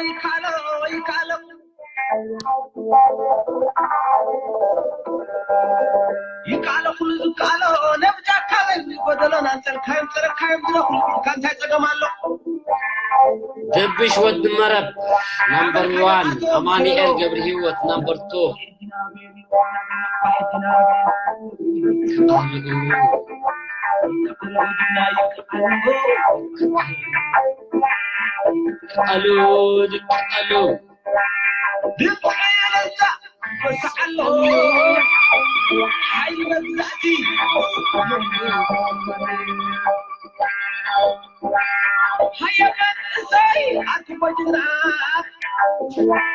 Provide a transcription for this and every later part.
ይካሎ ይካሎ ይካሎ ኩሉ ዝካሎ ነብጃካ ጎደሎ ናንጸርካዮም ጸረካዮም ዝረኹ ካንታይ ጸገም ኣሎ። ደብሽ ወዲ መረብ ናምበር ዋን፣ ኣማኑኤል ገብረ ህይወት ናምበር ቱ። ኣሉ ኣሉ ድምፂ የለዛ ወሳዓሎ ሓይሊ መግዛእቲ ሃየ መንእሰይ ኣትሞ ጅግና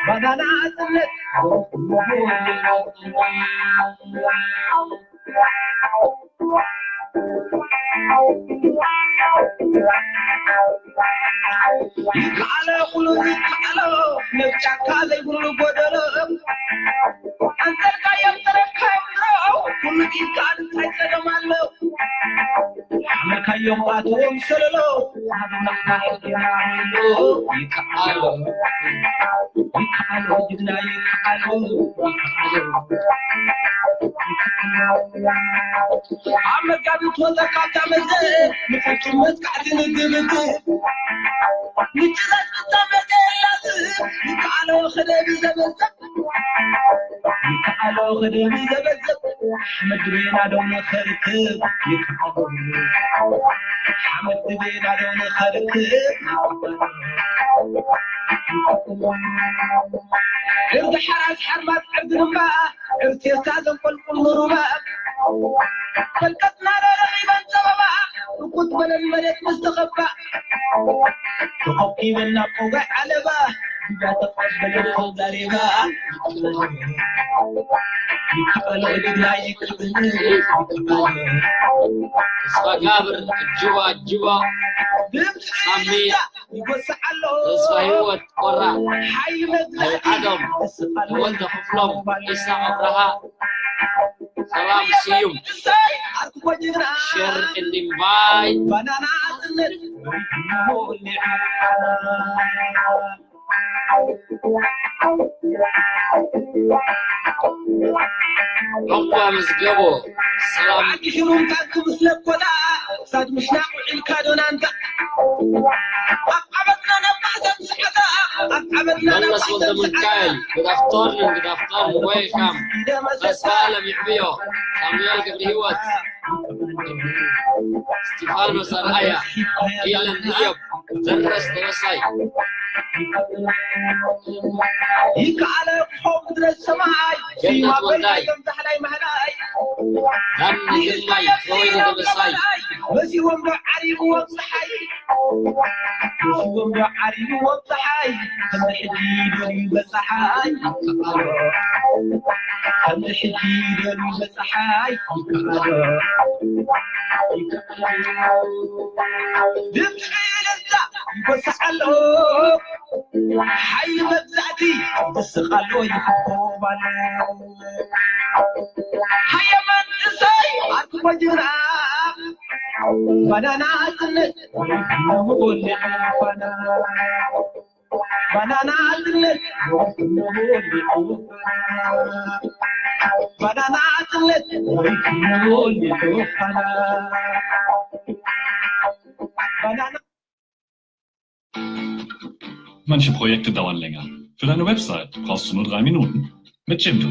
ባናና ጽነት ይከኣሎ ኩሉ ይከኣሎ ነብጫካ ዘይብሉ ጎደሎ ኣንተርካዮም ተረካዮም ኩሉ ይከኣል እንታይ ጸገም ኣሎ ሓመካዮም ኣትዎም ሰለሎ ይከኣሎ ይከኣሎ ጅግና ይከኣሎ ኣብ መጋቢት ወፀ ካብታ መዘ ንፍጹም መጥቃዕቲ ንግብግብ ምጭዛት ክታመቀ የላዝብ ይከኣሎ ክደቢ ዘበዘብ ይከኣሎ ክደቢ ዘበዘብ ሓመድ ቤና ዶ ንኸርክብ ይከኣሎ ሓመድ ቤና ዶ ንኸርክብ ይከኣሎ ዕርዲ ሓራስ ሓርማዝ ዕርዲ ድማ ዕርቴስታ ዘንቆልቁል ንሩባ ፈልቀትና ረረኺበን ጸበባ ርቁት በለን መሬት ምስ ተኸባ ተኸኪበን ናብ ቆጋይ ዓለባ እያ ተቐበለን ተዛሪባ ይከኣሎ እግርና ይከኣሎ ይከኣሎ ተስፋጋብር እጅባ እጅባ ሳሚ ተስፋ ህይወት ቆራ ኣይዓዶም ተወልደ ክፍሎም ኢሳቅ ኣብርሃ ሰላም ስዩም ሸር እንዲንቫይ ዑቕባ መዝገቦ ሰላም ኣዲሽኑን ታንክ ምስ ለኮታ ሳት ምሽናቕ ውዒልካ ዶናንታ ኣብ ዓመትና ናብ ማእዘን ሰዓታ ኣብ ዓመትና ናብ መለስ ወልደ ሚካኤል good afternoon good afternoon welcome ተስፋ ለሚዕብዮ ሳሙኤል ገብረ ህይወት እስቲፋኖስ ኣርኣያ ኢለን እዮብ ደረስ ደበሳይ ይከኣለ ክኸው ምድረ ሰማይ ገነት ወልዳይ ዛሕላይ ማህላይ ዳኒ ግርማይ ፍሮይኒ ደበሳይ መሲዎም ዶ ዓሪብዎም ፀሓይ መሲዎም ዶ ዓሪብዎም ፀሓይ ከምዚ ሕጂ ደልዩ በፀሓይ ከምዚ ሕጂ ደልዩ በፀሓይ ድምፂ እልልታ ይጎስዕ ኣሎ ሓይሊ መግዛእቲ ይስቕ ኣሎ ይፍኮብ ኣሎ ሃየ መንእሰይ ኣርክቦ ጅግና ባናና ጽነት ባናና ጽነት ባናና ጽነት ባናና Manche Projekte dauern länger. Für deine Website brauchst du nur drei Minuten. Mit Jimdo.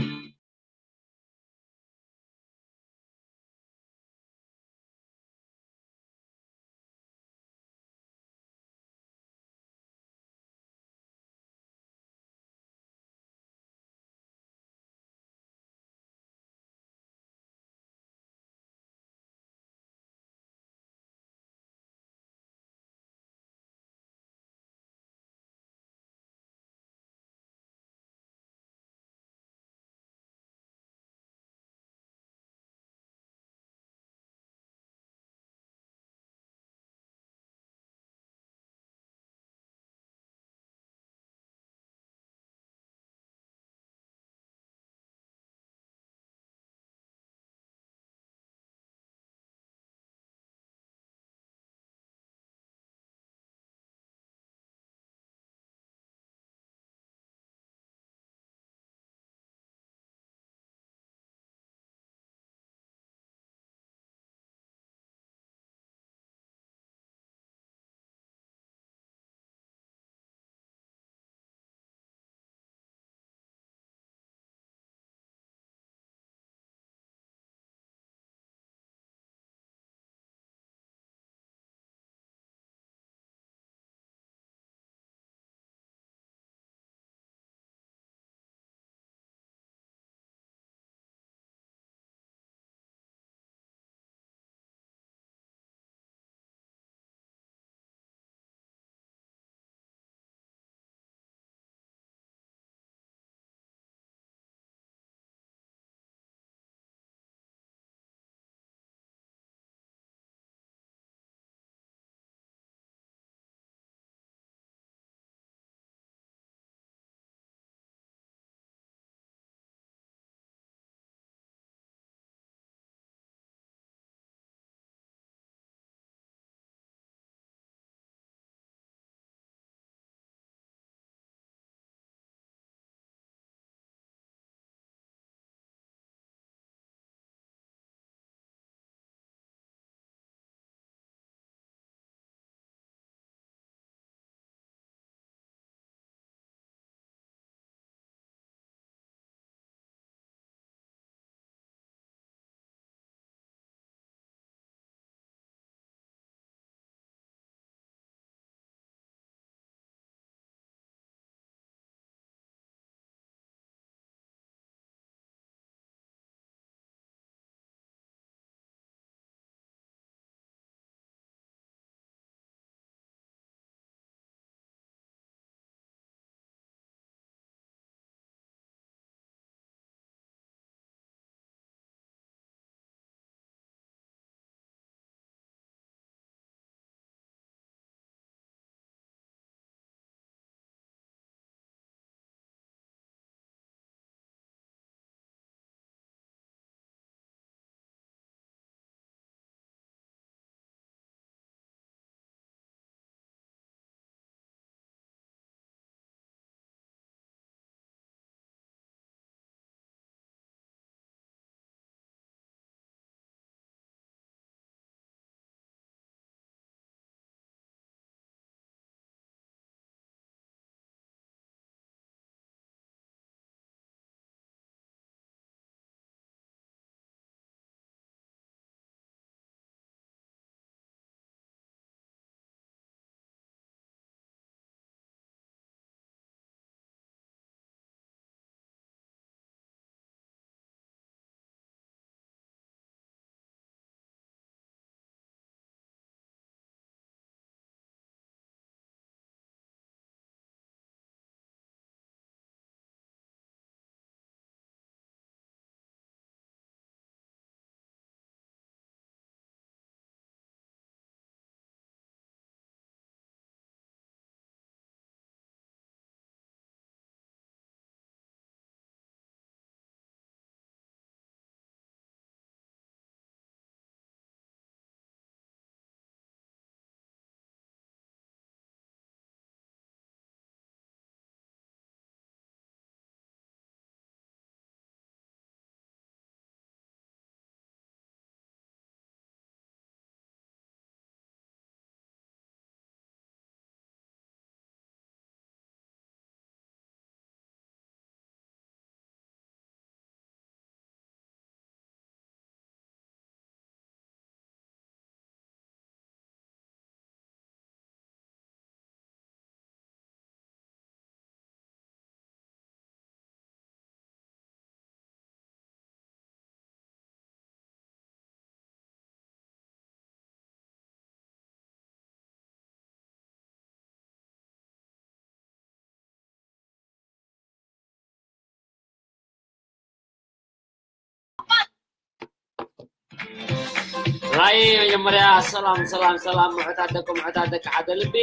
ኣይ መጀመርያ ሰላም ሰላም ሰላም፣ ምዑታት ደቂ፣ ምዑታት ደቂ ሓደ ልቢ፣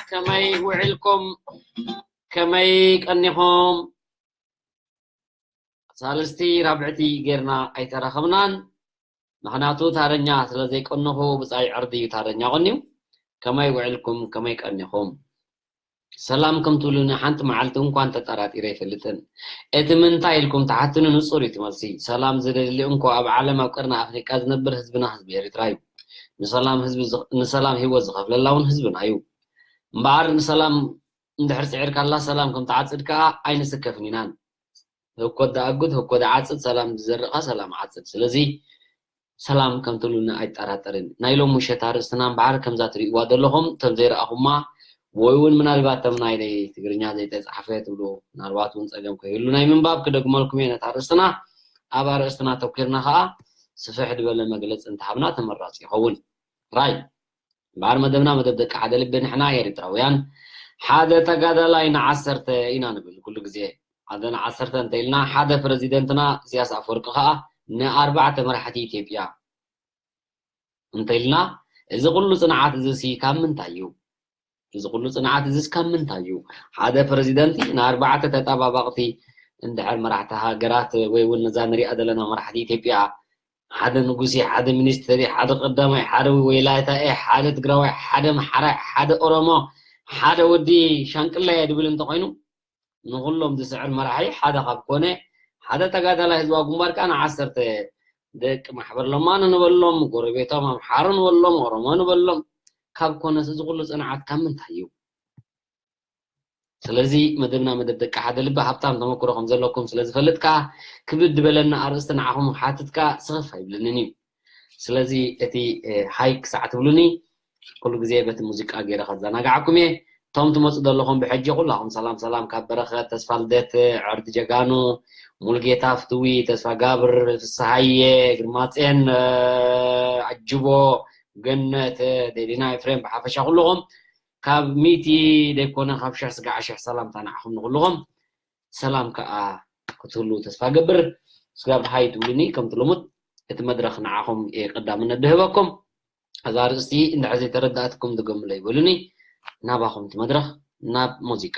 ከመይ ውዕልኩም? ከመይ ቀኒኹም? ሳልስቲ ራብዕቲ ጌርና ኣይተራኸብናን፣ ምኽንያቱ ታረኛ ስለ ዘይቀንኹ ብጻይ ዕርዲ እዩ ታረኛ ቀንዩ። ከመይ ውዕልኩም? ከመይ ቀኒኹም? ሰላም ከም ትብሉኒ ሓንቲ መዓልቲ እንኳን ተጠራጢረ ኣይፈልጥን። እቲ ምንታይ ኢልኩም ትሓቱኒ ንጹር እዩ እቲ መልሲ። ሰላም ዝደሊ እንኮ ኣብ ዓለም ኣብ ቀርኒ ኣፍሪቃ ዝነብር ህዝብና ህዝቢ ኤርትራ እዩ። ንሰላም ህዝቢ ዝኽ-፣ ንሰላም ህይወት ዝኸፍለላ እውን ህዝብና እዩ። እምበኣር ንሰላም እንድሕር ጽዒርካላ ሰላም ከም ትዓጽድ ከኣ ኣይንስከፍን ኢናን። ህኮት ደኣጉት ህኮት ዓጽድ፣ ሰላም ዝዘርእ ከኣ ሰላም ዓጽድ። ስለዚ ሰላም ከም ትብሉኒ ኣይጠራጠርን። ናይ ሎሚ ምሸት ኣርእስትና እምበኣር ከምዛ ትርእይዋ ዘለኹም፣ እቶም ዘይረኣኹማ ወይ እውን ምናልባት እቶም ናይ ትግርኛ ዘይተጻሕፈ ትብሉ፣ ምናልባት እውን ጸገም ከይህሉ ናይ ምንባብ ክደግመልኩም እየ። ነታ ኣርእስትና ኣብ ኣርእስትና ተኲርና ከኣ ስፍሕ ዝበለ መግለጺ እንተሃብና ተመራጺ ይኸውን። ራይ እምበኣር መደብና መደብ ደቂ ሓደ ልቢ፣ ንሕና ኤርትራውያን ሓደ ተጋዳላይ ንዓሰርተ ኢና ንብል ኩሉ ግዜ። ሓደ ንዓሰርተ እንተኢልና፣ ሓደ ፕረዚደንትና ኢሳያስ ኣፈወርቂ ከኣ ንኣርባዕተ መራሕቲ ኢትዮጵያ እንተኢልና፣ እዚ ኩሉ ጽንዓት እዚ ሲ ካብ ምንታይ እዩ? እዚ ኩሉ ጽንዓት እዚስ ካብ ምንታይ እዩ? ሓደ ፕረዚደንት ንኣርባዕተ ተጣባባቕቲ እንድሕር መራሕቲ ሃገራት ወይ እውን ነዛ ንሪኣ ዘለና መራሕቲ ኢትዮጵያ፣ ሓደ ንጉሲ፣ ሓደ ሚኒስትሪ፣ ሓደ ቀዳማይ፣ ሓደ ወላይታኤ፣ ሓደ ትግራዋይ፣ ሓደ ኣምሓራይ፣ ሓደ ኦሮሞ፣ ሓደ ወዲ ሻንቅላየ ድብል እንተኾይኑ፣ ንኹሎም ዝስዕር መራሒ ሓደ ካብ ኮነ፣ ሓደ ተጋዳላይ ህዝባዊ ግንባር ከኣ ንዓሰርተ ደቂ ማሕበር ለማኖ ንበሎም፣ ጎረቤቶም ኣምሓሩ ንበሎም፣ ኦሮሞ ንበሎም፣ ካብ ኮነስ እዚ ኩሉ ጽንዓት ካብ ምንታይ እዩ? ስለዚ መደብና መደብ ደቂ ሓደ ልቢ፣ ሃብታም ተመክሮ ከም ዘለኩም ስለ ዝፈልጥ ከኣ፣ ክብድ ዝበለና ኣርእስቲ ንዓኹም ክሓትት ከኣ ስኽፍ ኣይብለንን እዩ። ስለዚ እቲ፣ እ፣ ሃይ ክሳዕ ትብሉኒ፣ ኩሉ ግዜ በቲ ሙዚቃ ገይረ ከዘናግዓኩም እየ። እቶም ትመጹ ዘለኹም ብሕጂ ኩላኹም ሰላም ሰላም፣ ካብ በረኸት፣ ተስፋ ልደት፣ ዕርዲ ጀጋኑ፣ ሙልጌታ ፍትዊ፣ ተስፋ ጋብር፣ ፍስሃየ፣ ግርማጼን፣ እ፣ ኣጅቦ፣ ገነት፣ እ፣ ዴሊና ኤፍሬም፣ ብሓፈሻ ኩልኹም ካብ ሚእቲ ደይኮነ ካብ ሽሕ ስጋዕ ሽሕ ሰላምታ ንዓኹም ንኹልኹም። ሰላም ከኣ ክትህሉ ተስፋ ገብር። ስጋብ ሃይ ትብሉኒ ከምቲ ልሙድ እቲ መድረኽ ንዓኹም እየ ቀዳምነት ድህበኩም። እዛ ኣርእስቲ እንድሕር ዘይተረዳእትኩም ድገምለይ በሉኒ። ናባኹም እቲ መድረኽ ናብ ሙዚቃ።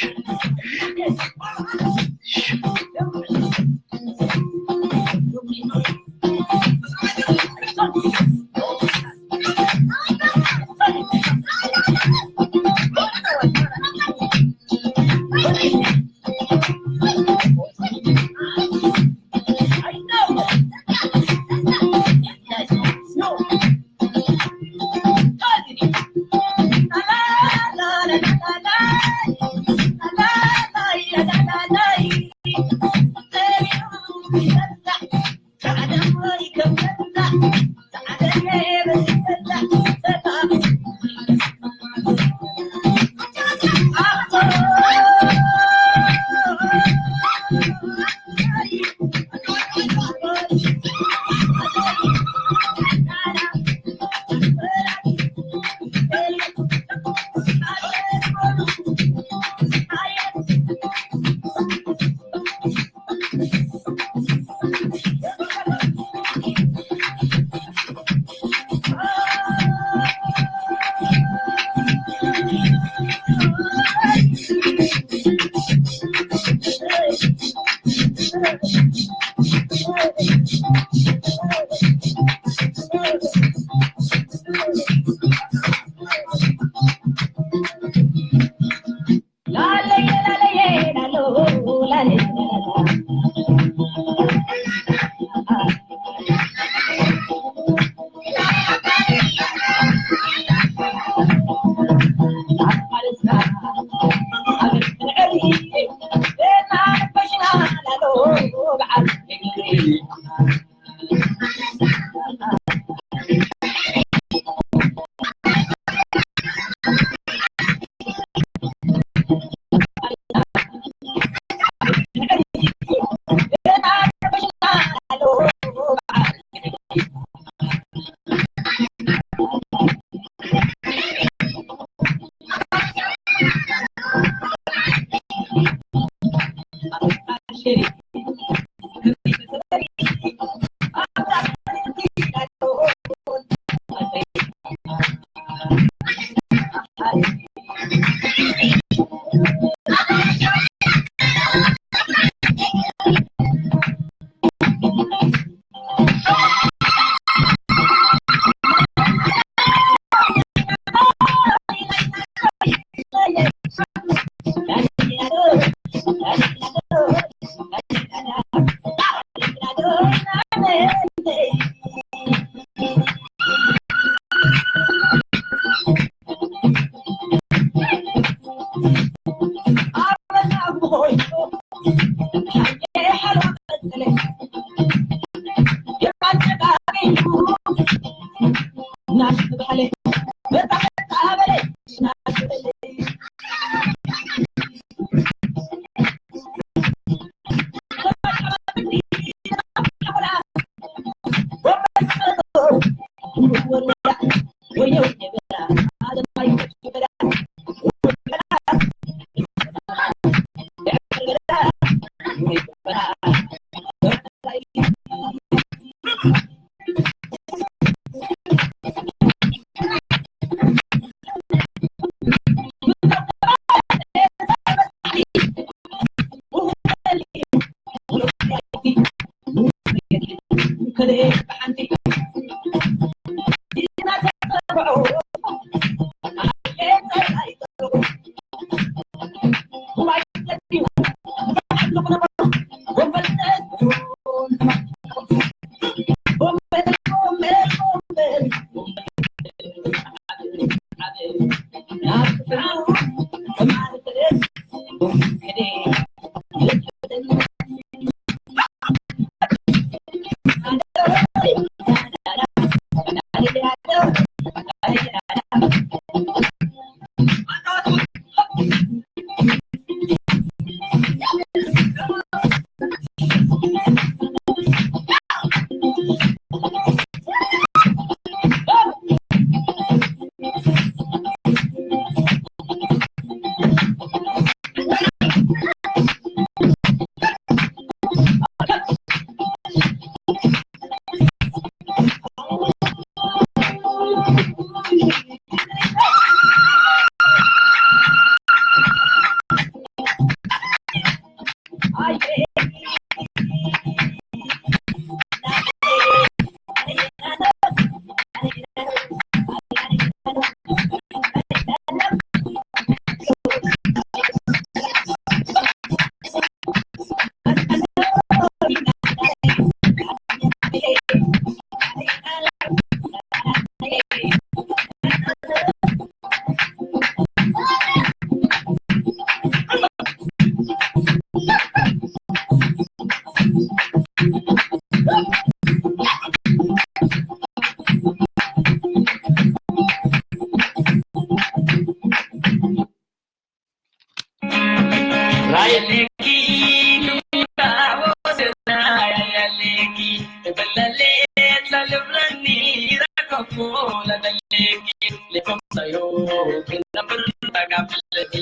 ክነብር ተጋፍለኒ።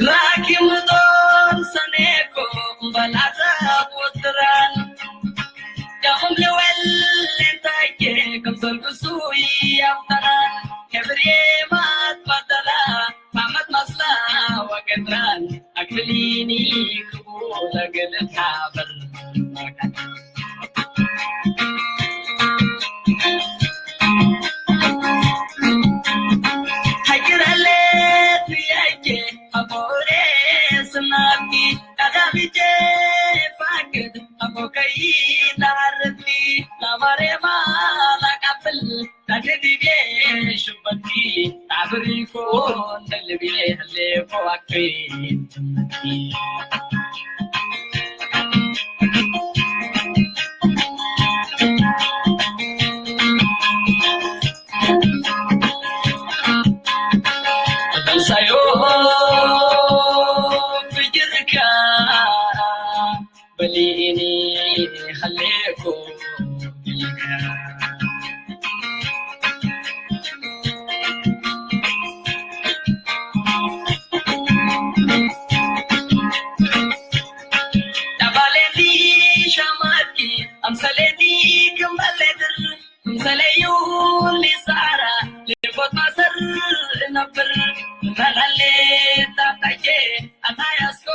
ላኪ ምጦን ሰኔኮ እምበላታ ወትራን ዳኹም ልወል እንታይኬ ከም ዘልግሱ ያምተና ክብሬ ማት ባደላ ማመት መስላ ወገድራን ኣክሊኒ ክቡር ለገለ ታበር ሃይራለት ያየ ኣቦሬ ስናቲ ቀዳሚቼ ፋቅድ ኣቦ ከይዳርኒ ላባሬማ ላቃብል ታድድቤ ሽበቲ ታብሪኮ ተልቤ ህሌፎ ኣክሪ ተንሳዮ ፍጅርካ በሊኒ ኸሌኮ ዳባሌኒ ሻማኪ ኣምሰሌኒ ክምበሌድር ምሰለዩ ሊሳራ ሌቦት ማሰር ነብር ምናላሌ ታጣዬ ኣታያስኮ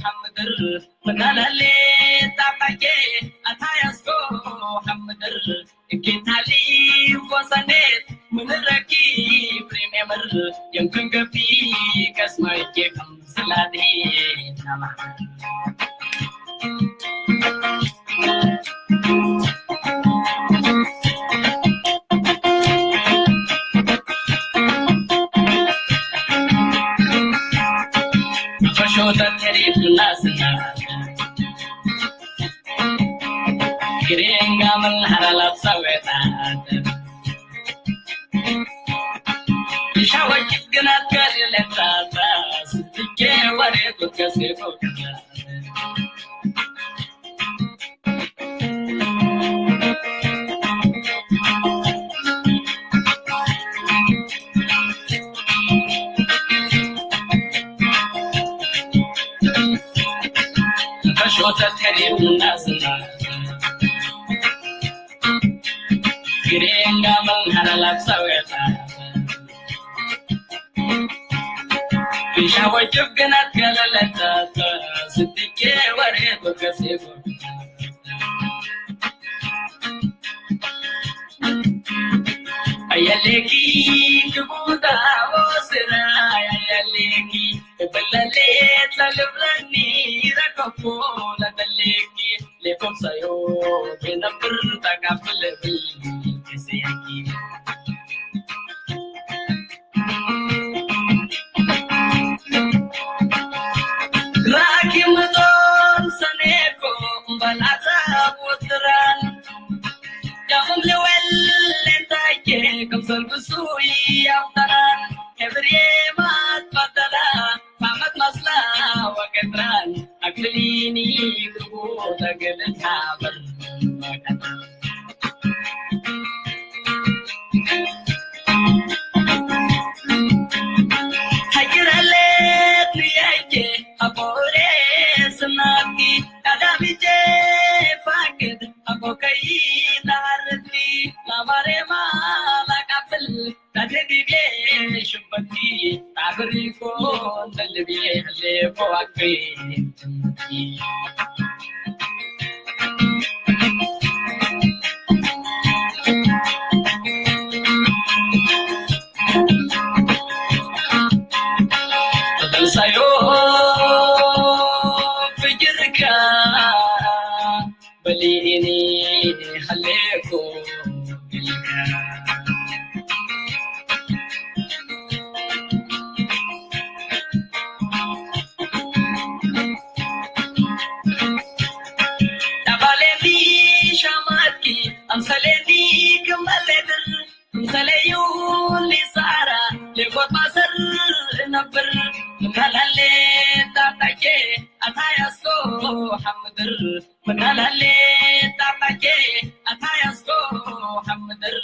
ሓምድር ምናላሌ ታጣዬ ኣታያስኮ ሓምድር እኬታሊ ወሰኔት ምንረኪ ፕሪሜምር የምክንገቢ ከስማይኬ ከም ስላዴ ናማ ፈሾተት ሄሪት ላስና ግሬንጋ ምን ሀላላት ሰዌታት ሻወጅ ግናት ከሌለታታ ስትኬ ወሬ ቁትከሴ ፎከታ ተሾተት ከሪም ናስና ግሬንጋ መንሃራ ላብሳዌታ ሻወጅብ ግናት ከለለታ ስትኬ ወሬ ቁትከሴ ፎከታ ኣየሌኪ ክቡታ ወስራ ኣየሌኪ እብለሌ ተልብለኒ ረከፎ ለተሌኪ ሌኮም ሳዮ ቤነብር ተካፍለኒ ክስያኪ ራኪም ጦን ሰኔኮ እምበላታ ወትራን ዳኹም ልወል እንታይኬ ከም ሰልብሱ ያምታን ሕብሬ ማትባተላ ማመት መስላ ወገትራን ኣክሊኒ ትቡ ተገለታ በር ሃይራለት ንያይኬ ኣቦሬ ስናቲ ቀዳሚቼ ፋቅድ ኣቦ ከይዳርኒ ላባሬማ ላቃብል ታቴዲቤ ሽበቲ ታብሪኮ ተልቤ ሌፎ ኣክሪ ተንሳዮ ፍጅርካ በሊኒ ሃሌኮ ዳባሌኒ ሻማኪ ኣምሰሌኒ ክመሌድር ምሰለዩ ሊሳራ ሌቦት ማሰር ነብር ምካላሌ ታጣዬ ኣታያስኮ ሓምድር ምናላሌ ጣጣኬ ኣታያስኮ ሓምድር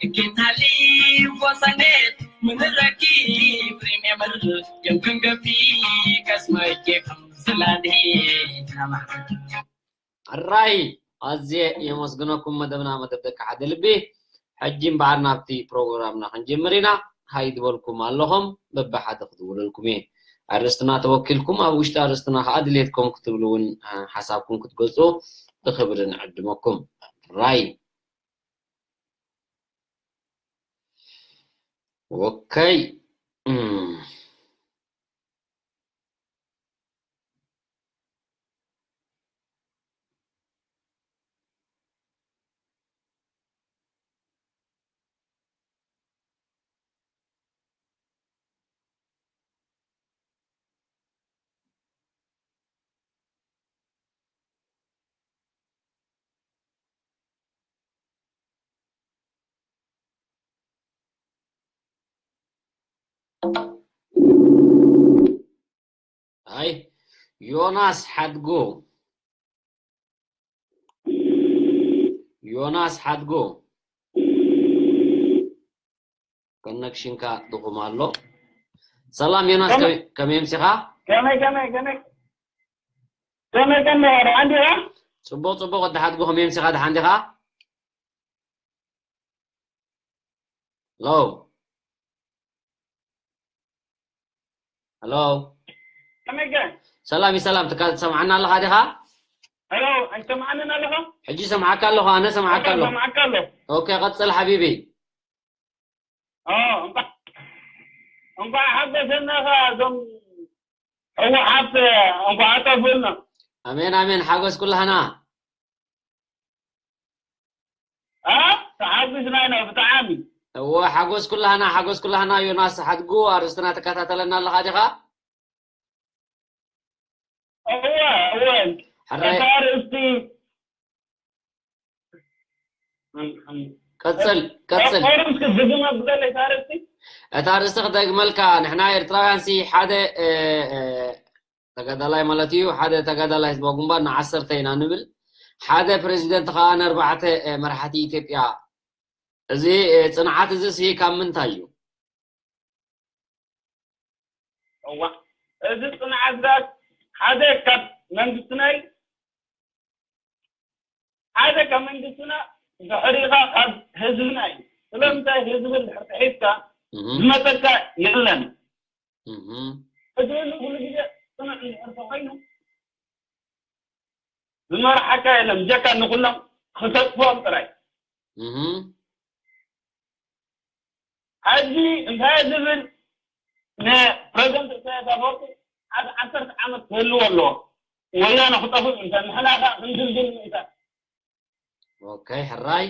እኪታሊ ወሰኔት ምንረኪ ፕሪሜምር የምክንገፊ ከስመኬ ስላዴ ናማ ሕራይ ኣዝየ የመስግነኩም። መደብና መደብ ደቂ ሓደ ልቢ። ሕጂ እምበኣር ናብቲ ፕሮግራምና ክንጅምር ኢና። ሃይ ዝበልኩም ኣለኹም፣ በብሓደ ክድውለልኩም እየ። ኣርእስትና ተወኪልኩም፣ ኣብ ውሽጢ ኣርእስትና ከዓ ድሌትኩም ክትብሉ እውን ሓሳብኩም ክትገልፁ ብክብሪ ንዕድመኩም። ሕራይ። ኦከይ። ኣይ ዮናስ ሓድጎ፣ ዮናስ ሓድጎ፣ ኮነክሽንካ ድኹም ኣሎ። ሰላም ዮናስ፣ ከመይ ኣምሲኻ? ከመይ ከመይ ከመይ ከመይ ከመይ ደሓን ዲኻ? ጽቡቕ ጽቡቕ፣ ወዲ ሓድጎ ከመይ ኣምሲኻ? ደሓን ዲኻ? ሄሎ ሄሎ፣ ከመይ ገ? ሰላም ሰላም፣ ትካ ትሰምዓና ኣለኻ ዲኻ? ሄሎ፣ ኣይትሰምዓንን ኣለኻ? ሕጂ ሰምዓካ ኣለኹ፣ ኣነ ሰምዓካ ኣለኹ። ሰምዓካ ኣለኹ። ኦኬ፣ ቀጽል ሓቢቢ። ኦ፣ እንኳዕ እንኳዕ ሓጎሰናኻ እዞም ህወሓት እንኳዕ ኣጠፍኡልና። ኣሜን ኣሜን፣ ሓጎስ ኩላህና። እ ተሓጒስና ኢና ብጣዕሚ። እወ ሓጎስ ኩላህና፣ ሓጎስ ኩላህና። ዮናስ ሓድጉ ኣርእስትና ትከታተለና ኣለኻ ዲኻ? እወ እወ። ሕራይ እታ ኣርእስቲ ቀጽል ቀጽል። ኦሮምስ ክትድግማ ብዘለይ እታ ኣርእስቲ። እታ ኣርእስቲ ክደግመልካ፣ ንሕና ኤርትራውያን ሲ ሓደ እ፣ እ፣ ተጋዳላይ ማለት እዩ። ሓደ ተጋዳላይ ህዝባዊ ግንባር ንዓሰርተ ኢና ንብል፣ ሓደ ፕሬዚደንት ከዓ ንኣርባዕተ መራሕቲ ኢትዮጵያ። እዚ ጽንዓት እዚ ሲ ካብ ምንታይ እዩ? እዋ፣ እዚ ጽንዓት ዳስ ሓደ ካብ መንግስትና እዩ። ሓደ ካብ መንግስትና ድሕሪኻ ካብ ህዝብና እዩ። ስለምንታይ ህዝቢ እንድሕር ጥሒስካ ዝመፀካ የለን። እዚ ህዝቢ ኩሉ ግዜ ፅኑዕ እንድሕር ተኮይኑ ዝመርሓካ የለን ብጀካ ንኩሎም ክተጥፍኦም ጥራይ። ሕጂ እንታይ ዝብል ንፕረዚደንት ኢሳያስ ኣፈወርቂ ሓደ ዓሰርተ ዓመት ክህልዎ ኣለዎ። ወያነ ክጠፍእ ምእንተ ንሕና ከኣ ክንድልድል ምእንተ። ኦኬ ሕራይ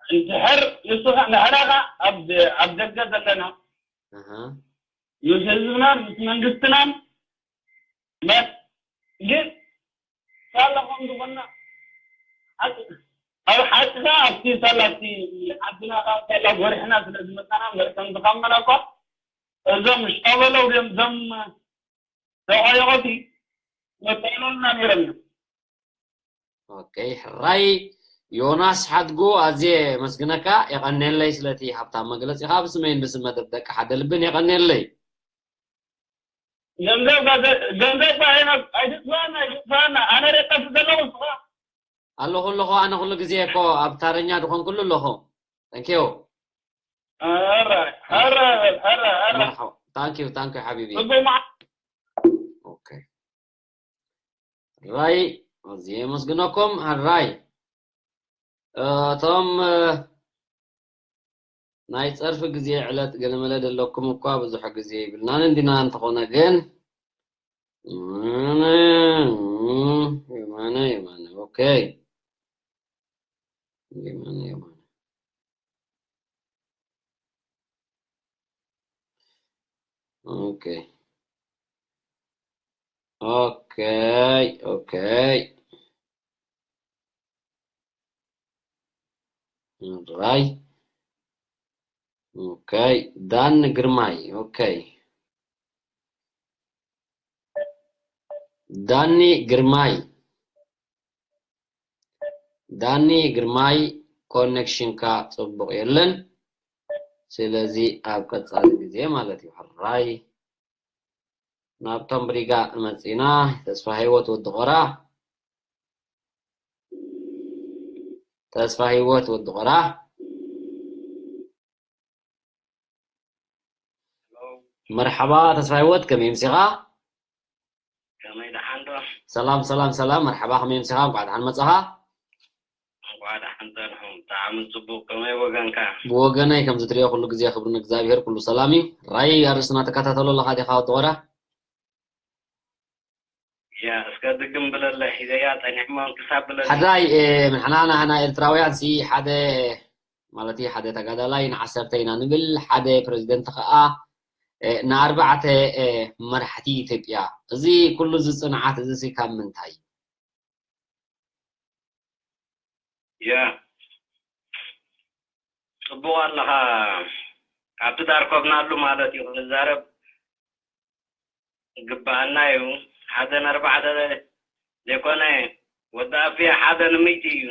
እንድሕር ንሱ ከኣ ንሕና ከኣ ኣብ ኣብ ደገ ዘለና ምስ ህዝብናን ምስ መንግስትናን ግን ሳላ ከም ዝኾንና ኣብ ሓቅኻ ኣብቲ ሳላ ኣብቲ ዓድና ካብ ሳላ ጎሪሕና ስለ ዝመፃና እምበር ከም ዝኸመና እኳ እዞም ሻበለው ድዮም እዞም ተቋየቆቲ መተዕለልና ነይሮም እዮም። ኦኬ ሕራይ ዮናስ ሓድጉ ኣዝየ የመስግነካ። የቐንየለይ ስለቲ ሃብታም መግለጺኻ ብስመይን ብስም መደብ ደቂ ሓደ ልብን የቐንየለይ። ገንዘብ ገንዘብ ኣይትጥፋና ኣይትጥፋና ኣነ ደቀፍ ዘለኹ ስኻ ኣለኹ ኣለኹ ኣነ ኩሉ ግዜ እኮ ኣብ ታረኛ ድኾን ኩሉ ኣለኹ። Thank you. Alright, alright, alright, alright. Thank you, thank you ሓቢቢ። Okay. ሕራይ ኣዝየ የመስግነኩም። ሕራይ እቶም ናይ ጸርፊ ግዜ ዕለት ገለመለ ደለኩም እኳ ብዙሕ ግዜ ይብልናን እንዲና እንተኾነ ግን የማነ የማነ ኦኬ የማነ የማነ ኦኬ ኦኬ ኦኬ ራይ ኦኬ ዳን ግርማይ ኦኬ ዳኒ ግርማይ፣ ዳኒ ግርማይ፣ ኮኔክሽንካ ጽቡቕ የለን። ስለዚ ኣብ ቀጻሊ ግዜ ማለት እዩ። ሕራይ ናብቶም ብሪጋ መጺና። ተስፋ ህይወት ወዲ ቖራ፣ ተስፋ ህይወት ወዲ ቖራ። መርሓባ ተስፋ ህይወት፣ ከመይ ምሲኻ? ከመይ ደሓን ዶ? ሰላም ሰላም ሰላም፣ መርሓባ፣ ከመይ ምሲኻ? እንኳዕ ደሓን መጻኻ። እንኳዕ ደሓን ጸንሑ። ብጣዕሚ ጽቡቕ። ከመይ ወገንካ? ብወገነይ ከምዚ ትሪኦ ኩሉ ግዜ ክብሪ ንእግዚኣብሄር፣ ኩሉ ሰላም እዩ። ራይ ኣርእስትና ተከታተሎ ኣለኻ ዲኻ ወዲ ቖራ? ያ እስከ ድግም ብለለ ሒዘያ ጸኒሕሞን ክሳብ ብለለ። ሕራይ፣ እ፣ ንሕና ናህና ኤርትራውያን ሲ ሓደ ማለት እዩ፣ ሓደ ተጋዳላይ ንዓሰርተ ኢና ንብል፣ ሓደ ፕረዚደንት ከኣ፣ እ፣ ንኣርባዕተ፣ እ፣ መራሕቲ ኢትዮጵያ። እዚ ኩሉ እዚ ጽንዓት እዚ ሲ ካብ ምንታይ እዩ? ያ ጽቡቕ ኣለኻ። ካብቲ ዳርኮብናሉ ማለት እዩ ክንዛረብ ግባኣና እዩ። ሓደ ንኣርባዕተ ዘይኮነ ወዲ ኣፍያ ሓደ ንምእቲ እዩ።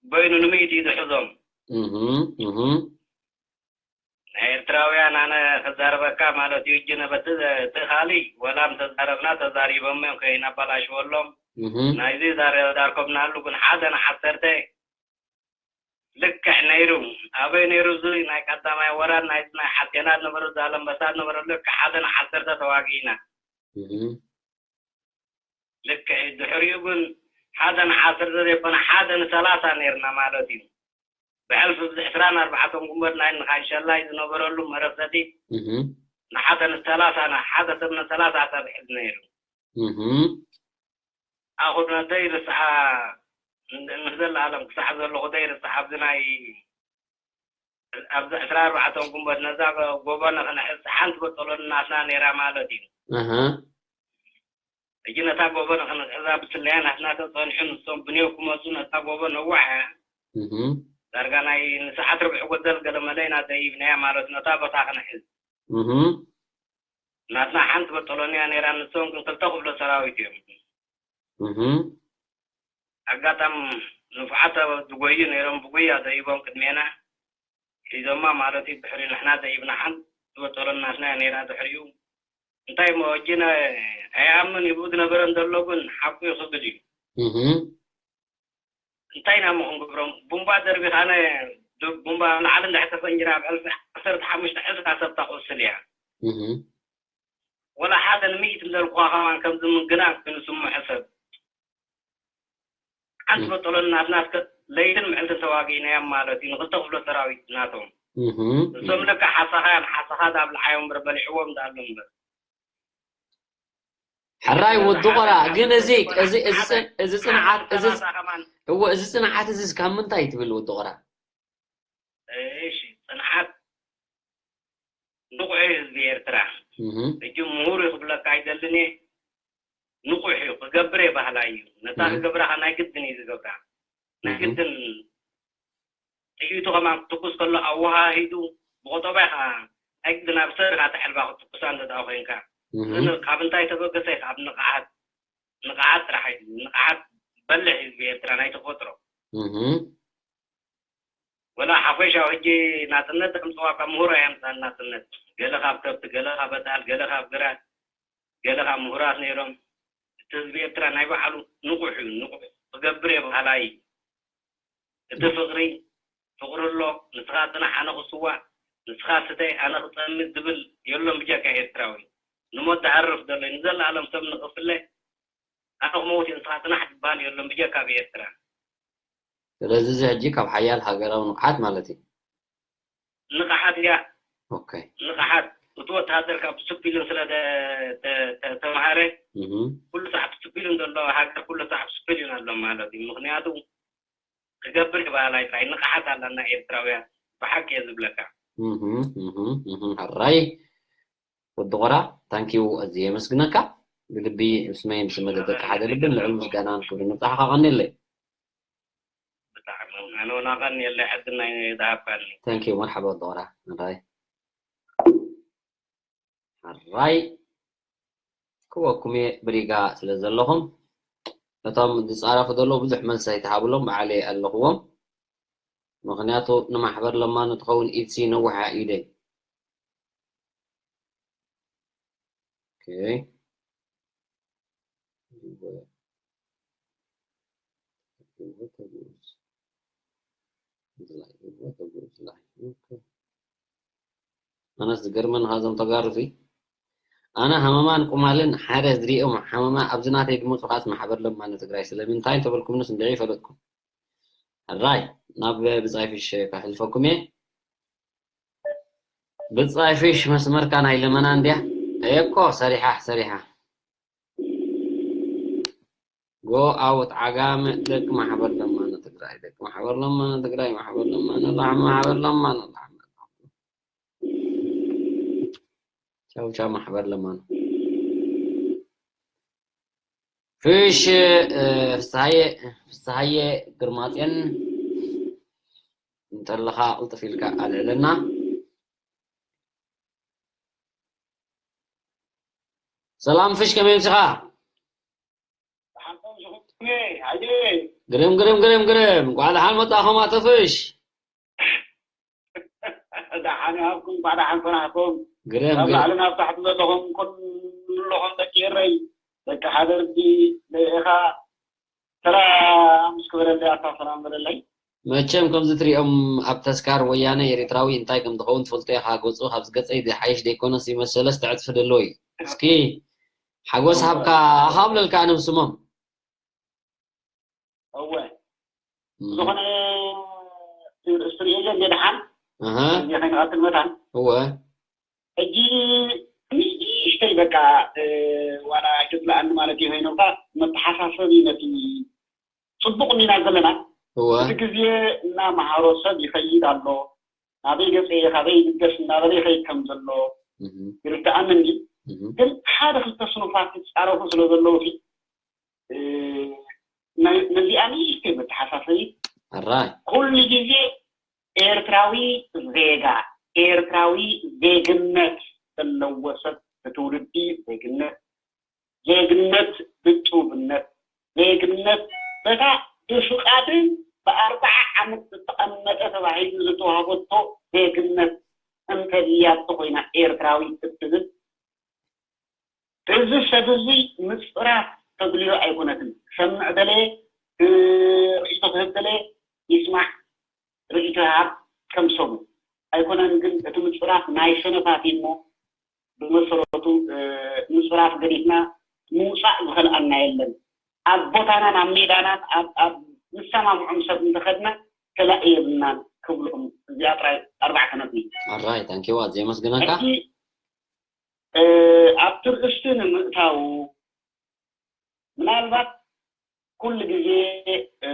በይኑ ንምእቲ እዩ ዝሕዞም። እህ፣ እህ። ናይ ኤርትራውያን ኣነ ክዛረበካ ማለት እዩ። እጅ ነበቲ እቲ ካሊ ወላ ምተዛረብና ተዛሪቦም እዮም ከይናባላሽወሎም። እህ። ናይዚ ዛረ-፣ ዳርኮብናሉ ግን ሓደ ንዓሰርተ ልክዕ ነይሩ። ኣበይ ነይሩ እዚ ናይ ቀዳማይ ወራር ናይ፣ ናይ ሓቴና ዝነበሩ ዛለምበሳ ዝነበሩ ልክዕ ሓደ ንዓሰርተ ተዋጊእና። እህ። ልክዕ እዩ። ድሕሪኡ ግን ሓደ ንዓሰርተ ዘይኮነ ሓደ ንሰላሳ ነይርና ማለት እዩ። ብሕልፊ እዚ ዕስራን ኣርባዕተን ጉንበት ናይ ንኻንሸላይ ዝነበረሉ መረሰቲ እህ። ንሓደ ንሰላሳ ና-፣ ሓደ ሰብ ንሰላሳ ሰብ ሕዝ ነይሩ። እህ። ኣኹ ነደይ ርስዓ ን-፣ ንዘለኣለም ክሳዕ ዘለኹ ደይ ርስዓ ኣብዚ ናይ ኣብዚ ዕስራ ኣርባዕተን ጉንበት ነዛ ጎቦ ንኽንሕዝ ሓንቲ በጠሎ ናትና ነይራ ማለት እዩ። እህ። ሕጂ ነታ ጎቦ ንኽንሕዛ ብስለያ ናትና ተጸኒሑ ንሶም ብኔው ክመጹ ነታ ጎቦ ነዋሕ እያ። እህ። ዳርጋ ናይ ንሰዓት ርብዒ ጎደል ገለ መለ ኢና ደይብናያ ማለት ነታ ቦታ ክንሕዝ። እህ። ናትና ሓንቲ በጠሎንያ ነይራ፣ ንሶም ግን ክልተ ክፍለ ሰራዊት እዮም። እህ። ኣጋጣም ንፉዓት ዝጎዩ ነይሮም፣ ብጉያ ደይቦም ቅድሜና ሒዞማ ማለት እዩ። ድሕሪ ንሕና ደይብና ሓንቲ በጠሎን ናትና እያ ነይራ። ድሕሪኡ እንታይ እሞ እጅ ነ-፣ ኣይኣምን ይብኡ ዝነበረ እንተሎ ግን ሓቁ እዩ ክብል እዩ። እህ። እንታይ ኢና እሞ ክንገብሮም? ቡምባ ደርቢኻነ ድ-፣ ቡምባ ኣብ ላዕሊ እንድሕር ተፈንጅራ ኣብ ዕልፊ ዓሰርተ ሓሙሽተ ዕስራ ሰብ ተቑስል እያ። እህ። ወላ ሓደ ንምእቲ እንዳልኩኻ ከማን ከምዚ ምግናን ክንስምዖ ሰብ። ሓንቲ እህ። በጠሎን ናትና እስከ ለይትን ምዕልትን ተዋጊእናዮም ማለት እዩ። ንክልተ ክፍለ ሰራዊት ናቶም። እህ። እሶም እህ። ልክዕ ሓሳኻ እዮም፣ ሓሳኻ ዳብልዓዮም እምበር በሊዕዎም ዳኣሎ እምበር። ሕራይ ወዲ ቆራ፣ ግን እዚ፣ እዚ፣ እዚ ጽን-፣ እዚ ጽንዓት፣ እዚ፣ እወ፣ እዚ ጽንዓት እዚ ካብ ምንታይ ትብል ወዲ ቆራ? እሺ፣ ጽንዓት ንቑሕ እዩ ህዝቢ ኤርትራ። እህ። ሕጂ ምሁር እዩ ክብለካ ኣይደልን እየ። ንቑሕ እዩ፣ ክገብር እየ በሃላይ እዩ። ነታ እህ። ክገብራ ኸኣ ናይ ግድን እዩ ዝገብራ። ናይ እህ። ግድን ጥይቱ ከማን ክትኩስ ከሎ ኣወሃሂዱ ብቆጠባ ኢኻ ናይ ግድን ኣብ ሰር ኢኻ ተሕልባ ክትኩሳ እንተ ደኣ ኮይንካ። እህ። ግን ካብ እንታይ ተበገሰ? ካብ ንቕሓት፣ ንቕሓት ጥራሕ እዩ። ንቕሓት በልሕ ህዝቢ ኤርትራ ናይ ተፈጥሮ። እህ። ወላ ሓፈሻዊ ሕጂ ናጽነት ኣምጽዋ ካብ ምሁር ኣየምጻን ናጽነት። ገለ ካብ ከብቲ፣ ገለ ካብ ኣጣል፣ ገለ ካብ ግራት፣ ገለ ካብ ምሁራት ነይሮም። እቲ ህዝቢ ኤርትራ ናይ ባዕሉ ንቑሕ እዩ፣ ንቑሕ ክገብር እየ በሃላይ። እቲ ፍቕሪ፣ ፍቕሪ ኣሎ፣ ንስኻ ጽናሕ ኣነ ክስዋእ፣ ንስኻ ስተይ ኣነ ክጸምእ ዝብል የሎን ብጀካ ኤርትራዊ። ንሞት ዝሃርፍ ዘሎ እዩ፣ ንዘለኣለም ሰብ ንኽፍለ ኣነ ክመውት እየ ንስኻ ጽናሕ ዝበሃል የሎን ብጀካ ኣብ ኤርትራ። ስለዚ እዚ ሕጂ ካብ ሓያል ሃገራዊ ንቕሓት ማለት እዩ። ንቕሓት እያ። ኦኬ። ንቕሓት እቲ ወተሃደር ካብ ዲስፕሊን ስለ ተ-፣ ተ-፣ ተ-፣ ተምሃረ እህ። ኩሉ ሰዓት ዲስፕሊን ዘሎ ሃገር ኩሉ ሰዓት ዲስፕሊን ኣሎ ማለት እዩ። ምኽንያቱ ክገብር ይበሃል ኣይጥራይ ንቕሓት ኣለና ኤርትራውያን ብሓቂ እየ ዝብለካ። እህ፣ እህ፣ እህ፣ ሕራይ ወዲ ቆራ፣ ታንኪዩ፣ ኣዝየ የመስግነካ። ብልቢ ምስ መይ ምስ መደበካ ሓደ ልብን ልዑል ምስጋናን ክብሪ ንብጻሕኻ ቀኒለይ። ብጣዕሚ ኣነ እውን ኣቐንየለይ ዕድል ናይ ዝሃብካኒ። ታንኪዩ፣ መርሓባ ወዲ ቆራ። ሕራይ። ሕራይ። ክወኩም እየ ብሪጋ ስለ ዘለኹም። እቶም ዝጻረፉ ዘለዉ ብዙሕ መልሲ ኣይትሃብሎም፣ ባዕለይ ኣለኽዎም። ምኽንያቱ ንማሕበር ለማኒ ትኸውን ኢድሲ ነዊሓ ኢደይ። ኦኬ። ኣነስ ዝገርመኒ ካብዞም ተጋሩ ሲ፣ ኣነ ሃመማን ቁማልን ሓደ ዝሪኦም ሓመማ ኣብዚ ናተይ ድመፁ ከዓስ ማሕበር ለማኒ ትግራይ። ስለምንታይ እንተበልኩምንስ እንድዒ ይፈለጥኩም። ሕራይ ናብ ብፃይ ፊሽ ከሕልፈኩም እየ። ብፃይ ፊሽ መስመርካ ናይ ለመና እንድያ። እየኮ ሰሪሓ ሰሪሓ። ጎ ኣውት ዓጋመ ደቂ ማሕበር ለማነ ትግራይ፣ ደቂ ማሕበር ለማነ ትግራይ፣ ማሕበር ለማነ ላሕሚ፣ ማሕበር ለማነ ላሕሚ። ቻው ቻው ማሕበር ለማነ። ፍሽ፣ እ፣ ፍስሃየ፣ ፍስሃየ ግርማፅዮን እንተለኻ ቅልጥፍ ኢልካ ኣልዕለና። ሰላም ፍሽ፣ ከመይ ምሲኻ? ግርም ግርም ግርም ግርም፣ እንኳዕ ደሓን መጻኹም ኣቶ ፍሽ። ደሓን ይሃብኩም፣ እንኳዕ ደሓን ጸናሕኩም። ግርም ኣብ ግርም። ላዕልን ኣብ ታሕቲ ዘለኹም ኩልኹም ደቂ ኤረይ፣ ደቂ ሓደርቲ፣ ደቂኻ ሰላም እስኪ በለለይ፣ ኣታ ሰላም በለለይ። መቸም ከምዚ ትሪኦም ኣብ ተስካር ወያነ ኤርትራዊ እንታይ ከም ዝኸውን ትፈልጦ ኢኻ። ገጹ ካብዚ ገጸይ ዝሓይሽ ደይኮነስ ይመሰለስ ትዕጥፊ ደለዎ እዩ። እስኪ ሓጎስ ሃብካ ሃብለልካ ኣነ ብስሞም። እወ። እም። ዝኾነ ርእሲ ርእዮ እንደ ደሓን ኣሃ። እዚ ኸይንቐጽል መታን። እወ። ሕጂ ንእሽተይ በቃ፣ እ፣ ዋላ ኣይትጽልኣኒ ማለት እዩ፣ ኸይኖምካ መተሓሳሰቢ ነቲ ጽቡቕ ሚና ዘለና። እወ። እቲ ግዜ እናመሃሮ ሰብ ይኸይድ ኣሎ። ናበይ ገጸ እየ፣ ካበይ ይብገስ እናበለ ይኸይድ ከም ዘሎ እህ። ይርድኣኒ እንድዩ። እህ። ግን ሓደ ክልተ ስኑፋት ይጻረፉ ስለ ዘለዉ ሲ፣ እ፣ ናይ፣ ነዚኣ ንእሽተይ መተሓሳሰቢ። ኣራይ። ኩሉ ግዜ ኤርትራዊ ዜጋ፣ ኤርትራዊ ዜግነት ዘለዎ ሰብ፣ ብትውልዲ ዜግነት፣ ዜግነት ብጡብነት፣ ዜግነት በታ ብፍቓድን ብኣርብዓ ዓመት ዝተቐመጠ ተባሂሉ ዝተዋህበቶ ዜግነት እንተልያቶ ኮይና ኤርትራዊ እትብል፣ እዚ ሰብ እዚ ምጽራፍ ተድልዮ ኣይኮነትን። ክሰምዕ ደለየ፣ እ፣ ርእይቶ ክህብ ደለየ ይስማዕ፣ ርእይቶ ይሃብ ከም ሰቡ። ኣይኮነን ግን እቲ ምጽራፍ ናይ ሰነፋት እዩ እሞ ብመሰረቱ፣ እ፣ ምጽራፍ ገዲፍና ምውጻእ ዝኸልኣና የለን። ኣብ ቦታናን ኣብ ሜዳናን ኣብ፣ ኣብ ንሰማምዖም ሰብ እንተኸድና ከላእ የብልናን ክብልኦም እዚኣ ጥራይ ኣርባዕተ ነጥቢ። ኣራይ፣ ታንኪዋ፣ ዘየመስግነካ። ሕጂ፣ እ፣ ኣብቲ ርእስቲ ንምእታው ምናልባት ኩሉ ግዜ፣ እ፣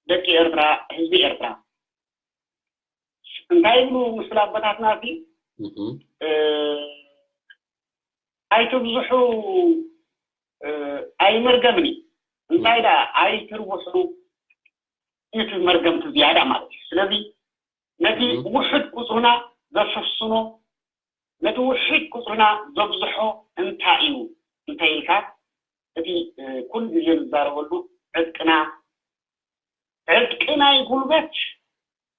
ደቂ ኤርትራ፣ ህዝቢ ኤርትራ እንታይ ይብሉ ምስል ኣቦታትና ሲ፣ እህ። እ፣ ኣይትብዝሑ፣ እ፣ ኣይመርገምን እዩ። እንታይ ደኣ ኣይትርብሑ፣ እቲ መርገምቲ ዝያዳ ማለት እዩ። ስለዚ ነቲ እህ። ውሑድ ቁጽርና ዘሰስኖ፣ ነቲ ውሑድ ቁጽርና ዘብዝሖ እንታይ እዩ እንተ ኢልካ፣ እቲ፣ እ፣ ኩሉ ግዜ ዝዛረበሉ ዕጥቅና፣ ዕጥቂ ናይ ጉልበት፣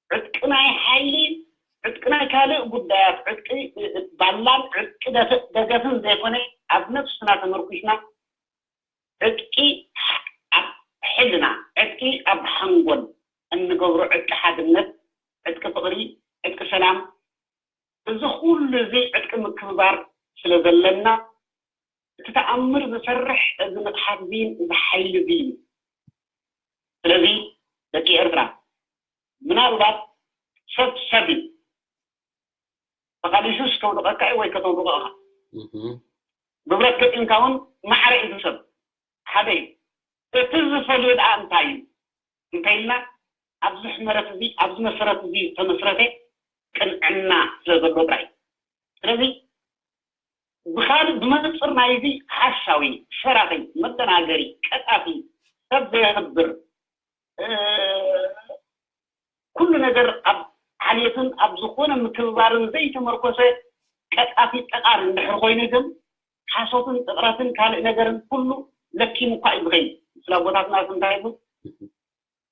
ዕጥቂ ናይ ሓይሊ፣ ዕጥቂ ናይ ካልእ ጉዳያት፣ ዕጥቂ፣ እ፣ እ፣ ባላን ዕጥቂ ደፍ-፣ ደገፍን ዘይኮነ፣ ኣብ ነብስና ተመርኲስና፣ ዕጥቂ ኣብ ሕልና፣ ዕጥቂ ኣብ ሓንጎል እንገብሮ፣ ዕጥቂ ሓድነት፣ ዕጥቂ ፍቕሪ፣ ዕጥቂ ሰላም፣ እዚ ኩሉ እዚ ዕጥቂ ምክብባር ስለ ዘለና፣ እቲ ተኣምር ዝሰርሕ እዚ ምጥሓት እዚን እዚ ሓይሊ እዚን እዩ። ስለዚ ደቂ ኤርትራ፣ ምናልባት ሰብ ሰብ እዩ። ተቓሊሱስ ከውድቐካ እዩ ወይ ከተውድቖ ኢኻ። እህ። ብብረት ገጢምካ እውን ማዕረ እዩ ሰብ። ሓደ እዩ። እቲ ዝፈልዮ ደኣ እንታይ እዩ እንተኢልና፣ ኣብዚ ሕመረት እዚ፣ ኣብዚ መሰረት እዚ ዝተመስረተ ቅንዕና ስለ ዘሎ ጥራይ እዩ። ስለዚ ብኻልእ ብመንጽር ናይዚ ሓሳዊ፣ ሸራኺ፣ መደናገሪ፣ ቀጣፊ፣ ሰብ ዘየኽብር፣ እ፣ ኩሉ ነገር ኣብ ሓልዮትን ኣብ ዝኾነ ምክብባርን ዘይተመርኮሰ ቀጣፊ ጠቃሪ እንድሕር ኮይኑ ግን ሓሶትን ጥቕረትን ካልእ ነገርን ኩሉ ለኪሙ እኳ እዩ ዝኸይድ። ስለ ኣቦታትና እንታይ ይብሉ?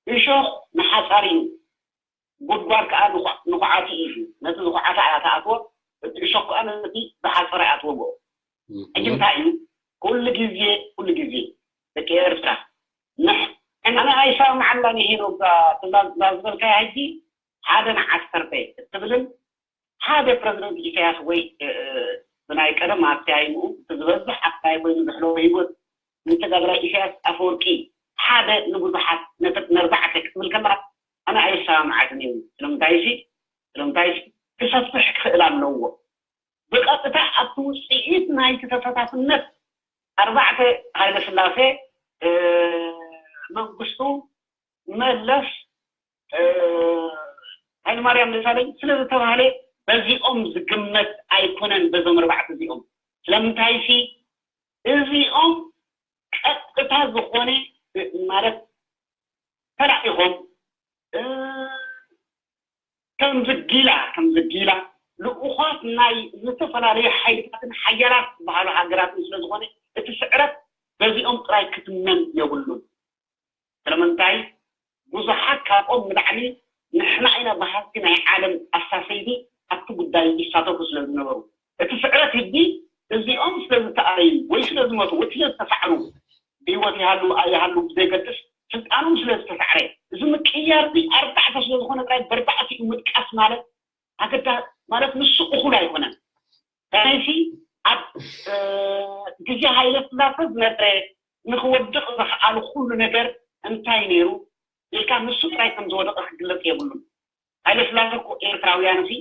እሾኽ ንሓጻሪ እዩ፣ ጉድጓድ ከዓ ንኹ- ንኹዓቲ እዩ። ነቲ ዝኹዓተ እያ ትኣትዎ፣ እቲ እሾኽ ከዓ ነቲ ዝሓጸረ እያ ትወግኦ። ሕጂ እንታይ እዩ? ኩሉ ግዜ ኩሉ ግዜ ደቂ ኤርትራ ንሕ- ኣነ ኣይሰማማዓላን እየ ሄኖክ፣ እዛ ትእዛዝ እዛ ዝበልካያ ሕጂ ሓደ ንዓሰርተ እትብልን ሓደ ፕረዚደንት ኢሳያስ ወይ ብናይ ቀደም ኣስተያይምኡ እቲ ዝበዝሕ ኣስተያይ ኮይኑ ዘሕለፎ ህይወት ንተጋግላይ ኢሳያስ ኣፈወርቂ ሓደ ንብዙሓት ነጥብ ነርባዕተ ክትብል ከላ ኣነ ኣይሰማምዓትን እዩ። ስለምንታይ ሲ ስለምንታይ ሲ ክሰፍሕ ክኽእል ኣለዎ። ብቐጥታ ኣብቲ ውፅኢት ናይቲ ተሳታፍነት ኣርባዕተ ሃይለ ስላሴ መንግስቱ መለስ ሃይለማርያም ደሳለኝ ስለዝተባህለ በዚኦም ዝግመት ኣይኮነን። በዞም ኣርባዕተ እዚኦም ስለምንታይ ሲ እዚኦም ቀጥታ ዝኾነ ማለት ተላኢኾም ከም ዝጊላ ከም ዝጊላ ልኡኻት ናይ ዝተፈላለዩ ሓይልታትን ሓያላት ዝበሃሉ ሃገራትን ስለዝኾነ እቲ ስዕረት በዚኦም ጥራይ ክትመን የብሉን። ስለምንታይ ብዙሓት ካብኦም ንላዕሊ ንሕና ኢና በሃልቲ ናይ ዓለም ኣሳሰይቲ ኣብቲ ጉዳይ ይሳተፉ ስለ ዝነበሩ እቲ ስዕረት ህጂ እዚኦም ስለ ዝተኣረዩ ወይ ስለ ዝመቱ ወይ ስለ ዝተሳዕሩ ብህይወት ይሃሉ ኣይሃሉ ብዘይገድስ ስልጣኖም ስለ ዝተሳዕረ እዚ ምቅያር እዚ ኣርባዕተ ስለ ዝኾነ ጥራይ በርባዕቲኡ ምጥቃስ ማለት ኣገዳ ማለት ንሱ እኹል ኣይኮነን። ከመይሲ ኣብ ግዜ ሃይለ ስላሰ ዝነበረ ንክወድቕ ዝኸኣሉ ኩሉ ነገር እንታይ ነይሩ ኢልካ ንሱ ጥራይ ከም ዝወደቐ ክግለፅ የብሉን። ሃይለ ስላሰ እኮ ኤርትራውያን ሲ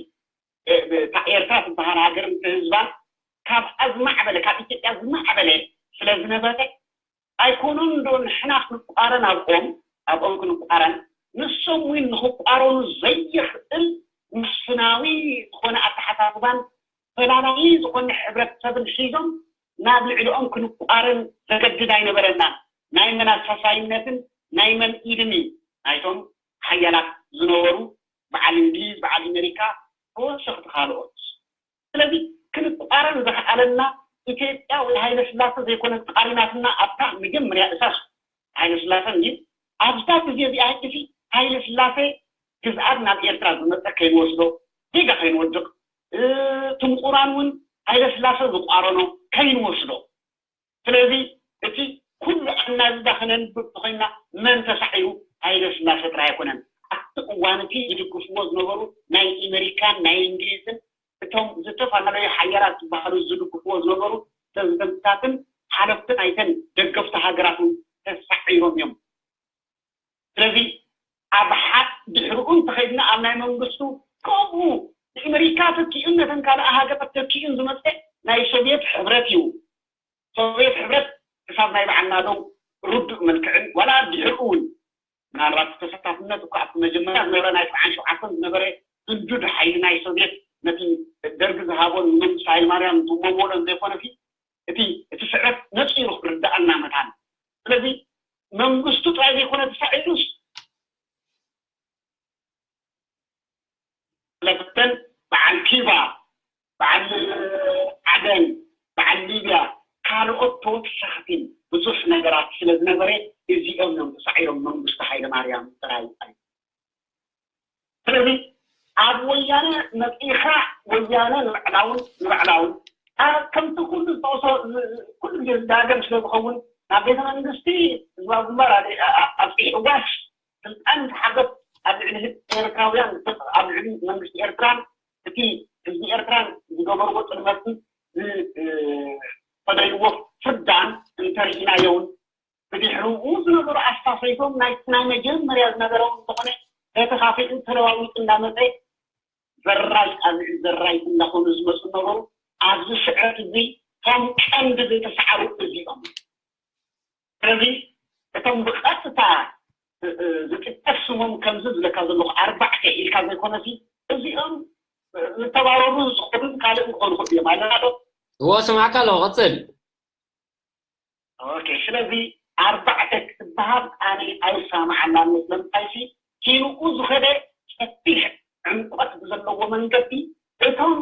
እታ ኤርትራ ትበሃል ሃገር ምስ ህዝባ ካብ ዝማዕበለ ካብ ኢትዮጵያ ዝማዕበለ ስለ ዝነበረ ኣይኮኑን ዶ ንሕና ክንቋረን ኣብኦም ኣብኦም ክንቋረን ንሶም እውን ንክቋረኑ ዘይኽእል መስፍናዊ ዝኾነ ኣተሓሳስባን ፈላላዪ ዝኾነ ሕብረተሰብን ሒዞም ናብ ልዕሊኦም ክንቋረን ዘገድድ ኣይነበረናን። ናይ መን ኣሳሳይነትን ናይ መን ኢድን እዩ ናይቶም ሓያላት ዝነበሩ በዓል እንግሊዝ በዓል ኣሜሪካ ተወሰኽቲ ካልኦት ስለዚ ክንቋረን ዝኸኣለና ኢትዮጵያ ወይ ሃይለ ስላሰ ዘይኮነት ተቓሪናትና ኣብታ መጀመርያ እሳስ ሃይለ ስላሰ እንዲ ኣብዛ ግዜ እዚኣ ሕጂ ሃይለ ስላሰ ግዝኣት ናብ ኤርትራ ዝመፀ ከይንወስዶ ዜጋ ከይንወድቕ ትምቁራን እውን ሃይለ ስላሰ ዝቋረኖ ከይንወስዶ ስለዚ እቲ ኩሉ ኣናዝዛ ክነንብብ እንተኾይንና መን ተሳዒሩ ሃይለ ስላሰ ጥራይ ኣይኮነን ኣብቲ እዋን እቲ ዝድግፍዎ ዝነበሩ ናይ ኣሜሪካን ናይ እንግሊዝን እቶም ዝተፈላለዩ ሓያላት ዝበሃሉ ዝድግፍዎ ዝነበሩ ፕረዚደንትታትን ሓለፍቲ ናይተን ደገፍቲ ሃገራት እውን ተሳዒሮም እዮም ስለዚ ኣብ ሓ ድሕርኡ እንተኸይድና ኣብ ናይ መንግስቱ ከምኡ ንኣመሪካ ተኪኡን ነተን ካልእ ሃገራት ተኪኡን ዝመፀ ናይ ሶቪየት ሕብረት እዩ ሶቪየት ሕብረት ክሳብ ናይ በዓልና ዶ ርዱእ መልክዕን ዋላ ድሕርኡ እውን ምናልባት ተሳታፍነት እኳ ኣብቲ መጀመርያ ዝነበረ ናይ ሰብዓን ሸውዓተን ዝነበረ ህንዱድ ሓይሊ ናይ ሶቪየት ነቲ ደርጊ ዝሃቦን ንመንግስቲ ሃይለማርያም ዝመወሎን ዘይኮነሲ እቲ እቲ ስዕረት ነፂሩ ክርዳኣና መታን ስለዚ መንግስቱ ጥራይ ዘይኮነ ተሳዒሩስ ለፍተን በዓል ኪባ በዓል ዓደን በዓል ሊብያ ካልኦት ተወሳኽቲ ብዙሕ ነገራት ስለ ዝነበረ እዚኦም እዮም ተሳዒሮም መንግስቱ ሃይለማርያም ጥራይ ኣዩ ስለዚ ኣብ ወያነ መፂእኻ ወያነ ንባዕላውን ንባዕላውን ከምቲ ኩሉ ዝጠቕሶ ኩሉ ግዜ ዝዳገም ስለ ዝኸውን ናብ ቤተ መንግስቲ ህዝባዊ ግንባር ኣብፅሒዕዋስ ስልጣን ዝሓዘት ኣብ ልዕሊ ህዝቢ ኤርትራውያን ኣብ ልዕሊ መንግስቲ ኤርትራን እቲ ህዝቢ ኤርትራን ዝገበርዎ ጥልመትን ዝፈደይዎ ፍርዳን እንተርኢናዮ እውን ብድሕርኡ ዝነበሩ ኣስታሰይቶም ናይ ናይ መጀመርያ ዝነበረውን ዝኾነ ተተኻኺኡ ተለዋዊጡ እንዳመፀ ዘራይ ኣብ ልዕሊ ዘራይ እንዳኾኑ ዝመፁ ነበሩ ኣብዚ ስዕረት እዚ ከም ቀንዲ ዝተሰዓሩ እዚኦም ስለዚ እቶም ብቐጥታ ዝጥቀስ ስሞም ከምዚ ዝለካ ዘለኹ ኣርባዕተ ኢልካ ዘይኮነሲ እዚኦም ዝተባረሩ ዝኾኑ ካልእ ክኾኑ ክእሉ እዮም ኣለና ዶ እዎ ስማዕካ ኣለኹ ቀፅል ኦኬ ስለዚ ኣርባዕተ ክትበሃል ኣነ ኣይሰማማዓላን ስለምንታይሲ ኪንኡ ዝኸደ ሰፊሕ ዕምቆት ብዘለዎ መንገዲ እቶም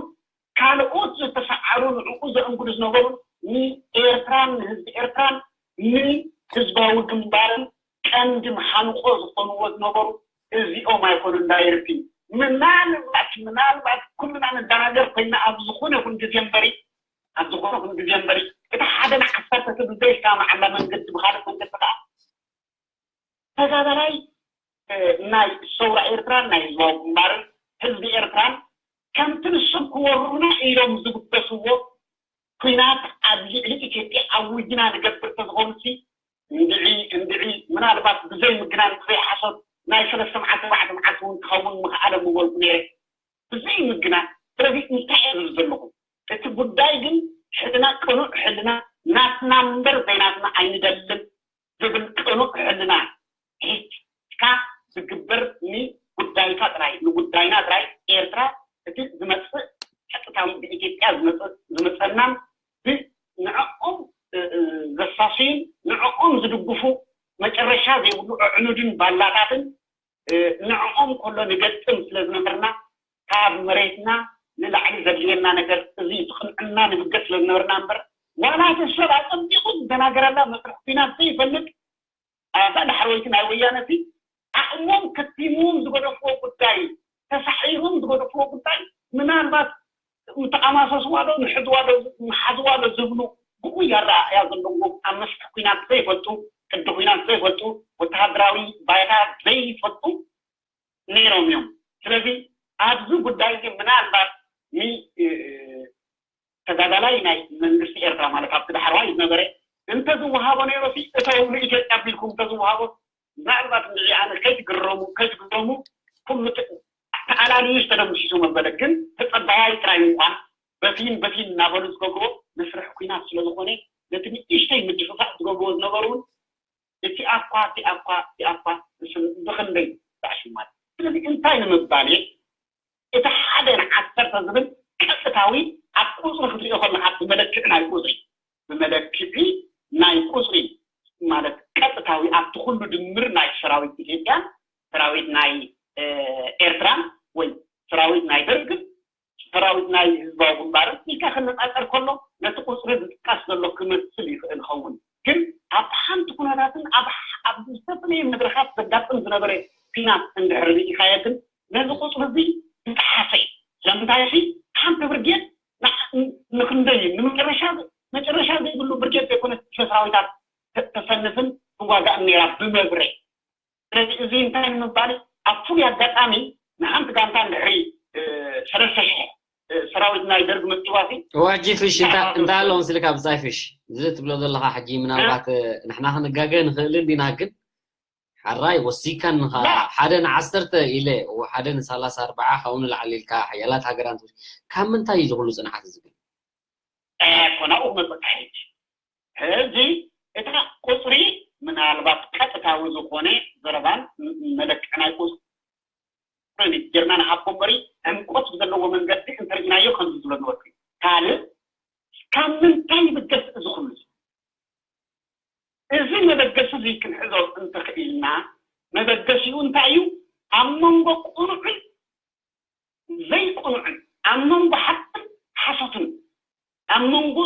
ካልኦት ዝተሰዓሩ ንዕኡ ዘእንግዱ ዝነበሩ ንኤርትራን ንህዝቢ ኤርትራን ንህዝባዊ ግንባርን ቀንዲ መሓንቆ ዝኾንዎ ዝነበሩ እዚኦም ኣይኮኑን። ዳይርቲ ምናልባት ምናልባት ኩልና ንደናገር ኮይና ኣብ ዝኾነ ይኹን ግዜ እምበሪ ኣብ ዝኾነ ይኹን ግዜ እምበሪ እቲ ሓደ ንዓሰርተ ሰብ ዘይሰማማዓላ መንገዲ ብኻልእ መንገዲ ከዓ ተጋዳላይ ናይ ሰውራ ኤርትራን ናይ ህዝባዊ ግንባርን ህዝቢ ኤርትራን ከምቲ ንሶም ክወሩና ኢሎም ዝብገስዎ ኩናት ኣብ ልዕሊ ኢትዮጵያ ኣዊጅና ንገብር ተዝኾኑሲ እንድዒ እንድዒ ምናልባት ብዘይ ምግናን ብዘይ ሓሶት ናይ ሰለስተ መዓልቲ ኣርባዕተ መዓልቲ እውን ክኸውን ምኽኣለ ምበልኩ ነይረ። ብዘይ ምግናን ስለዚ እንታይ እየ ዝብል ዘለኹ እቲ ጉዳይ ግን ሕልና ቅኑዕ ሕልና ናትና እምበር ዘይናትና ኣይንደልን ዝብል ቅኑዕ ሕልና ሒዝካ ዝግበር ንጉዳይካ ጥራይ ንጉዳይና ጥራይ ኤርትራ እቲ ዝመፅእ ቀጥታዊ ብኢትዮጵያ ዝመፅእ ዝመፀናን ብንዕኦም ዘሳስዩን ንዕኦም ዝድግፉ መጨረሻ ዘይብሉ ኣዕኑድን ባላታትን ንዕኦም ከሎ ንገጥም ስለ ዝነበርና ካብ መሬትና ንላዕሊ ዘድልየና ነገር እዚ ትቕንዕና ንብገስ ስለ ዝነበርና እምበር ዋላ እቲ ሰብ ኣፀቢቑ ዝደናገረላ መስርሕ ኩናት ዘይፈልጥ ኣታ ዳሕረወይቲ ናይ ወያነ ሲ ዓቕሞም ከቲምዎም ዝገደፍዎ ጉዳይ ተሳሒሮም ዝገደፍዎ ጉዳይ ምናልባት ምተቓማሰስዋ ዶ ንሕዝዋ ዶ ምሓዝዋ ዶ ዝብሉ ብኡ ኣረኣእያ ዘለዎም ኣብ መስርሕ ኩናት ዘይፈልጡ ቅዲ ኩናት ዘይፈልጡ ወተሃደራዊ ባይታ ዘይፈልጡ ነይሮም እዮም። ስለዚ ኣብዚ ጉዳይ እዚ ምናልባት ተጋዳላይ ናይ መንግስቲ ኤርትራ ማለት ኣብቲ ዳሕረዋይ ዝነበረ እንተዝወሃቦ ነይሮሲ እተው ንኢትዮጵያ ኣቢልኩም እንተዝወሃቦ ምናልባት ንዚ ኣነ ከይትግረሙ ከይትግረሙ ኩሉ ተኣላልዩ ዝተደምሲሱ መበለ ግን ተፀባያይ ጥራይ ምኳን በቲን በቲን እናበሉ ዝገብርዎ መስርሕ ኩናት ስለዝኾነ ነቲ ንእሽተይ ምድፍፋእ ዝገብርዎ ዝነበሩ እውን እቲ ኣኳ እቲ ኣኳ እቲ ኣኳ ብክንደይ ዳዕሽማት ስለዚ እንታይ ንምባል እየ እቲ ሓደ ንዓሰርተ ዝብል ቀጥታዊ ኣብ ቁፅሪ ክትሪኦ ከለካ ብመለክዒ ናይ ቁፅሪ ብመለክዒ ናይ ቁፅሪ ማለት ቀጥታዊ ኣብቲ ኩሉ ድምር ናይ ሰራዊት ኢትዮጵያን ሰራዊት ናይ ኤርትራን ወይ ሰራዊት ናይ ደርግን ሰራዊት ናይ ህዝባዊ ግንባርን ኢልካ ክነፃፀር ከሎ ነቲ ቁፅሪ ዝጥቀስ ዘሎ ክመስል ይኽእል ይኸውን ግን ኣብ ሓንቲ ኩነታትን ኣብ ዝተፈለየ መድረኻት ዘጋጥም ዝነበረ ኲናት እንድሕር ርኢኻዮ ግን ነዚ ቁፅሪ እዚ ዝጠሓሰ እዩ። ስለምንታይ ሲ ሓንቲ ብርጌድ ንክንደይ ንመጨረሻ መጨረሻ ዘይብሉ ብርጌድ ዘይኮነ ክልተ ሰራዊታት ተሰንፍን ትዋጋእን ነይራ ብመብረ ስለዚ እዚ እንታይ ንምባል ኣብ ፍሉይ ኣጋጣሚ ንሓንቲ ጋንታ እንድሕሪ ሰለስተ ሽሕ ሰራዊት ናይ ደርግ መፂዋሲ ዋጂ ፍሽ እንታይ ኣሎ ምስልካ ብፃይ ፍሽ እዚ ትብሎ ዘለካ ሕጂ ምናልባት ንሕና ክንጋገ ንኽእል እንዲና ግን ሓራይ ወሲካን ንኻ ሓደ ንዓሰርተ ኢለ ሓደ ንሳላሳ ኣርባዓ ካብኡ ንላዕሊ ኢልካ ሓያላት ሃገራት ካብ ምንታይ እዩ ዝኽሉ ፅንዓት ዝብል ኮናኡ ክመፀካ ሕጂ ሕዚ እታ ቁፅሪ ምናልባት ቀጥታዊ ዝኾነ ዘረባን መለክዕ ናይ ቁፅሪ ጀርና ንሃቦ እምበሪ ዕምቆት ብዘለዎ መንገዲ እንተርኢናዮ ከምዚ ዝበልዎ ካልእ ካብ ምንታይ ይብገስ እዚ ኩሉ እዚ መበገሲ እዚ ክንሕዞ እንተኽኢልና መበገሲኡ እንታይ እዩ ኣብ መንጎ ቁኑዕን ዘይቁኑዕን ኣብ መንጎ ሓቅን ሓሶትን ኣብ መንጎ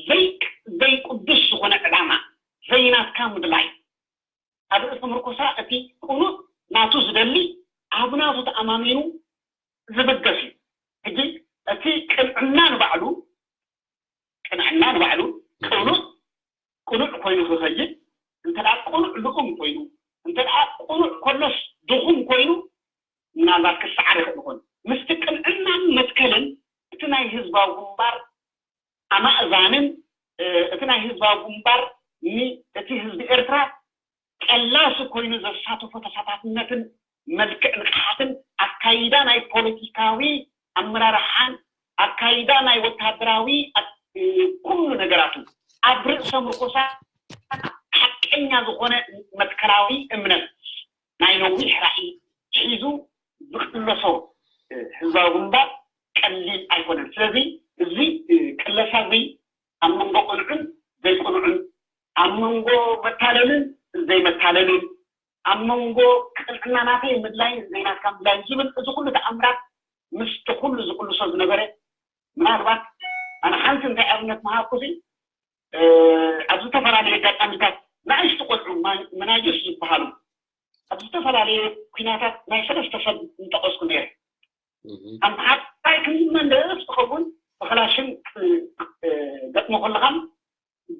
ዘይቅ ዘይቅዱስ ዝኾነ ዕላማ ዘይናትካ ምድላይ ኣብ ርእሲ ምርኮሳ እቲ ቅኑዕ ናቱ ዝደሊ ኣብ ናቱ ተኣማሚኑ ዝብገስ እዩ። ሕጂ እቲ ቅንዕና ንባዕሉ ቅንዕና ንባዕሉ ቅኑዕ ቅኑዕ ኮይኑ ክኸይድ እንተ ደኣ ቅኑዕ ልኡም ኮይኑ እንተ ደኣ ቅኑዕ ኮሎስ ድኹም ኮይኑ ምናልባት ክሰዓር ይኽእል ይኾን። ምስቲ ቅንዕናን መትከልን እቲ ናይ ህዝባዊ ግንባር ኣማእዛንን እቲ ናይ ህዝባዊ ግንባር ንእቲ ህዝቢ ኤርትራ ቀላሲ ኮይኑ ዘሳተፎ ተሳታፍነትን መልክዕ ንቕሓትን ኣካይዳ ናይ ፖለቲካዊ ኣመራርሓን ኣካይዳ ናይ ወታደራዊ ኩሉ ነገራቱ ኣብ ርእሰ ምርኮሳ ሓቀኛ ዝኾነ መትከላዊ እምነት ናይ ነዊሕ ራእይ ሒዙ ዝቅለሶ ህዝባዊ ግንባር ቀሊል ኣይኮነን። ስለዚ እዚ ቅለሳ እዚ ኣብ መንጎ ቅኑዕን ዘይቅኑዕን ኣብ መንጎ መታለልን ዘይመታለልን ኣብ መንጎ ቅንዕና ናተይ ምድላይን ዘይናትካ ምድላይን ዝብል እዚ ኩሉ ተኣምራት ምስቲ ኩሉ ዝቅልሶ ዝነበረ ምናልባት ኣነ ሓንቲ እንታይ ኣብነት ምሃብኩ ኣብ ዝተፈላለዩ ኣጋጣሚታት ንኣሽቱ ቆልዑ መናጀስ ዝበሃሉ ኣብ ዝተፈላለየ ኩናታት ናይ ሰለስተ ሰብ እንጠቐስኩ ነይረ። ኣምሓታይ ክንመለስ ትኸውን ብክላሽን ክትገጥሞ ከለኻን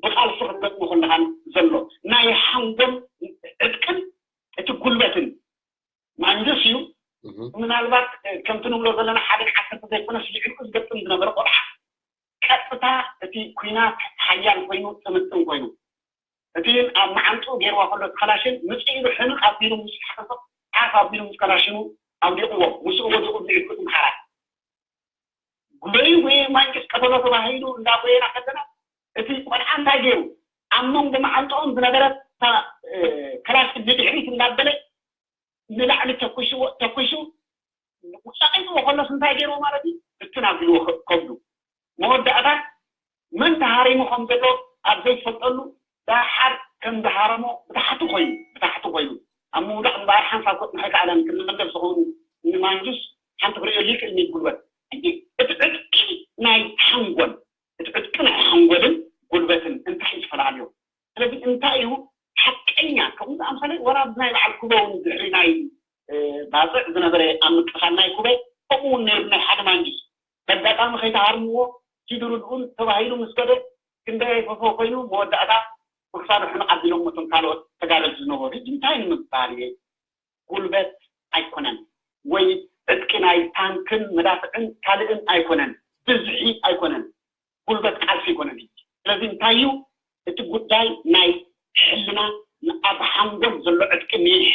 ብቃልሲ ክትገጥሞ ከለኻን ዘሎ ናይ ሓንጎል ዕጥቅን እቲ ጉልበትን ማንጀስ እዩ። ምናልባት ከምቲ ንብሎ ዘለና ሓደ ዓሰርተ ዘይኮነስ ልዕሊኡ ዝገጥም ዝነበረ ቆልዓ ቀጥታ እቲ ኩናት ሓያል ኮይኑ ጥምጥም ኮይኑ እቲ ኣብ መዓንጥኡ ገይርዋ ከሎ እቲ ከላሽን ምጽእ ኢሉ ሕንቕ ኣቢሉ ምስ ሓፈሶ ሓፍ ኣቢሉ ምስ ከላሽኑ ኣውዲቕዎ ምስኡ ወዲቑ ብልዕሊኡ እቲ ምሓራት ጎዩ ጎየ ማንጭስ ቀተሎ ተባሂሉ እንዳጎየና ከለና እቲ ቆልዓ እንታይ ገይሩ ኣብ መንጎ መዓንጥኦም ዝነበረት ከላሽን ንድሕሪት እንዳበለ ንላዕሊ ተኩስዎ ተኩሱ ጸቂጥዎ ከሎስ እንታይ ገይርዎ ማለት እዩ ብትን ኣቢልዎ ከብዱ መወዳእታ መን ተሃሪሙ ከም ዘሎ ኣብ ዘይትፈልጠሉ ደሓር ከም ዝሃረሞ ብታሕቲ ኮይኑ ብታሕቲ ኮይኑ ኣብ ምውዳቕ እምበኣር ሓንሳብ ኮጥ ንኸይከኣለን ክንመደብ ዝኸውን ንማንጁስ ሓንቲ ክርእየሉ ይክእል ሚል ጉልበት ሕጂ እቲ ዕጥቂ ናይ ሓንጎል እቲ ዕጥቂ ናይ ሓንጎልን ጉልበትን እንታይ እዩ ዝፈላለዮ ስለዚ እንታይ እዩ ሓቀኛ ከምኡ ዝኣምሰለ ወላ ናይ በዓል ኩበ እውን ድሕሪ ናይ ባፅዕ ዝነበረ ኣብ ምቅኻል ናይ ኩበ ከምኡ እውን ነይሩ ናይ ሓደ ማንጁስ በጋጣሚ ከይተሃርምዎ ኪዱ ርድኡን ተባሂሉ ምስ ከደ ክንደይ ፈፎ ኮይኑ መወዳእታ ብክሳዱ ሕንቕ ኣቢሎም እቶም ካልኦት ተጋደልቲ ዝነበሩ ሕጂ እንታይ ንምባል እየ ጉልበት ኣይኮነን ወይ ዕጥቂ ናይ ታንክን መዳፍዕን ካልእን ኣይኮነን ብዝሒ ኣይኮነን ጉልበት ቃልሲ ኣይኮነን ሕጂ ስለዚ እንታይ እዩ እቲ ጉዳይ ናይ ሕልና ኣብ ሓንጎል ዘሎ ዕጥቂ ሚሕ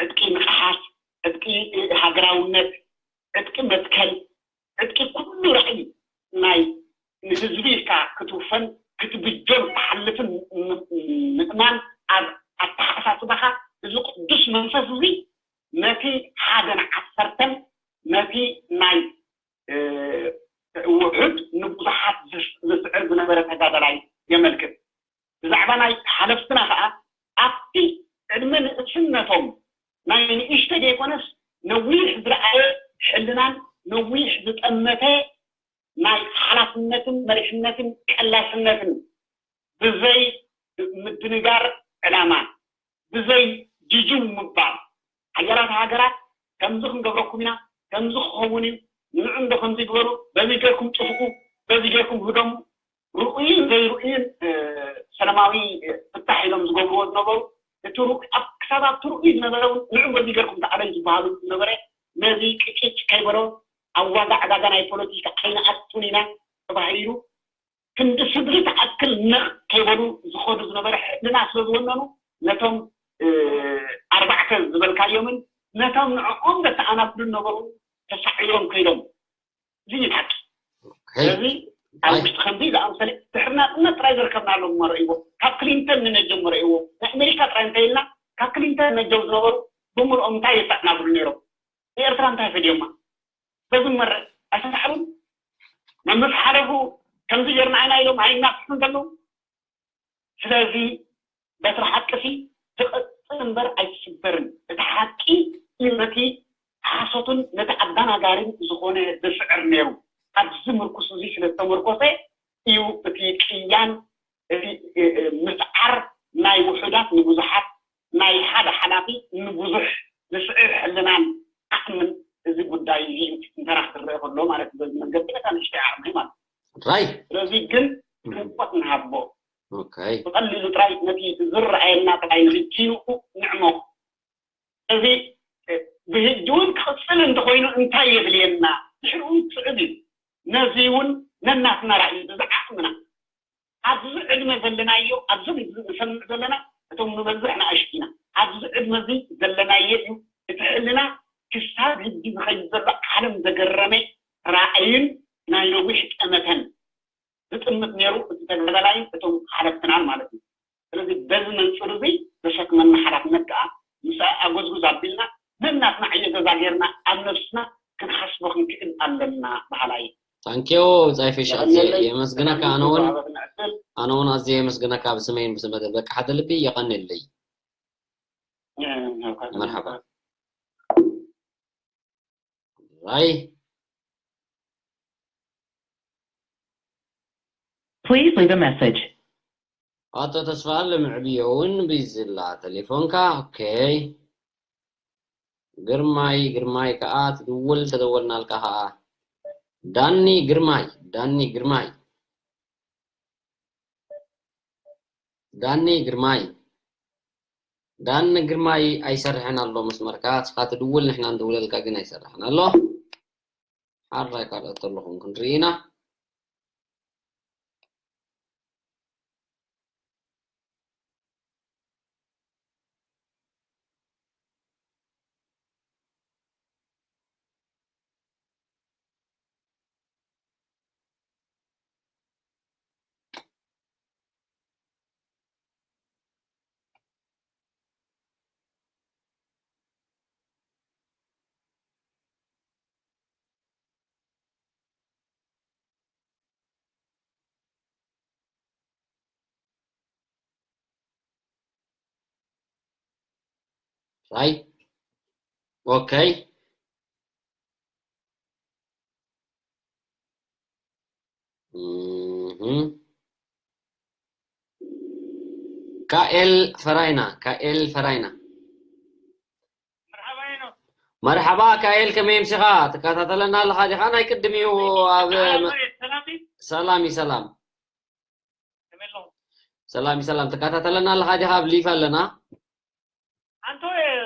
ዕጥቂ ንቕሓት ዕጥቂ ሃገራውነት ዕጥቂ መትከል ዕጥቂ ኩሉ ራእይ ናይ ንህዝቢ ኢልካ ክትውፈን ክትብጆን ትሓልፍን ምእማን ኣብ ኣተሓሳስባኻ እዚ ቅዱስ መንፈስ እዚ ነቲ ሓደን ዓሰርተን ነቲ ናይ ውሑድ ንብዙሓት ዝስዕር ዝነበረ ተጋዳላይ የመልክት። ብዛዕባ ናይ ሓለፍትና ከኣ ኣብቲ ዕድመ ንእስነቶም ናይ ንእሽተ ዘይኮነስ ነዊሕ ዝረኣየ ሕልናን ነዊሕ ዝጠመተ ናይ ሓላፍነትን መሪሕነትን ቀላስነትን ብዘይ ምድንጋር ዕላማ ብዘይ ጅጅው ምባል ሓያላት ሃገራት ከምዚ ክንገብረኩም ኢና ከምዚ ክኸውን እዩ ንዑ እንዶ ከምዚ ግበሩ በዚ ገርኩም ጥፍኡ በዚ ገርኩም ህደሙ ርኡይን ዘይርኡይን ሰላማዊ ፍታሕ ኢሎም ዝገብርዎ ዝነበሩ እቲ ኣብ ክሳብ ኣብቲ ርኡይ ዝነበረ እውን ንዑ በዚ ገርኩም ተዓለዩ ዝበሃሉ ዝነበረ ነዚ ቅጭጭ ከይበሎ ኣብ ዋጋ ዕዳጋ ናይ ፖለቲካ ኣይንኣቱን ኢና ተባሂሉ ክንዲ ስድሪ ትኣክል ነቕ ከይበሉ ዝኸዱ ዝነበረ ሕልና ስለ ዝወነኑ ነቶም ኣርባዕተ ዝበልካዮምን ነቶም ንዕኦም ዘተኣናግዱ ዝነበሩ ተሳዒሮም ከይዶም እዚ እዩ ሓቂ ስለዚ ኣብ ውሽጢ ከምዚ ዝኣምሰለ ድሕሪ ናፅነት ጥራይ ዘርከብናሎም መረእይዎ ካብ ክሊንተን ንነጀም መረእይዎ ናይ ኣሜሪካ ጥራይ እንተይልና ካብ ክሊንተን ነጀው ዝነበሩ ብምልኦም እንታይ የሳዕናብሉ ነይሮም ንኤርትራ እንታይ ፈድዮማ በዚ መረ ኣይተሳዕሩን መምስ ሓለፉ ከምዚ ጌርና ኢና ኢሎም ኣይናፍሑን ዘለዉ ስለዚ በትሪ ሓቂ ሲ ትቕጽል እምበር ኣይትስበርን እቲ ሓቂ እዩ ነቲ ሓሶትን ነቲ ኣዳናጋሪን ዝኾነ ዝስዕር ነይሩ ኣብዚ ምርኩስ እዚ ስለ ዝተመርኮሰ እዩ እቲ ቅያን እቲ ምስዓር ናይ ውሑዳት ንብዙሓት ናይ ሓደ ሓላፊ ንብዙሕ ዝስዕር ሕልናን ዓቕምን እዚ ጉዳይ እዚ እንተራ ክትረአ ከሎ ማለት በዚ መንገዲ በታ ንእሽተይ ዓቕሚ ማለት right ስለዚ ግን ትንቆት ንሃቦ okay ብቐሊሉ ጥራይ ነቲ ዝረኣየና ጥራይ ንክኪንኡ ንዕመቕ እዚ ብህጂ እውን ክቕፅል እንተኮይኑ እንታይ የድልየና ድሕሪኡ ክስዕብ እዩ ነዚ እውን ነናትና ራእዩ ብዝዓቕምና ኣብዚ ዕድመ ዘለናዮ ኣብዞም ንሰምዕ ዘለና እቶም ንበዝሕ ንኣሽቱ ኢና ኣብዚ ዕድመ እዚ ዘለናዮ እዩ እቲ ሕልና ክሳብ ሕጂ ዝኸይድ ዘሎ ዓለም ዘገረመ ራእይን ናይ ነዊሕ ጠመተን ዝጥምት ነይሩ እቲ ተጋዳላይን እቶም ሓለፍትናን ማለት እዩ ስለዚ በዚ መንፅር እዚ ዘሸክመና ሓላፍነት ከዓ ምስ ኣጎዝጉዝ ኣቢልና ነናትና ዕዮ ገዛ ገይርና ኣብ ነብስና ክንሓስቦ ክንክእል ኣለና በሃላይ እዩ። ታንኪዮ ጻይፈሽ ኣዝየ የመስግነካ ኣነውን ኣነውን ኣዝየ የመስግነካ ብስመይን ብስመ በቃ ሓደ ልቢ የቀንልይ መርሓባ ራይ Please leave a message. ኣቶ ተስፋ ለምዕብዮ እውን ብዝላ ቴሌፎንካ። ኦኬ። ግርማይ፣ ግርማይ ከኣ ትድውል፣ ተደወልናልካ ከኣ። ዳኒ ግርማይ፣ ዳኒ ግርማይ። ዳኒ ግርማይ። ዳኒ ግርማይ ኣይሰርሕን ኣሎ መስመርካ፣ ንስኻ ትድውል ንሕና ንድውለልካ ግን ኣይሰርሕን ኣሎ። ሓራይ ካልኦት ኣለኹም ክንርኢ ኢና። ራይ። ኦኬ። እህ። ካኤል ፈራይና፣ ካኤል ፈራይና። መርሓባ ካኤል፣ ከመይ ኣምሲኻ? ትከታተለና ኣለኻ ዲኻ? ናይ ቅድም እዩ ኣብ ሰላም እዩ፣ ሰላም። ሰላም እዩ፣ ሰላም። ትከታተለና ኣለኻ ዲኻ? ኣብ ሊቭ ኣለና። ኣንተ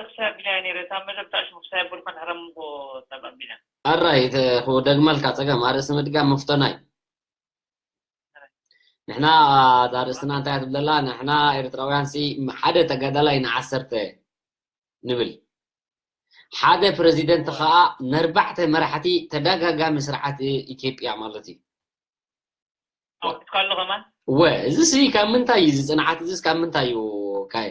ክሳብ ቢላ ነይረ፣ እታ መደብ ታሽሙ ክሳብ ብልኮን ሕረምጎ ሰብ ኣቢላ። ኣራይ፣ ተ-፣ ክደግመልካ ጸገም፣ ኣርእስቲ ምድጋም መፍተና እዩ። ንሕና እዛ ኣርእስትና እንታይ እያ ትብለላ? ንሕና ኤርትራውያን ሲ ሓደ ተጋዳላይ ንዓሰርተ ንብል። ሓደ ፕረዚደንት ኸኣ ነርባዕተ መራሕቲ ተደጋጋሚ ስርዓት ኢትዮጵያ ማለት እዩ። ኣውጥካ ኣሎ ከማን? ወ፣ እዚ ሲ ካብ ምንታይ እዩ? እዚ ጽንዓት እዚስ ካብ ምንታይ እዩ ካየ?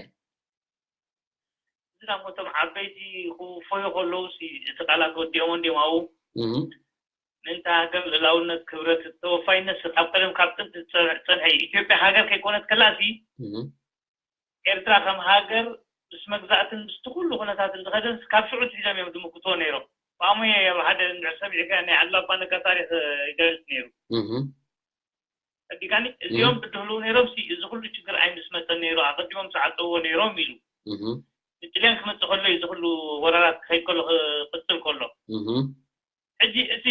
እዚ ናሞቶም ዓበይቲ ክውፈዩ ከለዉ ሲ እቲ ቃላት ወዲኦም እንዲዮም ኣብኡ። እህ። ምእንቲ ሃገር ልእላውነት፣ ክብረት፣ ተወፋይነት ሲ ካብ ቀደም ካብ ጥንቲ ዝጸንሐ፣ ዝጸንሐ እዩ። ኢትዮጵያ ሃገር ከይኮነት ከላ ሲ እህ። ኤርትራ ከም ሃገር ምስ መግዛእትን ምስቲ ኩሉ ኩነታትን ዝኸደን ካብ ሽዑ ኣትሒዞም እዮም ዝምክትዎ ነይሮም። ብኣሞየ ኣብ ሓደ እንድሕር ሰሚዕካ ናይ ዓድሎ ኣባ ነጋ ታሪኽ ይገልጽ ነይሩ። እህ። ኣዲጋኒ እዚኦም እህ። ብድህልው ነይሮም ሲ እዚ ኩሉ ችግር ኣይምስመጸን ነይሩ፣ ኣቐዲሞም ዝዓጸውዎ ነይሮም ኢሉ። እህ። ንጥልያን ክመጽእ ከሎ እዩ እዚ ኩሉ ወራራት ክኸይድ ከሎ ክቕጽል ከሎ። እህ። ሕጂ እቲ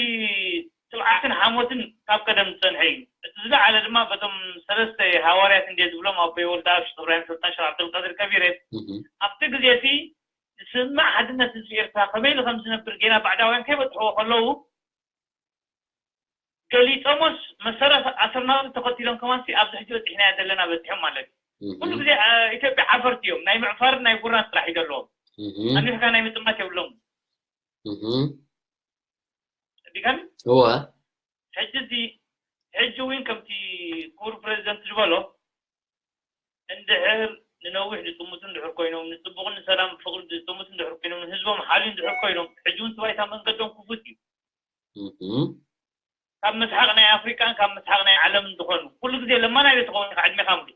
ትብዓትን ሓሞትን ካብ ቀደም ዝጸንሐ እዩ። እቲ ዝለዓለ ድማ በቶም ሰለስተ ሃዋርያት እንድየ ዝብሎም ኣቦይ ወልደኣብ፣ ሽኽ እብራሂም ሰልጣን፣ ሽኽ ዓብደልቃድር ከቢረ እህ። ኣብቲ ግዜ እቲ ዝስማዕ ሓድነት ህዝቢ ኤርትራ ከመይ ኢሉ ከም ዝነብር ጌና ባዕዳውያን ከይበጽሕዎ ከለዉ ገሊጾሞስ መሰረት ኣሰርናሉ ተኸቲሎም ከማንሲ ኣብዚ ሕጂ በጺሕናዮ ዘለና በጺሖም ማለት እዩ። እህ። ኩሉ ግዜ፣ አ፣ ኢትዮጵያ ዓፈርቲ እዮም። ናይ ምዕፋርን ናይ ጉራን ጥራሕ እዩ ዘለዎም። እህ። ኣንዊሕካ ናይ ምጥማት የብሎም። እህ። ዲጋን? እወ። ሕጂ እዚ፣ ሕጂ እውን ከምቲ ክቡር ፕረዚደንት ዝበሎ፣ እንድሕር ንነዊሕ ዝጥምቱ እንድሕር ኮይኖም፣ ንጽቡቕን ንሰላም ፍቕሪ ዝጥምቱ እንድሕር ኮይኖም፣ ንህዝቦም ሓልዩ እንድሕር ኮይኖም፣ ሕጂ እውን እቲ ባይታ መንገዶም ክፉት እዩ። እህ። ካብ መስሓቕ ናይ ኣፍሪቃን ካብ መስሓቕ ናይ ዓለምን ዝኾኑ፣ ኩሉ ግዜ ለማናይ ዶ ትኸውን ኢኻ ዕድሜኻ ሙሉ?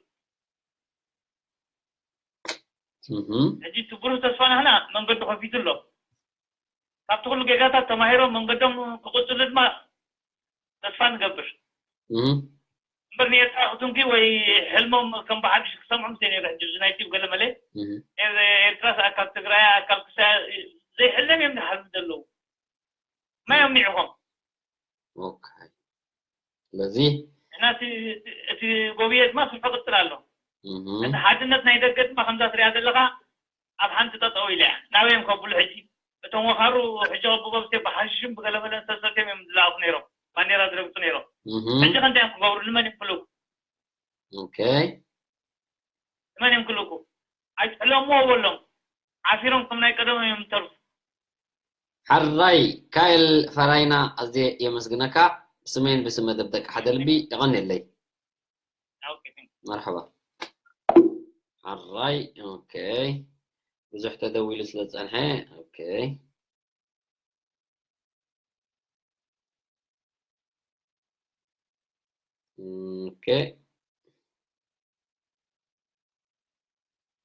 እህ። ሕጂ እቲ ብሩህ ተስፋ ናህና መንገዱ ከፊቱ ኣሎ። ካብቲ ኩሉ ጌጋታት ተማሂሮም መንገዶም ክቕጽሉ ድማ ተስፋ ንገብር። እህ። እምበር ንኤርትራ ክትንኪ ወይ ሕልሞም ከም ብሓድሽ ክሰምዖም ስየ ነይረ። ሕጂ እዚ ናይ ቲብ ገለ መለ እህ። ኤር-፣ ኤርትራስ ኣካል ትግራይ፣ ኣካል ክሳይ ዘይሕለም እዮም ዝሓልሙ ዘለዉ። መን እዮም ኒዕኾም? ኦኬ። ስለዚ ንሕና እቲ፣ እቲ፣ እቲ ጎብየ ድማ ስርሑ ቅጽል ኣሎ። እህ። እቲ ሓድነት ናይ ደገ ድማ ከምዛ ትሪኣ ዘለኻ ኣብ ሓንቲ ጠጠው ኢላ እያ። ናበይ እዮም ከብሉ ሕጂ? እቶም ወኻሩ ሕጂ ከብቦም ስቴ ብሓሽሽን ብገለመለን ዝተሰትዮም እዮም ዝለኣኹ ነይሮም። ባንዴራ ዝረግጹ ነይሮም። እህ። ሕጂ ከ እንታይ እዮም ክገብሩ? ንመን እዮም ክልእኩ? ኦኬ። ንመን እዮም ክልእኩ? ኣይትሕለምዎ በሎም። ዓፊሮም ከም ናይ ቀደም እዮም ዝተርፉ። ሓራይ ካይል ፈራይና ኣዝየ የመስግነካ። ብስመይን ብስም መደብ ደቂ ሓደ ልቢ የቐንየለይ። ኦኬ፣ ቴንክ ዩ። መርሓባ። ሓራይ፣ ኦኬ። ብዙሕ ተደዊሉ ስለ ዝጸንሐ፣ ኦኬ። ኦኬ።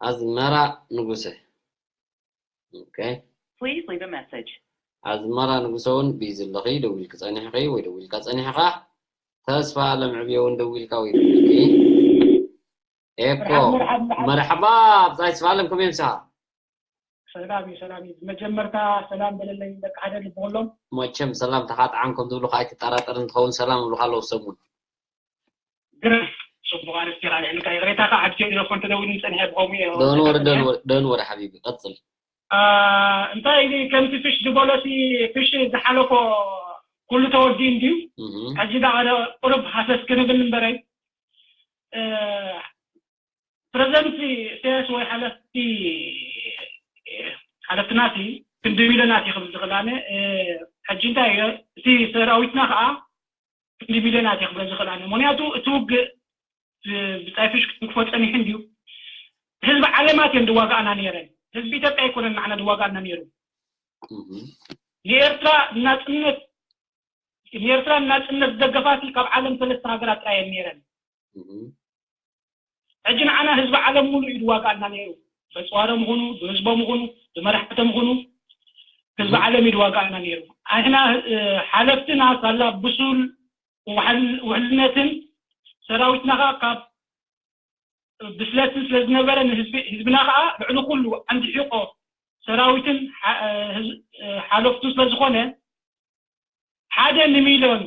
ኣዝመራ ንጉሰ። ኦኬ። Please leave a message. ኣዝመራ ንጉሰ እውን ቢዚ ኣለኺ፣ ደዊልኪ ጸኒሕኺ ወይ ደዊልካ ጸኒሕኻ። ተስፋ ለምዕብዮ እውን ደዊልካ ወይ ደዊልኪ። ኤኮ መርሓብ፣ መርሓብ፣ መርሓብ። መርሓባ። ብጻይ ስፋለም ከመይ ምሳኻ? ሰላም እዩ፣ ሰላም እዩ። ብመጀመርታ ሰላም በለለይ ደቂ ሓደ ልቢ ኩሎም። መቸም ሰላምታኻ ጥዓም ከም ዝብሉ ኣይትጠራጠር፣ እንትኸውን ሰላም ይብሉኻ ኣለዉ ሰሙን። ግርም፣ ጽቡቕ ኣርእስቲ ኢኻ ኣልዒልካ። ይቕሬታ ከኣ ኣብ ቴሌፎን ተደዊሉ ጸኒሐ ብኸምኡ እየ ደንወር ተጸኒሐ። ደንወር ደንወር ሓቢቢ ቀጽል። አ፣ እንታይ እዚ ከምቲ ፍሽ ዝበሎሲ ፍሽ ዝሓለፎ ኩሉ ተወዲኡ እንድዩ። እህ ሕጂ ዳ ቁሩብ ሃሰስ ክንብል እምበረይ፣ እ፣ ፕረዚደንት ኢሳያስ ወይ ሓለፍቲ ሓለፍትናሲ ክንዲ ሚልዮናት እዩ ክብል ዝኽእል ኣነ። እ፣ ሕጂ እንታይ እዩ እቲ ሰራዊትና ከዓ ክንዲ ሚልዮናት እዩ ክብል ዝኽእል ኣነ። ምክንያቱ እቲ ውግእ ብ-፣ ብጻይ ፍሽ ክንክፎ ጸኒሑ እንድዩ። ህዝቢ ዓለማት እየን ዝዋጋኣና ነይረን። ህዝቢ ኢትዮጵያ ኣይኮነን ንዓና ዝዋጋኣና ነይሩ። እህ ንኤርትራ ናጽነት ንኤርትራ ናጽነት ዝደገፋሲ ካብ ዓለም ሰለስተ ሃገራት ጥራይ እየን ነይረን። እህ ሕጂ ንዓና ህዝቢ ዓለም ሙሉእ እዩ ዝዋጋኣና ነይሩ። በጽዋሮም ይኹኑ፣ ብህዝቦም ይኹኑ፣ ብመራሕቶም ይኹኑ ህዝቢ ዓለም እዩ ዝዋጋኣና ነይሩ። ኣሕና፣ እ፣ ሓለፍትና ሳላ ብሱል ውሕል-፣ ውሕልነትን ሰራዊትና ከዓ ካብ ብስለትን ስለ ዝነበረ ንህዝቢ፣ ህዝብና ከዓ ልዕሊ ኩሉ ኣንዲሒቆ ሰራዊትን ሓ-፣ እ፣ ህዝ-፣ እ፣ ሓለፍቱን ስለ ዝኾነ ሓደ ንሚልዮን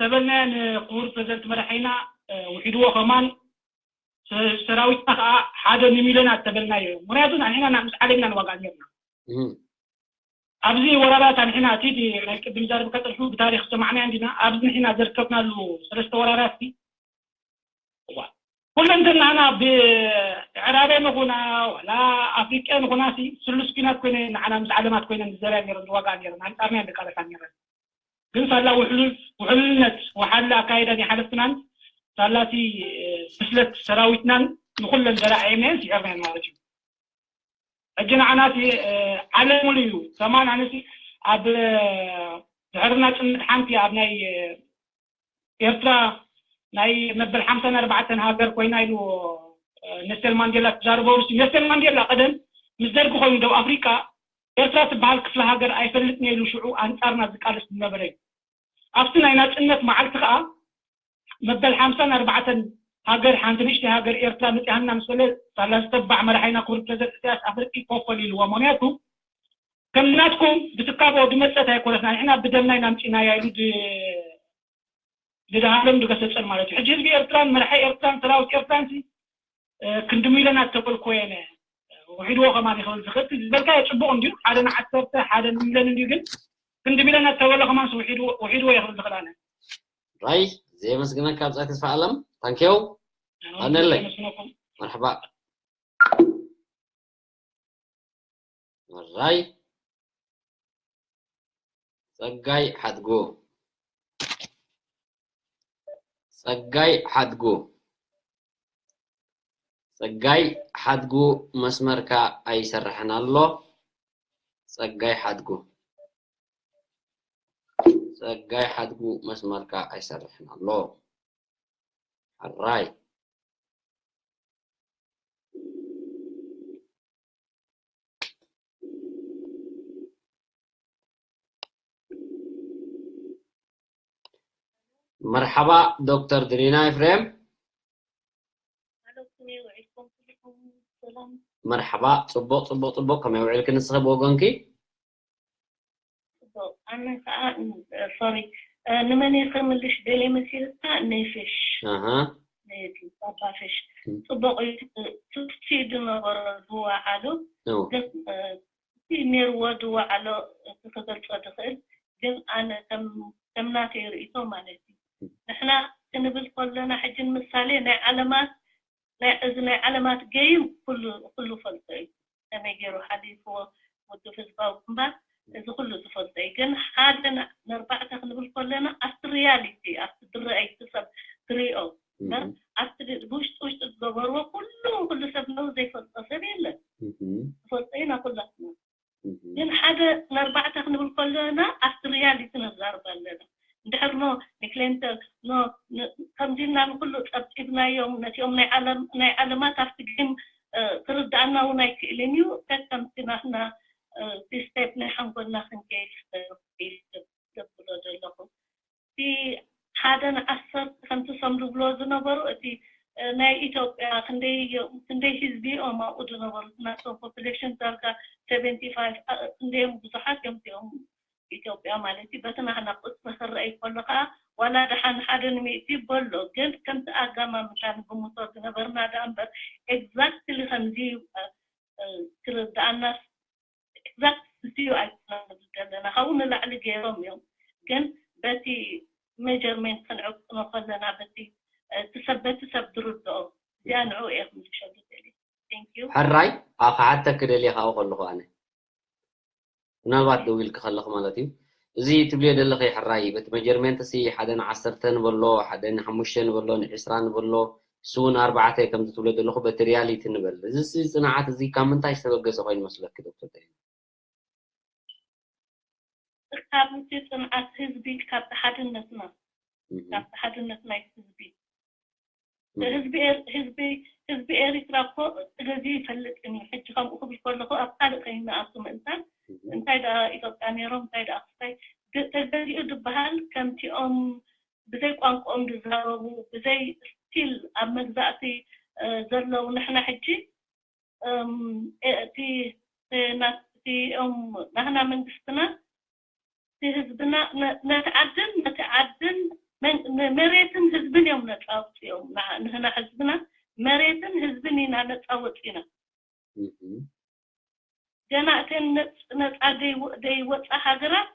ተበልናዮ ንክቡር ፕረዚደንት መራሒና፣ እ፣ ውሒድዎ ከማን ሰ-፣ ሰራዊትና ከዓ ሓደ ንሚልዮናት ተበልናዮ። ምክንያቱ ንሕና ናብ ምስ ዓለም ኢና ንዋጋእ ነርና። እህ ኣብዚ ወራራት ኣንሕና እቲ ናይ ቅድም ዘርብ ከጥርሑ ብታሪክ ዝሰማዕናዮ እንዲና። ኣብዚ ንሕና ዘርከብናሉ ሰለስተ ወራራት ሲ እዋ ኩለንትናና ብዕራበ ንኹና ዋላ ኣፍሪቀ ንኹና ሲ ስሉስ ኪናት ኮይነ ንዓና ምስ ዓለማት ኮይነን ዝዘርያ ነይረን ዝዋጋ ነይረን ኣንጻርና እየን ዝቃለሳ ነይረን። ግን ሳላ ውሕሉል ውሕሉልነት ወሓላ ኣካይዳ ናይ ሓለፍትናን ሳላቲ ብስለት ሰራዊትናን ንኩለን ዘራዕየናየን ስዒርናየን ማለት እዩ። ሕጂ ንዓና እቲ ዓለም ሙሉ እዩ። ከማን ኣነሲ ኣብ ድሕሪ ናጽነት ሓንቲ ኣብ ናይ ኤርትራ ናይ መበል ሓምሳን ኣርባዕተን ሃገር ኮይና ኢሉ ኔልሰን ማንዴላ ተዛርቦ። ኔልሰን ማንዴላ ቀደም ምስ ደርጊ ኮይኑ ደቡብ ኣፍሪቃ ኤርትራ ትበሃል ክፍለ ሃገር ኣይፈልጥን ኢሉ ሽዑ ኣንጻርና ዝቃለስ ዝነበረ እዩ። ኣብቲ ናይ ናጽነት መዓልቲ ከኣ መበል ሓምሳን ኣርባዕተን ሃገር ሓንቲ ንእሽተይ ሃገር ኤርትራ መጺኣና ምስ በለ ሳላ ዝተባዕ መራሒና ክቡር ፕረዚደንት ኢሳያስ ኣፈወርቂ ኮፍ በል ኢልዎ። ምክንያቱ ከም ናትኩም ብትካቦ ዝመጸት ኣይኮነትና፣ ንሕና ብደምና ኢና ኣምጺእናያ ኢሉ ድ-፣ ድድሃሎም ዝገሰጸን ማለት እዩ። ሕጂ ህዝቢ ኤርትራን መራሒ ኤርትራን ሰራዊት ኤርትራን ሲ ክንዲ ሚልዮናት ተበልኮ የነ ውሒድዎ ከማን ይኽእል ዝኽእል ዝበልካዮ ጽቡቕ እንድዩ። ሓደ ንዓሰርተ ሓደ ሚልዮን እንድዩ፣ ግን ክንዲ ሚልዮናት ተበሎ ከማን ውሒድዎ ይኽእል ዝኽእል ኣነ ራይ። ዘየመስግነካ ብጻይ ተስፋ ኣለም። ታንኪው። ኣነለይ። ዘመስግነኩም። መርሐባ። ራይ። ጸጋይ ሓድጉ። ጸጋይ ሓድጉ። ጸጋይ ሓድጉ፣ መስመርካ ኣይሰርሕን ኣሎ። ጸጋይ ሓድጉ። ጸጋይ ሓድጉ፣ መስመርካ ኣይሰርሕን ኣሎ። ሕራይ። መርሓባ ዶክተር ድሪና ኤፍሬም። ኣሎ፣ ከመይ ውዒልኩም ኩልኩም? ሰላም። መርሓባ፣ ጽቡቕ ጽቡቕ ጽቡቕ። ከመይ ውዒልኪ ንስኺ ብወገንኪ? ጽቡቕ። ኣነ ከኣ፣ ሶሪ፣ ንመን እየ ክምልሽ ደልየ መሲልካ? ንፍሽ። ኣሃ። ነቲ ባባ ፍሽ። እም። ጽቡቕ እዩ። ትፍሲ ዝነበሮ ዝወዓሉ እው። ግን፣ እቲ ነይርዎ ዝወዓሎ እቲ ክገልጾ ዝኽእል፣ ግን ኣነ ከም፣ ከም ናተይ ርእይቶ ማለት እዩ። ንሕና ክንብል ከለና ሕጂ ንምሳሌ ናይ ዓለማት፣ ናይ፣ እዚ ናይ ዓለማት ገይም ኩሉ፣ ኩሉ ፈልጦ እዩ። ከመይ ገይሩ ሓሊፍዎ ውድብ ህዝባዊ ግንባር፣ እዚ ኩሉ ዝፈልጦ እዩ። ግን ሓደ ን-፣ ንኣርባዕተ ክንብል ከለና ኣብቲ ሪያሊቲ፣ ኣብቲ ዝረኣይ፣ እቲ ሰብ ዝሪኦ፣ እምበር ኣብቲ ድ-፣ ብውሽጢ ውሽጢ ዝገበርዎ ኩሉ፣ ኩሉ ሰብ ነው ዘይፈልጦ ሰብ የለን። እም። ዝፈልጦ ኢና ኩላትና። እም። ግን ሓደ ንኣርባዕተ ክንብል ከለና ኣብቲ ሪያሊቲ ነዛርብ ኣለና። እንድሕር ኖ ንክሊንተን ኖ ን-፣ ከምዚ ኢልና ንኩሉ ጸብጺብናዮም፣ ነቲኦም ናይ ዓለም፣ ናይ ዓለማት ኣብቲ ጌም፣ እ፣ ክርድኣና እውን ኣይክእልን እዩ። ከከምቲ ናትና፣ እ፣ እቲ ስቴፕ ናይ ሓንጎልና ክንከይድ ዘብሎ ዘለኹ። እቲ ሓደ ንዓሰርተ ከምቲ ሶም ዝብሎ ዝነበሩ፣ እቲ ናይ ኢትዮጵያ ክንደይ ህዝቢ እዮም ኣብኡ ዝነበሩ? ናቶም ፖፕሌሽን ዳርጋ ሰቨንቲ ፋይቭ ክንደዮም ብዙሓት እዮም እዚኦም ኢትዮጵያ ማለት እዩ። በቲ ናህና ቁፅሪ ክረአ ከሎ ከዓ ዋላ ደሓን ሓደ ንሚእቲ ይበሎ፣ ግን ከምቲ ኣጋማምታ ንግምቶ ዝነበርና ደኣ እምበር ኤግዛክትሊ ከምዚ ክርዳኣናስ ኤግዛክት እዚዩ ኣይኮነን ንብል ዘለና። ካብኡ ንላዕሊ ገይሮም እዮም፣ ግን በቲ ሜጀርሜንት ክንዕቅኖ ከለና በቲ እቲ ሰብ በቲ ሰብ ዝርድኦ እዚኣ ንዕኡ እየ ክምልሸሉ ደልየ። Thank you። ሕራይ ክሓተኪ ደልየ ካብኡ ከለኹ ኣነ ምናልባት ደው ኢልኪ ከለኺ ማለት እዩ። እዚ ትብልዮ ዘለኺ ሕራይ በቲ ሜጀርሜንት ሲ ሓደ ንዓሰርተ ንበሎ፣ ሓደ ንሓሙሽተ ንበሎ፣ ንዒስራ ንበሎ፣ እሱ እውን ኣርባዕተ ከምዚ ትብሎ ዘለኹ በቲ ሪያሊቲ ንበል። እዚ ሲ ፅንዓት እዚ ካብ ምንታይ ዝተበገሰ ኮይኑ መስለኪ ዶክተር ተይነ? ካብ እቲ ፅንዓት ህዝቢ ካብቲ ሓድነትና ካብቲ ሓድነት ናይ ህዝቢ ህዝቢ ኤር- ህዝቢ ህዝቢ ኤሪትራ እኮ ተገዚኡ ይፈልጥን እዩ። ሕጂ ከምኡ ክብል ከለኹ ኣብ ካልእ ከይንኣቱ ምእንታን እንታይ ደኣ ኢትዮጵያ ነይሮም እንታይ ደኣ ክስታይ ግ- ተገዚኡ ዝበሃል ከምቲኦም ብዘይ ቋንቋኦም ዝዛረቡ ብዘይ ስቲል ኣብ መግዛእቲ እ፣ ዘለዉ ንሕና ሕጂ እም፣ እ- እቲ እ፣ ና- እቲኦም ናህና መንግስትና ህዝብና ነቲ ዓድን ነቲ ዓድን መሬትን ህዝብን እዮም ነፃ ኣውፅኦም። ንህና ህዝብና መሬትን ህዝብን ኢና ነፃ ወፂና። ገና እተን ነፃ ዘይወፃ ሃገራት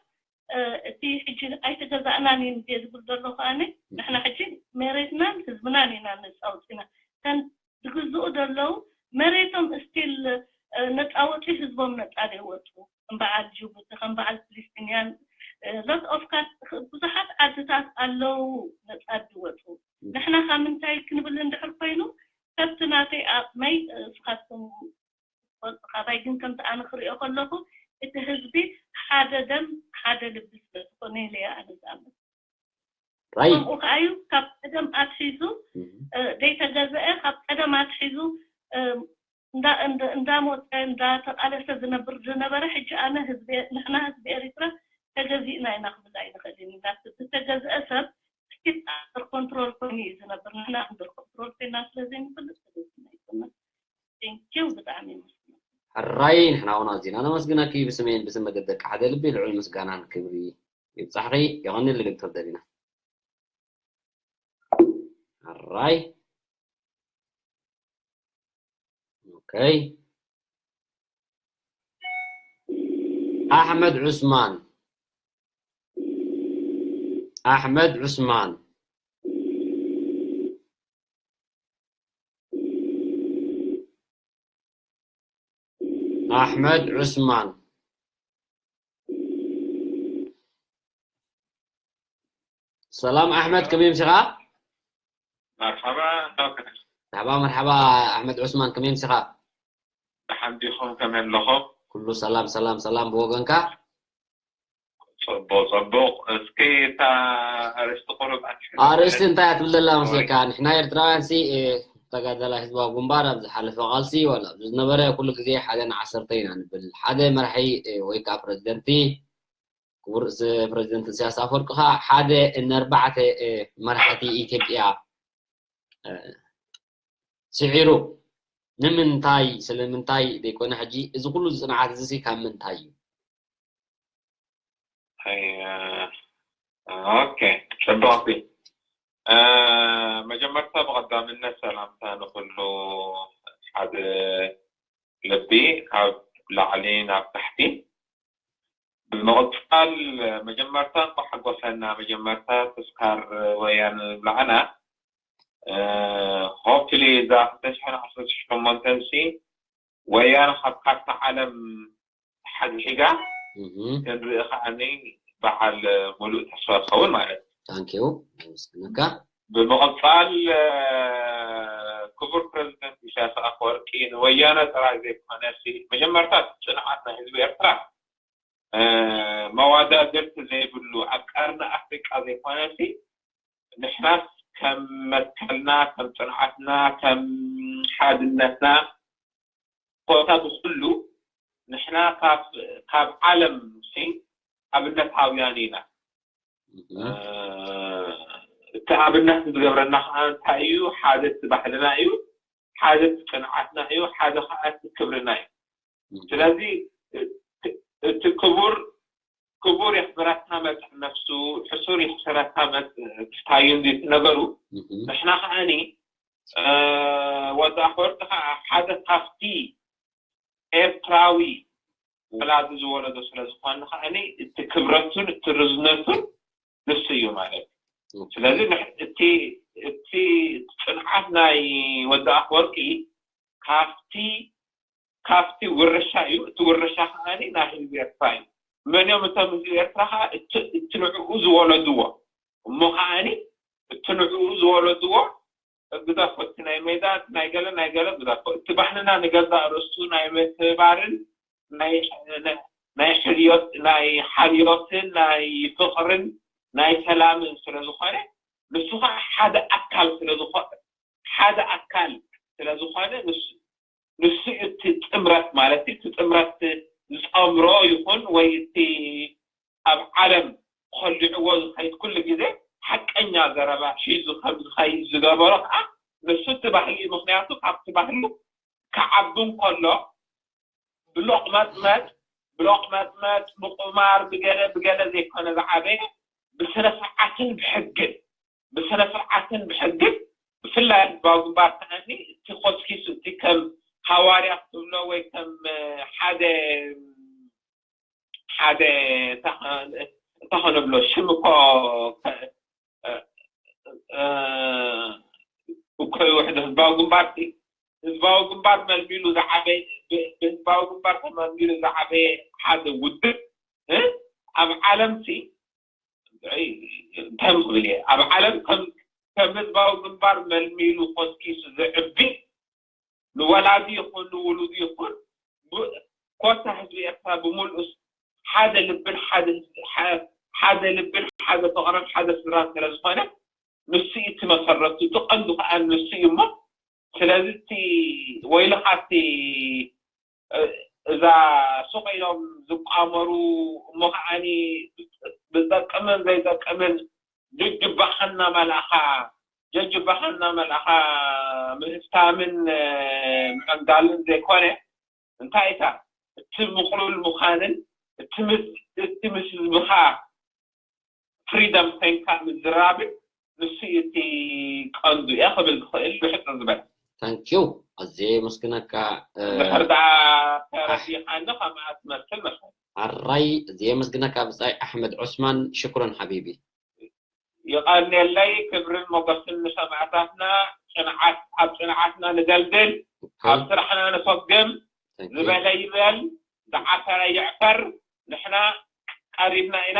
እቲ ሕጂ ኣይተገዛእናን እዩ እንደ ዝብል ዘሎ ከኣነ ንሕና ሕጂ መሬትናን ህዝብናን ኢና ነፃ ኣውፂና። እተን ዝግዝኡ ዘለዉ መሬቶም እስቲል ነፃ ወፂ ህዝቦም ነፃ ዘይወፁ ከም በዓል ጅቡቲ ከም በዓል ፍሊስጢንያን ሎት ኦፍ ካስ ብዙሓት ዓድታት ኣለዉ ነፃ ዝወፁ። ንሕና ካብ ምንታይ ክንብል እንድሕር ኮይኑ ከብቲ ናተይ ኣቕመይ እስኻትኩም ትፈልጡ ካባይ ግን ከምቲ ኣነ ክሪኦ ከለኹ እቲ ህዝቢ ሓደ ደም ሓደ ልቢ ስለ ዝኾነ ኢለ እየ ኣነ ዝኣምን። ራይት ከምኡ ከዓ እዩ ካብ ቀደም ኣትሒዙ ዘይተገዘአ ካብ ቀደም ኣትሒዙ እንዳሞተ እንዳተቃለሰ ዝነብር ዝነበረ ሕጂ ኣነ ህዝቢ ንሕና ህዝቢ ኤሪትራ ተገዚእና ኢና ክብል ኣይንኽእልን ኢና። ዝተገዝአ ሰብ እስቲል ኣንደር ኮንትሮል ኮይኑ እዩ ዝነብር። ንሕና ኣንደር ኮንትሮል ኮይና ስለ ዘይንፈልጥ ተገዚእና ኣይኮናን። ቴንኪው ብጣዕሚ ይመስገን። ሕራይ ንሕና እውን ኣዚና ነመስግነኪ ብስመይን ብስም መደብ ደቂ ሓደ ልቢ ልዑል ምስጋናን ክብሪ ይብጻሕኺ። የቐንየልና ዶክተር ደሊና። ሕራይ ኦኬ። ኣሕመድ ዑስማን ኣሕመድ ዑስማን ኣሕመድ ዑስማን ሰላም ኣሕመድ ከመይ ምሲኻ? መርሓባ መርሓባ መርሓባ ኣሕመድ ዑስማን ከመይ ምሲኻ? ደሓን ዲኹም ከመይ ኣለኹም? ኩሉ ሰላም ሰላም ሰላም ብወገንካ? ጽቡቕ ጽቡቕ እስኪ እታ ኣርእስቲ ቁሩብ ኣርእስቲ እንታይ እያ ትብል ዘላ መስለካ ንሕና ኤርትራውያን ሲ ተጋዳላይ ህዝባዊ ግንባር ኣብ ዝሓለፈ ቃልሲ ዋላ ኣብዚ ዝነበረ ኩሉ ግዜ ሓደ ንዓሰርተ ኢና ንብል ሓደ መራሒ ወይ ከዓ ፕረዚደንቲ ክቡር ርእሲ ፕረዚደንት ኢሳያስ ኣፈወርቂ ከዓ ሓደ ነርባዕተ መራሕቲ ኢትዮጵያ ስዒሩ ንምንታይ ስለምንታይ ዘይኮነ ሕጂ እዚ ኩሉ ዝፅንዓት እዚ ካብ ምንታይ እዩ? ኦኬ ፅቡቅቲ መጀመርታ ብቀዳምነት ሰላምታ ንኩሉ ሓደ ልቢ ካብ ላዕሊ ናብ ታሕቲ ብምቕፃል መጀመርታ እንኳ ሓጎሰና መጀመርታ ተስካር ወያነ ንብላዕና ሆፕሊ እዛ ክልተ ሽሕን ዓሰርተ ሸሞንተን ሲ ወያነ ካብ ካርታ ዓለም ተሓግሒጋ ክንርኢ ከዓኒ በዓል ሙሉእ ተስፋ ትኸውን ማለት እዩ። ታንኪዩ ምስግነካ። ብምቕፃል ክቡር ፕረዚደንት ኢሳያስ ኣፈወርቂ ንወያነ ጥራይ ዘይኮነ ሲ መጀመርታ ጽንዓት ናይ ህዝቢ ኤርትራ መዋዳድርቲ ዘይብሉ ኣብ ቀርኒ ኣፍሪቃ ዘይኮነሲ ንሕናስ ከም መትከልና ከም ጽንዓትና ከም ሓድነትና ኮታ ብኩሉ ንሕና ካብ ዓለም ሲ ኣብነታውያን ኢና። እቲ ኣብነት ዝገብረና ከዓ እንታይ እዩ? ሓደ እቲ ባህልና እዩ፣ ሓደ እቲ ፅንዓትና እዩ፣ ሓደ ከዓ እቲ ክብርና እዩ። ስለዚ እቲ እቲ ክቡር ክቡር የኽብረካ መጽ ነፍሱ፣ ሕሱር የኽስረካ መጽ ክስታዩ እንዲ እቲ ነገሩ። ንሕና ከዓኒ ወዲ ኣፈወርቂ ከዓ ሓደ ካብቲ ኤርትራዊ ወላዲ ዝወለዶ ስለ ዝኾነ ከዓኒ እቲ ክብረቱን እቲ ርዝነቱን ንሱ እዩ ማለት እዩ። ስለዚ እቲ እቲ ጽንዓት ናይ ወዲ ኣፈወርቂ ካብቲ ካብቲ ውርሻ እዩ። እቲ ውርሻ ከዓኒ ናይ ህዝቢ ኤርትራ እዩ። መን እዮም እቶም ህዝቢ ኤርትራ ከዓ? እቲ ንዕኡ ዝወለድዎ እሞ ከዓኒ እቲ ንዕኡ ዝወለድዎ ግደፎ፣ እቲ ናይ ሜዳ፣ እቲ ናይ ገለ፣ ናይ ገለ ግደፎ። እቲ ባህልና ንገዛእ ርእሱ ናይ ምትባርን ናይ ናይ ሕልዮት ናይ ሓልዮትን ናይ ፍቕርን ናይ ሰላምን ስለ ዝኾነ ንሱ ከዓ ሓደ ኣካል ስለ ዝኾነ ሓደ ኣካል ስለ ዝኾነ ንሱ ንሱ እቲ ጥምረት ማለት እቲ ጥምረት ዝፀምሮ ይኹን ወይ እቲ ኣብ ዓለም ኸሊዕዎ ዝኸይድ ኩሉ ግዜ ሓቀኛ ዘረባ ሒዙ ከም ዝኸይድ ዝገበሮ ከዓ ንሱ እቲ ባህሊ እዩ። ምክንያቱ ካብቲ ባህሉ ክዓቢ እንከሎ ብሎቕመጥመጥ ብሎቕመጥመጥ ብቁማር ብገለ ብገለ ዘይኮነ ዝዓበየ ብስነ ስርዓትን ብሕግን ብስነ ስርዓትን ብሕግን ብፍላይ ህዝባዊ ግንባር ከዓኒ እቲ ኮስኪሱ እቲ ከም ሃዋርያ ትብሎ ወይ ከም ሓደ ሓደ እንታይ ከ- እንታይ ከነብሎ ሽም እኮ ከ- እ- እ- እኮ ይውሕዶ ህዝባዊ ግንባር ሲ ህዝባዊ ግንባር መልሚሉ ዝዓበየ ብ- ብህዝባዊ ግንባር ተመልሚሉ ዝዓበየ ሓደ ውድብ እ? ኣብ ዓለም ሲ እንታይ ክብል እየ ኣብ ዓለም ከም ከም ህዝባዊ ግንባር መልሚሉ ኮስኪሱ ዝዕቢ ንወላዲ ይኹን ንውሉዱ ይኹን ኮታ ህዝቢ ኤርትራ ብምልኡስ ሓደ ልብን ሓደ ልብን ሓደ ፍቕርን ሓደ ስድራን ስለ ዝኾነ ንሱ እቲ መሰረቱ እቲ ቀንዱ ከዓ ንሱ እዩ እሞ ስለዚ እቲ ወይልኻ እቲ እዛ ሱቕ ኢሎም ዝቋመሩ እሞ ከዓኒ ብዝጠቅምን ዘይጠቅምን ጀጅባኻ እናመልኣኻ ጀጅባኻ እናመልኣኻ ምህፍታምን ምዕንጋልን ዘይኮነ እንታይ እታ እቲ ምቕሉል ምዃንን እቲ ምስ ህዝብኻ ፍሪደም ኮይንካ ምዝራብን ንሱ እዩ እቲ ቀንዱ እየ ክብል ዝኽእል ብሕፅር ዝበለ። ታንኪዩ ኣዝየ የመስግነካ። ድሕር ደኣ ተረዲኻኒ ከምኣ ትመስል መስል። ኣራይ ኣዝየ የመስግነካ ብፃይ ኣሕመድ ዑስማን ሽክሮን ሓቢቢ። ይቐንየለይ ክብርን ሞገስን ንሰማእታትና። ፅንዓት ኣብ ፅንዓትና ንደልድል ኣብ ስራሕና ንፈግም ዝበለ ይበል ዝዓፈረ ይዕፈር ንሕና ቀሪብና ኢና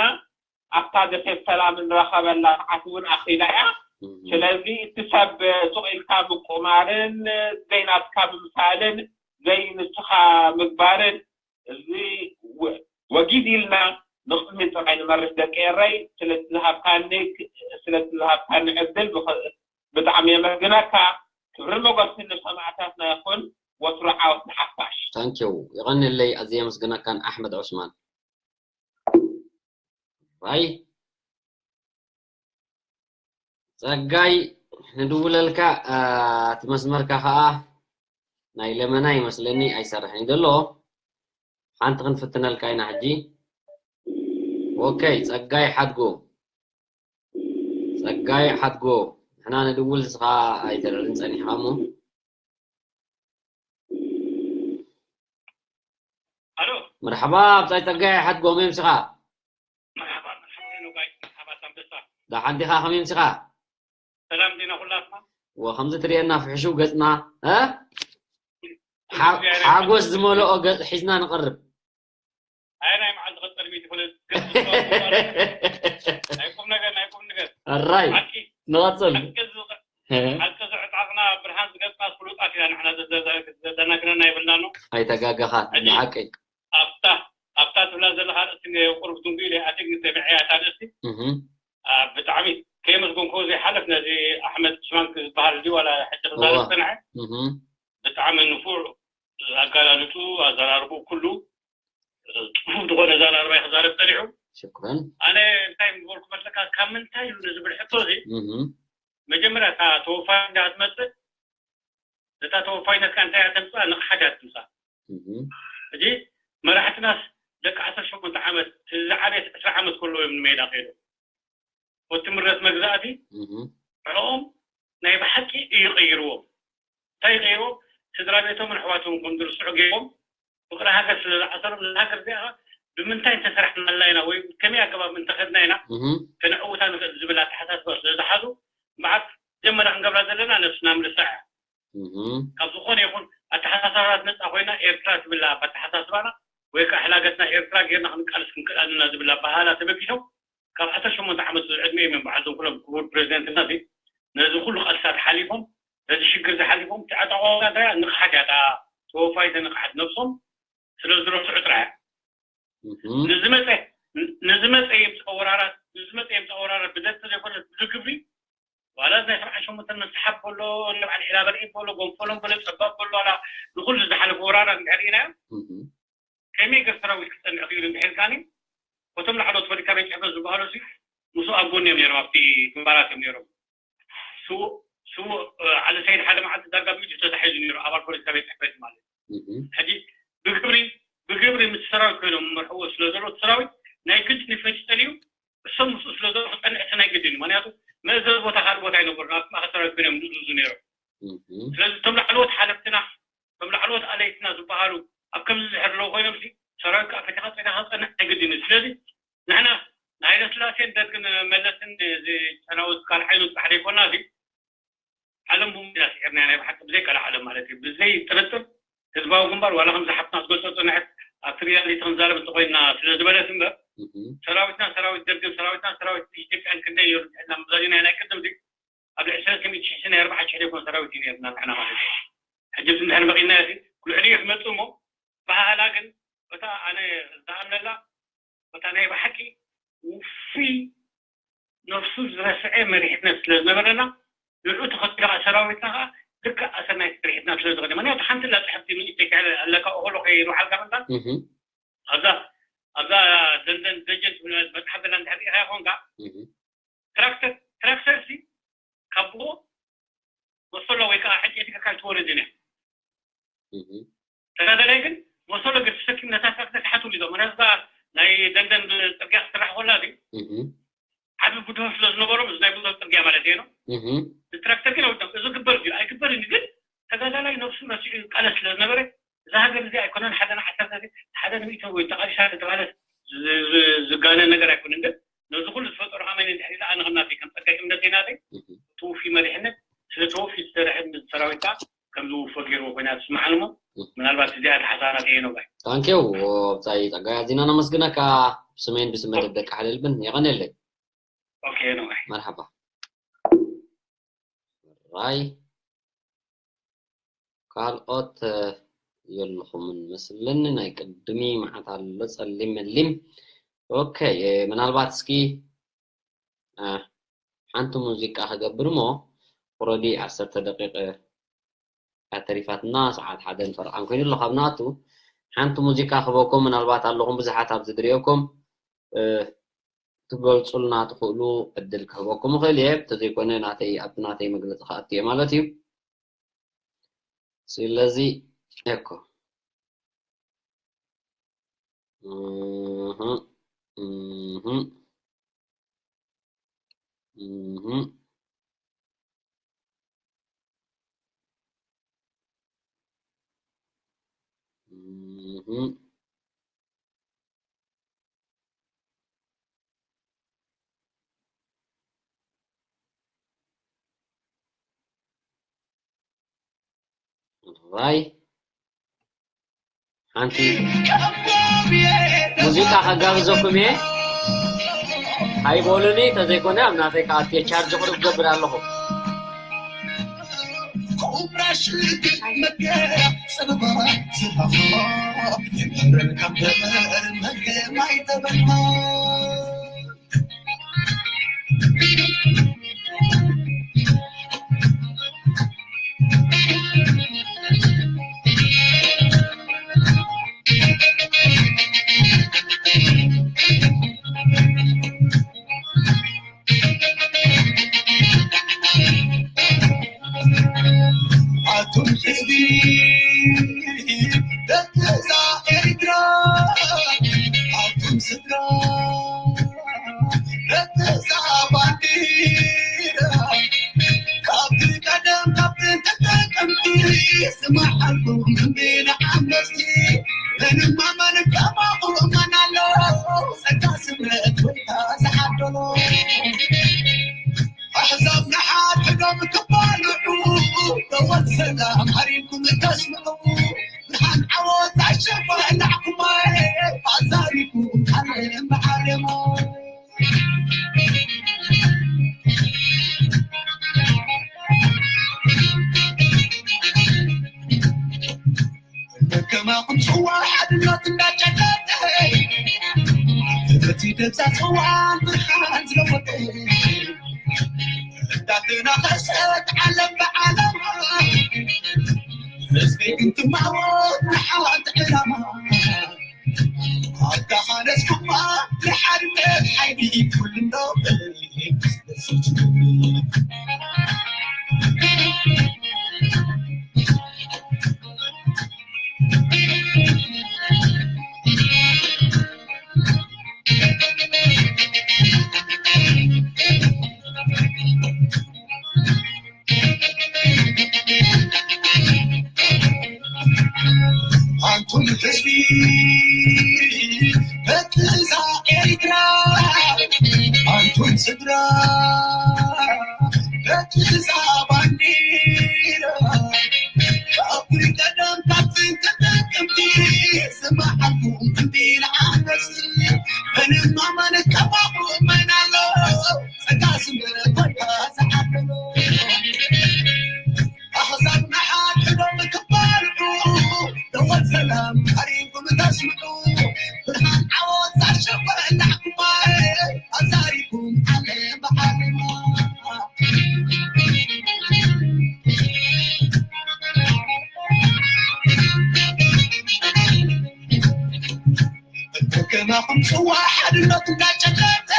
ኣብታ ደሴት ሰላም ንረኸበላ ሰዓት እውን ኣኺላ እያ። ስለዚ እቲ ሰብ ሱቕ ኢልካ ምቁማርን ዘይናትካ ምምሳልን ዘይንስኻ ምግባርን እዚ ወጊድ ኢልና ንቕድሚት ጥራይ ንመርሽ ደቂ ኤረይ ስለቲ ዝሃብካኒ ስለቲ ዝሃብካኒ ዕድል ብጣዕሚ የመስግነካ። ክብርን ሞገስን ንሰማእታትና ይኹን። ወትሩ ዓወት ንሓፋሽ። ታንኪው የቐንየለይ ኣዝየ የመስግነካን ኣሕመድ ዑስማን። ራይ ጸጋይ ንድውለልካ እቲ መስመርካ ከኣ ናይ ለመና ይመስለኒ ኣይሰርሕን እዩ ዘሎ። ሓንቲ ክንፍትነልካ ኢና ሕጂ። ኦኬ ጸጋይ ሓድጎ ጸጋይ ሓድጎ ንሕና ንድውል ንስኻ ኣይተልዕልን ጸኒሕካ እሞ ኣሎ መርሓባ ብጻይ ጸጋይ ሓድጎ መምስኻ መርሓባ መርሓባ ኖጋይ መርሓባ ሳምበሳ ደሓን ዲኻ ከመይ ምሲኻ ሰላም ዲና ኩላትና ወ ከምዚ ትርእየና ፍሕሹው ገጽና እ ሓ- ሓጎስ ዝመልኦ ገጽ ሒዝና ንቐርብ ኣየ ናይ መዓልቲ ቀጸል ሚእቲ ፈለጥ ናይ ቁም ነገር ናይ ቁም ነገር ኣራይ ሓቂ ንቐጽል ሓቂ ዝቐ- ሓቂ ዝዕጣቕና ብርሃን ዝገጽና ፍሉጣት ኢና ንሕና ዘዘናግረና የብልና ኖ ኣይተጋገኻት ብሓቂ ኣብታ ኣብታ ትብላ ዘለኻ ርእሲ ቁሩብ ድንጉ ኢለ ኣትግ ሰሚዐያ እታ ርእሲ እህም፣ ብጣዕሚ ከየመስገንኩ ዘይሓልፍ ነዚ ኣሕመድ ሽማንክ ዝበሃል እዚ ዋላ ሕጂ ክዛረብ እዋ። ዝጸንሐ እህም፣ ብጣዕሚ ንፉዕ ኣጋላልጹ ኣዘራርቡ ኩሉ ጽፉፍ ዝኾነ ኣዘራርባ እዩ ክዛረብ ጸኒሑ ሽኩረን። ኣነ እንታይ ምበልኩ መስለካ፣ ካብ ምንታይ እዩ ንዝብል ሕቶ እዚ፣ እህ፣ መጀመርያ እታ ተወፋይ እንዳ ትመጽእ፣ እታ ተወፋይነትካ እንታይ እያ ተምጽኣ? ንቕሓት እያ ተምጽኣ። እህ፣ ሕጂ መራሕትናስ ደቂ ዓሰርተ ሸሞንተ ዓመት፣ እቲ ዝዓበየት ዕስራ ዓመት ከለዉ እዮም ንሜዳ ከይዶም። ወቲ ምረት መግዛእቲ እህ፣ ንዕኦም ናይ ብሓቂ እዩ ቀይርዎም። እንታይ ቀይርዎም? ስድራ ቤቶምን ኣሕዋቶምን ከም ዝርስዑ ገይሮም፣ ፍቕሪ ሃገር ስለ ዝዓሰሎም፣ ነዛ ሃገር እዚኣ ኸ ብምንታይ እንተሰራሕናላ ኢና ወይ ከመይ ኣገባብ እንተኸድና ኢና እህ፣ ከነዕውታ ንኽእል ዝብል ኣተሓሳስባ ስለ ዝሓዙ፣ እምበኣር መጀመርያ ክንገብራ ዘለና ነብስና ምርሳዕ እያ። እህ፣ ካብ ዝኾነ ይኹን ኣተሓሳስባታት ነፃ ኮይና ኤርትራ ትብላ ኣብ ኣተሓሳስባና ወይ ከዓ ሕላገትና ኤርትራ ጌርና ክንቃለስ ክንክእል ኣለና ዝብል ኣበሃህላ ተበጊሶም ካብ ዓሰርተ ሸሞንተ ዓመት ዕድመ እዮም በዓልቶም ኩሎም ክቡር ፕሬዚደንትና እዚ ነዚ ኩሉ ቃልስታት ሓሊፎም ነዚ ሽግር ዝሓሊፎም እቲ ኣጠቃቕማ እንታይ እያ? ንቕሓት እያ። እታ ተወፋይተ ንቕሓት ነብሶም ስለ ዝረስዑ ጥራሕ እያ። እህ፣ ንዝመፀ ንዝመፀ የምፅኦ ወራራት ንዝመፀ የምፅኦ ወራራት ብደት ዘይኮነ ብዝግብሪ ዋላ ናይ ሰብዓ ሸሞንተ መስሓብ በሎ ናይ በዓል ዒላ በርዒ በሎ ጎንፈሎም በሎ ፀባብ በሎ ዋላ ንኩሉ ዝሓለፈ ወራራት እንድሕር ኢናዮ እህ፣ ከመይ ገር ሰራዊት ክፀንዕ ክኢሉ እንድሕር ኢልካኒ እቶም ላዕሎት ፖለቲካ ቤት ፅሕፈት ዝበሃሉ ሲ ምስኡ ኣብ ጎኒ እዮም ነይሮም ኣብቲ ግንባራት እዮም ነይሮም ስዉእ ስዉእ ዓሊ ሰይድ ሓደ መዓልቲ ዳርጋ ብኢዱ ተታሒዙ ነይሩ ኣባል ፖለቲካ ቤት ፅሕፈት ማለት እዩ እህ፣ ሕጂ ብግብሪ ብግብሪ ምስ ሰራዊት ኮይኖም መርሕዎ ስለ ዘሎ እቲ ሰራዊት ናይ ግድን ይፈትጠል እዩ እሶም ምስኡ ስለ ዘሎ ክፀንዕ እቲ ናይ ግድን እዩ ምክንያቱ መእዘዚ ቦታ ካልእ ቦታ ይነበሩ ኣብቲ ማእኸል ሰራዊት ኮይኖም ዝእዝዙ ነይሮም እህ፣ ስለዚ እቶም ላዕለዎት ሓለፍትና እቶም ላዕለዎት ኣለይትና ዝበሃሉ ኣብ ከምዚ ዝሕር ኣለዉ ኮይኖም ሲ ሰራዊት ከዓ ፈቲኻ ፀኒኻ ክፀንዕ ናይ ግድን እዩ ስለዚ ንሕና ንሃይለስላሴን ደርግን መለስን እዚ ጨናዊ ትካል ዓይኑ ጥራሕ ዘይኮና እዚ ዓለም ብሙያ ስዒርና ናይ ብሓቂ ብዘይ ቀልዓለም ማለት እዩ ብዘይ ጥርጥር ህዝባዊ ግንባር ዋላ ከምዚ ሓፍትና ዝገልፆ ፅንሕት ኣብቲ ሪያሊቲ ክንዛረብ እንተኮይንና ስለ ዝበለት እምበር ሰራዊትና ሰራዊት ደርግን ሰራዊትና ሰራዊት ኢትዮጵያን ክንደይ ነይሩ ንሕና ምዛዚና ናይ ቅድም ዚ ኣብ ልዕሊ ሰለስተ ሚእቲ ሽሕ ናይ ኣርባዓ ሽሕ ዘይኮነ ሰራዊት እዩ ነይርና ንሕና ማለት እዩ ሕጂ እዚ እንድሕር መቂልና እዚ ልዕሊኡ ክመፅእ እሞ በሃላ ግን እታ ኣነ ዝኣምነላ እታ ናይ ብሓቂ ውፉይ ነብሱ ዝረስዐ መሪሕነት ስለ ዝነበረና ንዑ ተኸትሎ ከዓ ሰራዊትና ከዓ ልክዕ ኣሰናይ መሪሕትና ስለ ዝኸደ ምክንያቱ ሓንቲ ላ ፅሕፍቲ ንእሽተይ ክሕለ ኣለካ ኦሆሎ ከይንውሓልካ ምንታ ኣብዛ ኣብዛ ደንደን ደጀን ትብል መፅሓፍ ዘላ እንድሕር ሪኢኻ ይኾንካ ትራክተር ትራክተር ሲ ካብ ብኡ መሰሎ ወይ ከዓ ዕንጨይቲ ከካል ትወርድ እያ ተጋዳላይ ግን መሰሎ ግን ተሰኪም ነታ ትራክተር ክሓትሉ ይዞም ነዛ ናይ ደንደን ፅርግያ ክትስራሕ ኮላ ሲ ዓቢ ብድሆ ስለ ዝነበሮም እዚ ናይ ብድሆ ፅርግያ ማለት እየ ነው ትራክተር ግን ኣውድም እዚ ግበር ድዩ ኣይግበር እዩ ግን ተጋዳላይ ነብሱ ረሲዑ ይቃለስ ስለ ዝነበረ እዛ ሃገር እዚ ኣይኮነን ሓደ ንዓሰርተ ሓደ ንሚእቲ ወይ ተቃሊሳ ተባለ ዝጋነ ነገር ኣይኮነን ግን ነዚ ኩሉ ዝፈጠሩ ከመይ እንድሕር ኢለ ኣነ ከም ናተይ ከም ፀጋይ እምነተይ ናተይ ተወፊ መሪሕነት ስለ ተወፊ ዝሰርሐ ሰራዊት ከዓ ከም ዝውፎ ገይርዎ ኮይና ትስማዓኒ እሞ ምናልባት እዚኣ ተሓሳራተየ ነው ባይ ታንኪው ብፃይ ፀጋይ ኣዚና ነመስግነካ ብስመይን ብስመ ደብደቂ ሓለልብን የቐንየለይ ኦኬ ነው ባይ መርሓባ ራይ ካልኦት የልኹምን መስለኒ ናይ ቅድሚ መዓት ኣሎ ጸሊም መሊም ኦኬ ምናልባት እስኪ ሓንቲ ሙዚቃ ክገብር እሞ ኦረዲ ዓሰርተ ደቂቅ ተሪፋትና ሰዓት ሓደን ፈርቓን ኮይኑ ኣሎ ካብ ናቱ ሓንቲ ሙዚቃ ክበኩም ምናልባት ኣለኹም ብዙሓት ኣብዚ ዝሪኦኩም ትገልፁልና ትኽእሉ ዕድል ክህበኩም እኽእል እየ። እንተዘይኮነ ናተይ ኣብቲ ናተይ መግለፂ ክኣቱ እየ ማለት እዩ። ስለዚ እኮ እህ፣ እህ፣ እህ። ራይ ሓንቲ ሙዚቃ ከጋብዘኩም እየ ኣይበሉኒ ተዘይኮነ ኣብ ናተይ ከኣትየ ቻርጅ ቅሩብ ገብር ኣለኹ ስማዓልኩም እንዴና ዓመስቲ፣ እንማመን ከማኹም መን ኣሎ? ጸጋ ስምረት ወይታ ዝዓደሎ። ኣሕዛብ ንሓድሕዶም ክባልዑ፣ ደወል ሰላም ሃሪምኩም ተስምዑ። ብርሃን ዓወት ኣሸባላዕኩማ፣ ኣዛሪኩም ዓለም ብዓለሞ። ከማኹም ጽዋ ሓድነት እንዳጨለጠ፣ በቲ ደብዛ ጽዋን ብርሃን ዝለወጠ፣ እንዳተናኸሰት ዓለም ብዓለማ፣ ህዝቢ ግን ትማወት ንሓንቲ ዕላማ። ኣዳኻለስኩማ ንሓድነት ሓይሊ ኩሉ እንዶ ኣንቱም ህዝቢ በትዛ ኤርትራ፣ ኣንቱም ስድራ በትዛ ባንዲራ፣ ካብ ቀደም ካብ ጥንቲ ጥቅምቲ ዝመሓልኩም ክንዲ ንዓመስ፣ ምንም ኣማነት ከማኹም መን ኣሎ? ጸጋ ስምረት ወይታ ዝዓደሎ። ኣሕዛብ ንሓድሕዶም ክባልዑ፣ ደወል ሰላም ሃሪምኩም ተስምዑ። ብርሃን ዓወት ኣሸበላዕኩማ፣ ኣዛሪኩም ዓለም ብዓለማ። ከማኹም ጽዋ ሓድነት እንዳጨለጠ፣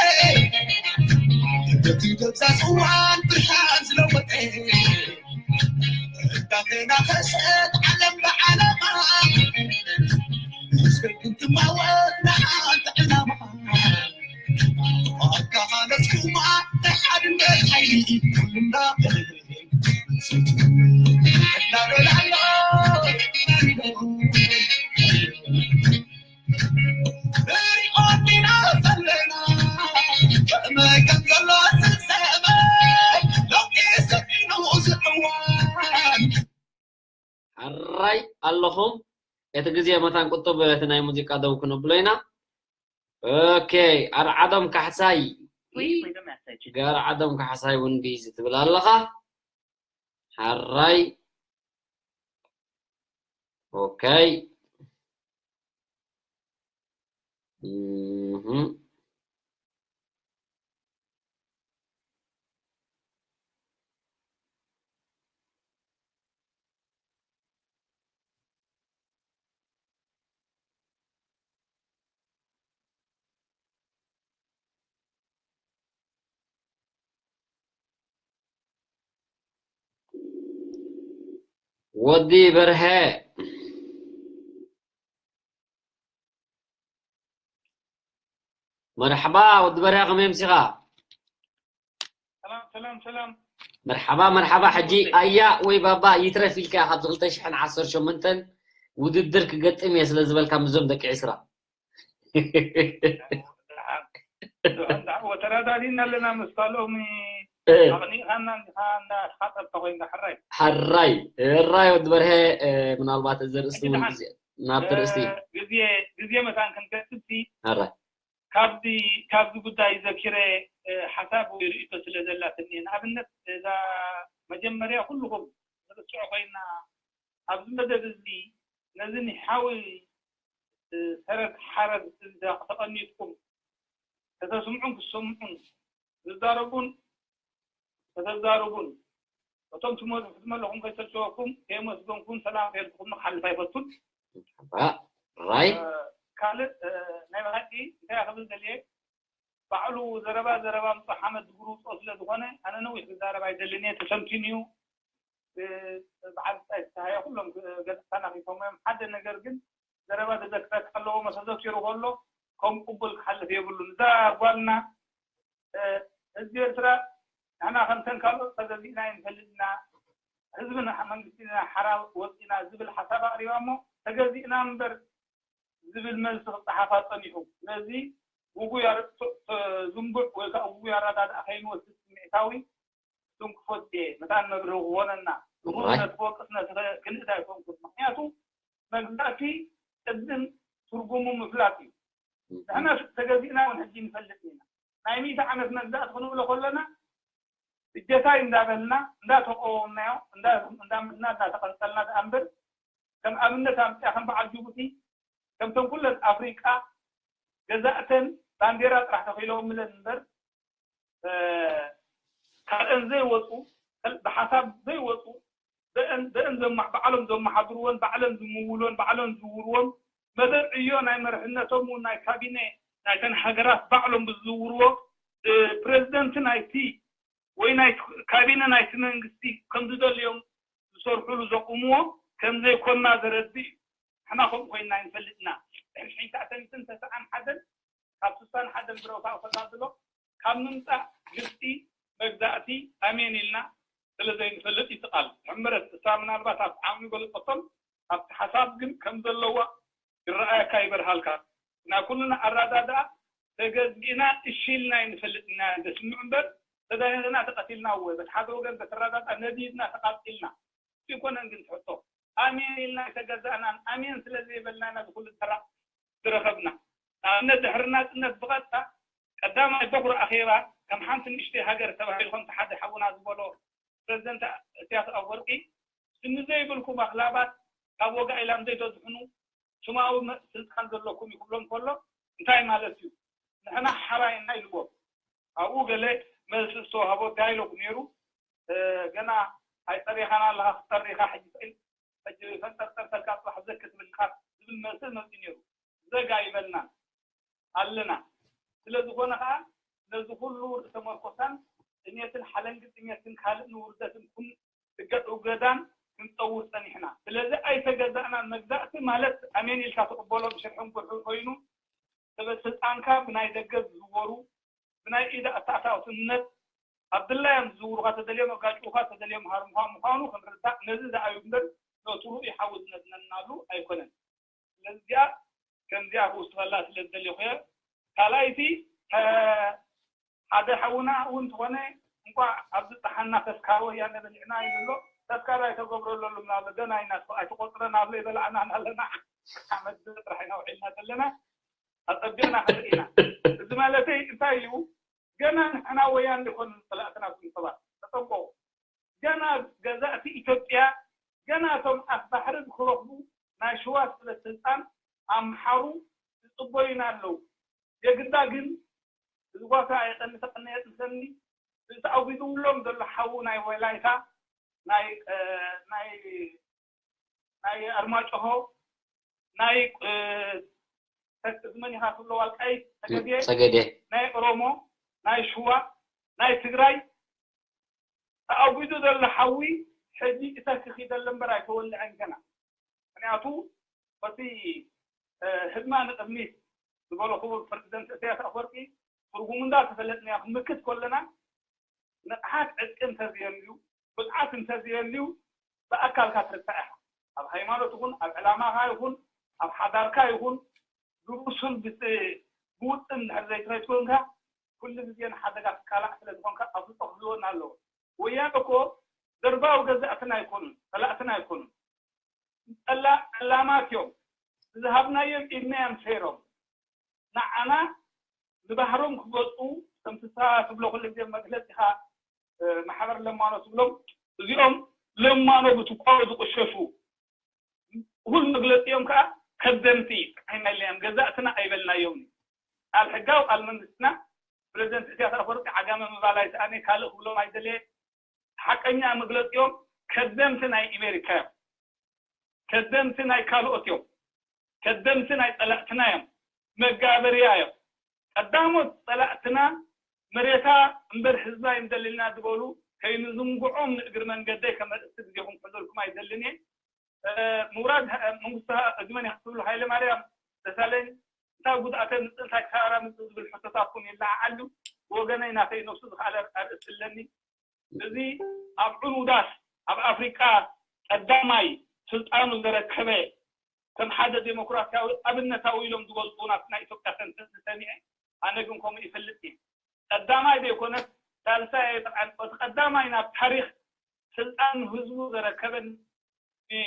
በቲ ደብዛ ጽዋን ብርሃን ዝለወጠ፣ እንዳተናኸሰት ዓለም ብዓለማ፣ ህዝበይ እንትማወት ንሓንቲ ዕላማ። ኣካኻለስኩማ ናይ ሓድነት ሓይሊ ኩልና እናበላሎ። ሕራይ ኣለኹም። እቲ ግዜ መታን ቁጥብ፣ እቲ ናይ ሙዚቃ ደው ክነብሎ ኢና። ኦኬ፣ ኣርዓዶም ካሕሳይ። ጋር ዓዶም ካሕሳይ እውን ቢዚ ትብል ኣለኻ። ሓራይ። ኦኬ። እህ። ወዲ በርሀ። መርሓባ ወዲ በርሀ፣ ከመይ ኣምሲኻ? ሰላም፣ ሰላም፣ ሰላም። መርሓባ፣ መርሓባ። ሕጂ ኣያ ወይ ባባ ይትረፍ ኢልካ፣ ካብዚ ክልተ ሽሕን ዓሰርተ ሸሞንተን ውድድር ክገጥም እየ ስለ ዝበልካ፣ ምስዞም ደቂ ዕስራ። ደሓን፣ ደሓን፣ ደሓን። ተረዳዲእና ኣለና ምስ ካልኦም። እ። ኣቕኒእኻና እንዲኻ እንዳሓጠብካ ኮይንካ። ሕራይ። ሕራይ፣ ሕራይ ወዲ በርሀ፣ እ፣ ምናልባት እዚ ኣርእስቲ ሕጂ እውን ደሓን። ግዜ፣ ናብቲ እ፣ ርእስቲ። ግዜ፣ ግዜ መታን ክንገድፍሲ። ሕራይ። ካብዚ፣ ካብዚ ጉዳይ ዘኪረ፣ እ፣ ሓሳብ ወይ ርእይቶ ስለ ዘላትኒ እየ። ንኣብነት፣ እዛ መጀመርያ ኩልኹም ንርስዖ ኮይና ኣብዚ መደብ እዚ ነዚ ንሓዊ፣ እ፣ ሰረዝ ሓረዝ እዛ ተቐኒጥኩም ከተስምዑን ክሰምዑን ዝዛረቡን ከተዛርቡን፣ እቶም ትመ-፣ ክትመለኹም ከይሰልቸወኩም፣ ከየመስገንኩም ሰላም ከየልኩኹም ክሓልፍ ኣይፈቱን። ራይ። እ፣ ካልእ፣ እ፣ ናይ ብሓቂ እንታይ ክብል ደልየ፣ ባዕሉ ዘረባ ዘረባ ምጽእ ሓመድ ድጉሩ ውጽኦ ስለ ዝኾነ፣ ኣነ ነዊሕ ክዛረብ ኣይደልን እየ፣ ተሰምቲኒ እዩ። እ፣ በዓል ጻይ ፍስሃየ ኩሎም ግ-፣ ገለጻና ሪፎም እዮም። ሓደ ነገር ግን ዘረባ ዘዘክረካ ኣለዎ፣ መሰ ዘኪሩ ከሎ ከም ቅቡል ክሓልፍ የብሉን። እዛ ጓልና፣ እ፣ ህዝቢ ኤርትራ ንሕና ከምተን ካልኦት ተገዚእና ኣይንፈልጥና፣ ህዝብና መንግስቲ ሓራ ወፂና ዝብል ሓሳብ ኣቕሪባ እሞ ተገዚእና እምበር ዝብል መልሲ ክፀሓፋ ፀኒሑ። ስለዚ ውጉይ ኣረ- ተ- ተ- ዝንቡዕ ወይ ከዓ ውጉይ ኣረዳድኣ ከይንወስድ ስምዒታዊ ትንክፎት እየ መታን መብርሂ ክኾነና። እዋይ። ብሩነት ክወቅስ ነቲ ክንእት ኣይኮንኩን። ምክንያቱ መግዛእቲ ቅድም ትርጉሙ ምፍላጥ እዩ። ንሕና ተገዚእና እውን ሕጂ ንፈልጥ ኢና። ናይ ሚእቲ ዓመት መግዛእቲ ክንብሎ ከለና እጀታይ እንዳበልና እንዳተቆወምናዮ እንዳምትና እንዳተቀንጠልና ደኣ እምበር ከም ኣብነት ኣምፅያ ከም በዓል ጅቡቲ ከምቶም ኩለን ኣፍሪቃ ገዛእተን ባንዴራ ጥራሕ ተኪለውምለን እምበር ካልአን ዘይወፁ ብሓሳብ ዘይወፁ በአን ዘማ- ባዕሎም ዘመሓድርዎን ባዕለን ዝምውሎን ባዕለን ዝውርዎን መደብ ዕዮ ናይ መርሕነቶም እውን ናይ ካቢነ ናይተን ሃገራት ባዕሎም ብዝዝውርዎ ፕሬዚደንት ናይቲ ወይ ናይ ካቢነ ናይቲ መንግስቲ ከም ዝደልዮም ዝሰርሕሉ ዘቁምዎ ከም ዘይኮና ዘረድእ እዩ። ንሕና ከምኡ ኮይንና ኣይንፈልጥና። ድሕሪ ሽሕን ትሽዓተ ሚእትን ተስዓን ሓደን ካብ ስሳን ሓደን ብረውታ ፈላ ብሎ ካብ ምምፃእ ግብፂ መግዛእቲ ኣሜን ኢልና ስለ ዘይንፈልጥ ይትቃል። ሕምረት እሳ ምናልባት ኣብ ዓቕሚ በለፀቶም ኣብቲ ሓሳብ ግን ከም ዘለዋ ይረኣየካ ይበርሃልካ። ናይ ኩልና ኣረዳድኣ ተገዚእና እሺ ኢልና ይንፈልጥ ኢና ደስምዕ እምበር ተዳሂቕና ተቐቲልና እወ በቲ ሓደ ወገን በተረዳድኣ ነዲድና ተቓፂልና ኣይኮነን ግን ትሕቶ ኣሜን ኢልና ኣይተገዛእናን ኣሜን ስለ ዘይበልና ኢና ዝኩሉ ተራ ዝረኸብና። ንኣብነት ድሕሪ ናፅነት ብቐጥታ ቀዳማይ በኹሪ ኣኼባ ከም ሓንቲ ንእሽተይ ሃገር ተባሂሉ ከምቲ ሓደ ሓውና ዝበሎ ፕረዚደንት እስያስ ኣፈወርቂ ስሚ ዘይብልኩም ኣኽላባት ካብ ወጋኢላም ዘይተዝሕኑ ሽማዊ ስልጣን ዘለኩም ይክብሎም ከሎ እንታይ ማለት እዩ? ንሕና ሓራይ እና ኢልዎም ኣብኡ ገለ መልሲ ዝተዋህቦ ዳይሎግ ነይሩ። ገና ኣይፀሪኻን ኣለኻ ክፀሪኻ ሕጂ ስእል ሕጂ ፈንጠርጠር ተልካ ፅባሕ ዘክ ትብልካ ዝብል መልሲ መፂ ነይሩ። ዘጋ ይበልና ኣለና። ስለ ዝኾነ ከዓ ነዚ ኩሉ ርእሰ መርኮሳን ጥሜትን ሓለንጊ ጥሜትን ካልእ ንውርደትን ኩን እገዳን ክንፀውር ፀኒሕና። ስለዚ ኣይተገዛእናን። መግዛእቲ ማለት ኣሜን ኢልካ ትቕበሎ ብሽርሕን ጉርሕን ኮይኑ ሰበ ስልጣንካ ብናይ ደገ ዝዝወሩ ብናይ ኢድ ኣታእታውትነት ኣብ ድላዮም ዝዝውሩኻ ተደልዮም ኣጋጭውኻ ተደልዮም ሃርሙኻ ምዃኑ ክንርዳእ ነዚ ዝኣዩ እምበር ነቱ ርኡይ ሓዊ ዝነድነናሉ ኣይኮነን። ስለዚኣ ከምዚኣ ክውስኸላ ስለ ዝደለኹ እየ። ካልኣይቲ ሓደ ሓውና እውን ተኾነ እንኳዕ ኣብዚ ፀሓና ተስካር ወያነ በሊዕና ይብሎ ተስካር ኣይተገብረለሉም ናብሎ ገና ኣይናስፋ ኣይተቆፅረን ኣብሎ ይበላዕና ናለና ሓመድ ጥራሕ ኢና ውዒልና ዘለና ኣፀቢቕና ክንርኢ ኢና። እዚ ማለተይ እንታይ እዩ? ገና ንሕና ወያነ ይኮኑ ፀላእትና ዝኮኑ ሰባት ተጠንቀቁ። ገና ገዛእቲ ኢትዮጵያ ገና እቶም ኣፍ ባሕሪ ክረኽቡ ናይ ሽዋ ስለ ስልጣን ኣምሓሩ ዝፅበዩና ኣለዉ። የግዳ ግን እዚ ጓሳ የቀንሰ ቅነ የጥንሰኒ እዚ ተኣጒዝብሎም ዘሎ ሓዉ ናይ ወላይታ ናይ ናይ ናይ ኣርማጭሆ ናይ መን ኢኻ ትብሎ ዋልቃይት ጸገዴ ጸገዴ ናይ ኦሮሞ ናይ ሽዋ ናይ ትግራይ ተኣጒዙ ዘሎ ሓዊ ሕጂ እተክኺ ዘሎ እምበር ኣይተወልዐን ገና። ምክንያቱ እቲ ህድማ ንቅድሚት ዝበሎ ክቡር ፕረዚደንት ኢሳያስ ኣፈወርቂ ትርጉሙ እንዳተፈለጥናዮ ክንምክት ከለና ንቕሓት ዕጥቂ እንተዘየልዩ ብቕዓት እንተዘየልዩ ብኣካልካ ትርታዕ ኢኻ። ኣብ ሃይማኖት ይኹን ኣብ ዕላማኻ ይኹን ኣብ ሓዳርካ ይኹን ብብሱል ብውጥን እንድሕር ዘይትኸይድ ኮንካ ኩሉ ግዜ ንሓደጋ ትቃላዕ ስለ ዝኾንካ ኣፍልጦ ክህልወና ኣለዎ። ወያነ እኮ ደርባዊ ገዛእትና ኣይኮኑን፣ ጸላእትና ኣይኮኑን። ጸላ- ጸላማት እዮም። ዝሃብናዮም ኢድና እዮም ሰይሮም። ንዓና ንባህሮም ክገፁ ከምቲ ንስኻ ትብሎ ኩሉ ግዜ መግለፂኻ ማሕበር ለማኖ ትብሎም እዚኦም ለማኖ ብትኳኡ ዝቁሸሹ እኹል መግለፂኦም ከዓ ከደምቲ ጥራሕ ኢልና ኢልና እዮም ገዛእትና ኣይበልናዮም። ቃል ሕጋዊ ቃል መንግስትና ፕረዚደንት ኢሳያስ ኣፈወርቂ ዓጋመ ምባል ኣይሰኣነ ካልእ ክብሎም ኣይደለየ ሓቀኛ መግለፂኦም ከደምቲ ናይ ኣሜሪካ እዮም። ከደምቲ ናይ ካልኦት እዮም። ከደምቲ ናይ ፀላእትና እዮም። መጋበርያ እዮም። ቀዳሞት ፀላእትና መሬታ እምበር ህዝባ ይምደልልና ዝበሉ ከይንዝንግዖም ንእግሪ መንገደይ ከም ኣርእስቲ ግዜኹም ክሕዘልኩም ኣይደልን እየ። ምውራድ መንግስቲ እግመን ክትብሉ ሃይለ ማርያም ደሳለኝ እንታይ ጉድኣተ ምፅእ እንታይ ክሳራ ምፅእ ዝብል ሕቶታትኩም ይለዓዓሉ። ብወገነይ ናተይ ነብሱ ዝኸኣለ ኣርእስቲ ኣለኒ። እዚ ኣብ ዕኑዳት ኣብ ኣፍሪቃ ቀዳማይ ስልጣኑ ዘረከበ ከም ሓደ ዴሞክራሲያዊ ኣብነታዊ ኢሎም ዝገልፁ ናትና ኢትዮጵያ ተንተንቲ ሰሚዐ። ኣነ ግን ከምኡ ይፈልጥ እየ። ቀዳማይ ዘይኮነስ ሳልሳይ ኣይጠቕዐን። እቲ ቀዳማይ ናብ ታሪኽ ስልጣን ህዝቡ ዘረከበን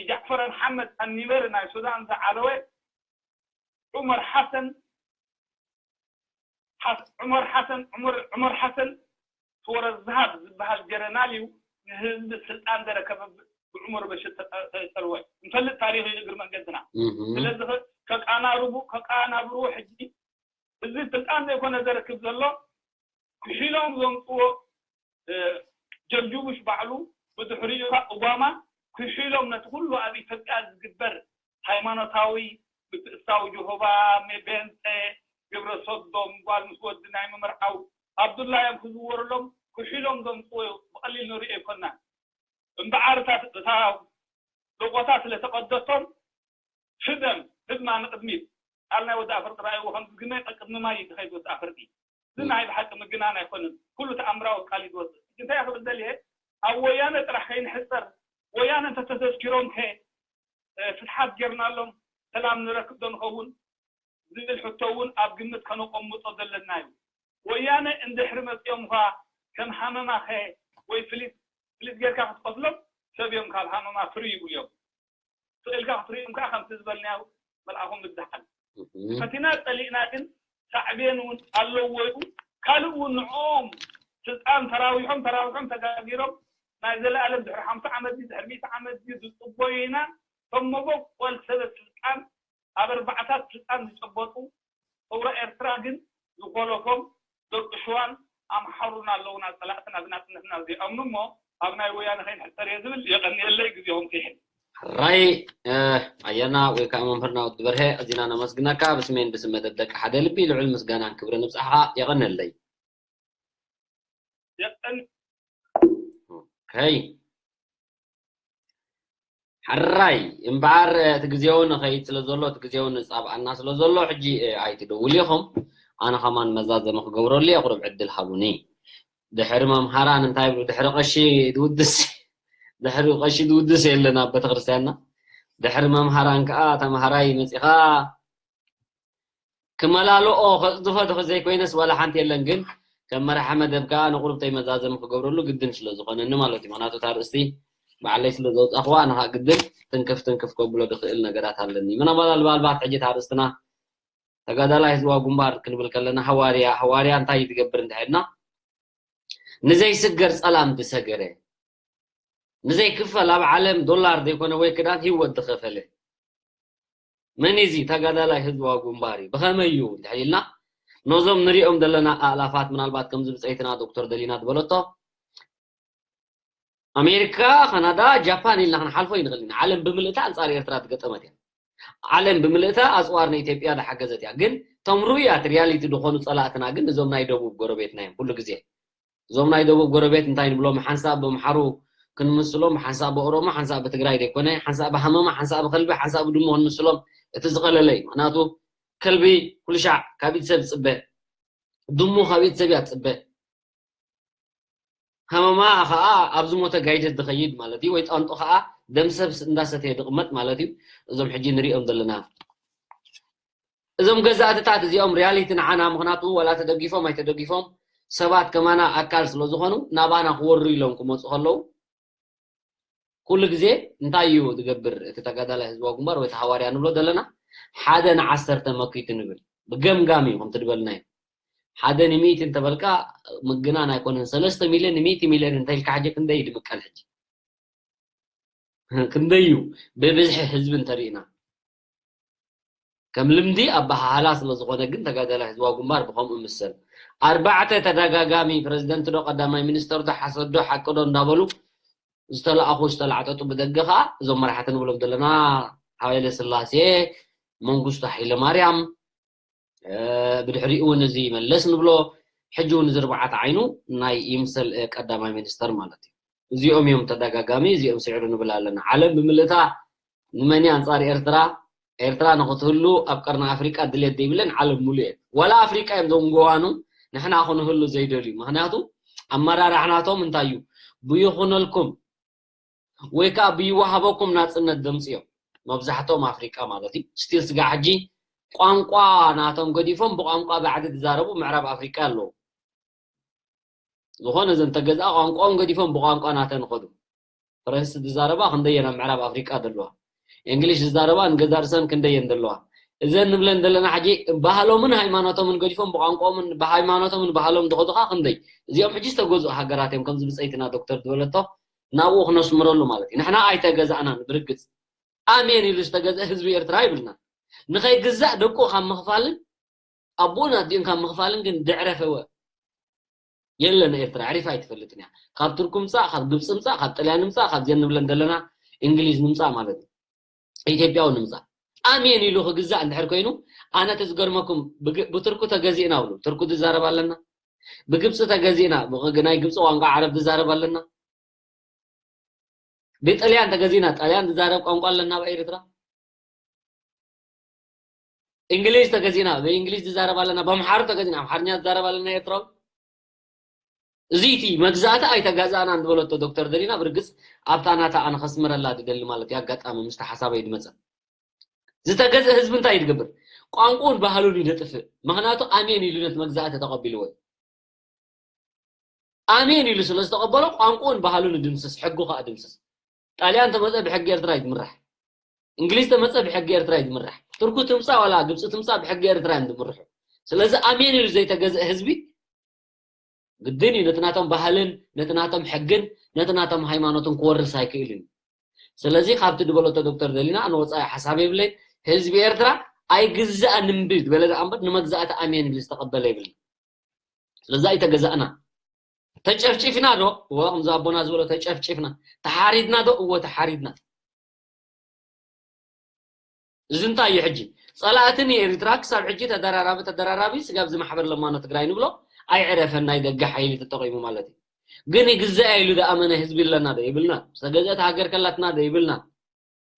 ጃዕፈር መሓመድ ኣኒበር ናይ ሱዳን ዝዓለወ ዑመር ሓሰን ሓስ- ዑመር ሓሰን ዑመር ዑመር ሓሰን ትወረ ዝሃብ ዝበሃል ጀነራል እዩ። ንህዝቢ ስልጣን ዘረከበ ብዑመር በሽር ተጠ- ተጠልወ። ንፈልጥ ታሪኽ እዩ እግሪ መንገድና። ስለዚ ከ- ከቃናርቡ ከቃናብርዎ ሕጂ እዚ ስልጣን ዘይኮነ ዘረክብ ዘሎ ክሒሎም ዘምፅዎ ጀርጅ ቡሽ ባዕሉ ብድሕሪኡ ኦባማ ክሒሎም ነቲ ኩሉ ኣብ ኢትዮጵያ ዝግበር ሃይማኖታዊ ምትእሳው ጀሆባ፣ ሜቤንጠ፣ ግብረ ሶዶም፣ ጓል ምስ ወዲ ናይ ምምርዓው ኣብዱላ እዮም ክዝወርሎም ክሒሎም ዘምፅዎ ብቐሊል ንሪኦ ኣይኮናን። እምበኣር እታ እታ ሎቆታ ስለ ተቐደሶም ህደም ህድማ ንቕድሚት ቃል ናይ ወዲ ኣፈርቂ ርኣይዎ ከም ዝግነ ቅድሚ ማይ እዩ ዝኸይድ ወዲ ኣፈርቂ። እዚ ናይ ብሓቂ ምግናን ኣይኮንን። ኩሉ ተኣምራዊ ቃል እዩ ዝወፅእ። እንታይ ክብል ደልየ ኣብ ወያነ ጥራሕ ከይንሕፀር ወያነ እንተተዘዝኪሮም ከ ፍትሓት ጌርናሎም ሰላም ንረክብ ዶ ንኸውን ዝብል ሕቶ እውን ኣብ ግምት ከነቆምጦ ዘለና እዩ። ወያነ እንድሕሪ መፂኦም ኳ ከም ሃመማኸ ወይ ፍሊት ፍሊት ጌርካ ክትቀትሎም ሰብ እዮም ካብ ሃመማ ፍሪ ይብሉ እዮም። ስቕ ኢልካ ክትሪኦም ከዓ ከምቲ ዝበልናዮ መልኣኹም ብዝሓል ፈቲና ፀሊእና ግን ሳዕቤን እውን ኣለዎ እዩ። ካልእ እውን ንዕኦም ስልጣን ተራዊሖም ተራዊሖም ተጋጊሮም ናይ ዘለኣለም ድሕሪ ሓምሳ ዓመት ድሕሪ ሚእቲ ዓመት ዝፅበዩ ኢና። ከም መበቆል ሰበ ስልጣን ኣብ ኣርባዕታት ስልጣን ዝጨበጡ ሰውራ ኤርትራ ግን ዝኾለፎም ደቂ ሽዋን ኣምሓሩን ኣለውና ፀላእትና ብናፅነትና ዘይኣምኑ እሞ ኣብ ናይ ወያነ ከይንሕፀር እየ ዝብል። የቐንየለይ ግዜኹም ከይሕል። ራይ ኣየና ወይ ከዓ መምህርና ወዲ በርሀ ኣዚና ነመስግነካ። ብስሜን ብስም መደብ ደቂ ሓደ ልቢ ልዑል ምስጋናን ክብርን ንብፃሕኻ። የቐንየለይ። የቐን ኦከይ። ሕራይ እምበኣር እቲ ግዜውን ኸይድ ስለ ዘሎ እቲ ግዜውን ፃብኣና ስለ ዘሎ ሕጂ ኣይትደውሉ ኢኹም። ኣነ ኸማን መዛዘሚ ክገብረሉ እየ። ቁሩብ ዕድል ሃቡኒ። ድሕሪ መምሃራን እንታይ ይብሉ? ድሕሪ ቐሺ ዝውድስ ድሕሪ ቐሺ ዝውድስ የለን ኣብ ቤተክርስትያንና። ድሕሪ መምሃራን ከዓ ተምሃራይ መፂኻ ክመላልኦ ከፅድፎ ዶ ዘይኮይነስ ዋላ ሓንቲ የለን። ግን ከም መራሒ መደብ ከዓ ንቁሩብተይ መዛዘሚ ክገብረሉ ግድን ስለ ዝኾነኒ ማለት እዩ። ምክንያቱ እታ ኣርእስቲ ባዕለይ ስለ ዘውፃእኽዋ ንኻ ግድን ትንክፍ ትንክፍ ከብሎ ዝኽእል ነገራት ኣለኒ። ምናልባት ሕጂ እታ ኣርእስትና ተጋዳላይ ህዝባዊ ግንባር ክንብል ከለና ሃዋርያ ሃዋርያ እንታይ ትገብር እንድሕድና ንዘይስገር ጸላም ዝሰገረ ንዘይክፈል ኣብ ዓለም ዶላር ዘይኮነ ወይ ክዳን ህይወት ዝኸፈለ መን እዚ ተጋዳላይ ህዝባዊ ግንባር እዩ? ብኸመይ እዩ እንድሕር ኢልና ነዞም ንሪኦም ዘለና ኣእላፋት ምናልባት ከምዚ ብፀይትና ዶክተር ደሊና ዝበለቶ ኣሜሪካ፣ ካናዳ፣ ጃፓን ኢልና ክንሓልፎ ይንኽእል ኢና። ዓለም ብምልእታ ኣንፃር ኤርትራ ዝገጠመት እያ። ዓለም ብምልእታ ኣፅዋር ንኢትዮጵያ ዝሓገዘት እያ። ግን እቶም ርኡያት ሪያሊቲ ዝኾኑ ፀላእትና ግን እዞም ናይ ደቡብ ጎረቤትና እዮም ኩሉ ግዜ። እዞም ናይ ደቡብ ጎረቤት እንታይ ንብሎም? ሓንሳብ ብምሓሩ ክንምስሎም፣ ሓንሳብ ብኦሮሞ፣ ሓንሳብ ብትግራይ ዘይኮነ፣ ሓንሳብ ብሃመማ፣ ሓንሳብ ብከልቢ፣ ሓንሳብ ብድሙ ክንምስሎም እቲ ዝቐለለ እዩ። ምክንያቱ ከልቢ ኩሉ ሻዕ ካብ ኢድ ሰብ ይፅበ፣ ድሙ ካብ ኢድ ሰብ እያ ትፅበ። ሃመማ ከዓ ኣብ ዝሞተ ጋይደት ዝኸይድ ማለት እዩ፣ ወይ ጣንጡ ከዓ ደም ሰብ እንዳሰተየ ዝቕመጥ ማለት እዩ። እዞም ሕጂ ንሪኦም ዘለና እዞም ገዛእትታት እዚኦም ሪያሊቲ ንዓና፣ ምኽንያቱ ዋላ ተደጊፎም ኣይተደጊፎም ሰባት ከማና ኣካል ስለ ዝኾኑ ናባና ክወሩ ኢሎም ክመፁ ከለዉ ኩሉ ግዜ እንታይ እዩ ዝገብር እቲ ተጋዳላይ ህዝባዊ ግንባር ወይ እቲ ሃዋርያ ንብሎ ዘለና? ሓደ ንዓሰርተ መኪቱ ንብል ብገምጋም እዩ ከምቲ ዝበልናዮ። ሓደ ንሚእቲ እንተበልካ ምግናን ኣይኮነን። ሰለስተ ሚልዮን ንሚእቲ ሚልዮን እንተኢልካ ሕጂ ክንደይ እዩ ድምቀል? ሕጂ ክንደይ እዩ ብብዝሒ ህዝቢ እንተሪእና? ከም ልምዲ ኣበሃህላ ስለ ዝኾነ ግን ተጋዳላይ ህዝባዊ ግንባር ብኸምኡ ይምሰል። ኣርባዕተ ተደጋጋሚ ፕረዚደንት ዶ ቀዳማይ ሚኒስተር ዶ ሓሰት ዶ ሓቂ ዶ እንዳበሉ ዝተለኣኹ ዝተላዕጠጡ ብደገ ከዓ እዞም መራሕቲ ንብሎም ዘለና ሃይለ ስላሴ፣ መንግስቱ ሃይለ ማርያም፣ ብድሕሪኡ እውን እዚ መለስ ንብሎ ሕጂ እውን እዚ ርብዓተ ዓይኑ ናይ ይምሰል ቀዳማይ ሚኒስተር ማለት እዩ። እዚኦም እዮም ተደጋጋሚ እዚኦም ስዕሩ ንብል ኣለና። ዓለም ብምልእታ ንመን እያ ኣንፃር ኤርትራ? ኤርትራ ንክትህሉ ኣብ ቀርኒ ኣፍሪቃ ድሌት ዘይብለን ዓለም ሙሉእ እየን። ዋላ ኣፍሪቃ እዮም ዞም ጎዋኑ ንሕና ክንህሉ ዘይደልዩ። ምክንያቱ ኣመራርሓ ናቶም እንታይ እዩ? ብይኹነልኩም ወይ ከዓ ብይወሃበኩም ናፅነት ደምፅዮም። መብዛሕትኦም ኣፍሪቃ ማለት እዩ። ስቲል ስጋ ሕጂ ቋንቋ ናቶም ገዲፎም ብቋንቋ ባዕዲ ዝዛረቡ ምዕራብ ኣፍሪቃ ኣለዉ። ዝኾነ ዘን ተገዝኣ ቋንቋኦም ገዲፎም ብቋንቋ ናተን ይኸዱ። ፈረንሲ ዝዛረባ ክንደየን ኣብ ምዕራብ ኣፍሪቃ ዘለዋ፣ እንግሊሽ ዝዛረባ ንገዛ ርእሰን ክንደየን ዘለዋ። እዘን ንብለን ዘለና ሕጂ ባህሎምን ሃይማኖቶምን ገዲፎም ብቋንቋኦምን ብሃይማኖቶምን ባህሎም ዝኸዱኻ ክንደይ። እዚኦም ሕጂ ዝተገዝኡ ሃገራት እዮም። ከምዚ ብፀይትና ዶክተር ዝበለቶ ናብኡ ክነስምረሉ ማለት እዩ። ንሕና ኣይተገዛእናን። ብርግፅ ኣሜን ኢሉ ዝተገዝአ ህዝቢ ኤርትራ ይብልና። ንኸይግዛእ ደቁ ካብ ምኽፋልን ኣቦን ኣዲኡን ካብ ምኽፋልን ግን ድዕረፈወ የለን። ኤርትራ ዕሪፋ ኣይትፈልጥን እያ። ካብ ቱርክ ምጻእ፣ ካብ ግብፂ ምጻእ፣ ካብ ጥልያን ምጻእ፣ ካብ ዘን ንብለን ዘለና እንግሊዝ ንምጻእ ማለት እዩ። ኢትዮጵያዊ ንምጻእ ኣሜን ኢሉ ክግዛእ እንድሕር ኮይኑ፣ ኣነ ተዝገርመኩም፣ ብግ- ብቱርኩ ተገዚእና ብሉ። ቱርኩ ዝዛረብ ኣለና፣ ብግብፂ ተገዚእና፣ ብግ- ናይ ግብፂ ቋንቋ ዓረብ ዝዛረብ ኣለና። ብጥልያን ተገዚእና፣ ጣልያን ዝዛረብ ቋንቋ ኣለና ኣብ ኤርትራ። እንግሊዝ ተገዚእና፣ ብእንግሊዝ ዝዛረብ ኣለና፣ ብኣምሓሩ ተገዚእና፣ ኣምሓርኛ ዝዛረብ ኣለና ኤርትራዊ። እዚ እቲ መግዛእቲ ኣይተጋዛእናን ዝበለቶ ዶክተር ደሊና፣ ብርግጽ ኣብታ ናታ ኣነ ከስምረላ ዝደሊ ማለት እዩ። ኣጋጣሚ ምስቲ ሓሳበይ ዝመጸ ዝተገዝአ ህዝቢ እንታይ እዩ ዝገብር? ቋንቋኡን ባህሉን እዩ ዘጥፍእ። ምኽንያቱ ኣሜን ኢሉ ነቲ መግዛእቲ ተቐቢልዎ እዩ። ኣሜን ኢሉ ስለ ዝተቐበሎ ቋንቋኡን ባህሉን ይድምስስ፣ ሕጉ ከኣ ድምስስ። ጣልያን ተመጸ ብሕጊ ኤርትራ እዩ ዝምራሕ። እንግሊዝ ተመጸ ብሕጊ ኤርትራ እዩ ዝምራሕ። ቱርኩ ትምጻእ ዋላ ግብጺ ትምጻእ ብሕጊ ኤርትራ እዮም ዝምርሑ። ስለዚ ኣሜን ኢሉ ዘይተገዝአ ህዝቢ ግድን እዩ ነቲ ናቶም ባህልን ነቲ ናቶም ሕግን ነቲ ናቶም ሃይማኖትን ክወርስ ኣይክእልን እዩ። ስለዚ ካብቲ ዝበለቶ ዶክተር ደሊና ንወጻኢ ሓሳብ የብለይ። ህዝቢ ኤርትራ ኣይግዛእን እምቢ ዝበለ ደኣ እምበር ንመግዛእቲ ኣሜን ኢሉ ዝተቐበለ የብልን። ስለዚ ኣይተገዛእና። ተጨፍጪፍና ዶ? እወ፣ ከምዚ ኣቦና ዝበሎ ተጨፍጪፍና። ተሓሪድና ዶ? እወ፣ ተሓሪድና። እዚ እንታይ እዩ ሕጂ? ጸላእቲ ንኤርትራ ክሳብ ሕጂ ተደራራቢ ተደራራቢ ስጋብ እዚ ማሕበር ለማኖ ትግራይ ንብሎ ኣይዕረፈን፣ ናይ ደገ ሓይሊ ተጠቒሙ ማለት እዩ። ግን ይግዛእ ኢሉ ዝኣመነ ህዝቢ ኣለና ዶ? ይብልና። ዝተገዝአት ሃገር ከላትና ዶ? ይብልና።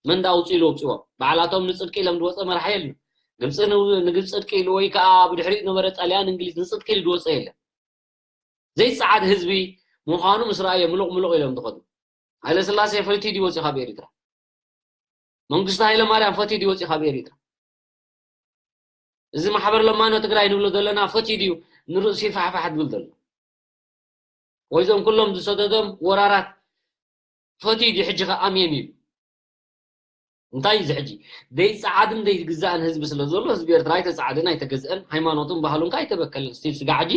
መን ዳ ኣውፅኡ ኢሉ ወፅዎ? ባዕላቶም ንፅድቂ ኢሎም ዝወፀ መራሒ የለን። ግብፂ ን- ንግብፂ ፅድቂ ኢሉ ወይ ከዓ ብድሕሪኡ ነበረ ጣልያን እንግሊዝ ንፅድቂ ኢሉ ዝወፀ የለን። ዘይፀዓድ ህዝቢ ምዃኑ ምስ ረኣየ ምሉቕ ምሉቕ ኢሎም ዝኸዱ። ሃይለ ስላሴ ፈትዩ ድዩ ወፂኡ ካብ ኤርትራ? መንግስቱ ሃይለ ማርያም ፈትዩ ድዩ ወፂኡ ካብ ኤርትራ? እዚ ማሕበር ለማኖ ትግራይ ንብሎ ዘለና ፈትዩ ድዩ ንርእሲ ፋሕፋሕ ድብል ዘሎ? ወይ እዞም ኩሎም ዝሰደዶም ወራራት ፈትዩ ድዩ ሕጂ ከ ኣሜን ኢሉ? እንታይ እዩ እዚ ሕጂ? ዘይፀዓድን ዘይግዛእን ህዝቢ ስለ ዘሎ ህዝቢ ኤርትራ ኣይተፀዓደን ኣይተገዝአን፣ ሃይማኖቱን ባህሉን ከ ኣይተበከልን። ስቲል ስጋ ሕጂ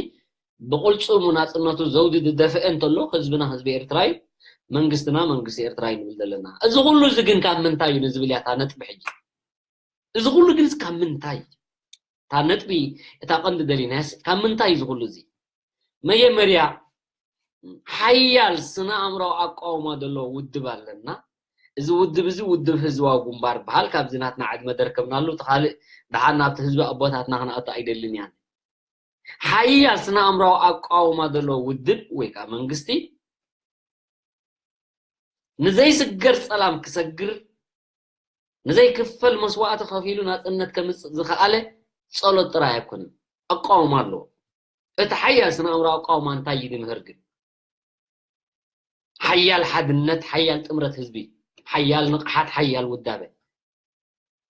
ብቕልፅሙ ናፅነቱ ዘውዲ ዝደፍአ እንተሎ ህዝብና ህዝቢ ኤርትራ እዩ፣ መንግስትና መንግስቲ ኤርትራ እዩ ንብል ዘለና። እዚ ኩሉ እዚ ግን ካብ ምንታይ እዩ ንዝብል እያ እታ ነጥቢ ሕጂ። እዚ ኩሉ ግን ካብ ምንታይ? እታ ነጥቢ፣ እታ ቀንዲ ደሊናያስ ካብ ምንታይ እዩ እዚ ኩሉ እዚ? መጀመርያ ሓያል ስነ ኣእምራዊ ኣቃውማ ዘለዎ ውድብ ኣለና። እዚ ውድብ እዚ ውድብ ህዝባዊ ግንባር በሃል። ካብዚ ናትና ዕድመ ደርከብናሉ እቲ ካልእ ደሓን ናብቲ ህዝቢ ኣቦታትና ክንኣቱ ኣይደልን እያን። ሓያል ስነ ኣእምራዊ ኣቃውማ ዘለዎ ውድብ ወይ ከዓ መንግስቲ ንዘይስገር ጸላም ክሰግር ንዘይክፈል መስዋእቲ ከፊሉ ናጽነት ከምጽእ ዝኸኣለ ጸሎት ጥራይ ኣይኮነን፣ ኣቃውማ ኣለዎ። እቲ ሓያል ስነ ኣእምራዊ ኣቃውማ እንታይ እዩ ዝምህር ግን? ሓያል ሓድነት፣ ሓያል ጥምረት ህዝቢ፣ ሓያል ንቕሓት፣ ሓያል ውዳበ።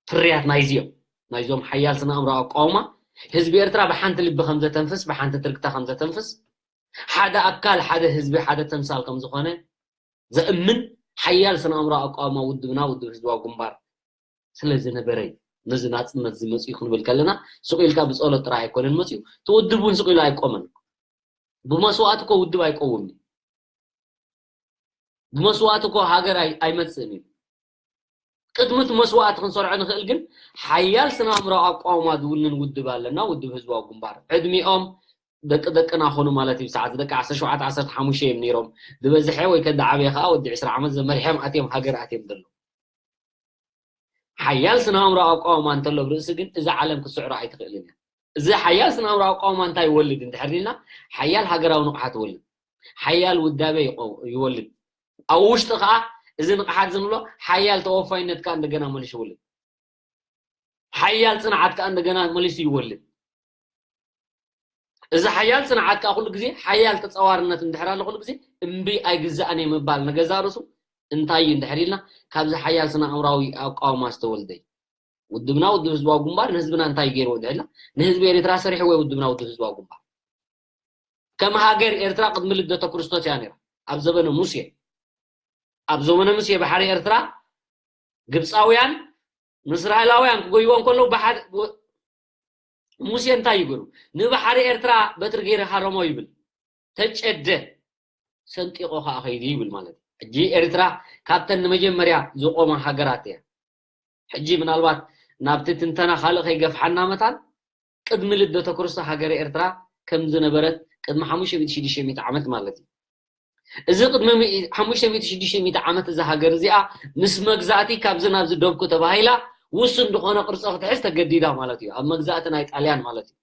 ፍርያት ናይዚኦም ናይዞም ሓያል ስነ ኣእምራዊ ኣቃውማ ህዝቢ ኤርትራ ብሓንቲ ልቢ ከም ዘተንፍስ፣ ብሓንቲ ትርግታ ከም ዘተንፍስ፣ ሓደ ኣካል ሓደ ህዝቢ ሓደ ተምሳል ከም ዝኾነ ዘእምን ሓያል ስነ ኣእምራዊ ኣቃውማ ውድብና ውድብ ህዝባዊ ግንባር ስለ ዝነበረ እዩ። ነዚ ናጽነት እዚ መጽኡ ክንብል ከለና ስቕ ኢልካ ብጸሎት ጥራይ ኣይኮነን መጽኡ። እቲ ውድብ እውን ስቕ ኢሉ ኣይቆመን። ብመስዋእቲ እኮ ውድብ ኣይቀውምን እዩ። ብመስዋእቲ እኮ ሃገር ኣይ- ኣይመጽእን እዩ። ቅድሚ እቲ መስዋእቲ ክንሰርዖ ንኽእል ግን ሓያል ስነ ኣእምራዊ ኣቃውማ ዝውንን ውድብ ኣለና፣ ውድብ ህዝባዊ ግንባር። ዕድሚኦም ደቂ ደቅና ኾኑ ማለት እዩ። ሰዓት ደቂ ዓሰርተ ሸውዓተ ዓሰርተ ሓሙሽተ እዮም ነይሮም። ዝበዝሐ ወይ ከዳዓበየ ከዓ ወዲ ዕስራ ዓመት ዘመሪሖም ኣትዮም ሃገር ኣትዮም ዘለዉ። ሓያል ስነ ኣእምራዊ ኣቃውማ እንተሎ ብርእሲ ግን እዛ ዓለም ክትስዕሮ ኣይትኽእልን እያ። እዚ ሓያል ስነ ኣእምራዊ ኣቃውማ እንታይ ይወልድ እንድሕር ኢልና ሓያል ሃገራዊ ንቕሓት ይወልድ። ሓያል ውዳበ ይቐው- ይወልድ። ኣብ ውሽጢ ከዓ እዚ ንቕሓት ዝንብሎ ሓያል ተወፋይነት ከዓ እንደገና መሊሱ ይወልድ። ሓያል ፅንዓት ከዓ እንደገና መሊሱ ይወልድ። እዚ ሓያል ፅንዓት ከዓ ኩሉ ግዜ ሓያል ተፃዋርነት እንድሕር ኣሎ ኩሉ ግዜ እምቢ ኣይግዛእን እየ ምባል ንገዛ ርእሱ እንታይ እዩ እንድሕር ኢልና፣ ካብዚ ሓያል ስነ ኣእምራዊ ኣቃውማ ዝተወልደ እዩ። ውድብና ውድብ ህዝባዊ ግንባር ንህዝብና እንታይ ገይርዎ እንድሕር ኢልና፣ ንህዝቢ ኤርትራ ሰሪሕዎ እዩ ውድብና ውድብ ህዝባዊ ግንባር። ከም ሃገር ኤርትራ ቅድሚ ልደተ ክርስቶስ እያ ነይራ። ኣብ ዘበነ ሙሴ፣ ኣብ ዘበነ ሙሴ ባሕሪ ኤርትራ ግብፃውያን ንእስራኤላውያን ክጎይዎ እንከለዉ ብሓደ ሙሴ እንታይ ይብሉ? ንባሕሪ ኤርትራ በትሪ ገይሩ ሃረሞ ይብል። ተጨደ፣ ሰንጢቆ ከኣ ከይዱ ይብል ማለት እዩ። ሕጂ ኤርትራ ካብተን ንመጀመርያ ዝቆማ ሃገራት እያ። ሕጂ ምናልባት ናብቲ ትንተና ካልእ ከይገፍሓና መታን ቅድሚ ልደተ ክርስቶስ ሃገረ ኤርትራ ከም ዝነበረት ቅድሚ ሓሙሽተ ሚእቲ ሽዱሽተ ሚእቲ ዓመት ማለት እዩ። እዚ ቅድሚ ሓሙሽተ ሚእቲ ሽዱሽተ ሚእቲ ዓመት እዛ ሃገር እዚኣ ምስ መግዛእቲ ካብዚ ናብዚ ደብኩ ተባሂላ ውሱን ዝኾነ ቅርፂ ክትሕዝ ተገዲዳ ማለት እዩ። ኣብ መግዛእቲ ናይ ጣልያን ማለት እዩ።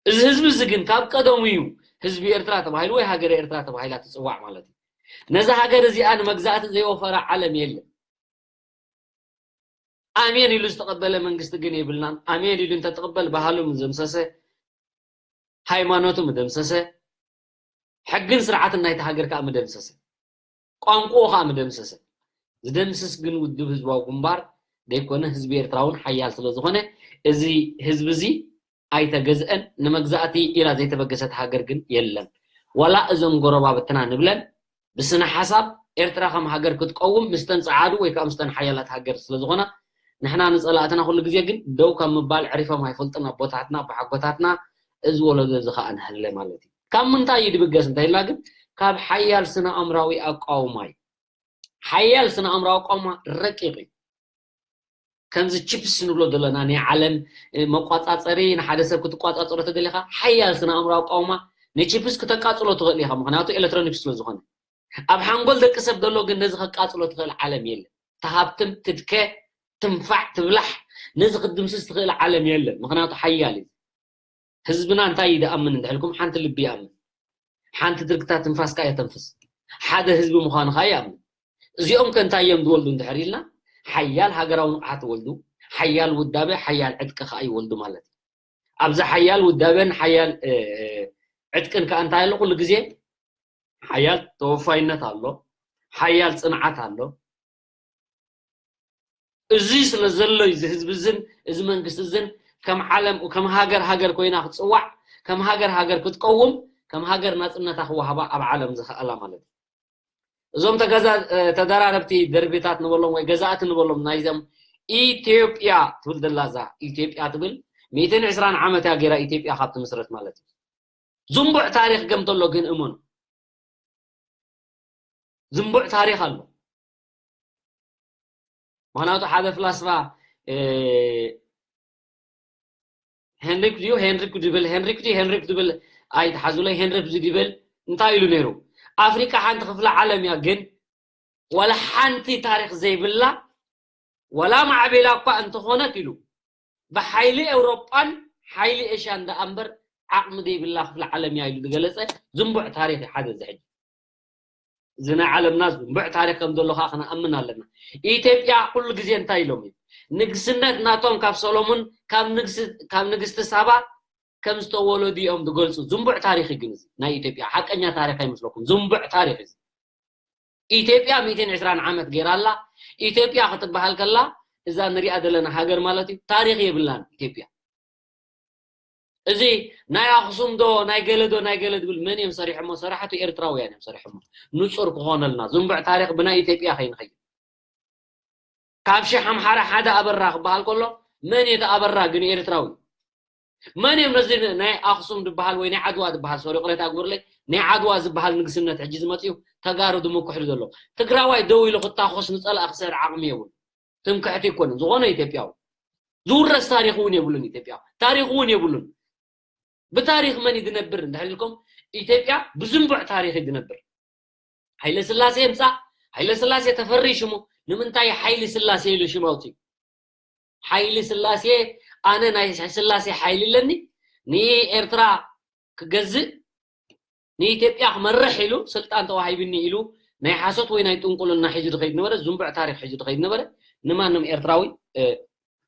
እዚ ህዝቢ እዚ ግን ካብ ቀደሙ እዩ ህዝቢ ኤርትራ ተባሂሉ ወይ ሃገረ ኤርትራ ተባሂላ ትፅዋዕ ማለት እዩ። ነዚ ሃገር እዚኣ ንመግዛእቲ ዘይወፈረ ዓለም የለን። ኣሜን ኢሉ ዝተቐበለ መንግስቲ ግን የብልናን። ኣሜን ኢሉ እንተትቕበል ባህሉ ምደምሰሰ፣ ሃይማኖቱ ምደምሰሰ፣ ሕግን ስርዓትን ናይቲ ሃገር ከዓ ምደምሰሰ፣ ቋንቋኡ ከዓ ምደምሰሰ። ዝደምስስ ግን ውድብ ህዝባዊ ግንባር ዘይኮነ ህዝቢ ኤርትራ እውን ሓያል ስለ ዝኾነ እዚ ህዝቢ እዚ ኣይተገዝአን። ንመግዛእቲ ኢላ ዘይተበገሰት ሃገር ግን የለን። ዋላ እዞም ጎረባብትና ንብለን ብስነ ሓሳብ ኤርትራ ከም ሃገር ክትቀውም ምስተን ጸዓዱ ወይ ከዓ ምስተን ሓያላት ሃገር ስለ ዝኾና ንሕና ንጸላእትና ኩሉ ግዜ ግን ደው ካብ ምባል ዕሪፎም ኣይፈልጡን ኣቦታትና ኣቦሓጎታትና። እዚ ወለዶ እዚ ከዓ ንሃለ ማለት እዩ። ካብ ምንታይ እዩ ድብገስ እንተ ኢልና ግን ካብ ሓያል ስነ ኣእምራዊ ኣቃውማ እዩ። ሓያል ስነ ኣእምራዊ ኣቃውማ ረቂቕ እዩ። ከምዚ ቺፕስ ንብሎ ዘለና ናይ ዓለም መቋጻጸሪ ንሓደ ሰብ ክትቋጻጸሮ ተደሊኻ ሓያል ስነ ኣእምራዊ ኣቃውማ ንቺፕስ ክተቃጽሎ ትኽእል ኢኻ። ምኽንያቱ ኤሌክትሮኒክስ ስለ ዝኾነ ኣብ ሓንጎል ደቂ ሰብ ዘሎ ግን ነዚ ከቃጽሎ ትኽእል ዓለም የለን። ተሃብትም ትድከ ትንፋዕ ትብላሕ ነዚ ክትድምስስ ትኽእል ዓለም የለን። ምኽንያቱ ሓያል እዩ። ህዝብና እንታይ እዩ ድኣምን እንድሕልኩም ሓንቲ ልቢ ይኣምን፣ ሓንቲ ድርግታ ትንፋስ ከዓ የተንፍስ፣ ሓደ ህዝቢ ምዃኑ ከዓ ይኣምን። እዚኦም ከ እንታይ እዮም ዝወልዱ እንድሕር ኢልና ሓያል ሃገራዊ ንቕሓት ይወልዱ፣ ሓያል ውዳበ ሓያል ዕጥቂ ከዓ ይወልዱ ማለት እዩ። ኣብዚ ሓያል ውዳበን ሓያል ዕጥቅን ከዓ እንታይ ኣሎ ኩሉ ግዜ ሓያል ተወፋይነት ኣሎ፣ ሓያል ፅንዓት ኣሎ። እዚ ስለ ዘሎ እዩ እዚ ህዝቢ እዝን እዚ መንግስቲ እዝን ከም ዓለም ከም ሃገር ሃገር ኮይና ክትፅዋዕ ከም ሃገር ሃገር ክትቀውም ከም ሃገር ናፅነታ ክወሃባ ኣብ ዓለም ዝኸኣላ ማለት እዩ። እዞም ተገዛ ተደራረብቲ ደርቢታት ንበሎም ወይ ገዛእቲ ንበሎም ናይዞም ኢትዮጵያ ትብል ደላ እዛ ኢትዮጵያ ትብል ሚእትን ዕስራን ዓመት እያ ገይራ ኢትዮጵያ ካብ ትምስረት ማለት እዩ። ዝንቡዕ ታሪኽ ገምተሎ ግን እመኑ ዝንቡዕ ታሪኽ ኣሎ። ምክንያቱ ሓደ ፍላስፋ ሄንሪክ ድዩ ሄንሪክ ድብል ሄንሪክ ድዩ ሄንሪክ ድብል ኣይትሓዙለይ ሄንሪክ ድብል እንታይ ኢሉ ነይሩ? ኣፍሪቃ ሓንቲ ክፍለ ዓለም እያ ግን ዋላ ሓንቲ ታሪኽ ዘይብላ ዋላ ማዕቤላ እኳ እንተኾነት ኢሉ ብሓይሊ ኤውሮጳን ሓይሊ ኤሽያን ደኣ እምበር ዓቕሚ ዘይብላ ክፍለ ዓለም እያ ኢሉ ዝገለጸ ዝንቡዕ ታሪኽ እዩ ሓደ እዚ ሕጂ። እዚ ናይ ዓለምና ዝንቡዕ ታሪኽ ከም ዘሎ ከዓ ክንኣምን ኣለና። ኢትዮጵያ ኩሉ ግዜ እንታይ ኢሎም እዩ ንግስነት ናቶም ካብ ሰሎሙን ካብ ንግስቲ ሳባ ከም ዝተወለዱ እዮም ዝገልፁ። ዝንቡዕ ታሪኽ እዩ ግን እዚ ናይ ኢትዮጵያ ሓቀኛ ታሪኽ ኣይመስለኩም። ዝንቡዕ ታሪኽ እዩ። ኢትዮጵያ ሚእትን ዕስራን ዓመት ገይራ ኣላ። ኢትዮጵያ ክትበሃል ከላ እዛ ንሪኣ ዘለና ሃገር ማለት እዩ። ታሪኽ የብላን ኢትዮጵያ። እዚ ናይ ኣኽሱም ዶ ናይ ገለ ዶ ናይ ገለ ዝብል መን እዮም ሰሪሖሞ? ሰራሕቱ ኤርትራውያን እዮም ሰሪሖሞ። ንጹር ክኾነልና ዝንቡዕ ታሪኽ ብናይ ኢትዮጵያ ከይንኸይድ። ካብ ሽሕ ኣምሓራ ሓደ ኣበራ ክበሃል ከሎ መን እቲ ኣበራ ግን ኤርትራዊ? መን እዮም ነዚ ናይ ኣኽሱም ዝበሃል ወይ ናይ ዓድዋ ዝበሃል ሶሪ ቅሬታ ግብርለይ ናይ ዓድዋ ዝበሃል ንግስነት ሕጂ ዝመፅኡ ተጋሩ ዝምክሕሉ ዘሎ? ትግራዋይ ደው ኢሉ ክታኾስ ንፀላእ ክስዕር ዓቕሚ የብሉ። ትምክሕቲ ኣይኮነን ዝኾነ ኢትዮጵያዊ ዝውረስ ታሪክ እውን የብሉን። ኢትዮጵያ ታሪክ እውን የብሉን። ብታሪክ መን እዩ ዝነብር እንድሕር ኢልኩም ኢትዮጵያ ብዝንቡዕ ታሪክ እዩ ዝነብር። ሓይለ ስላሴ ይምፃእ ሓይለ ስላሴ ተፈሪ ሽሙ ንምንታይ ሓይሊ ስላሴ ኢሉ ሽም ኣውፅኡ? ሓይሊ ስላሴ ኣነ ናይ ስላሴ ሓይሊ ኣለኒ ንኤርትራ ክገዝእ ንኢትዮጵያ ክመርሕ ኢሉ ስልጣን ተዋሂብኒ ኢሉ ናይ ሓሶት ወይ ናይ ጥንቁልና ሒዙ ድኸይድ ነበረ ዝንቡዕ ታሪክ ሒዙ ድኸይድ ነበረ ንማንም ኤርትራዊ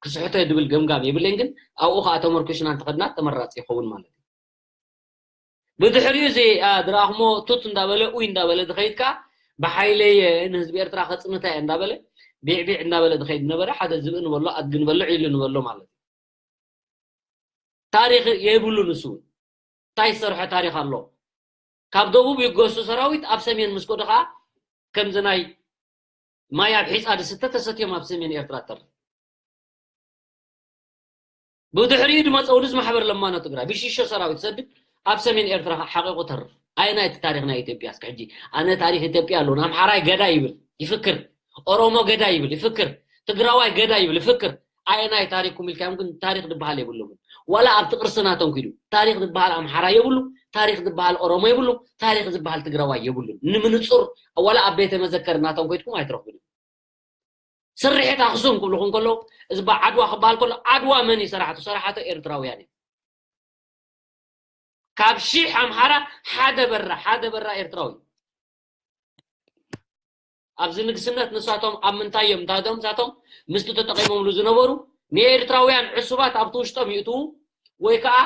ክስሕቶ ድብል ገምጋም የብለይን ግን ኣብኡ ከዓ ተመርኩሽና እንተኸድና ተመራፂ ይኸውን ማለት እዩ። ብድሕሪኡ እዚ ድራኽሞ ቱት እንዳበለ ኡይ እንዳበለ ድኸይድ ከዓ ብሓይለየ ንህዝቢ ኤርትራ ከጽንታ እየ እንዳበለ፣ ቢዕቢዕ እንዳበለ ዝኸይድ ነበረ። ሓደ ዝብኢ ንበሎ፣ ኣድጊ ንበሎ፣ ዒሉ ንበሎ ማለት እዩ። ታሪኽ የብሉን ንሱ እውን። እንታይ ዝሰርሖ ታሪኽ ኣሎ? ካብ ደቡብ ይገሱ ሰራዊት ኣብ ሰሜን ምስ ከዱ ከዓ ከምዚ ናይ ማይ ኣብ ሒፃ ዝስተ ተሰትዮም ኣብ ሰሜን ኤርትራ ተርፍ። ብድሕሪኡ ዝመፀ ውድዝ ማሕበር ለማኖ ትግራይ ብሽሾ ሰራዊት ሰድድ ኣብ ሰሜን ኤርትራ ሓቂቑ ተርፍ። ኣየናይ እቲ ታሪኽ ናይ ኢትዮጵያ? እስኪ ሕጂ ኣነ ታሪኽ ኢትዮጵያ ኣለዎ። ኣምሓራይ ገዳ ይብል ይፍክር፣ ኦሮሞ ገዳ ይብል ይፍክር፣ ትግራዋይ ገዳ ይብል ይፍክር። ኣየናይ ታሪኽኩም ኢልካዮም ግን ታሪኽ ዝበሃል የብሎምን። ዋላ ኣብቲ ቅርሲ ናቶም ኪዱ ታሪኽ ዝበሃል ኣምሓራ የብሉ፣ ታሪኽ ዝበሃል ኦሮሞ የብሉ፣ ታሪኽ ዝበሃል ትግራዋይ የብሉን። ንምንጹር ዋላ ኣብ ቤተ መዘከር ናቶም ከይድኩም ኣይትረኽቡን። ስርሒት ኣኽሱም ክብልኹም ከለዉ፣ እዚ ዓድዋ ክበሃል ከሎ ዓድዋ መን እዩ ሰራሕቱ? ሰራሕቱ ኤርትራውያን እዮም። ካብ ሺሕ ኣምሓራ ሓደ በራ፣ ሓደ በራ ኤርትራዊ። ኣብዚ ንግስነት ንሳቶም ኣብ ምንታይ እዮም? እንታቶም ንሳቶም ምስቲ ተጠቒሞምሉ ዝነበሩ ንኤርትራውያን ዕሱባት ኣብቲ ውሽጦም ይእትዉ ወይ ከዓ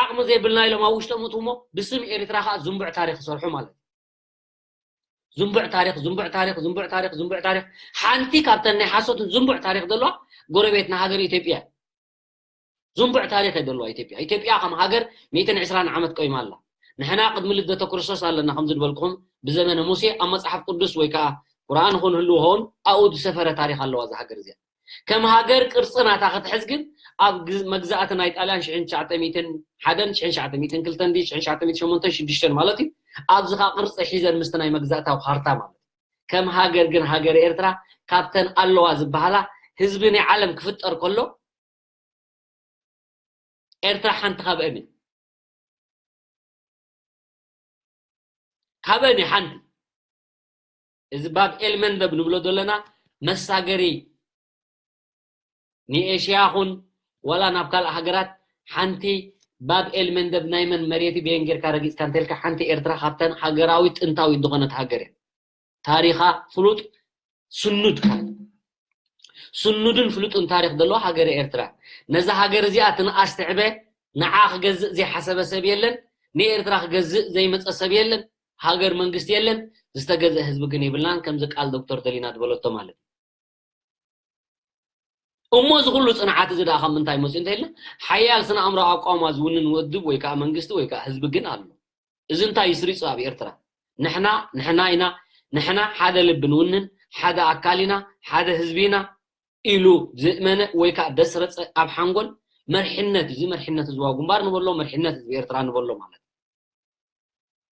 ዓቕሚ ዘይብልና ኢሎም ኣብ ውሽጦም እትውሞ ብስም ኤርትራ ከዓ ዝንቡዕ ታሪኽ ይሰርሑ ማለት እዩ። ዝንቡዕ ታሪኽ፣ ዝንቡዕ ታሪኽ፣ ዝንቡዕ ታሪኽ፣ ዝንቡዕ ታሪኽ። ሓንቲ ካብተን ናይ ሓሶትን ዝንቡዕ ታሪኽ ዘለዋ ጎረቤትና ሃገር ኢትዮጵያ እያ። ዝንቡዕ ታሪኽ እየ ዘለዋ ኢትዮጵያ። ኢትዮጵያ ከም ሃገር ሚእትን ዕስራን ዓመት ቆይማ ኣላ። ንሕና ቅድሚ ልደተ ክርስቶስ ኣለና፣ ከምዚ ዝበልኩኹም ብዘመነ ሙሴ ኣብ መጽሓፍ ቅዱስ ወይ ከዓ ቁርኣን ይኹን ህልው ኸውን ኣብኡ ዝሰፈረ ታሪኽ ኣለዋ እዛ ሃገር እዚኣ። ከም ሃገር ቅርጺ ናታ ክትሕዝ ግን ኣብ ግዝ-፣ መግዛእቲ ናይ ጣልያን ሽሕን ትሽዓተ ሚእትን ሓደን ሽሕን ትሽዓተ ሚእትን ክልተን ድዩ ሽሕን ትሽዓተ ሚእትን ሸሞንተን ሽዱሽተን ማለት እዩ። ኣብዚ ኸኣ ቅርጺ ሒዘን ምስቲ ናይ መግዛእታዊ ካርታ ማለት እዩ። ከም ሃገር ግን ሃገር ኤርትራ ካብተን ኣለዋ ዝበሃላ ህዝቢ ናይ ዓለም ክፍጠር ከሎ ኤርትራ ሓንቲ ካብአን እያ። ካብአን እያ ሓንቲ። እዚ ባብ ኤል መንደብ ንብሎ ዘለና መሳገሪ ንኤሽያ ኹን ዋላ ናብ ካልእ ሃገራት ሓንቲ ባብ ኤል መንደብ ናይ መን መሬት በየን ጌርካ ረጊጽካ እንተልካ ሓንቲ ኤርትራ ካብተን ሃገራዊ ጥንታዊ ዝኾነት ሃገር እያ። ታሪኻ ፍሉጥ ስኑድ ካብ ስኑድን ፍሉጥን ታሪኽ ዘለዎ ሃገረ ኤርትራ። ነዛ ሃገር እዚኣ ትንኣስ ትዕበ፣ ንዓ ክገዝእ ዘይሓሰበ ሰብ የለን፣ ንኤርትራ ክገዝእ ዘይመጸ ሰብ የለን፣ ሃገር መንግስቲ የለን፣ ዝተገዝአ ህዝቢ ግን የብልናን፣ ከምዚ ቃል ዶክተር ደሊና ዝበለቶ ማለት እዩ። እሞ እዚ ኩሉ ጽንዓት እዚ ደኣ ካብ ምንታይ መጽኡ እንተኢልና፣ ሓያል ስነ ኣእምሮ ኣቋማ ዝውንን ውድብ ወይ ከኣ መንግስቲ ወይ ከኣ ህዝቢ ግን ኣሎ። እዚ እንታይ እዩ ስሪጹ ኣብ ኤርትራ? ንሕና፣ ንሕና ኢና፣ ንሕና ሓደ ልቢ ንውንን፣ ሓደ ኣካል ኢና፣ ሓደ ህዝቢ ኢና ኢሉ ዝእመነ ወይ ከኣ ደስረጸ ኣብ ሓንጎል መርሕነት፣ እዚ መርሕነት ህዝባዊ ግንባር ንበሎ፣ መርሕነት ህዝቢ ኤርትራ ንበሎ ማለት እዩ።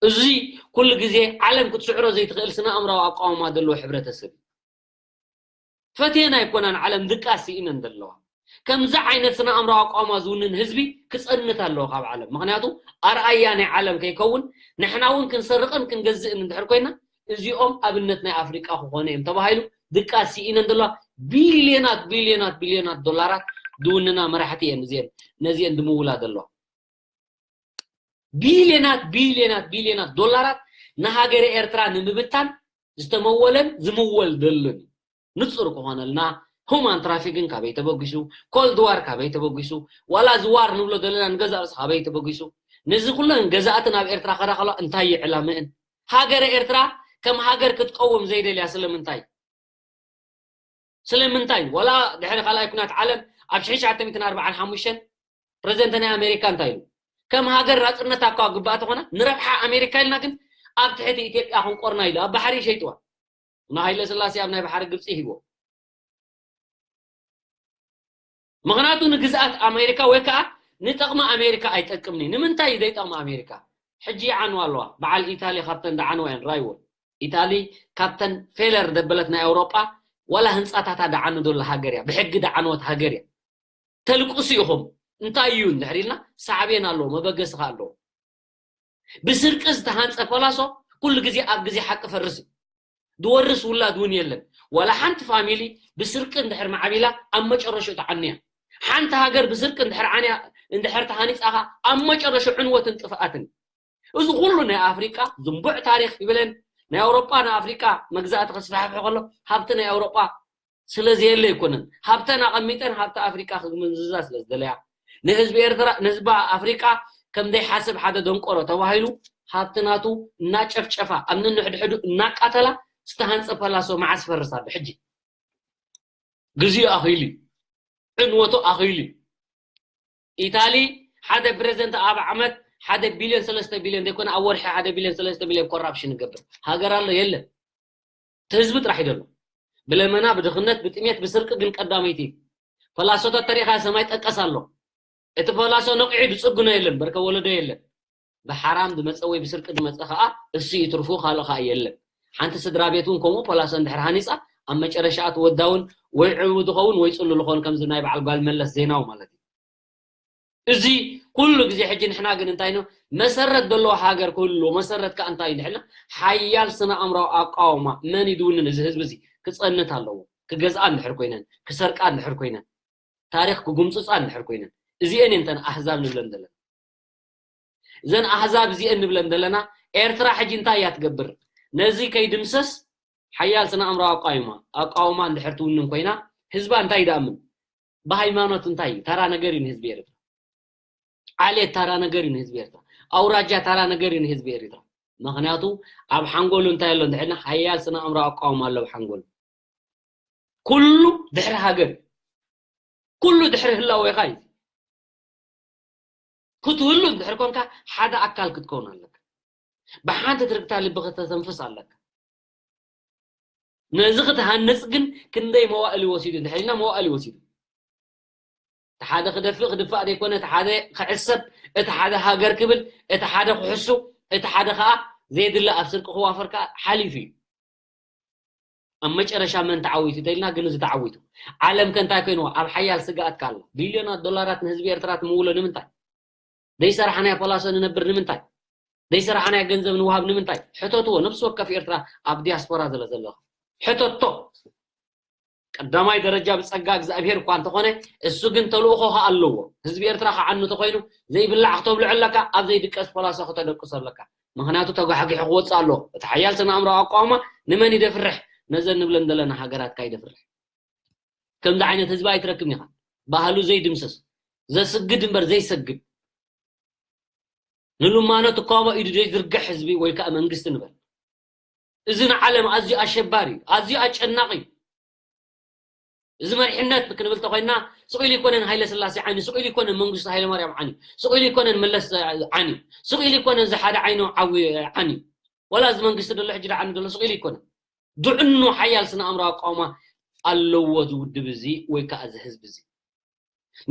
እዚ ኩሉ ግዜ ዓለም ክትስዕሮ ዘይትኽእል ስነ ኣእምራዊ ኣቋውማ ዘለዎ ሕብረተሰብ እዩ። ፈትየን ኣይኮናን ዓለም ድቃስ ስኢነን ዘለዋ። ከምዚ ዓይነት ስነ ኣእምራዊ ኣቋውማ ዝውንን ህዝቢ ክጸንት ኣለዎ ካብ ዓለም። ምኽንያቱ ኣርኣያ ናይ ዓለም ከይከውን ንሕና እውን ክንሰርቕን ክንገዝእን እንድሕር ኮይና እዚኦም ኣብነት ናይ ኣፍሪቃ ክኾኑ እዮም ተባሂሉ ድቃስ ስኢነን ዘለዋ ቢልዮናት፣ ቢልዮናት፣ ቢልዮናት ዶላራት ዝውንና መራሕቲ እየን እዚአን፣ ነዚአን ዝምውላ ዘለዋ። ቢልዮናት፣ ቢልዮናት፣ ቢልዮናት ዶላራት ንሃገረ ኤርትራ ንምብታን ዝተመወለን ዝምወል ዘሎን እዩ። ንጹር ክኾነልና ሁማን ትራፊክን ካበይ ተበጊሱ፣ ኮልድ ዋር ካበይ ተበጊሱ፣ ዋላ እዚ ዋር ንብሎ ዘለና ንገዛእ ርእሲ ካበይ ተበጊሱ፣ ነዚ ኩለን ገዛእቲ ናብ ኤርትራ ከዳ ከለዋ እንታይ እዩ ዕላምአን? ሃገረ ኤርትራ ከም ሃገር ክትቀውም ዘይደልያ ስለምንታይ? ስለምንታይ? ዋላ ድሕሪ ካልኣይ ኩናት ዓለም ኣብ ሽሕን ትሽዓተ ሚእትን ኣርባዓን ሓሙሽተን ፕረዚደንት ናይ ኣሜሪካ እንታይ ኢሉ? ከም ሃገር ናጽነታ እኳ ግባእ ተኾና ንረብሓ ኣሜሪካ ኢልና ግን ኣብ ትሕቲ ኢትዮጵያ ክንቆርና ኢሉ ኣብ ባሕሪ ሸይጥዋ። ንሃይለ ስላሴ ኣብ ናይ ባሕሪ ግብጺ ሂቦ። ምኽንያቱ ንግዝኣት ኣሜሪካ ወይ ከዓ ንጠቕሚ ኣሜሪካ ኣይጠቅምኒ። ንምንታይ እዩ ዘይጠቕሚ ኣሜሪካ? ሕጂ ይዓንዋ ኣለዋ። በዓል ኢታሊ ካብተን ደዓንዋ እየን ራይዎ። ኢታሊ ካብተን ፌለር ደበለት ናይ ኣውሮጳ ዋላ ህንፃታታ ደዓኑ ዘሎ ሃገር እያ። ብሕጊ ደዓንወት ሃገር እያ። ተልቅሱ ኢኹም። እንታይ እዩ እንድሕር ኢልና ሳዕቤን ኣለዎ፣ መበገሲ ከ ኣለዎ። ብስርቂ ዝተሃንፀ ፓላሶ ኩሉ ግዜ ኣብ ግዜ ሓቂ ፈርስ እዩ። ዝወርስ ውላድ እውን የለን። ዋላ ሓንቲ ፋሚሊ ብስርቂ እንድሕር ማዕቢላ ኣብ መጨረሽኡ ትዓንያ። ሓንቲ ሃገር ብስርቂ እንድሕር ዓንያ እንድሕር ተሃኒፃ ኸ ኣብ መጨረሽኡ ዕንወትን ጥፍኣትን። እዚ ኩሉ ናይ ኣፍሪቃ ዝንቡዕ ታሪኽ ይብለን ናይ ኣውሮጳ ንኣፍሪቃ መግዛእቲ ከስፋሕፍሕ ከሎ ሃብቲ ናይ ኣውሮጳ ስለ ዘየለ ኣይኮነን። ሃብተን ኣቐሚጠን ሃብቲ ኣፍሪቃ ክምዝዛ ስለ ዝደለያ ንህዝቢ ኤርትራ ንህዝቢ ኣፍሪቃ ከም ዘይሓስብ ሓደ ደንቆሮ ተባሂሉ ሃብቲ ናቱ እናጨፍጨፋ ኣብ ነንሕድሕዱ እናቃተላ ዝተሃንፀ ፓላሶ መዓስ ፈርሳ ብሕጂ ግዜኡ ኣኺሉ እዩ። ዕንወቱ ኣኺሉ እዩ። ኢታሊ ሓደ ፕሬዝደንት ኣብ ዓመት ሓደ ቢልዮን ሰለስተ ቢልዮን ዘይኮነ ኣብ ወርሒ ሓደ ቢልዮን ሰለስተ ቢልዮን ኮራፕሽን ይገብር። ሃገር ኣሎ የለን። እቲ ህዝቢ ጥራሕ ይደሎ። ብለመና ብድኽነት ብጥሜት ብስርቂ ግን ቀዳመይቲ እዩ። ፓላሶታት ተሪኻ ሰማይ ጠቀስ ኣሎ። እቲ ፓላሶ ነቂሑ ዝፅግኖ የለን። በርከ ወለዶ የለን። ብሓራም ዝመፀ ወይ ብስርቂ ዝመፀ ከዓ እሱ ይትርፉ ካልእ ከዓ የለን። ሓንቲ ስድራ ቤት እውን ከምኡ ፓላሶ እንድሕር ሃኒፃ ኣብ መጨረሻ እቲ ወዳውን ወይ ዕቡ ዝኸውን ወይ ፅሉ ዝኸውን ከምዚ ናይ በዓል ጓል መለስ ዜናዊ ማለት እዩ። እዚ ኩሉ ግዜ ሕጂ ንሕና ግን እንታይ ነው መሰረት ዘለዎ ሃገር ክህልዎ መሰረት ከዓ እንታይ እዩ ንሕና ሓያል ስነ ኣእምራዊ ኣቃውማ መን እዩ ዝውንን እዚ ህዝቢ እዚ ክፀንት ኣለዎ። ክገዝኣ እንድሕር ኮይነን ክሰርቃ እንድሕር ኮይነን ታሪኽ ክጉምፅፃ እንድሕር ኮይነን እዚአን እየን እተን ኣህዛብ ንብለን ዘለና። እዘን ኣህዛብ እዚአን ንብለን ዘለና ኤርትራ ሕጂ እንታይ እያ ትገብር? ነዚ ከይድምሰስ ሓያል ስነ ኣእምራዊ ኣቃውማ ኣቃውማ እንድሕር ትውንን ኮይና ህዝባ እንታይ ይደኣምን? ብሃይማኖት እንታይ እዩ? ተራ ነገር እዩ ንህዝቢ ኤርትራ። ዓሌት ተራ ነገር እዩ ንህዝቢ ኤርትራ። ኣውራጃ ተራ ነገር እዩ ንህዝቢ ኤርትራ። ምክንያቱ ኣብ ሓንጎሉ እንታይ ኣሎ እንድሕና ሓያል ስነ ኣእምራዊ ኣቃውማ ኣሎ ኣብ ሓንጎሉ። ኩሉ ድሕሪ ሃገር ኩሉ ድሕሪ ህላዌኻ እዩ ክትህሉ እንድሕር ኮንካ ሓደ ኣካል ክትከውን ኣለካ ብሓንቲ ትርግታ ልቢ ከተተንፍስ ኣለካ ነዚ ክትሃንፅ ግን ክንደይ መዋእል ይወሲዱ እንድሕር ኢልና መዋእል ይወሲዱ እቲ ሓደ ክደፍእ ክድፋእ ዘይኮነ እቲ ሓደ ክዕሰብ እቲ ሓደ ሃገር ክብል እቲ ሓደ ክሕሱ እቲ ሓደ ከዓ ዘየድለ ኣብ ስርቂ ክዋፈር ከዓ ሓሊፉ እዩ ኣብ መጨረሻ መን ተዓዊቱ ተልና ግን እዚ ተዓዊቱ ዓለም ከ እንታይ ኮይንዎ ኣብ ሓያል ስግኣት ከ ኣላ ቢልዮናት ዶላራት ንህዝቢ ኤርትራ ትምውሎ ንምንታይ ዘይሰራሕናዮ ፖላሶ ንነብር ንምንታይ ዘይሰራሕናዮ ገንዘብ ንውሃብ ንምንታይ ሕተትዎ ነብሲ ወከፍ ኤርትራ ኣብ ዲያስፖራ ዝለ ዘለኹ ሕተቶ ቀዳማይ ደረጃ ብጸጋ እግዚኣብሔር እኳ እንተኾነ እሱ ግን ተልእኾ ከ ኣለዎ ህዝቢ ኤርትራ ከዓኑ ተኾይኑ ዘይብላዕ ክተብልዑ ኣለካ ኣብ ዘይድቀስ ፖላሶ ክተደቅሶ ኣለካ ምኽንያቱ ተጓሕጊሑ ክወፅእ ኣለዎ እቲ ሓያል ስነ ኣእምራዊ ኣቋውማ ንመን ይደፍርሕ ነዘን ንብለን ዘለና ሃገራትካ ይደፍርሕ ከምዚ ዓይነት ህዝቢ ኣይትረክብን ኢኻ ባህሉ ዘይድምስስ ዘስግድ እምበር ዘይሰግድ ንልማኖ ትካቦ ኢዱ ዘይዝርግሕ ህዝቢ ወይ ከዓ መንግስቲ ንበል እዚ ንዓለም ኣዝዩ ኣሸባሪ እዩ ኣዝዩ ኣጨናቂ እዩ እዚ መሪሕነት ክንብል ተኮይና ስቕ ኢሉ ይኮነን ሃይለ ስላሴ ዓኒ ስቕ ኢሉ ይኮነን መንግስቱ ሃይለ ማርያም ዓኒ ስቕ ኢሉ ይኮነን መለስ ዓኒ ስቕ ኢሉ ይኮነን ዝሓደ ዓይኑ ዓዊ ዓኒ ወላ እዚ መንግስቲ ደሎ ሕጂ ዓኒ ደሎ ስቕ ኢሉ ይኮነን ድዕኑ ሓያል ስነ ኣእምሮ ኣቃውማ ኣለዎ እዚ ውድብ እዚ ወይ ከዓ እዚ ህዝቢ እዚ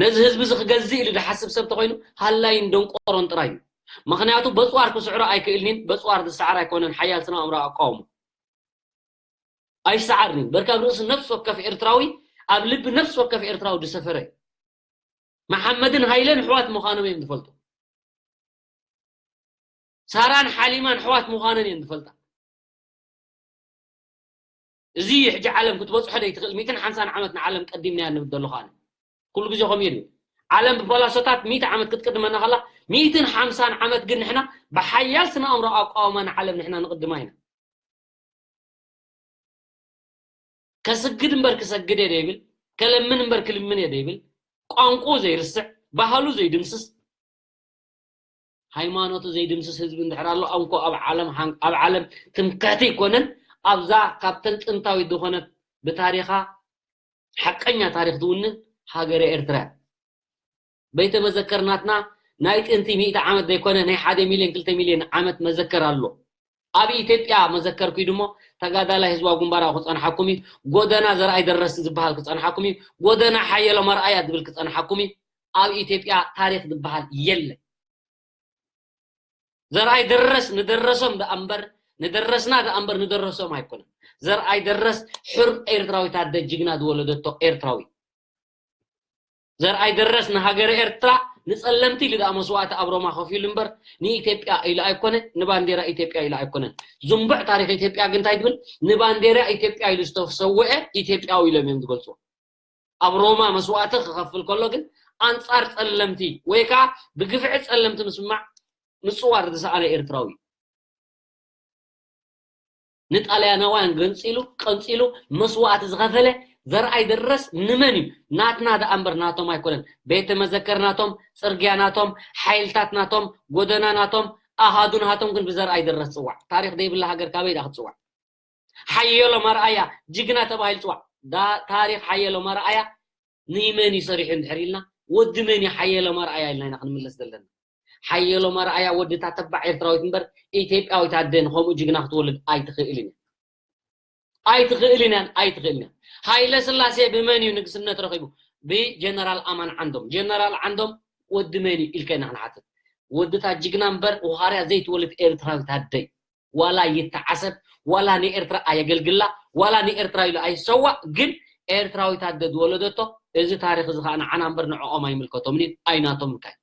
ነዚ ህዝቢ እዚ ክገዝእ ኢሉ ዝሓስብ ሰብ ተኮይኑ ሃላይን ደንቆሮን ጥራይ እዩ ምክንያቱ በፅዋር ክስዕሮ ኣይክእልኒን በፅዋር ዝሰዓር ኣይኮነን ሓያል ስነ ኣእምሮ ኣቃውሞ ኣይሰዓርኒን በርካብ ርእሲ ነፍሲ ወከፍ ኤርትራዊ ኣብ ልቢ ነፍሲ ወከፍ ኤርትራዊ ዝሰፈረ መሓመድን ሃይለን ኣሕዋት ምዃኖም እዮም ዝፈልጡ ሳራን ሓሊማን ኣሕዋት ምዃነን እየን ዝፈልጣ እዚ ሕጂ ዓለም ክትበፅሖ ደይትኽእል ሚትን ሓምሳን ዓመት ንዓለም ቀዲምናያ ንብል ዘሎ ከዓነ ኩሉ ግዜ ከምኡ እዩ ዓለም ብፈላሶታት ሚት ዓመት ክትቅድመና ከላ ሚትን ሓምሳን ዓመት ግን ንሕና ብሓያል ስነ ኣእምሮ ኣቋውማ ንዓለም ንሕና ንቅድማ ኢና ከስግድ እምበር ክሰግድ እየ ዘይብል ከለምን እምበር ክልምን እየ ዘይብል ቋንቁ ዘይርስዕ ባህሉ ዘይድምስስ ሃይማኖቱ ዘይድምስስ ህዝቢ እንድሕር ኣሎ እንኮ ኣብ ዓለም ኣብ ዓለም ትምክሕቲ ኣይኮነን ኣብዛ ካብተን ጥንታዊት ዝኾነት ብታሪኻ ሓቀኛ ታሪኽ ትውንን ሃገረ ኤርትራ ቤተ መዘከር ናትና ናይ ጥንቲ ሚእቲ ዓመት ዘይኮነ ናይ ሓደ ሚልዮን ክልተ ሚልዮን ዓመት መዘከር ኣሎ ኣብ ኢትዮጵያ መዘከር ኩይዱ እሞ ተጋዳላይ ህዝባዊ ግንባር ክፀንሓኩም እዩ ጎደና ዘርኣይ ደረስ ዝበሃል ክፀንሓኩም እዩ ጎደና ሓየሎም ኣርኣያ ዝብል ክፀንሓኩም እዩ ኣብ ኢትዮጵያ ታሪኽ ዝበሃል የለን ዘርኣይ ደረስ ንደረሶም ደኣ እምበር ንደረስና ደኣ እምበር ንደረሶም ኣይኮነን ዘርኣይ ደረስ ሕሩር ኤርትራዊት ኣደ ጅግና ዝወለደቶ ኤርትራዊ ዘርኣይ ደረስ ንሃገረ ኤርትራ ንጸለምቲ ኢሉ ደኣ መስዋእቲ ኣብ ሮማ ከፊሉ እምበር ንኢትዮጵያ ኢሉ ኣይኮነ ንባንዴራ ኢትዮጵያ ኢሉ ኣይኮነን ዝንቡዕ ታሪክ ኢትዮጵያ ግን እንታይ ትብል ንባንዴራ ኢትዮጵያ ኢሉ ዝተሰወአ ኢትዮጵያዊ ኢሎም እዮም ዝገልፅዎ ኣብ ሮማ መስዋእቲ ክኸፍል ከሎ ግን ኣንጻር ጸለምቲ ወይ ከዓ ብግፍዒ ጸለምቲ ምስማዕ ምጽዋር ዝሰኣነ ኤርትራዊ ንጣልያናውያን ገንጺሉ ቀንጺሉ መስዋእቲ ዝኸፈለ ዘርኣይ ደረስ ንመን እዩ ናትና ደኣ እምበር ናቶም ኣይኮነን ቤተ መዘከር ናቶም ጽርግያ ናቶም ሓይልታት ናቶም ጎደና ናቶም ኣሃዱ ናቶም ግን ብዘርኣይ ደረስ ጽዋዕ ታሪክ ዘይብላ ሃገር ካበይ ዳ ክትጽዋዕ ሓየሎም ኣርኣያ ጅግና ተባሂሉ ጽዋዕ። ዳ-፣ ታሪኽ ሓየሎም ኣርኣያ ንመን እዩ ሰሪሑ እንድሕር ኢልና፣ ወዲ መን እዩ ሓየሎም ኣርኣያ ኢልና ኢና ክንምለስ ዘለና። ሓየሎም ኣርኣያ ወዲ እታ ተባዕ ኤርትራዊት እምበር ኢትዮጵያዊት ኣደን ከምኡ ጅግና ክትወልድ ኣይትኽእልን እያ። ኣይትኽእልን እያን፣ ኣይትኽእልን እያን። ሃይለ ስላሴ ብመን እዩ ንግስነት ረኺቡ? ብጀነራል ኣማን ዓንዶም። ጀነራል ዓንዶም ወዲ መን እዩ ኢልካ ኢና ክንሓትት። ወዲ እታ ጅግና እምበር ውኻርያ ዘይትወልድ ኤርትራዊት ኣደይ። ዋላ ይተዓሰብ፣ ዋላ ንኤርትራ ኣየገልግላ፣ ዋላ ንኤርትራ ኢሉ ኣይሰዋእ፣ ግን ኤርትራዊት ኣደ ዝወለደቶ፣ እዚ ታሪኽ እዚ ኸኣ ንዓና እምበር ንዕኦም ኣይምልከቶምን እዩ፣ ኣይናቶም እንታይ።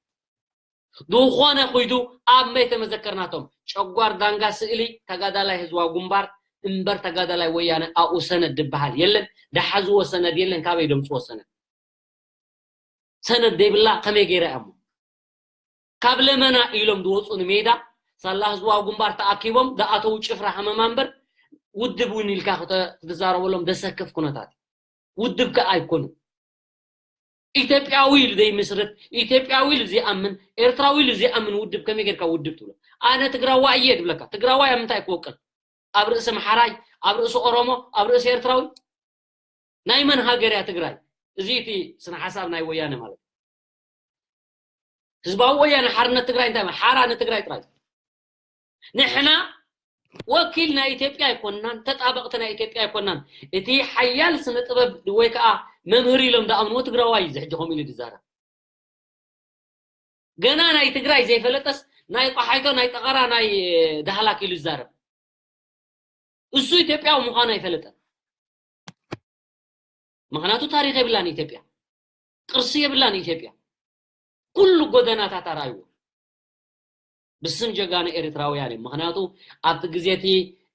ዝኾነ ኹይዱ ኣብ መይተ መዘከርናቶም፣ ጨጓር ዳንጋ ስእሊ ተጋዳላይ ህዝባዊ ግንባር እምበር ተጋዳላይ ወያነ ኣብኡ ሰነድ ዝበሃል የለን፣ ደሓዝዎ ሰነድ የለን፣ ካበይ ደምፅዎ ሰነድ? ሰነድ ዘይብላ ከመይ ገይራ እያ እሞ? ካብ ለመና ኢሎም ዝወፁ ንሜዳ ሳላ ህዝባዊ ግንባር ተኣኪቦም ዝኣተዉ ጭፍራ ሃመማ እምበር ውድብ እውን ኢልካ ክተ-፣ ክትዛረበሎም ዘሰክፍ ኩነታት እዩ። ውድብ ከ ኣይኮኑን። ኢትዮጵያዊ ኢሉ ዘይምስርት፣ ኢትዮጵያዊ ኢሉ ዘይኣምን፣ ኤርትራዊ ኢሉ ዘይኣምን ውድብ ከመይ ጌርካ ውድብ ትብሎ? ኣነ ትግራዋይ እየ ድብለካ። ትግራዋይ ኣብ ምንታይ ክወቅል? ኣብ ርእሲ ኣምሓራይ፣ ኣብ ርእሲ ኦሮሞ፣ ኣብ ርእሲ ኤርትራዊ? ናይ መን ሃገር እያ ትግራይ? እዚ እቲ ስነ ሓሳብ ናይ ወያነ ማለት እዩ። ህዝባዊ ወያነ ሓርነት ትግራይ እንታይ ማለት? ሓራ ንትግራይ ጥራይ። ንሕና ወኪል ናይ ኢትዮጵያ ኣይኮንናን፣ ተጣበቕቲ ናይ ኢትዮጵያ ኣይኮንናን። እቲ ሓያል ስነ ጥበብ ወይ ከዓ መምህር ኢሎም ዝኣምንዎ ትግራዋይ እዩ፣ እዚ ሕጂ ከምኡ ኢሉ ዝዛረብ። ገና ናይ ትግራይ ዘይፈለጠስ ናይ ቆሓይቶ፣ ናይ ጠቐራ፣ ናይ ዳህላክ ኢሉ ዝዛረብ። እሱ ኢትዮጵያዊ ምዃኑ ኣይፈለጠን። ምኽንያቱ ታሪኽ የብላን ኢትዮጵያ፣ ቅርሲ የብላን ኢትዮጵያ። ኩሉ ጎደናታት ኣርኣይዎ ብስም ጀጋኑ ኤርትራውያን እዮም። ምኽንያቱ ኣብቲ ግዜ እቲ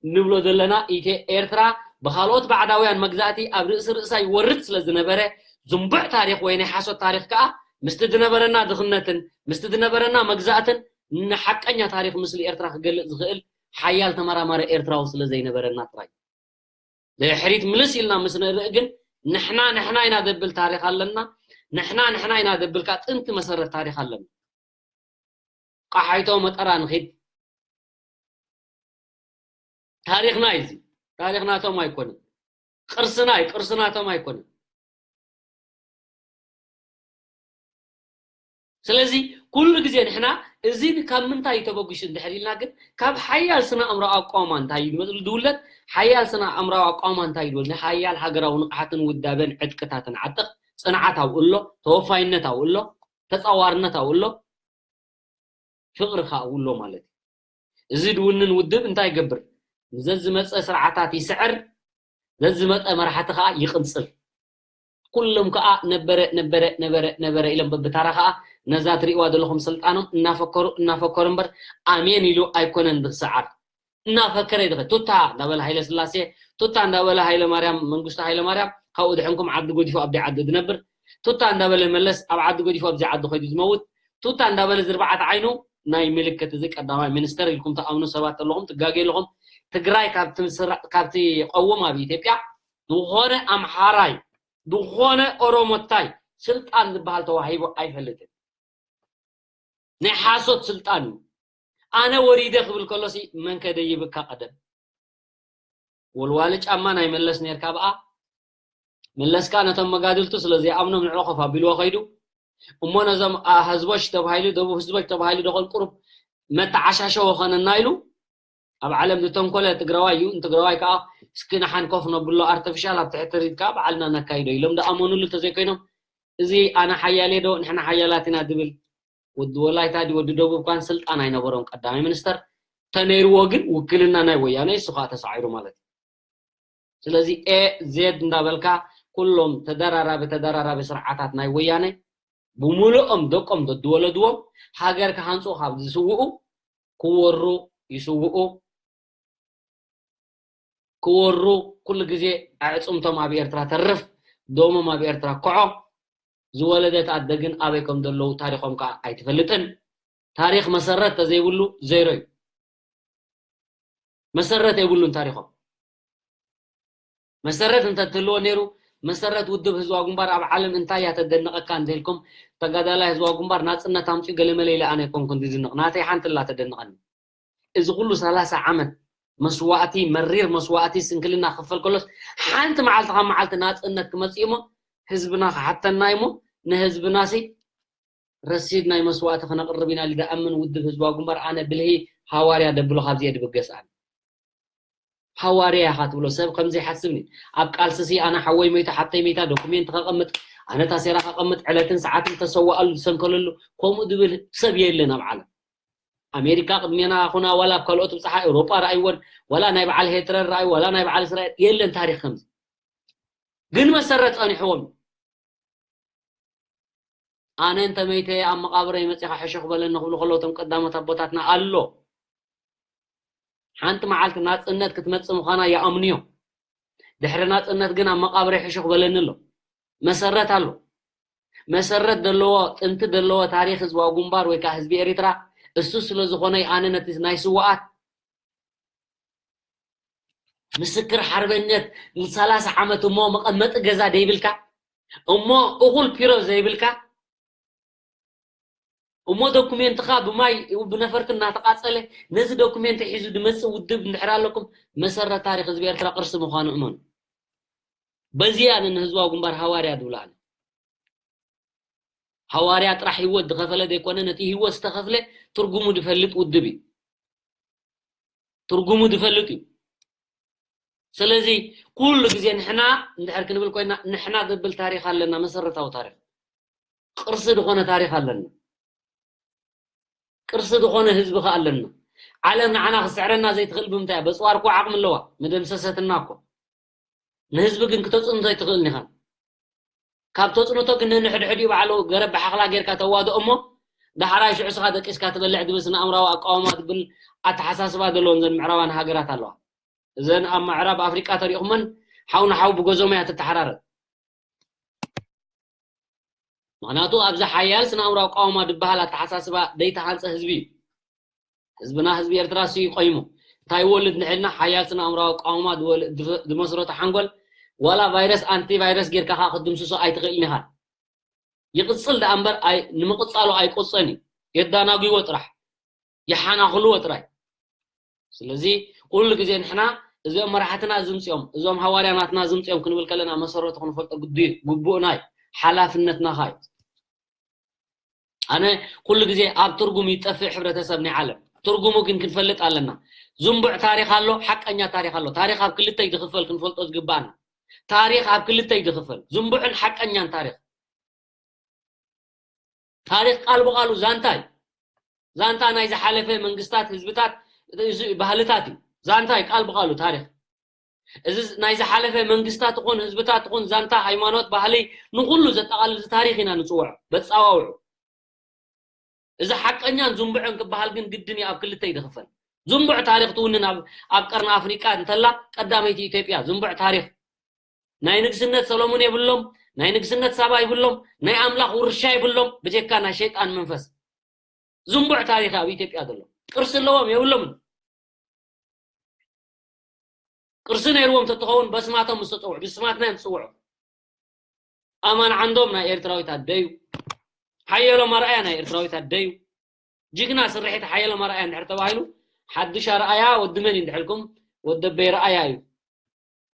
ንብሎ ዘለና ኢትዮ-፣ ኤርትራ ብኻልኦት ባዕዳውያን መግዛእቲ ኣብ ርእሲ ርእሳ ይወርድ ስለ ዝነበረ፣ ዝንቡዕ ታሪኽ ወይ ናይ ሓሶት ታሪኽ ከኣ ምስቲ ዝነበረና ድኽነትን ምስቲ ዝነበረና መግዛእትን ንሓቀኛ ታሪኽ ምስሊ ኤርትራ ክገልጽ ዝኽእል ሓያል ተመራማሪ ኤርትራዊ ስለ ዘይነበረና ጥራይ። ድሕሪት ምልስ ኢልና ምስ ንርኢ ግን ንሕና፣ ንሕና ኢና ዘብል ታሪኽ ኣለና። ንሕና፣ ንሕና ኢና ዘብል ከኣ ጥንቲ መሰረት ታሪኽ ኣለና። ቃሓይቶ መጠራ ንኺድ። ታሪኽና እዩ እዚ። ታሪኽ ናቶም ኣይኮነን። ቅርስና እዩ፣ ቅርሲ ናቶም ኣይኮነን። ስለዚ ኩሉ ግዜ ንሕና እዚ ካብ ምንታይ እዩ ተበጊሱ እንድሕር ኢልና ግን ካብ ሓያል ስነ ኣእምሮ ኣቋውማ እንታይ እዩ ዝብል ዝውለድ ሓያል ስነ ኣእምሮ ኣቋውማ እንታይ እዩ ዝብል ናይ ሓያል ሃገራዊ ንቕሓትን ውዳበን ዕጥቅታትን ዓጥቕ ጽንዓት ኣብኡ ኣሎ፣ ተወፋይነት ኣብኡ ኣሎ፣ ተጻዋርነት ኣብኡ ኣሎ፣ ፍቕሪ ከኣ ኣብኡ ኣሎ ማለት እዩ። እዚ ድውንን ውድብ እንታይ ይገብር? ንዘዝመጸ ስርዓታት ይስዕር፣ ዘዝመጸ መራሕቲ ከኣ ይቕንጽል። ኩሎም ከኣ ነበረ ነበረ ነበረ ነበረ ኢሎም በብታራ ከኣ ነዛ ትርእይዋ ዘለኹም ስልጣኖም እናፈከሩ እናፈከሩ እምበር ኣሜን ኢሉ ኣይኮነን ዝስዓር። እናፈከረ ይድኸ ቱታ እንዳበለ ሃይለ ስላሴ ቱታ እንዳበለ ሃይለ ማርያም መንግስቱ ሃይለ ማርያም ካብኡ ድሕንኩም ዓዲ ጎዲፉ ኣብዲ ዓዲ ዝነብር ቱታ እንዳበለ መለስ ኣብ ዓዲ ጎዲፉ ኣብዚ ዓዲ ኮይዱ ዝመውት ቱታ እንዳበለ ዝርባዓት ዓይኑ ናይ ምልክት እዚ ቀዳማይ ሚኒስተር ኢልኩም ትኣምኑ ሰባት ኣለኹም ትጋገ ኣለኹም። ትግራይ ካብቲ ምስራ- ካብቲ ቀውም ኣብ ኢትዮጵያ ዝኾነ ኣምሓራይ ዝኾነ ኦሮሞታይ ስልጣን ዝበሃል ተዋሂቡ ኣይፈልጥን። ናይ ሓሶት ስልጣን እዩ። ኣነ ወሪደ ክብል ከሎሲ መን ከደይብካ ቀደም ወልዋሊ ጫማ ናይ መለስ ነርካ ብኣ መለስካ ነቶም መጋድልቱ ስለ ዘይኣምኖም ንዕኡ ኮፍ ኣቢልዎ ከይዱ እሞ ነዞም ኣ- ህዝቦች ተባሂሉ ደቡብ ህዝቦች ተባሂሉ ደኾን ቁሩብ መተዓሻሸ ወኸነና ኢሉ ኣብ ዓለም ዝተንኮለ ትግራዋይ እዩ። ንትግራዋይ ከዓ እስኪ ንሓን ኮፍ ነብሎ ኣርቲፊሻል ኣብ ትሕቲ ሪት ከዓ በዓልና ነካይዶ ኢሎም ደኣመኑሉ እንተዘይኮይኖም እዚ ኣነ ሓያል እየ ዶ ንሕና ሓያላት ኢና ዝብል ወዲ ወላይታ ድዩ ወዲ ደቡብ እኳን ስልጣን ኣይነበሮም ቀዳማይ ሚኒስተር ተነይርዎ ግን ውክልና ናይ ወያነ እሱ ከዓ ተሳዒሩ ማለት እዩ። ስለዚ ኤ ዜድ እንዳበልካ ኩሎም ተደራራቢ ተደራራቢ ስርዓታት ናይ ወያነ ብምሉኦም ደቆም ዘድወለድዎም ሃገር ክሃንፁ ካብ ዝስውኡ ክወሩ ይስውኡ ክወሩ ኩሉ ግዜ ኣዕፅምቶም ኣብ ኤርትራ ተርፍ ደሞም ኣብ ኤርትራ ኮዖ ዝወለደት ኣደ ግን ኣበይ ከም ዘለዉ ታሪኾም ከዓ ኣይትፈልጥን ታሪኽ መሰረት ተዘይብሉ ዜሮ እዩ መሰረት የብሉን ታሪኾም መሰረት እንተትህልዎ ነይሩ መሰረት ውድብ ህዝባዊ ግንባር ኣብ ዓለም እንታይ እያ ተደንቐካ እንተልኩም ተጋዳላይ ህዝባዊ ግንባር ናፅነት ኣምፅኡ ገለመለ ኢለ ኣነ ኣይኮንኩን ዝድንቕ ናተይ ሓንቲ ላ ተደንቐኒ እዚ ኩሉ ሰላሳ ዓመት መስዋእቲ፣ መሪር መስዋእቲ፣ ስንክልና ክፈል ከሎስ፣ ሓንቲ መዓልቲ ካብ መዓልቲ ናጽነት ክመጽእ እሞ ህዝብና ክሓተና እሞ፣ ንህዝብና ሲ ረሲድ ናይ መስዋእቲ ክነቕርብ ኢና። ዝኣምን ውድብ ህዝባዊ ግንባር፣ ኣነ ብልሂ ሃዋርያ ደብሎ ካብዚ እየ ድብገስ። ኣነ ሃዋርያ ኢኻ ትብሎ ሰብ ከምዚ ይሓስብኒ። ኣብ ቃልስሲ ኣነ ሓወይ መይታ ሓብተይ መይታ ዶኩሜንት ከቐምጥ፣ ኣነ ታሴራ ከቐምጥ፣ ዕለትን ሰዓትን ተሰዋኣሉ ዝሰንከለሉ ከምኡ ድብል ሰብ የለን ኣብ ዓለም። ኣሜሪካ ቅድሜና ኹና ዋላ ኣብ ካልኦት ብፅሓ ኤውሮጳ ረኣይወን፣ ዋላ ናይ በዓል ሄትረር ረኣይ፣ ዋላ ናይ በዓል እስራኤል የለን ታሪክ ከምዚ። ግን መሰረት ጸኒሕዎም። ኣነ እንተመይተ ኣብ መቓብረይ መጺኻ ሕሹኽ በለኒ ክብሉ ከለዉ እቶም ቀዳሞት ኣቦታትና ኣሎ። ሓንቲ መዓልቲ ናጽነት ክትመጽእ ምዃና ይኣምኑ እዮም። ድሕሪ ናጽነት ግን ኣብ መቓብረይ ሕሹኽ በለኒ ኣሎ። መሰረት ኣሎ። መሰረት ዘለዎ፣ ጥንቲ ዘለዎ ታሪኽ ህዝባዊ ግንባር ወይ ከዓ ህዝቢ ኤሪትራ እሱ ስለ ዝኾነ ኣነ ነቲ ናይ ስውኣት ምስክር ሓርበነት ንሰላሳ ዓመት እሞ መቐመጢ ገዛ ደይብልካ እሞ እኹል ፒሮ ዘይብልካ እሞ ዶኩሜንትኻ ብማይ ብነፈርቲ እናተቃጸለ ነዚ ዶኩሜንት ሒዙ ድመጽእ ውድብ እንድሕር ኣለኩም መሰረት ታሪኽ ህዝቢ ኤርትራ ቅርሲ ምዃኑ እመኑ። በዚ ኣነ ንህዝባዊ ግንባር ሃዋርያ ድብሎ ኣነ። ሃዋርያ ጥራሕ ህይወት ዝኸፈለ ዘይኮነ ነቲ ህይወት ዝተኸፍለ ትርጉሙ ዝፈልጥ ውድብ እዩ። ትርጉሙ ዝፈልጥ እዩ። ስለዚ ኩሉ ግዜ ንሕና እንድሕር ክንብል ኮይና ንሕና ዘብል ታሪኽ ኣለና፣ መሰረታዊ ታሪኽ፣ ቅርሲ ዝኾነ ታሪኽ ኣለና። ቅርሲ ዝኾነ ህዝቢ ከ ኣለና። ዓለም ንዓና ክስዕረና ዘይትኽእል ብምንታይ እያ? በፅዋር እኮ ዓቕሚ ኣለዋ፣ መደምሰሰትና እኮ። ንህዝቢ ግን ክተፅንቶ ኣይትኽእልን ኢኻ። ካብ ተፅንቶ ግን ነንሕድሕዲኡ ባዕሉ ገረብ ብሓኽላ ጌርካ ተዋድኦ እሞ ዳሕራይ ሽዑ ስኻ ደቂስካ ትበልዕ ድብል ስነ ኣእምራዊ ኣቃውማ ድብል ኣተሓሳስባ ዘለወን ዘን ምዕራባን ሃገራት ኣለዋ። እዘን ኣብ ምዕራብ ኣፍሪቃ ተሪእኹመን ሓው ንሓው ብገዞም እያ ትተሓራረድ። ምኽንያቱ ኣብዚ ሓያል ስነ ኣእምራዊ ኣቃውማ ድበሃል ኣተሓሳስባ ዘይተሃንፀ ህዝቢ እዩ። ህዝብና ህዝቢ ኤርትራ ሲ ቆይሙ እንታይ ይወልድ ንሕልና ሓያል ስነ ኣእምራዊ ኣቃውማ ድወል- ድፈ- ድመስረቱ ሓንጎል ዋላ ቫይረስ ኣንቲ ቫይረስ ጌርካ ከዓ ክትድምስሶ ኣይትኽእልን ኢኻ። ይቕጽል ደኣ እምበር ኣይ- ንምቕጻሉ ኣይቆጸን እዩ። የዳናጉይዎ ጥራሕ፣ ይሓናኽልዎ ጥራይ። ስለዚ ኩሉ ግዜ ንሕና እዚኦም መራሕትና ዝምፅኦም እዞም ሃዋርያ ናትና ዝምፅኦም ክንብል ከለና መሰረቱ ክንፈልጦ ግዱ ግቡእና እዩ፣ ሓላፍነትና ኸ እዩ። ኣነ ኩሉ ግዜ ኣብ ትርጉም ይጠፍእ ሕብረተሰብ ናይ ዓለም። ትርጉሙ ግን ክንፈልጥ ኣለና። ዝንቡዕ ታሪኽ ኣሎ፣ ሓቀኛ ታሪኽ ኣሎ። ታሪኽ ኣብ ክልተ ይድኽፈል ክንፈልጦ ዝግባኣና። ታሪኽ ኣብ ክልተ ይድኽፈል። ዝንቡዕን ሓቀኛን ታሪኽ። ታሪኽ ቃል ብቃሉ ዛንታ እዩ። ዛንታ ናይ ዝሓለፈ መንግስታት፣ ህዝብታት፣ እዚ ባህልታት እዩ። ዛንታ እዩ ቃል ብቃሉ ታሪኽ። እዚ ናይ ዝሓለፈ መንግስታት ይኹን ህዝብታት ይኹን ዛንታ፣ ሃይማኖት፣ ባህሊ ንኹሉ ዘጠቓልል እዚ ታሪኽ ኢና ንፅውዖ። በፃዋውዑ እዚ ሓቀኛን ዝንቡዕን ክበሃል ግን ግድን እዩ ኣብ ክልተ ይድኽፈል። ዝንቡዕ ታሪኽ ትውንን ኣብ ኣብ ቀርኒ ኣፍሪቃ እንተላ ቀዳመይቲ ኢትዮጵያ ዝንቡዕ ታሪኽ ናይ ንግስነት ሰሎሞን የብሎም፣ ናይ ንግስነት ሳባ ይብሎም፣ ናይ ኣምላኽ ውርሻ ይብሎም ብጀካ ናይ ሸይጣን መንፈስ። ዝንቡዕ ታሪኽ ኣብ ኢትዮጵያ ዘሎ ቅርሲ ኣለዎም የብሎምን። ቅርሲ ነይርዎም ተትኸውን በስማቶም ምስ ተፀውዑ ብስማትና እዮም ዝፅውዑ። ኣማን ዓንዶም ናይ ኤርትራዊት ኣደዩ፣ ሓየሎም ኣርኣያ ናይ ኤርትራዊት ኣደዩ። ጅግና ስርሒት ሓየሎም ኣርኣያ እንድሕር ተባሂሉ ሓድሽ ኣርኣያ ወዲ መን እዩ እንድሕልኩም ወዲ ኣበይ ርኣያ እዩ።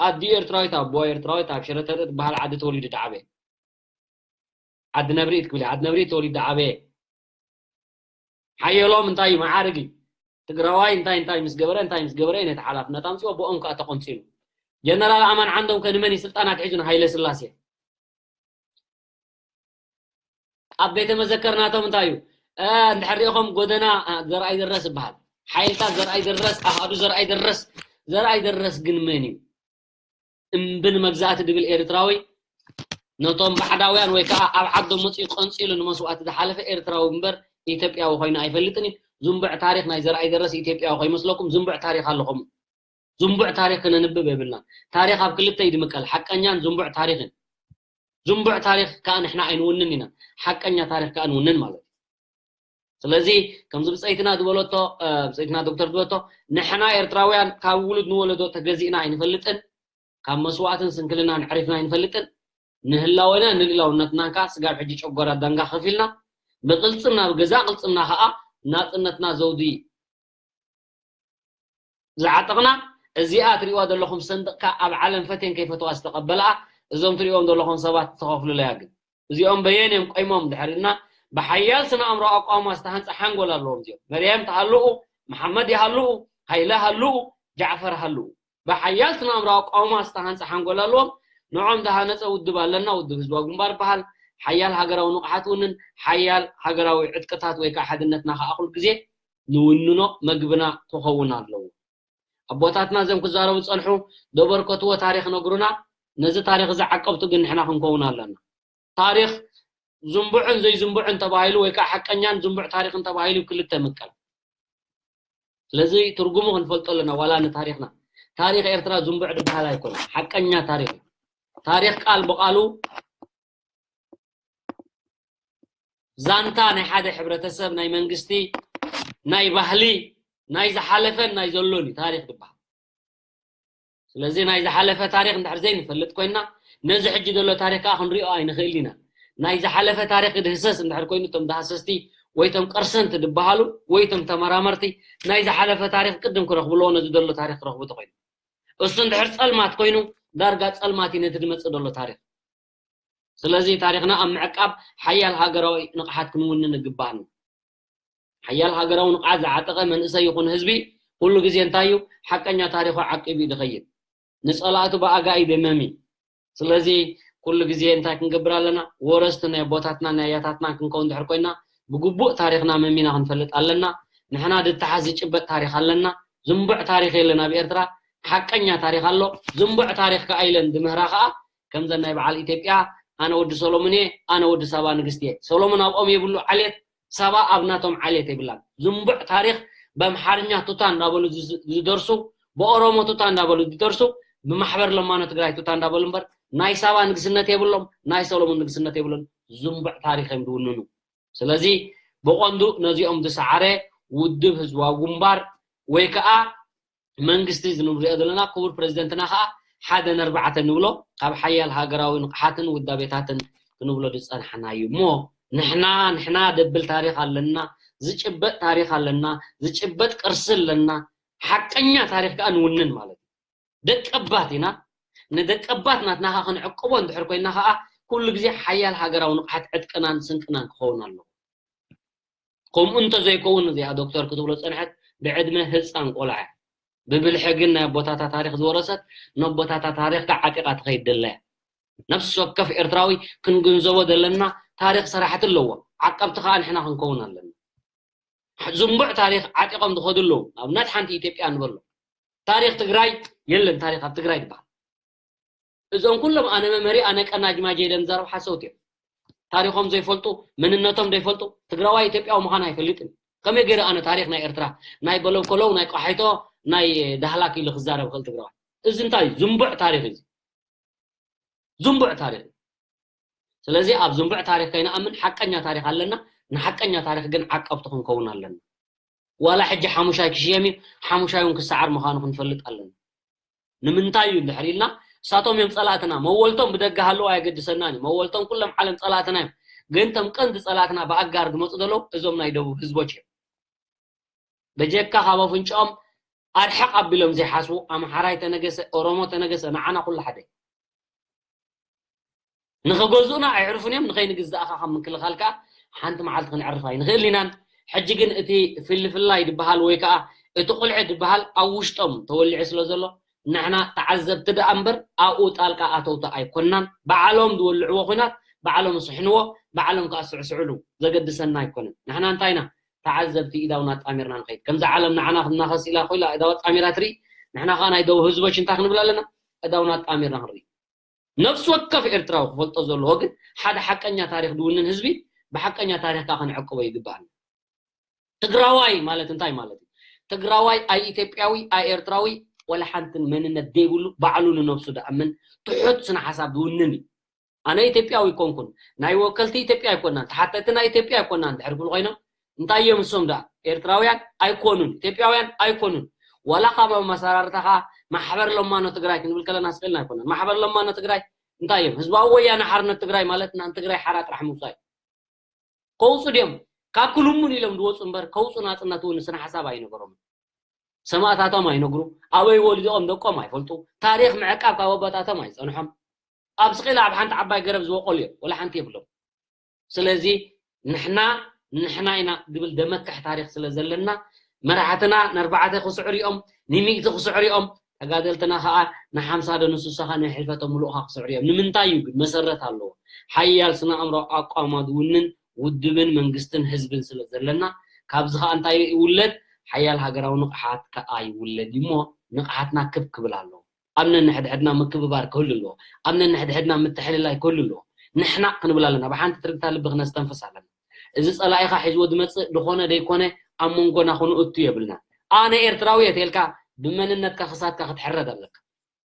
ኣዲኡ ኤርትራዊት ኣቦ ኤርትራዊት ኣብ ሽረተርኢ ትበሃል ዓዲ ተወሊዱ ደዓበየ። ዓዲ ነብሪት ክብል ዓዲ ነብሪት ተወሊዱ ደዓበየ። ሓየሎም እንታይ እዩ መዓርግ እዩ። ትግራዋይ እንታይ እንታይ ምስ ገበረ እንታይ ምስ ገበረ ነቲ ሓላፍነት ኣምፅኦ ብኦም ከዓ ተቆንፂሉ። ጀነራል ኣማን ዓንዶም ከ ንመን እዩ ስልጣን ኣትሒዙ ንሃይለ ስላሴ? ኣብ ቤተ መዘከር ናቶም እንታይ እዩ እንድሕር ሪኢኹም ጎደና ዘርኣይ ደረስ ይበሃል። ሓይልታት ዘርኣይ ደረስ ኣሃዱ ዘርኣይ ደረስ። ዘርኣይ ደረስ ግን መን እዩ? እምቢ ንመግዛእቲ ድብል ኤርትራዊ ነቶም ባዕዳውያን ወይ ከዓ ኣብ ዓዶም መፂኡ ቀንፂሉ ንመስዋእቲ ዝሓለፈ ኤርትራዊ እምበር ኢትዮጵያዊ ኮይኑ ኣይፈልጥን እዩ። ዝንቡዕ ታሪኽ ናይ ዘርኣይ ደረስ ኢትዮጵያዊ ከይመስለኩም ዝንቡዕ ታሪኽ ኣለኹም። ዝንቡዕ ታሪኽ ክነንብብ የብልና። ታሪኽ ኣብ ክልተ ይድምቀል፣ ሓቀኛን ዝንቡዕ ታሪኽን። ዝንቡዕ ታሪኽ ከዓ ንሕና ኣይንውንን ኢና፣ ሓቀኛ ታሪኽ ከዓ ንውንን ማለት እዩ። ስለዚ ከምዚ ብፀይትና ዝበለቶ ብፀይትና ዶክተር ዝበለቶ ንሕና ኤርትራውያን ካብ ውሉድ ንወለዶ ተገዚእና ኣይንፈልጥን፣ ካብ መስዋእትን ስንክልናን ዕሪፍና ኣይንፈልጥን። ንህላወና ንልእላውነትናን ከዓ ስጋብ ሕጂ ጨጎራ ዳንጋ ከፊልና ብቅልፅምና ብገዛ ቅልፅምና ከዓ ናፅነትና ዘውዲ ዝዓጠቕና እዚኣ ትሪእዋ ዘለኹም ሰንደቕካ ኣብ ዓለም ፈቴን ከይፈትዋ ዝተቐበልኣ እዞም ትሪእዎም ዘለኹም ሰባት ዝተኸፍሉለያ ግን እዚኦም በየን እዮም ቆይሞም ድሕር ኢልና ብሓያል ስነ ኣእምሮ ኣቋውማ ዝተሃንፀ ሓንጎል ኣለዎም እዚኦም መርያም ተሃልኡ መሓመድ ይሃልኡ ሃይለ ሃልኡ ጃዕፈር ሃልኡ ብሓያል ስነ ኣእምሮ ኣቋውማ ዝተሃንፀ ሓንጎል ኣለዎም ንዖም ዝሃነፀ ውድብ ኣለና ውድብ ህዝባዊ ግንባር ይበሃል ሓያል ሃገራዊ ንቕሓት ውንን ሓያል ሃገራዊ ዕጥቅታት ወይ ከዓ ሓድነትና ከዓ ኩል ግዜ ንውንኖ መግብና ክኸውን ኣለዎ ኣቦታትና እዞም ክዛረቡ ዝፀንሑ ዘበርከትዎ ታሪክ ነግሩና ነዚ ታሪክ እዚ ዓቀብቱ ግን ንሕና ክንከውን ኣለና ታሪክ ዝንቡዕን ዘይዝንቡዕን ተባሂሉ ወይ ከዓ ሓቀኛን ዝንቡዕ ታሪክን ተባሂሉ ክልተ ምቀል ስለዚ ትርጉሙ ክንፈልጦ ኣለና ዋላ ንታሪክና ታሪክ ኤርትራ ዝንቡዕ ዝበሃል ኣይኮነ ሓቀኛ ታሪክ ታሪክ ቃል ብቃሉ ዛንታ ናይ ሓደ ሕብረተሰብ ናይ መንግስቲ ናይ ባህሊ ናይ ዝሓለፈን ናይ ዘሎን እዩ ታሪክ ዝበሃል ስለዚ ናይ ዝሓለፈ ታሪክ እንድሕር ዘይንፈልጥ ኮይና ነዚ ሕጂ ዘሎ ታሪክ ከዓ ክንሪኦ ኣይንኽእል ኢና ናይ ዝሓለፈ ታሪክ ክድህሰስ እንድሕር ኮይኑ እቶም ዳህሰስቲ ወይ ቶም ቀርሰንቲ ዝበሃሉ ወይ ቶም ተመራመርቲ ናይ ዝሓለፈ ታሪክ ቅድም ክረኽብለዎ ነዚ ዘሎ ታሪክ ክረኽቡ ተኮይኑ እሱ እንድሕር ፀልማት ኮይኑ ዳርጋ ፀልማት እዩ ነቲ ዝመፅእ ዘሎ ታሪክ ስለዚ ታሪክና ኣብ ምዕቃብ ሓያል ሃገራዊ ንቕሓት ክንውንን ይግባኣና ሓያል ሃገራዊ ንቕሓት ዝዓጠቐ መንእሰይ ይኹን ህዝቢ ኩሉ ግዜ እንታይ እዩ ሓቀኛ ታሪኹ ዓቂቡ እዩ ዝኸይድ ንፀላእቱ ብኣጋ እዩ ደመሚ ስለዚ ኩሉ ግዜ እንታይ ክንገብር ኣለና ወረስቲ ናይ ኣቦታትና ናይ ኣያታትና ክንከውን ድሕር ኮይና ብግቡእ ታሪክና መሚና ክንፈልጥ ኣለና ንሕና ድተሓዝ ዝጭበጥ ታሪክ ኣለና ዝንቡዕ ታሪክ የለን ኣብ ኤርትራ ሓቀኛ ታሪክ ኣሎ ዝንቡዕ ታሪክ ከዓ ኢለን ዝምህራ ከዓ ከምዘን ናይ በዓል ኢትዮጵያ ኣነ ወዲ ሰሎሞን እየ ኣነ ወዲ ሳባ ንግስቲ እየ ሰሎሞን ኣብኦም የብሉ ዓሌት ሳባ ኣብ ናቶም ዓሌት የብላን ዝንቡዕ ታሪክ በምሓርኛ ቱታ እንዳበሉ ዝደርሱ ብኦሮሞ ቱታ እንዳበሉ ዝደርሱ ብማሕበር ለማኖ ትግራይ ቱታ እንዳበሉ እምበር ናይ ሳባ ንግስነት የብሎም ናይ ሰሎሞን ንግስነት የብሎም ዝንቡዕ ታሪክ እዮም ዝውንኑ ስለዚ ብቐንዱ ነዚኦም ዝሰዓረ ውድብ ህዝባዊ ግንባር ወይ ከዓ መንግስቲ እዚ ንሪኦ ዘለና ክቡር ፕሬዚደንትና ከዓ ሓደ ነርባዕተ ንብሎ ካብ ሓያል ሃገራዊ ንቕሓትን ውዳቤታትን ክንብሎ ዝፀናሕና እዩ እሞ ንሕና ንሕና ደብል ታሪክ ኣለና ዝጭበጥ ታሪክ ኣለና ዝጭበጥ ቅርሲ ኣለና ሓቀኛ ታሪክ ከዓ ንውንን ማለት እዩ ደቀባት ኢና ንደቀባት ናትና ከዓ ክንዕቅቦ እንድሕር ኮይና ከዓ ኩሉ ግዜ ሓያል ሃገራዊ ንቕሓት ዕጥቅናን ስንቅናን ክኸውን ኣለዎ ከምኡ እንተዘይከውን እዚኣ ዶክተር ክትብሎ ዝፀንሐት ብዕድመ ህፃን ቆልዓ ብብልሒ ግን ናይ ኣቦታታ ታሪክ ዝወረሰት ነቦታታ ታሪክ ከዓ ዓጢቃ ትኸይድ ደላ ነፍሲ ወከፍ ኤርትራዊ ክንግንዘቦ ዘለና ታሪክ ሰራሕቲ ኣለዎ ዓቀብቲ ከዓ ንሕና ክንከውን ኣለና ዝንቡዕ ታሪክ ዓጢቆም ዝኸዱ ኣለዉ ኣብነት ሓንቲ ኢትዮጵያ ንበሎ ታሪክ ትግራይ የለን ታሪክ ኣብ ትግራይ ዝበሃል እዞም ኩሎም ኣነ መመሪ ኣነ ቀናጅማጀ ኢሎም ዝዛረቡ ሓሰውቲ እዮም ታሪኾም ዘይፈልጡ መንነቶም ዘይፈልጡ ትግራዋይ ኢትዮጵያዊ ምዃን ኣይፈልጥን ከመይ ገይረ ኣነ ታሪክ ናይ ኤርትራ ናይ በለኮለው ናይ ቆሓይቶ ናይ ዳህላክ ኢሉ ክዛረብ ክእል ትግራዋይ እዚ እንታይ እዩ ዝንቡዕ ታሪክ እዩ ዝንቡዕ ታሪክ እዩ ስለዚ ኣብ ዝንቡዕ ታሪክ ከይንኣምን ሓቀኛ ታሪክ ኣለና ንሓቀኛ ታሪክ ግን ዓቀብቲ ክንከውን ኣለና ዋላ ሕጂ ሓሙሻይ ክሽየም እዩ ሓሙሻይ እውን ክሰዓር ምዃኑ ክንፈልጥ ኣለና ንምንታይ እዩ እንድሕር ኢልና እሳቶም እዮም ፀላእትና መወልቶም ብደገ ሃለዉ ኣየገድሰናን እዩ መወልቶም ኩሎም ዓለም ፀላእትና እዮም ግን ቶም ቀንዲ ፀላእትና ብኣጋር ዝመፁ ዘለዉ እዞም ናይ ደቡብ ህዝቦች እዮም በጀካ ካብ ኣፍንጭኦም ኣርሕቕ ኣቢሎም ዘይሓስቡ ኣምሓራይ ተነገሰ ኦሮሞ ተነገሰ ንዓና ኩሉ ሓደ ንኸገዝኡና ኣዕርፉን እዮም ንኸይንግዛእኻ ካብ ምክልኻል ከዓ ሓንቲ መዓልቲ ክንዕርፍ ኣይንኽእል ኢናን ሕጂ ግን እቲ ፍልፍላይ ዝበሃል ወይ ከዓ እቲ ቁልዒ ዝበሃል ኣብ ውሽጦም ተወሊዑ ስለ ዘሎ ንሕና ተዓዘብቲ ደኣ እምበር ኣብኡ ጣልቃ ኣተውቲ ኣይኮንናን በዓሎም ዝወልዕዎ ኩናት በዓሎም ስሕንዎ በዓሎም ከዓ ስዕስዕሉ ዘገድሰና ኣይኮነን ንሕና እንታይ ኢና ተዓዘብቲ ኢዳውና ኣጣሚርና ንኸይድ ከምዚ ዓለም ንዓና ክናኸስ ኢላ ኮይላ ኢዳዋ ኣጣሚራ ትርኢ ንሕና ከዓ ናይ ደቡብ ህዝቦች እንታይ ክንብል ኣለና ኢዳውና ኣጣሚርና ክንርኢ ነፍሲ ወከፍ ኤርትራዊ ክፈልጦ ዘለዎ ግን ሓደ ሓቀኛ ታሪክ ዝውንን ህዝቢ ብሓቀኛ ታሪክ ከዓ ክንዕቅቦ ይግባኣና ትግራዋይ ማለት እንታይ ማለት እዩ ትግራዋይ ኣይ ኢትዮጵያዊ ኣይ ኤርትራዊ ወላ ሓንትን መንነት ዘይብሉ ባዕሉ ንነብሱ ዝኣምን ትሑት ስነ ሓሳብ ዝውንን እዩ ኣነ ኢትዮጵያዊ ኣይኮንኩን ናይ ወከልቲ ኢትዮጵያ ኣይኮናን ተሓተቲ ናይ ኢትዮጵያ ኣይኮናን ድሕር ክብሉ ኮይኖም እንታይ እዮም እሶም ደኣ ኤርትራውያን ኣይኮኑን ኢትዮጵያውያን ኣይኮኑን ዋላ ካብ ኣመሰራርታኻ ማሕበር ለማኖ ትግራይ ክንብል ከለና ስልና ኣይኮነን ማሕበር ለማኖ ትግራይ እንታይ እዮም ህዝባዊ ወያነ ሓርነት ትግራይ ማለት ንትግራይ ሓራ ጥራሕ ምውፃእ ከውፁ ድዮም ካብ ክልሙን ኢሎም ዝወፁ እምበር ከውፁ ናፅነት እውን ስነ ሓሳብ ኣይነበሮም ሰማእታቶም ኣይነግሩ፣ ኣበይ ወሊዶም ደቆም ኣይፈልጡ። ታሪኽ ምዕቃብ ካብ ኣቦታቶም ኣይጸንሖም። ኣብ ስቕ ኢላ ኣብ ሓንቲ ዓባይ ገረብ ዝበቆሉ እዮም፣ ወላ ሓንቲ የብሎም። ስለዚ ንሕና ንሕና ኢና ዝብል ደመክሕ ታሪኽ ስለ ዘለና፣ መራሕትና ንኣርባዕተ ክስዕሩ እዮም፣ ንሚእቲ ክስዕሩ እዮም። ተጋደልትና ኸኣ ንሓምሳ ዶ ንስሳኻ ናይ ሕልፈቶም ምሉእኻ ክስዕሩ እዮም። ንምንታይ እዩ ግን? መሰረት ኣለዎ። ሓያል ስነ ኣእምሮ ኣቋማ ዝውንን ውድብን መንግስትን ህዝብን ስለ ዘለና፣ ካብዚ ኸኣ እንታይ ይውለድ? ሓያል ሃገራዊ ንቕሓት ከኣ ይውለድ እዩ እሞ፣ ንቕሓትና ክብ ክብል ኣለዎ። ኣብ ነንሕድሕድና ምክብባር ክህሉ ኣለዎ። ኣብ ነንሕድሕድና ምትሕልላይ ክህሉ ኣለዎ። ንሕና ክንብል ኣለና። ብሓንቲ ትርግታ ልቢ ክነስተንፍስ ኣለና። እዚ ጸላኢኻ ሒዝዎ ዝመጽእ ዝኾነ ደይኮነ ኣብ መንጎና ክንእቱ የብልና። ኣነ ኤርትራዊ እየ ተልካ ብመንነትካ ክሳትካ ክትሕረድ ኣለካ።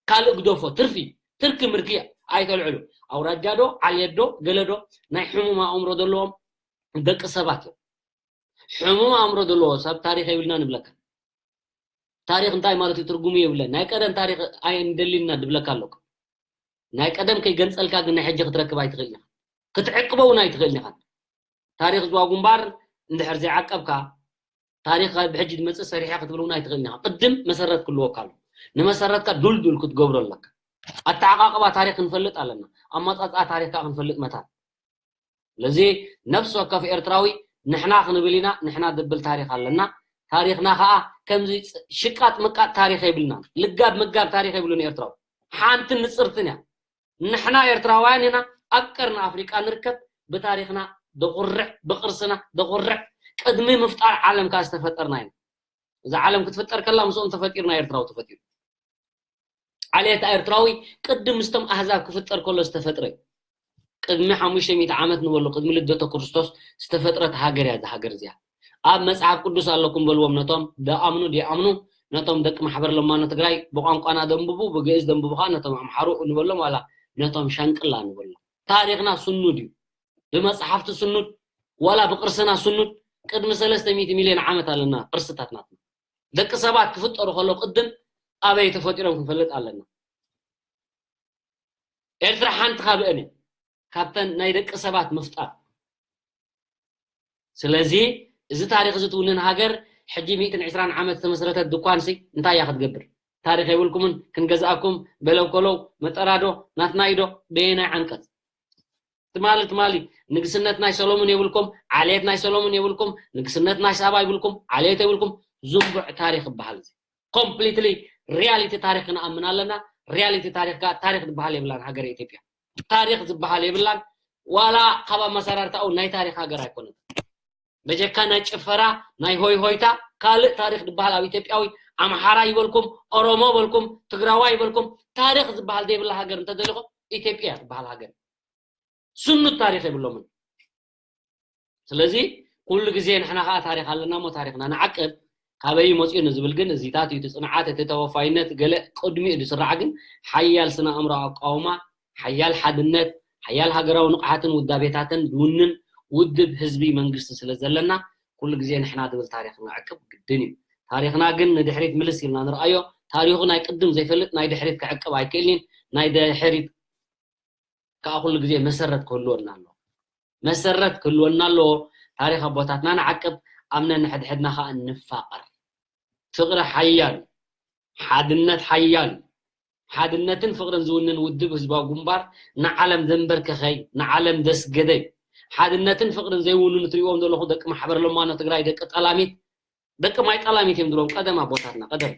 ካልእ ግደፎ፣ ትርፊ፣ ትርኪ ምርኪ ኣይተልዕሉ። ኣውራጃ ዶ፣ ዓሌት ዶ፣ ገለ ዶ፣ ናይ ሕሙም ኣእምሮ ዘለዎም ደቂ ሰባት እዮም። ሕሙም ኣእምሮ ዘለዎ ሰብ ታሪኽ የብልና ንብለካ። ታሪኽ እንታይ ማለት እዩ? ትርጉሙ የብለን። ናይ ቀደም ታሪኽ ኣይንደልን ኢና ድብለካ ኣለኩ። ናይ ቀደም ከይገንጸልካ ግን ናይ ሕጂ ክትረክብ ኣይትኽእልን ኢኻ። ክትዕቅቦ እውን ኣይትኽእልን ኢኻ። ታሪኽ ዝዋ ግንባር እንድሕር ዘይዓቀብካ፣ ታሪኽ ብሕጂ ዝመጽእ ሰሪሐ ክትብል እውን ኣይትኽእልን ኢኻ። ቅድም መሰረት ክህልወካ ኣሎ። ንመሰረትካ ዱልዱል ክትገብሮ ኣለካ። ኣተዓቃቕባ ታሪኽ ክንፈልጥ ኣለና። ኣመጻጽኣ ታሪኽ ከኣ ክንፈልጥ መታን። ስለዚ ነፍሲ ወከፍ ኤርትራዊ ንሕና ክንብል ኢና፣ ንሕና ዝብል ታሪኽ ኣለና። ታሪኽና ከኣ ከምዚ ጽ-፣ ሽቃጥ ምቃጥ ታሪኽ የብልናን። ልጋብ ምጋብ ታሪኽ የብሉን ኤርትራዊ። ሓንትን ንጽርትን እያ። ንሕና ኤርትራውያን ኢና፣ ኣብ ቀርኒ ኣፍሪቃ ንርከብ፣ ብታሪኽና ደኹርዕ፣ ብቅርስና ደኹርዕ፣ ቅድሚ ምፍጣር ዓለም ከኣ ዝተፈጠርና ኢና። እዛ ዓለም ክትፍጠር ከላ ምስኦም ተፈጢርና ኤርትራዊ ተፈጢሩ። ዓሌት ኤርትራዊ ቅድም ምስቶም ኣህዛብ ክፍጠር ከሎ ዝተፈጥረ እዩ። ቅድሚ ሓሙሽተ ሚእቲ ዓመት ንበሎ፣ ቅድሚ ልደተ ክርስቶስ ዝተፈጥረት ሃገር እያ እዛ ሃገር እዚኣ። ኣብ መጽሓፍ ቅዱስ ኣለኩም በልዎም ነቶም ደኣምኑ ደይኣምኑ፣ ነቶም ደቂ ማሕበር ለማኖ ትግራይ ብቋንቋና ደንብቡ፣ ብግእዝ ደንብቡ ከኣ ነቶም ኣምሓሩ ንበሎም፣ ዋላ ነቶም ሻንቅላ ንበሎም። ታሪኽና ስኑድ እዩ። ብመጽሓፍቲ ስኑድ፣ ዋላ ብቅርስና ስኑድ፣ ቅድሚ ሰለስተ ሚእቲ ሚልዮን ዓመት ኣለና ቅርስታት ናትና። ደቂ ሰባት ክፍጠሩ ከሎ ቅድም ኣበይ ተፈጢሮም ክንፈልጥ ኣለና። ኤርትራ ሓንቲ ካብአን እያ፣ ካብተን ናይ ደቂ ሰባት ምፍጣር። ስለዚ እዚ ታሪኽ እዚ ትውንን ሃገር ሕጂ ሚእትን ዕስራን ዓመት ዝተመስረተት ድኳንሲ እንታይ እያ ክትገብር? ታሪኽ የብልኩምን፣ ክንገዝኣኩም በለው ከለው መጠራዶ ናትና እዩ ዶ? በየናይ ዓንቀጽ? ትማሊ ትማሊ ንግስነት ናይ ሰሎሞን የብልኩም፣ ዓሌት ናይ ሰሎሞን የብልኩም፣ ንግስነት ናይ ሳባ ይብልኩም፣ ዓሌት የብልኩም። ዝንቡዕ ታሪኽ ይበሃል እዚ። ኮምፕሊትሊ ሪያሊቲ ታሪኽ ክንኣምን ኣለና። ሪያሊቲ ታሪኽ ከኣ ታሪኽ ዝበሃል የብላን ሃገረ ኢትዮጵያ። ታሪኽ ዝበሃል የብላን። ዋላ ካብ ኣመሰራርታኡ ናይ ታሪኽ ሃገር ኣይኮነትን። በጀካ ናይ ጭፈራ፣ ናይ ሆይ ሆይታ፣ ካልእ ታሪኽ ዝበሃል ኣብ ኢትዮጵያዊ፣ ኣምሓራ ይበልኩም፣ ኦሮሞ በልኩም፣ ትግራዋይ ይበልኩም፣ ታሪኽ ዝበሃል ዘይብላ ሃገር እንተደሊኹም ኢትዮጵያ ትበሃል ሃገር። ስኑድ ታሪኽ የብሎምን። ስለዚ ኩሉ ግዜ ንሕና ከኣ ታሪኽ ኣለና እሞ ታሪኽና ንዓቅብ። ካበይ መጺኡ ንዝብል ግን እዚታት እዩ እቲ ጽንዓት፣ እቲ ተወፋይነት፣ ገለ ቅድሚኡ ዝስራዕ ግን ሓያል ስነ ኣእምሮ ኣቃውማ፣ ሓያል ሓድነት፣ ሓያል ሃገራዊ ንቕሓትን ውዳቤታትን ዝውንን ውድብ ህዝቢ መንግስቲ ስለ ዘለና ኩሉ ግዜ ንሕና ዝብል ታሪኽ ንዕቅብ ግድን እዩ። ታሪኽና ግን ንድሕሪት ምልስ ኢልና ንርኣዮ። ታሪኹ ናይ ቅድም ዘይፈልጥ ናይ ድሕሪት ክዕቅብ ኣይክእልን። ናይ ድሕሪት ከኣ ኩሉ ግዜ መሰረት ክህልወና ኣለዎ። መሰረት ክህልወና ኣለዎ። ታሪኽ ኣቦታትና ንዓቅብ፣ ኣብ ነንሕድሕድና ከኣ ንፋቐር። ፍቕሪ ሓያል እዩ። ሓድነት ሓያል እዩ። ሓድነትን ፍቕርን ዝውንን ውድብ ህዝባዊ ግንባር ንዓለም ዘንበርከኸ እዩ፣ ንዓለም ዘስገደ እዩ። ሓድነትን ፍቕርን ዘይውንኑ ትሪእዎም ዘለኹም ደቂ ማሕበር ለማኖ ትግራይ፣ ደቂ ጠላሚት፣ ደቂ ማይ ጠላሚት እዮም ዝብሎም ቀደም ኣቦታትና። ቀደም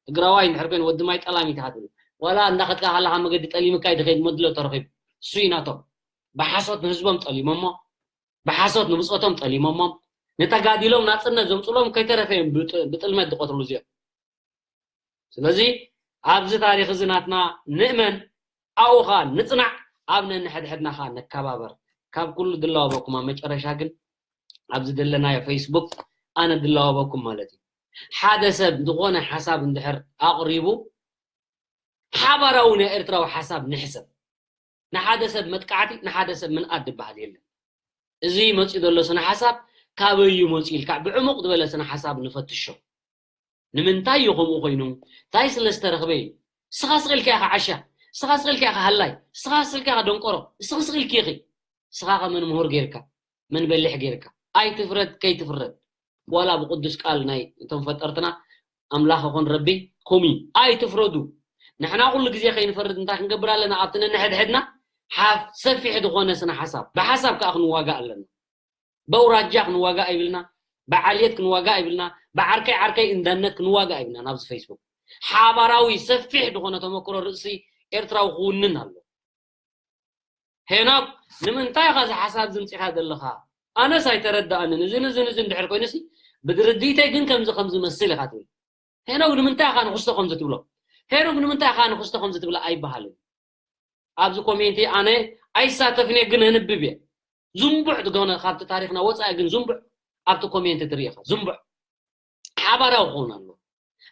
ትግራዋይ እንድሕር ኮይኑ ወዲ ማይ ጠላሚት ኢኻ ትብል። ዋላ እንዳኸድካ ከለኻ መገዲ ጠሊምካ እዩ ዝኸይድ፣ መድሎ ተረኺቡ። እሱ እዩ ናቶም። ብሓሶት ንህዝቦም ጠሊሞሞ፣ ብሓሶት ንብጾቶም ጠሊሞሞም፣ ንተጋዲሎም ናጽነት ዘምጽሎም ከይተረፈ እዮም ብጥ-፣ ብጥልመት ዝቆትርሉ እዚኦም። ስለዚ ኣብዚ ታሪኽ እዚ ናትና ንእመን፣ ኣብኡ ኸኣ ንጽናዕ፣ ኣብ ነንሕድሕድና ኸኣ ንከባበር። ካብ ኩሉ ድላወበኩም፣ ኣብ መጨረሻ ግን ኣብዚ ዘለናዮ ፌስቡክ ኣነ ድላወበኩም ማለት እዩ። ሓደ ሰብ ዝኾነ ሓሳብ እንድሕር ኣቕሪቡ፣ ሓባራዊ ናይ ኤርትራዊ ሓሳብ ንሕሰብ። ንሓደ ሰብ መጥቃዕቲ፣ ንሓደ ሰብ ምንኣድ ዝበሃል የለን። እዚ መጺኡ ዘሎ ስነ ሓሳብ ካበይ እዩ መጺኡ ኢልካ ብዕሙቕ ዝበለ ስነ ሓሳብ ንፈትሾ። ንምንታይ እዩ ከምኡ ኮይኑ? እንታይ ስለ ዝተረኽበ እዩ? ንስኻ ስቕ ኢልካ ኢኻ ዓሻ፣ ንስኻ ስቕ ኢልካ ኢኻ ሃላይ፣ ንስኻ ስቕ ኢልካ ኢኻ ደንቆሮ፣ ንስኺ ስቕ ኢልኪ ኢኺ። ንስኻ ከ መን ምሁር ጌርካ? መን በሊሕ ጌርካ? ኣይትፍረድ ከይትፍረድ። ዋላ ብቅዱስ ቃል ናይ እቶም ፈጠርትና ኣምላኽ ይኹን ረቢ። ከምኡ እዩ። ኣይትፍረዱ። ንሕና ኩሉ ግዜ ከይንፈርድ እንታይ ክንገብር ኣለና? ኣብቲ ነንሕድሕድና ሓፍ ሰፊሕ ዝኾነ ስነ ሓሳብ ብሓሳብ ከዓ ክንዋጋእ ኣለና። በውራጃ ክንዋጋእ ኣይብልና፣ ብዓልየት ክንዋጋእ ኣይብልና፣ ብዓርከይ ዓርከይ እንዳነት ክንዋጋእ ኣይብልና። ናብዚ ፌስቡክ ሓባራዊ ሰፊሕ ዝኾነ ተመክሮ ርእሲ ኤርትራዊ ክውንን ኣሎ። ሄኖክ፣ ንምንታይ ኢኻ እዚ ሓሳብ ዝምፂኻ ዘለኻ? ኣነስ ኣይተረዳኣንን። እዝን እዝን እዝን ድሕር ኮይኑሲ ብድርድይተይ ግን ከምዚ ከምዚ መስል ኢኻ ትብል። ሄኖክ ንምንታይ ኢኻ ንክስቶ ከምዚ ትብሎ? ሄኖክ ንምንታይ ኢኻ ንክስቶ ከምዚ ትብሎ ኣይበሃልን። ኣብዚ ኮሜንቲ ኣነ ኣይሳተፍን እየ፣ ግን ኣንብብ እየ። ዝንቡዕ ዝኾነ ካብቲ ታሪኽና ወፃኢ ግን ዝንቡዕ ኣብቲ ኮሜንቲ ትርኢ ኢኻ። ዝንቡዕ ሓባራዊ ክኸውን ኣሎ።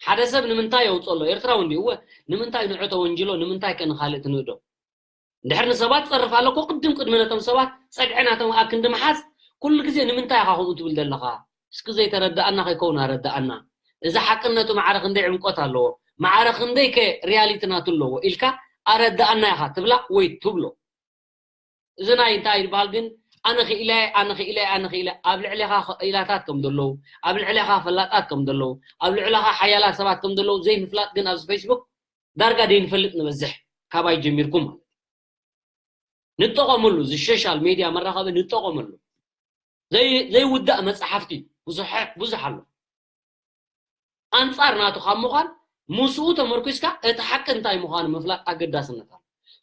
ሓደ ሰብ ንምንታይ የውፅኦ ኣሎ? ኤርትራዊ እንዲ እወ፣ ንምንታይ ንዑ ተወንጅሎ? ንምንታይ ከ ንኻልእ ትንእዶ? እንድሕር ንሰባት ትፀርፍ ኣለኮ፣ ቅድም ቅድሚ ነቶም ሰባት ፀግዒ ናቶም ኣብ ክንዲ ምሓዝ፣ ኩሉ ግዜ ንምንታይ ኢኻ ከምኡ ትብል ዘለኻ? እስኪ ዘይተረዳኣና ከይከውን ኣረዳኣና። እዚ ሓቅነቱ ማዕረ ክንደይ ዕምቆት ኣለዎ፣ ማዕረ ክንደይ ከ ሪያሊቲ ናቱ ኣለዎ ኢልካ ኣረዳኣና ኢኻ ትብላ ወይ ትብሎ። እዚ ናይ እንታይ ይበሃል ግን፣ ኣነ ክኢለ፣ ኣነ ክኢለ፣ ኣነ ክኢለ፣ ኣብ ልዕሌኻ ክኢላታት ከም ዘለዉ፣ ኣብ ልዕሌኻ ፈላጣት ከም ዘለዉ፣ ኣብ ልዕሌኻ ሓያላት ሰባት ከም ዘለዉ ዘይምፍላጥ ግን ኣብዚ ፌስቡክ ዳርጋ ደይንፈልጥ ንበዝሕ፣ ካባይ ጀሚርኩም ማለት እዩ። ንጠቐመሉ፣ እዚ ሶሻል ሜድያ መራኸቢ ንጠቐመሉ። ዘይ-፣ ዘይውዳእ መጽሓፍቲ ብዙሕ፣ ብዙሕ ኣሎ። ኣንጻር ናቱ ካብ ምዃን፣ ምስኡ ተመርኲስካ እቲ ሓቂ እንታይ ምዃኑ ምፍላጥ ኣገዳስነት ኣሎ።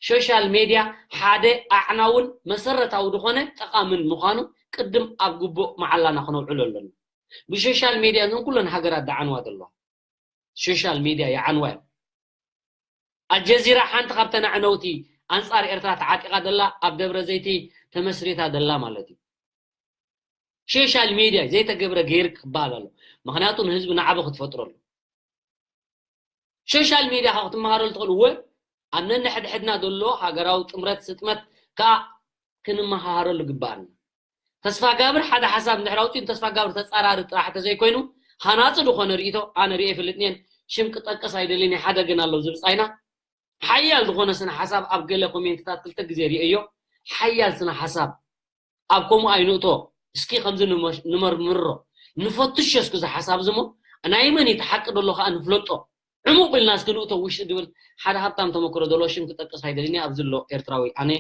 ሶሻል ሜድያ ሓደ ኣዕናውን መሰረታዊ ዝኾነ ጠቓምን ምዃኑ ቅድም ኣብ ግቡእ መዓላና ክነውዕሎ ኣለና። ብሶሻል ሜድያ እዘን ኩለን ሃገራት ዝዓንዋ ዘለዋ። ሶሻል ሜድያ ይዓንዋ እዮም። ኣልጀዚራ ሓንቲ ካብተን ኣዕነውቲ ኣንጻር ኤርትራ ተዓጢቓ ዘላ ኣብ ደብረ ዘይቲ ተመስሪታ ዘላ ማለት እዩ። ሶሻል ሜድያ ዘይተገብረ ገይር ክበሃል ኣሎ። ምኽንያቱ ንህዝቢ ናዕቢ ክትፈጥረሉ። ሶሻል ሜድያ ካብ ክትመሃረሉ ትኽእል እወ፣ ኣብ ነንሕድሕድና ዘሎ ሃገራዊ ጥምረት ስጥመት ከኣ ክንመሃሃረሉ ግበኣና። ተስፋ ጋብር ሓደ ሓሳብ እንድሕር ኣውፅኡ ንተስፋ ጋብር ተፃራሪ ጥራሕ ተዘይኮይኑ ሃናፂ ዝኾነ ርእይቶ ኣነ ርእየ ይፈልጥን እየን። ሽም ክጠቅስ ኣይደልን እየ፣ ሓደ ግን ኣሎ ዝብፃይና ሓያል ዝኾነ ስነ ሓሳብ ኣብ ገለ ኮሜንትታት ክልተ ግዜ ርእየዮ። ሓያል ስነ ሓሳብ ኣብ ከምኡ ኣይንእቶ። እስኪ ከምዚ ንመሽ-፣ ንመርምሮ፣ ንፈትሾ እስኪ እዚ ሓሳብ እዚ እሞ ናይ መን እዩ እቲ ሓቂ ዘሎ ከዓ ንፍለጦ። ዕሙቕ ኢልና እስኪ ንእቶ ውሽጢ ድብል ሓደ ሃብታም ተመክሮ ዘለዎ ሽም ክጠቅስ ኣይደልን እየ ኣብዚ ኣሎ ኤርትራዊ ኣነ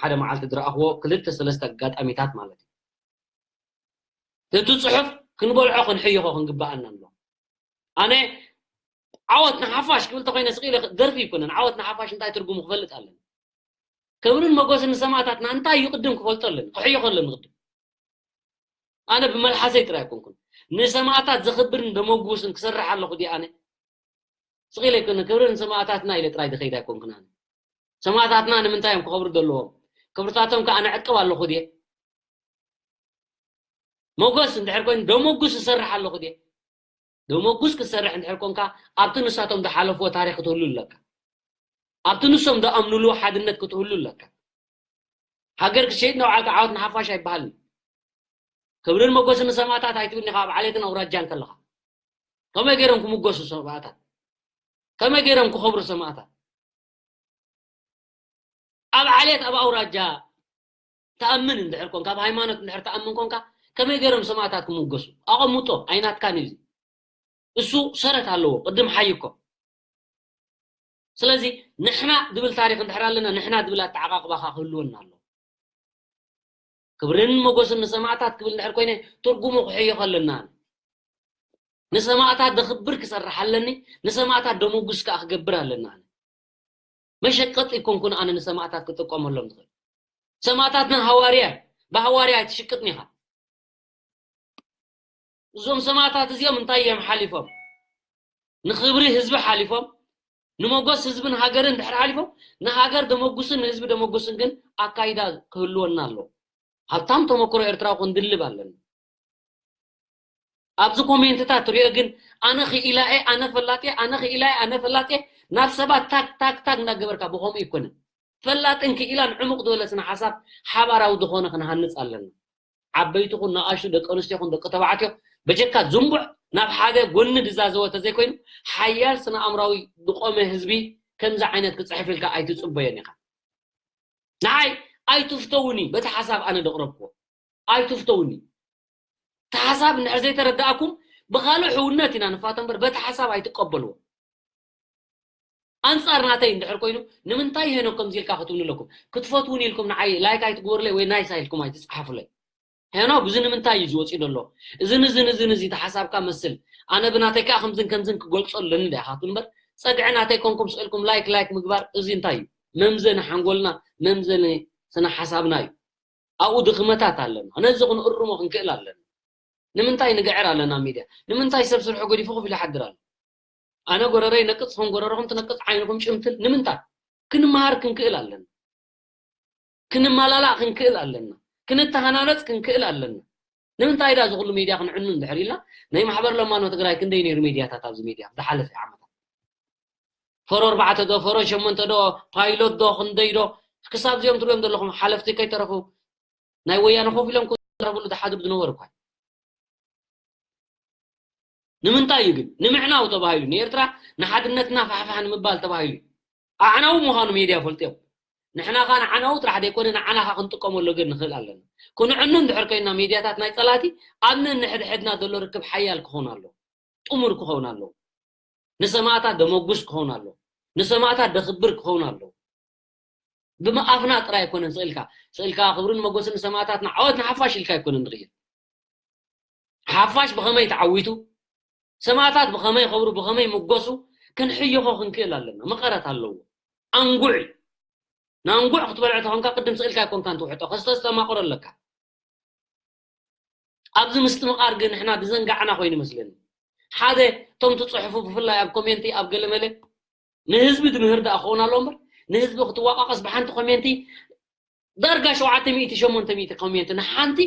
ሓደ መዓልቲ ዝረኣኽዎ ክልተ ሰለስተ ኣጋጣሚታት ማለት እዩ። እቲ ጽሑፍ ክንበልዖ ክንሕይኾ ክንግብኣና ኣሎ። ኣነ ዓወት ንሓፋሽ ክብል ተኾይነ ስቕ ኢለ ደርፊ ኣይኮነን። ዓወት ንሓፋሽ እንታይ ትርጉሙ ክፈልጥ ኣለኒ። ክብርን መጎስን ንሰማእታትና እንታይ እዩ ቅድም ክፈልጦ ኣለኒ፣ ክሕይኾ ኣለኒ ቅድም። ኣነ ብመልሓሰይ ጥራይ ኣይኮንኩን። ንሰማእታት ዘኽብርን ዘመጉስን ክሰርሕ ኣለኹ ድየ ኣነ? ስቕ ኢለ ኣይኮነን፣ ክብሪ ንሰማእታትና ኢለ ጥራይ ዝኸይድ ኣይኮንኩን ኣነ። ሰማእታትና ንምንታይ እዮም ክኸብሩ ዘለዎም? ክብርታቶም ከኣ ንዕቅብ ኣለኹ ድየ? መጎስ እንድሕር ኮይኑ ደመጉስ እሰርሕ ኣለኹ ድየ? ደመጉስ ክትሰርሕ እንድሕር ኮንካ ኣብቲ ንሳቶም ዝሓለፍዎ ታሪኽ ክትህሉ ኣለካ። ኣብቲ ንሶም ዝኣምኑሉ ሓድነት ክትህሉ ኣለካ። ሃገር ክትሸይጥ እናውዓልካ ዓወት ንሓፋሽ ኣይበሃልን። ክብርን መጎስን ንሰማእታት ኣይትብልኒ ካብ ዓሌትን ኣውራጃን ከለኻ። ከመይ ገይሮም ክምጎሱ ሰማእታት? ከመይ ገይሮም ክኸብሩ ሰማእታት? ኣብ ዓሌት ኣብ ኣውራጃ ትኣምን እንድሕር ኮንካ፣ ኣብ ሃይማኖት እንድሕር ትኣምን ኮንካ፣ ከመይ ገይሮም ሰማእታት ክምጎሱ? ኣቐምጦ፣ ኣይናትካን እዩ እዚ። እሱ ሰረት ኣለዎ፣ ቅድም ሓይኮ። ስለዚ ንሕና ዝብል ታሪኽ እንድሕር ኣለና፣ ንሕና ዝብል ኣተዓቓቕባ ከኣ ክህልወና ኣለዎ። ክብርን መጎስን ንሰማእታት ክብል እንድሕር ኮይነ፣ ትርጉሙ ክሕይኾ ኣለና። ንሰማእታት ዘኽብር ክሰርሕ ኣለኒ፣ ንሰማእታት ደመጉስ ከኣ ክገብር ኣለና። መሸቀጢ ኣይኮንኩን ኣነ ንሰማእታት ክጥቀመሎም ዝኽእል። ሰማእታትና ሃዋርያ፣ ብሃዋርያ ኣይትሽቅጥን ኢኻ። እዞም ሰማእታት እዚኦም እንታይ እዮም ሓሊፎም? ንኽብሪ ህዝቢ ሓሊፎም፣ ንመጎስ ህዝብን ሃገርን ድሕር ሓሊፎም፣ ንሃገር ደመጉስን ንህዝቢ ደመጉስን ግን ኣካይዳ ክህልወና ኣለዎ። ሃብታም ተመክሮ ኤርትራዊ ክንድልብ ኣለና። ኣብዚ ኮሜንትታት ትሪኦ ግን ኣነ ክኢላ እየ፣ ኣነ ፈላጥ እየ፣ ኣነ ክኢላ እየ፣ ኣነ ፈላጥ እየ፣ ናብ ሰባት ታግ ታግ ታግ እንዳገበርካ ብኸምኡ ኣይኮነን። ፈላጥን ክኢላን ዕሙቕ ዝበለ ስነ ሓሳብ ሓባራዊ ዝኾነ ክንሃንጽ ኣለና። ዓበይቲ ኹን ንኣሽቱ፣ ደቂ ኣንስትዮ ኹን ደቂ ተባዕትዮ፣ በጀካ ዝንቡዕ ናብ ሓደ ጎኒ ዝዛዘወ ተዘይኮይኑ፣ ሓያል ስነ ኣእምራዊ ዝቖመ ህዝቢ ከምዚ ዓይነት ክጽሕፍ ኢልካ ኣይትጽበዮን ኢኻ። ንዓይ ኣይትፍተውኒ፣ በቲ ሓሳብ ኣነ ዘቕረብክዎ ኣይትፍተውኒ። እቲ ሓሳብ እንድሕር ዘይተረዳእኩም፣ ብኻልእ ሕውነት ኢና ንፋቶ እምበር በቲ ሓሳብ ኣይትቀበልዎ። ኣንጻር ናተይ እንድሕር ኮይኑ ንምንታይ ሄኖክ ከምዚ ኢልካ ክትብሉ ኣለኩም? ክትፈትውን ኢልኩም ንዓይ ላይክ ኣይትግበሩለይ ወይ ናይስ ኢልኩም ኣይትጽሓፉለይ። ሄኖክ እዚ ንምንታይ እዩ ዝወፅእ ዘሎ? እዝን እዝን እዝን እዚ ተሓሳብካ መስል ኣነ ብናተይ ከዓ ከምዝን ከምዝን ክገልፆ ኣለኒ ዳ ኢኻ ትብል እምበር ፀግዒ ናተይ ኮንኩም ስእልኩም ላይክ ላይክ ምግባር እዚ እንታይ እዩ? መምዘኒ ሓንጎልና መምዘኒ ስነ ሓሳብና እዩ። ኣብኡ ድኽመታት ኣለና። ነዚ ክንእርሞ ክንክእል ኣለና። ንምንታይ ንግዕር ኣለና ሚድያ? ንምንታይ ሰብ ስርሑ ገዲፉ ኮፍ ኢሉ ይሓድር ኣሎ? ኣነ ጎረረይ ነቅፅ ከም ጎረረኹም ትነቅፅ ዓይንኹም ጭምትል ንምንታይ? ክንመሃር ክንክእል ኣለና። ክንመላላእ ክንክእል ኣለና። ክንተሃናነፅ ክንክእል ኣለና። ንምንታይ ዳ እዚ ኩሉ ሚድያ ክንዕኑ እንድሕር ኢልና ናይ ማሕበር ለማኖ ትግራይ ክንደይ ነይሩ ሚድያታት ኣብዚ ሚድያ ዝሓለፈ ዓመታት ፈሮ ኣርባዕተ ዶ ፈሮ ሸሞንተ ዶ ፓይሎት ዶ ክንደይ ዶ ክሳብ እዚኦም ትሪኦም ዘለኹም ሓለፍቲ ከይተረፉ ናይ ወያነ ኮፍ ኢሎም ክዛረብሉ ዝሓድሩ ዝነበሩ እኳ ንምንታይ እዩ ግን ንምዕናው ተባሂሉ ንኤርትራ ንሓድነትና ፋሕፋሕ ንምባል ተባሂሉ ኣዕናዊ ምዃኑ ሜድያ ፈልጥዮም ንሕና ኻ ንዓናዊ ጥራሕ ዘይኮነ ንዓና ኻ ክንጥቀመሉ ግን ንኽእል ኣለና ክንዕኑ እንድሕር ኮይና ሜድያታት ናይ ጸላቲ ኣብ ነንሕድሕድና ዘሎ ርክብ ሓያል ክኸውን ኣለዎ ጥሙር ክኸውን ኣለዎ ንሰማእታት ደመጉስ ክኸውን ኣለዎ ንሰማእታት ደኽብር ክኸውን ኣለዎ ብምኣፍና ጥራይ ኣይኮነን ስእልካ ስእልካ ክብርን መጎስን ንሰማእታትና ዓወት ንሓፋሽ ኢልካ ኣይኮነን ንኽእል ሓፋሽ ብኸመይ ተዓዊቱ ሰማእታት ብኸመይ ይኸብሩ ብኸመይ ይምጎሱ ክንሕይኾ ክንክእል ኣለና መቐረት ኣለዎ ኣንጉዕ እዩ ንኣንጉዕ ክትበልዖ ተኾንካ ቅድም ስእልካ ኣይኮንካን ትውሕጦ ከስተስተማቕሮ ኣለካ ኣብዚ ምስትምቓር ግን ንሕና ዝዘንጋዕና ኮይኑ ይመስለኒ ሓደ እቶም ትፅሕፉ ብፍላይ ኣብ ኮሜንቲ ኣብ ገለመለ ንህዝቢ ድምህር ደኣ ክኸውን ኣለዎ እምበር ንህዝቢ ክትዋቃቀስ ብሓንቲ ኮሜንቲ ዳርጋ ሸውዓተ ሚእቲ ሸሞንተ ሚእቲ ኮሜንቲ ንሓንቲ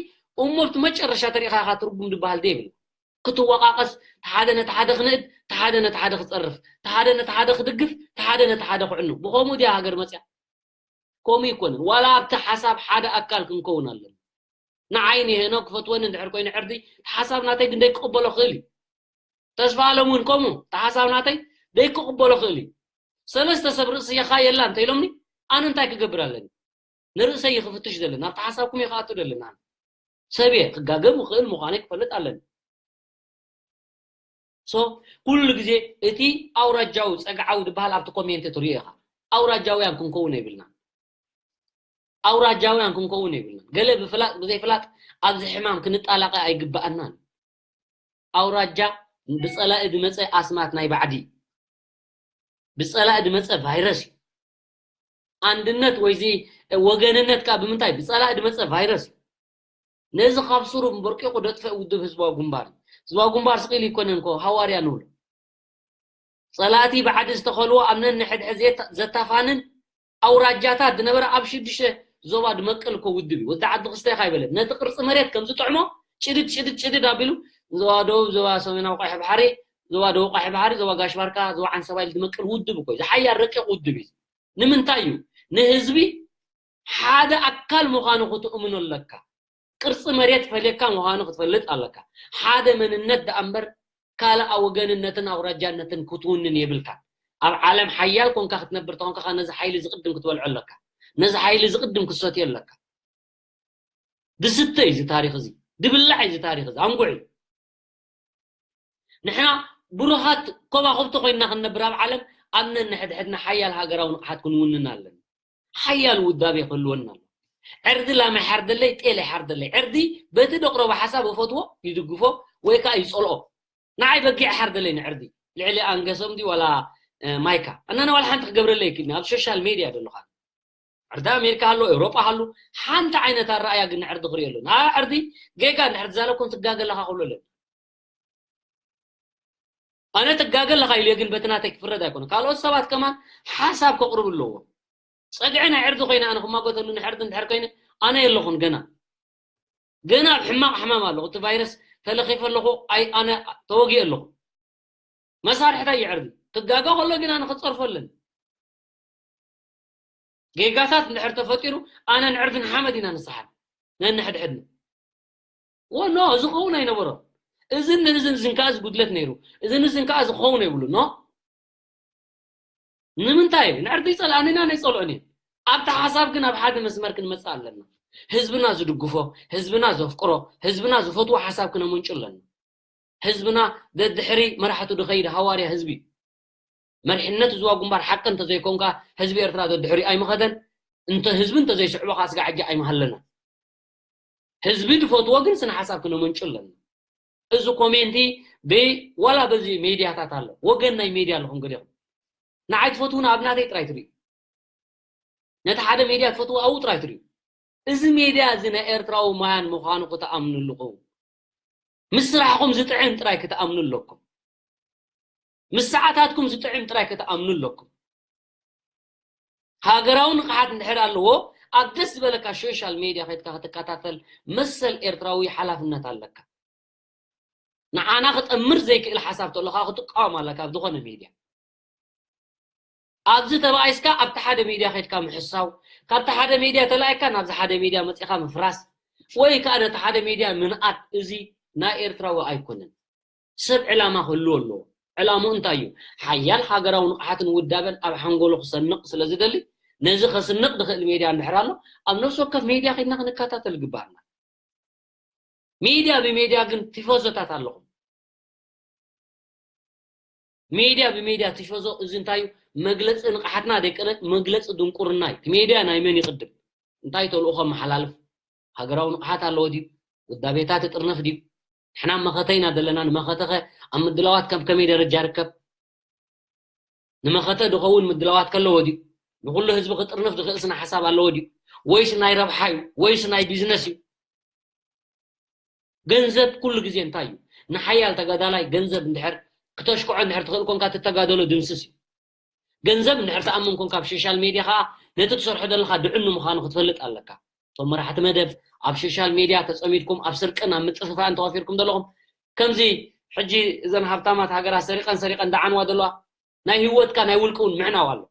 እሞ ኣብቲ መጨረሻ ተሪኢኻ ኢኻ ትርጉም ዝበሃል ዘይብሉ ክትዋቃቀስ ተሓደ ነቲ ሓደ ክንእድ ተሓደ ነቲ ሓደ ክፀርፍ ተሓደ ነቲ ሓደ ክድግፍ ተሓደ ነቲ ሓደ ክዕኑ ብኸምኡ ድያ ሃገር መፅያ ከምኡ ይኮንን ዋላ ኣብቲ ሓሳብ ሓደ ኣካል ክንከውን ኣለና ንዓይ ንሄኖ ክፈትወኒ እንድሕር ኮይኑ ዕርዲ እቲ ሓሳብ ናተይ ግን ደይክቕበሎ ክእል እዩ ተስፋ ኣለም እውን ከምኡ እቲ ሓሳብ ናተይ ደይክቕበሎ ክእል እዩ ሰለስተ ሰብ ርእሲ የኻ የላ እንተኢሎምኒ ኣነ እንታይ ክገብር ኣለኒ ንርእሰይ ክፍትሽ ዘለና ኣብቲ ሓሳብኩም ይክኣቱ ዘለና ሰብ እየ ክጋገብ ክእል ምዃነይ ክፈልጥ ኣለኒ so ኩሉ ግዜ እቲ ኣውራጃዊ ጸግዓዊ ዝበሃል ኣብቲ ኮሜንት ትሪኦ ኢኻ ኣውራጃውያን ክንከውን የብልና ኣውራጃውያን ክንከውን የብልና ገለ ብፍላጥ ብዘይፍላጥ ኣብዚ ሕማም ክንጣላቀ ኣይግባኣናን ኣውራጃ ብጸላኢ ዝመጸ ኣስማት ናይ ባዕዲ ብጸላኢ ዝመጸ ቫይረስ እዩ። ኣንድነት ወይዚ ወገንነት ከኣ ብምንታይ ብጸላኢ ዝመጸ ቫይረስ እዩ። ነዚ ካብ ስሩ በርቂቑ ደጥፍእ ውድብ ህዝባዊ ግንባር እዩ። ህዝባዊ ግንባር ስቕ ኢሉ ኣይኮነን እኮ ሃዋርያ ንብሎ። ጸላእቲ ብዓዲ ዝተኸልዎ ኣብ ነንሕድሕድ ዘታፋንን ኣውራጃታት ዝነበረ ኣብ ሽዱሽተ ዞባ ድመቅል እኮ ውድብ እዩ። ወዲ ዓዲ ክስተ ኢኻ ኣይበለን። ነቲ ቅርጺ መሬት ከም ዝጥዕሞ ጭድድ ጭድድ ጭድድ ኣቢሉ ዞባ ደቡብ፣ ዞባ ሰሜናዊ ቀይሕ ባሕሪ፣ ዞባ ደቡብ ቀይሕ ባሕሪ፣ ዞባ ጋሽ ባርካ፣ ዞባ ዓንሰባ ኢሉ ዝመቅል ውድብ እኮ እዩ። ዝሓያል ረቂቕ ውድብ እዩ። ንምንታይ እዩ? ንህዝቢ ሓደ ኣካል ምዃኑ ክትእምኖ ኣለካ። ቅርጺ መሬት ፈልየካ ምዃኑ ክትፈልጥ ኣለካ። ሓደ መንነት ደኣ እምበር ካልእ ወገንነትን ኣውራጃነትን ክትውንን የብልካን። ኣብ ዓለም ሓያል ኮንካ ክትነብር ተኾንካ ነዚ ሓይሊ ዝቕድም ክትበልዖ ኣለካ። ነዚ ሓይሊ ዝቕድም ክትሰትዮ ኣለካ። ድስተ እዩ እዚ ታሪኽ እዚ። ድብላዕ እዩ እዚ ታሪኽ እዚ። ኣንጉዕ እዩ። ንሕና ብሩኻት ኮባኹብቲ ኮይንና ክንነብር ኣብ ዓለም ኣብ ነንሕድሕድና ሓያል ሃገራዊ ንቕሓት ክንውንን ኣለና። ሓያል ውዳቤ ክህልወና ኣሎ። ዕርዲ ላም ኣይሓርደለይ፣ ጤል ኣይሓርደለይ። ዕርዲ በቲ ደቕረቦ ሓሳብ እፈትዎ፣ ይድግፎ ወይ ከዓ ይጸልኦ። ንዓይ በጊዕ ኣይሓርደለይ ንዕርዲ ልዕሊ ኣንገሶም ድዩ ዋላ ማይካ ኣናና ዋላ ሓንቲ ክገብረለይ ይክእልኒ ኣብ ሶሻል ሜድያ ዘለኻ ዕርዲ ኣሜሪካ ሃሎ ኤውሮጳ ሃሉ ሓንቲ ዓይነት ኣረኣያ ግን ንዕርዲ ክርእየሉ ንኣ ዕርዲ ጌጋ እንድሕር ትዛለኩም ትጋገ ኣለኻ ክብሎ ኣለኒ ኣነ ትጋገ ኣለኻ ኢሉ ግን በቲ ናተይ ክፍረድ ኣይኮነ ካልኦት ሰባት ከማን ሓሳብ ከቕርቡ ኣለዎም ጸግዒ ናይ ዕርዲ ኮይነ ኣነ ክማጎተሉ ንሕርዲ እንድሕር ኮይነ ኣነ የለኹን ገና ገና ኣብ ሕማቕ ሕማም ኣለኹ እቲ ቫይረስ ተለኺፈ ኣለኹ ኣይ ኣነ ተወጊአ ኣለኹ መሳርሕታይ ይዕርዲ ክጋጋ ከሎ ግን ኣነ ክፀርፎ ኣለኒ ጌጋታት እንድሕር ተፈጢሩ ኣነ ንዕርዲ ንሓመድ ኢና ንስሓብ ነንሕድሕድና ወኖ እዚ ክኸውን ኣይነበሮ እዝን ንዝን ዝን ከዓ ዝጉድለት ነይሩ እዝን ዝን ከዓ ዝኸውን የብሉ ኖ ንምንታይ ንዕርዲ ይፀልኣኒ ኢና ነይፀልኦን እየ ኣብቲ ሓሳብ ግን ኣብ ሓደ መስመር ክንመፅእ ኣለና ህዝብና ዝድግፎ ህዝብና ዘፍቅሮ ህዝብና ዝፈትዎ ሓሳብ ክነመንጩ ኣለና ህዝብና ደድሕሪ መራሕቱ ድኸይድ ሃዋርያ ህዝቢ እዩ። መሪሕነት ዝዋ ግንባር ሓቂ እንተዘይኮንካ ህዝቢ ኤርትራ ደድሕሪ ኣይምኸደን። እንተ ህዝቢ እንተዘይስዕቦ ከዓ ስጋዕ ሕጂ ኣይምሃለና። ህዝቢ ዝፈትዎ ግን ስነ ሓሳብ ክነመንጩ ኣለና። እዚ ኮሜንቲ ብዋላ በዚ ሜድያታት ኣሎ፣ ወገን ናይ ሜድያ ኣለኹም ገሊኹም ንዓይ ትፈትውና ኣብ ናተይ ጥራይ ትርእዩ። ነቲ ሓደ ሜድያ ትፈትዎ ኣብኡ ጥራይ ትርእዩ። እዚ ሜድያ እዚ ናይ ኤርትራዊ ማያን ምዃኑ ክትኣምኑ ኣለኹም። ምስ ስራሕኹም ዝጥዕም ጥራይ ክትኣምኑ ኣለኩም። ምስ ሰዓታትኩም ዝጥዕም ጥራይ ክትኣምኑ ኣለኩም። ሃገራዊ ንቕሓት እንድሕር ኣለዎ ኣብ ደስ ዝበለካ ሶሻል ሜድያ ከይድካ ክትከታተል መሰል ኤርትራዊ ሓላፍነት ኣለካ። ንዓና ክጠምር ዘይክእል ሓሳብ ተሎ ከዓ ክትቃወም ኣለካ ኣብ ዝኾነ ሜድያ። ኣብዚ ተባኢስካ ኣብቲ ሓደ ሜድያ ከይድካ ምሕሳው፣ ካብቲ ሓደ ሜድያ ተላኢካ ናብዚ ሓደ ሜድያ መፂኻ ምፍራስ ወይ ከዓ ነቲ ሓደ ሜድያ ምንኣድ፣ እዚ ናይ ኤርትራዊ ኣይኮነን። ሰብ ዕላማ ክህልዎ ኣለዎ። ዕላምኡ እንታይ እዩ? ሓያል ሃገራዊ ንቕሓትን ውዳበን ኣብ ሓንጎሉ ክሰንቕ ስለ ዝደሊ፣ ነዚ ከስንቕ ዝኽእል ሜድያ እንድሕር ኣሎ ኣብ ነፍሲ ወከፍ ሜድያ ከይድና ክንከታተል ይግባኣና። ሜድያ ብሜድያ ግን ቲፎዞታት ኣለኹም። ሜድያ ብሜድያ ቲፎዞ እዚ እንታይ እዩ? መግለፂ ንቕሓትና ደቀነ፣ መግለፂ ድንቁርና እዩ። እቲ ሜድያ ናይ መን ይቕድም? እንታይ ተልእኾ መሓላልፍ? ሃገራዊ ንቕሓት ኣለዎ ድዩ? ውዳቤታት ይጥርነፍ ድዩ? ንሕና መኸተ ኢና ዘለና። ንመኸተኸ ኣብ ምድላዋት ከም ከመይ ደረጃ ይርከብ? ንመኸተ ድኸውን ምድላዋት ከለዎ ድዩ? ንኹሉ ህዝቢ ክጥርንፍ ዝኽእል ስነ ሓሳብ ኣለዎ ድዩ? ወይስ ናይ ረብሓ እዩ? ወይስ ናይ ቢዝነስ እዩ? ገንዘብ ኩሉ ግዜ እንታይ እዩ? ንሓያል ተጋዳላይ ገንዘብ እንድሕር ክተሽክዖ እንድሕር ትኽእል ኮንካ፣ እቲ ተጋደሎ ድምስስ እዩ። ገንዘብ እንድሕር ትኣምን ኮንካ ኣብ ሶሻል ሜድያ ከዓ ነቲ ትሰርሖ ዘለኻ ድዑን ንምዃኑ ክትፈልጥ ኣለካ። እቶም መራሕቲ መደብ ኣብ ሶሻል ሜድያ ተጸሚድኩም ኣብ ስርቅን ኣብ ምጥፍፋእን ተዋፊርኩም ዘለኹም፣ ከምዚ ሕጂ እዘን ሃብታማት ሃገራት ሰሪቐን ሰሪቐን ደዓንዋ ዘለዋ ናይ ህይወትካ ናይ ውልቂ እውን ምዕናው ኣሎ።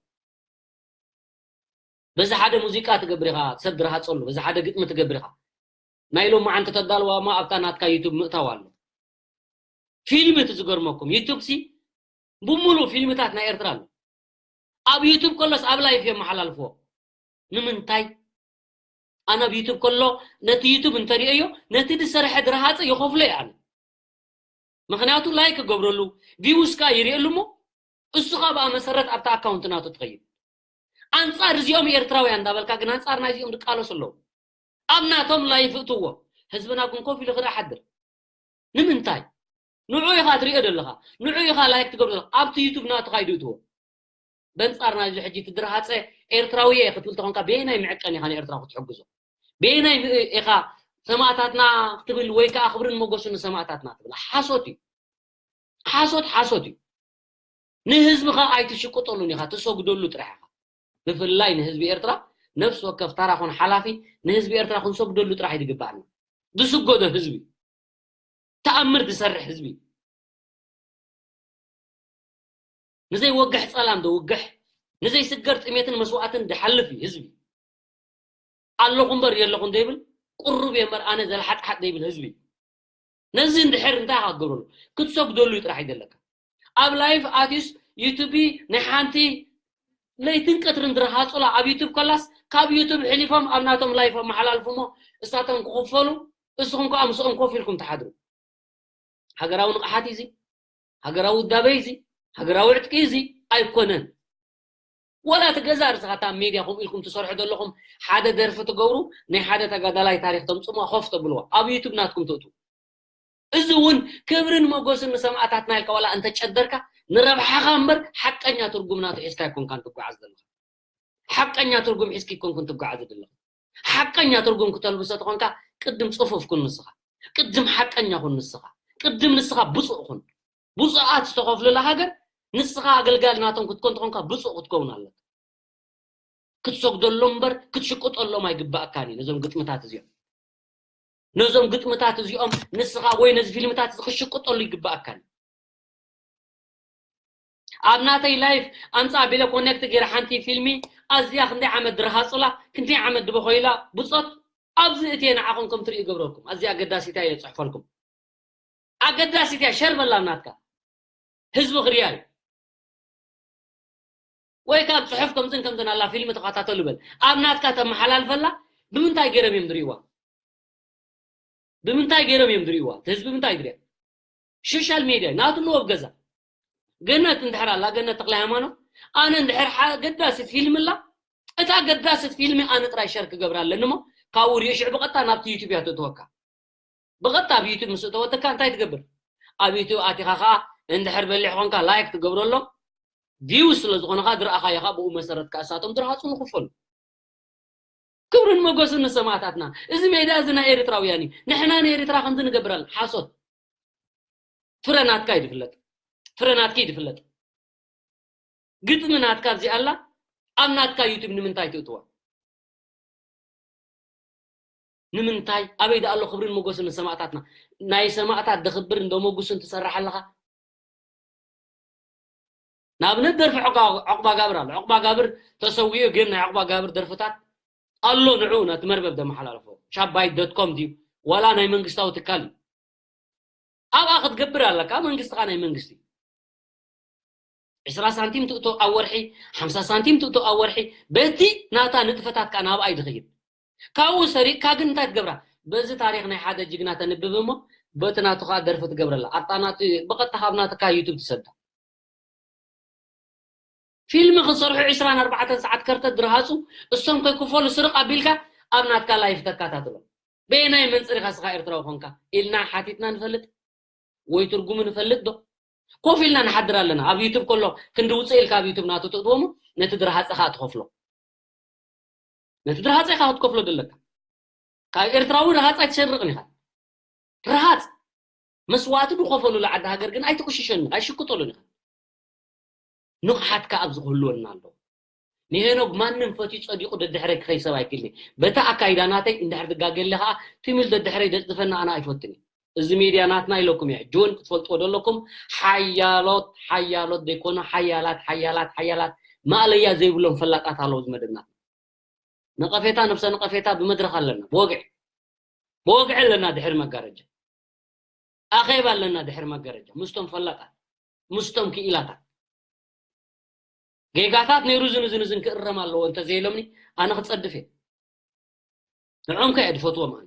በዚ ሓደ ሙዚቃ ትገብር ኢኻ፣ ሰብ ድረሃጸሉ፣ በዚ ሓደ ግጥሚ ትገብር ኢኻ። ናይ ሎማዓንቲ ተዳልዋ እሞ ኣብታ ናትካ ዩቱብ ምእታው ኣሎ። ፊልም እቲ ዝገርመኩም፣ ዩቱብ ሲ ብምሉእ ፊልምታት ናይ ኤርትራ ኣሎ። ኣብ ዩቱብ ከሎስ ኣብ ላይፍ የመሓላልፍዎ። ንምንታይ? ኣነ ኣብ ዩቱብ ከሎ ነቲ ዩቱብ እንተሪኦዮ ነቲ ዝሰርሐ ድረሃጸ ይኸፍሎ እየ ኣነ። ምኽንያቱ ላይክ ክገብረሉ፣ ቪውስ ከኣ ይርእየሉ እሞ እሱ ከኣ ብኣ መሰረት ኣብታ ኣካውንት ናቱ ትኸይድ። ኣንጻር እዚኦም ኤርትራውያን እንዳበልካ ግን ኣንጻር ናይዚኦም ዝቃለሱ ኣለዉ። ኣብ ናቶም ላይፍ እትዎ፣ ህዝብና ግን ኮፍ ኢሉ ክርኢ ሓድር። ንምንታይ? ንዑ ኢኻ ትሪኦ ዘለኻ፣ ንዑ ኢኻ ላይክ ትገብሮ ዘለኻ፣ ኣብቲ ዩቱብ ናቱ ካይዱ እትዎ። በንጻር ናይዚ ሕጂ ትድርሃጸ ኤርትራዊ እየ ክትብል ተኾንካ፣ በየናይ መዐቀኒ ኢኻ ንኤርትራ ክትሕግዞ? በየናይ ኢኻ ሰማእታትና ክትብል ወይ ከኣ ክብርን ሞገስን ንሰማእታትና ትብል? ሓሶት እዩ። ሓሶት ሓሶት እዩ። ንህዝብኻ ኣይትሽቅጠሉን ኢኻ፣ ትሰግደሉ ጥራሕ ኢኻ። ብፍላይ ንህዝቢ ኤርትራ፣ ነፍሲ ወከፍ ታራ ኾን ሓላፊ ንህዝቢ ኤርትራ ክንሰግደሉ ጥራሕ እዩ ዝግባኣና። ዝስገዶ ህዝቢ፣ ተኣምር ዝሰርሕ ህዝቢ፣ ንዘይወግሕ ጸላም ዘውግሕ፣ ንዘይስገር ጥሜትን መስዋእትን ዝሓልፍ እዩ ህዝቢ። ኣለኹ እምበር የለኹን ዘይብል፣ ቁሩብ እየ እምበር ኣነ ዘልሓጥሓጥ ዘይብል ህዝቢ። ነዚ እንድሕር እንታይ ኢኻ ክትገብረሉ? ክትሰግደሉ እዩ ጥራሕ ይደለካ። ኣብ ላይፍ ኣትዩስ ዩቱብ ናይ ሓንቲ ለይትን ቀትርን ዝረሃጹላ ኣብ ዩቱብ ከላስ ካብ ዩቱብ ሕሊፎም ኣብ ናቶም ላይፍ ኣመሓላልፉ እሞ እሳቶም ክኽፈሉ፣ እስኹም ከኣ ምስኦም ኮፍ ኢልኩም ትሓድሩ። ሃገራዊ ንቕሓት እዩ እዚ? ሃገራዊ ውዳበ እዩ እዚ? ሃገራዊ ዕጥቂ እዩ እዚ? ኣይኮነን። ወላ እቲ ገዛ ርእስኻ እታ ሜድያ ከምኡ ኢልኩም ትሰርሑ ዘለኹም ሓደ ደርፊ ትገብሩ፣ ናይ ሓደ ተጋዳላይ ታሪኽ ተምጽእሞ ኮፍ ተብልዎ፣ ኣብ ዩቱብ ናትኩም ትእትዉ። እዚ እውን ክብርን ሞገስን ንሰማእታትና ኢልካ ዋላ እንተጨደርካ፣ ንረብሓኻ እምበር ሓቀኛ ትርጉም ናቱ ሒዝካ ኣይኮንካን ትጓዓዝ ዘለኻ። ሓቀኛ ትርጉም ሒዝኪ ኣይኮንኩን ትጓዓዚ ዘለኹ። ሓቀኛ ትርጉም ክተልብሶ ተኾንካ ቅድም ጽፉፍ ኩን ንስኻ። ቅድም ሓቀኛ ኩን ንስኻ። ቅድም ንስኻ ብጹእ ኩን። ብጹኣት ዝተኸፍሉላ ሃገር ንስኻ ኣገልጋሊ ናቶም ክትኮን ተኾንካ ብጹእ ክትከውን ኣለካ። ክትሰግደሎም እምበር ክትሽቅጠሎም ኣይግባኣካን እዩ ነዞም ግጥምታት እዚኦም። ነዞም ግጥምታት እዚኦም ንስኻ ወይ ነዚ ፊልምታት እዚ ክትሽቅጠሉ ይግባኣካን እዩ። ኣብ ናተይ ላይፍ ኣምጻ ኣቢለ ኮኔክት ገይረ ሓንቲ ፊልሚ ኣዝያ ክንደይ ዓመት ድረሃጹላ፣ ክንደይ ዓመት ድበኸዩላ ብጾት ኣብዚ እትየ ንዓኹም ከም ትርእዩ ይገብረልኩም። ኣዝያ ኣገዳሲት እያ ኢለ ጽሕፈልኩም። ኣገዳሲት እያ፣ ሸር በላ ናትካ። ህዝቢ ክርእያ እዩ። ወይ ካብ ጽሑፍ ከምዝን ከምዝን ኣላ ፊልም ተኸታተሉ በል። ኣብ ናትካ ተመሓላልፈላ ብምንታይ ገይሮም እዮም ዝርእይዋ? ብምንታይ ገይሮም እዮም ዝርእይዋ? እቲ ህዝቢ ብምንታይ ዝርእያ? ሶሻል ሜድያ ናቱ ኣለዎ ኣብ ገዛ። ገነት እንድሕር ኣላ፣ ገነት ተክለ ሃይማኖት፣ ኣነ እንድሕር ሓ-፣ ገዳሲት ፊልም ኣላ፣ እታ ገዳሲት ፊልም ኣነ ጥራይ ሸር ክገብራ ኣለኒ እሞ፣ ካብኡ ሪኦ ሽዑ ብቐጥታ ናብቲ ዩቱብ እያ ተእትወካ። ብቐጥታ ኣብ ዩቱብ ምስ እተወተካ እንታይ ትገብር? ኣብ ዩቱብ ኣቲኻ ኸዓ እንድሕር በሊሕ ኾንካ ላይክ ትገብረሎም፣ ቪው ስለ ዝኾነ ኸዓ ዝረኣኻዮ ኸዓ ብኡ መሰረት ከኣ እሳቶም ዝረሃጹ ንኽፈሉ። ክብርን ሞገስን ንሰማእታትና። እዚ ሜዳ እዚ ናይ ኤርትራውያን እዩ። ንሕና ንኤርትራ ከምዚ ንገብር ኣለና። ሓሶት። ፍረ ናትካ እዩ ዝፍለጥ። ፍረ ናትኪ እዩ ዝፍለጥ። ግጥሚ ናትካ እዚኣ ኣላ፣ ኣብ ናትካ ዩቱብ ንምንታይ ትእትዋ? ንምንታይ? ኣበይ ደኣ ኣሎ ክብርን ሞገስን ንሰማእታትና? ናይ ሰማእታት ደኽብር እንደመጉስን ትሰርሕ ኣለኻ። ንኣብነት ደርፊ ዑቃ-፣ ዑቕባ ጋብር ኣሎ። ዑቕባ ጋብር ተሰዊኡ፣ ግን ናይ ዑቕባ ጋብር ደርፍታት ኣሎ፣ ንዑ ነቲ መርበብ ዘመሓላልፎ። ሻባይ ዶት ኮም ድዩ? ዋላ ናይ መንግስታዊ ትካል እዩ። ኣብኣ ክትገብር ኣለካ፣ መንግስቲ ኸኣ ናይ መንግስቲ። ዕስራ ሳንቲም ትእቶ ኣብ ወርሒ፣ ሓምሳ ሳንቲም ትእቶ ኣብ ወርሒ፣ በቲ ናታ ንጥፈታት ከኣ ናብኣ እዩ ዝኸይድ። ካብኡ ሰሪቕካ ግን እንታይ ትገብራ? በዚ ታሪኽ ናይ ሓደ ጅግና ተንብብ እሞ፣ በቲ ናቱ ኸኣ ደርፊ ትገብረላ። ኣብታ ናቱ፣ ብቐጥታ ካብ ናትካ ዩቱብ ትሰዳ። ፊልም ክሰርሑ ዕስራን ኣርባዕተን ሰዓት ከርተት ዝረሃጹ፣ እሶም ከይክፈሉ ስርቕ ኣቢልካ ኣብ ናትካ ላይፍ ተካታትሎም። በየናይ መንጽር ኢኻ ስኻ ኤርትራዊ ኾንካ? ኢልና ሓቲትና ንፈልጥ? ወይ ትርጉሙ ንፈልጥ ዶ? ኮፍ ኢልና ንሓድር ኣለና። ኣብ ዩቱብ ከሎ ክንዲ ውጽእ ኢልካ ኣብ ዩቱብ ናቱ ትእትዎ እሞ ነቲ ድረሃጸ ኸኣ ትኸፍሎ። ነቲ ድረሃጸ ኢኻ ክትከፍሎ ዘለካ። ካብ ኤርትራዊ ረሃጽ ኣይትሰርቕን ኢኻ። ረሃጽ መስዋእቲ ዝኸፈሉሉ ዓዲ ሃገር ግን ኣይትቕሽሸሉ፣ ኣይሽቅጠሉን ኢኻ። ንቕሓት ከኣ ኣብዚ ክህልወና ኣለዎ። ንሄኖክ ማንም ፈትዩ ጸዲቑ ደድሕረይ ክኸይድ ሰብ ኣይክእልን። በታ ኣካይዳ ናተይ እንድሕር ትጋገለ ከኣ ትም ኢሉ ደድሕረይ ደጽድፈና ኣነ ኣይፈቱን እየ። እዚ ሚድያ ናትና ኢለኩም እየ። ጆን ክትፈልጥዎ ዘለኩም ሓያሎት፣ ሓያሎት ዘይኮኑ፣ ሓያላት፣ ሓያላት፣ ሓያላት ማእለያ ዘይብሎም ፈላጣት ኣለዉ እዚ መደብና። ነቐፌታ፣ ነብሰ ነቐፌታ ብመድረኽ ኣለና። ብወግዒ፣ ብወግዒ ኣለና ድሕሪ መጋረጃ። ኣኼባ ኣለና ድሕሪ መጋረጃ። ምስቶም ፈላጣት፣ ምስቶም ክኢላታት። ጌጋታት ነይሩ ዝን፣ ዝን፣ ዝን ክእረም ኣለዎ እንተዘይሎምኒ ኣነ ክጸድፍ እየ። ንዕኦም ከ እየ ድፈትዎም ኣነ።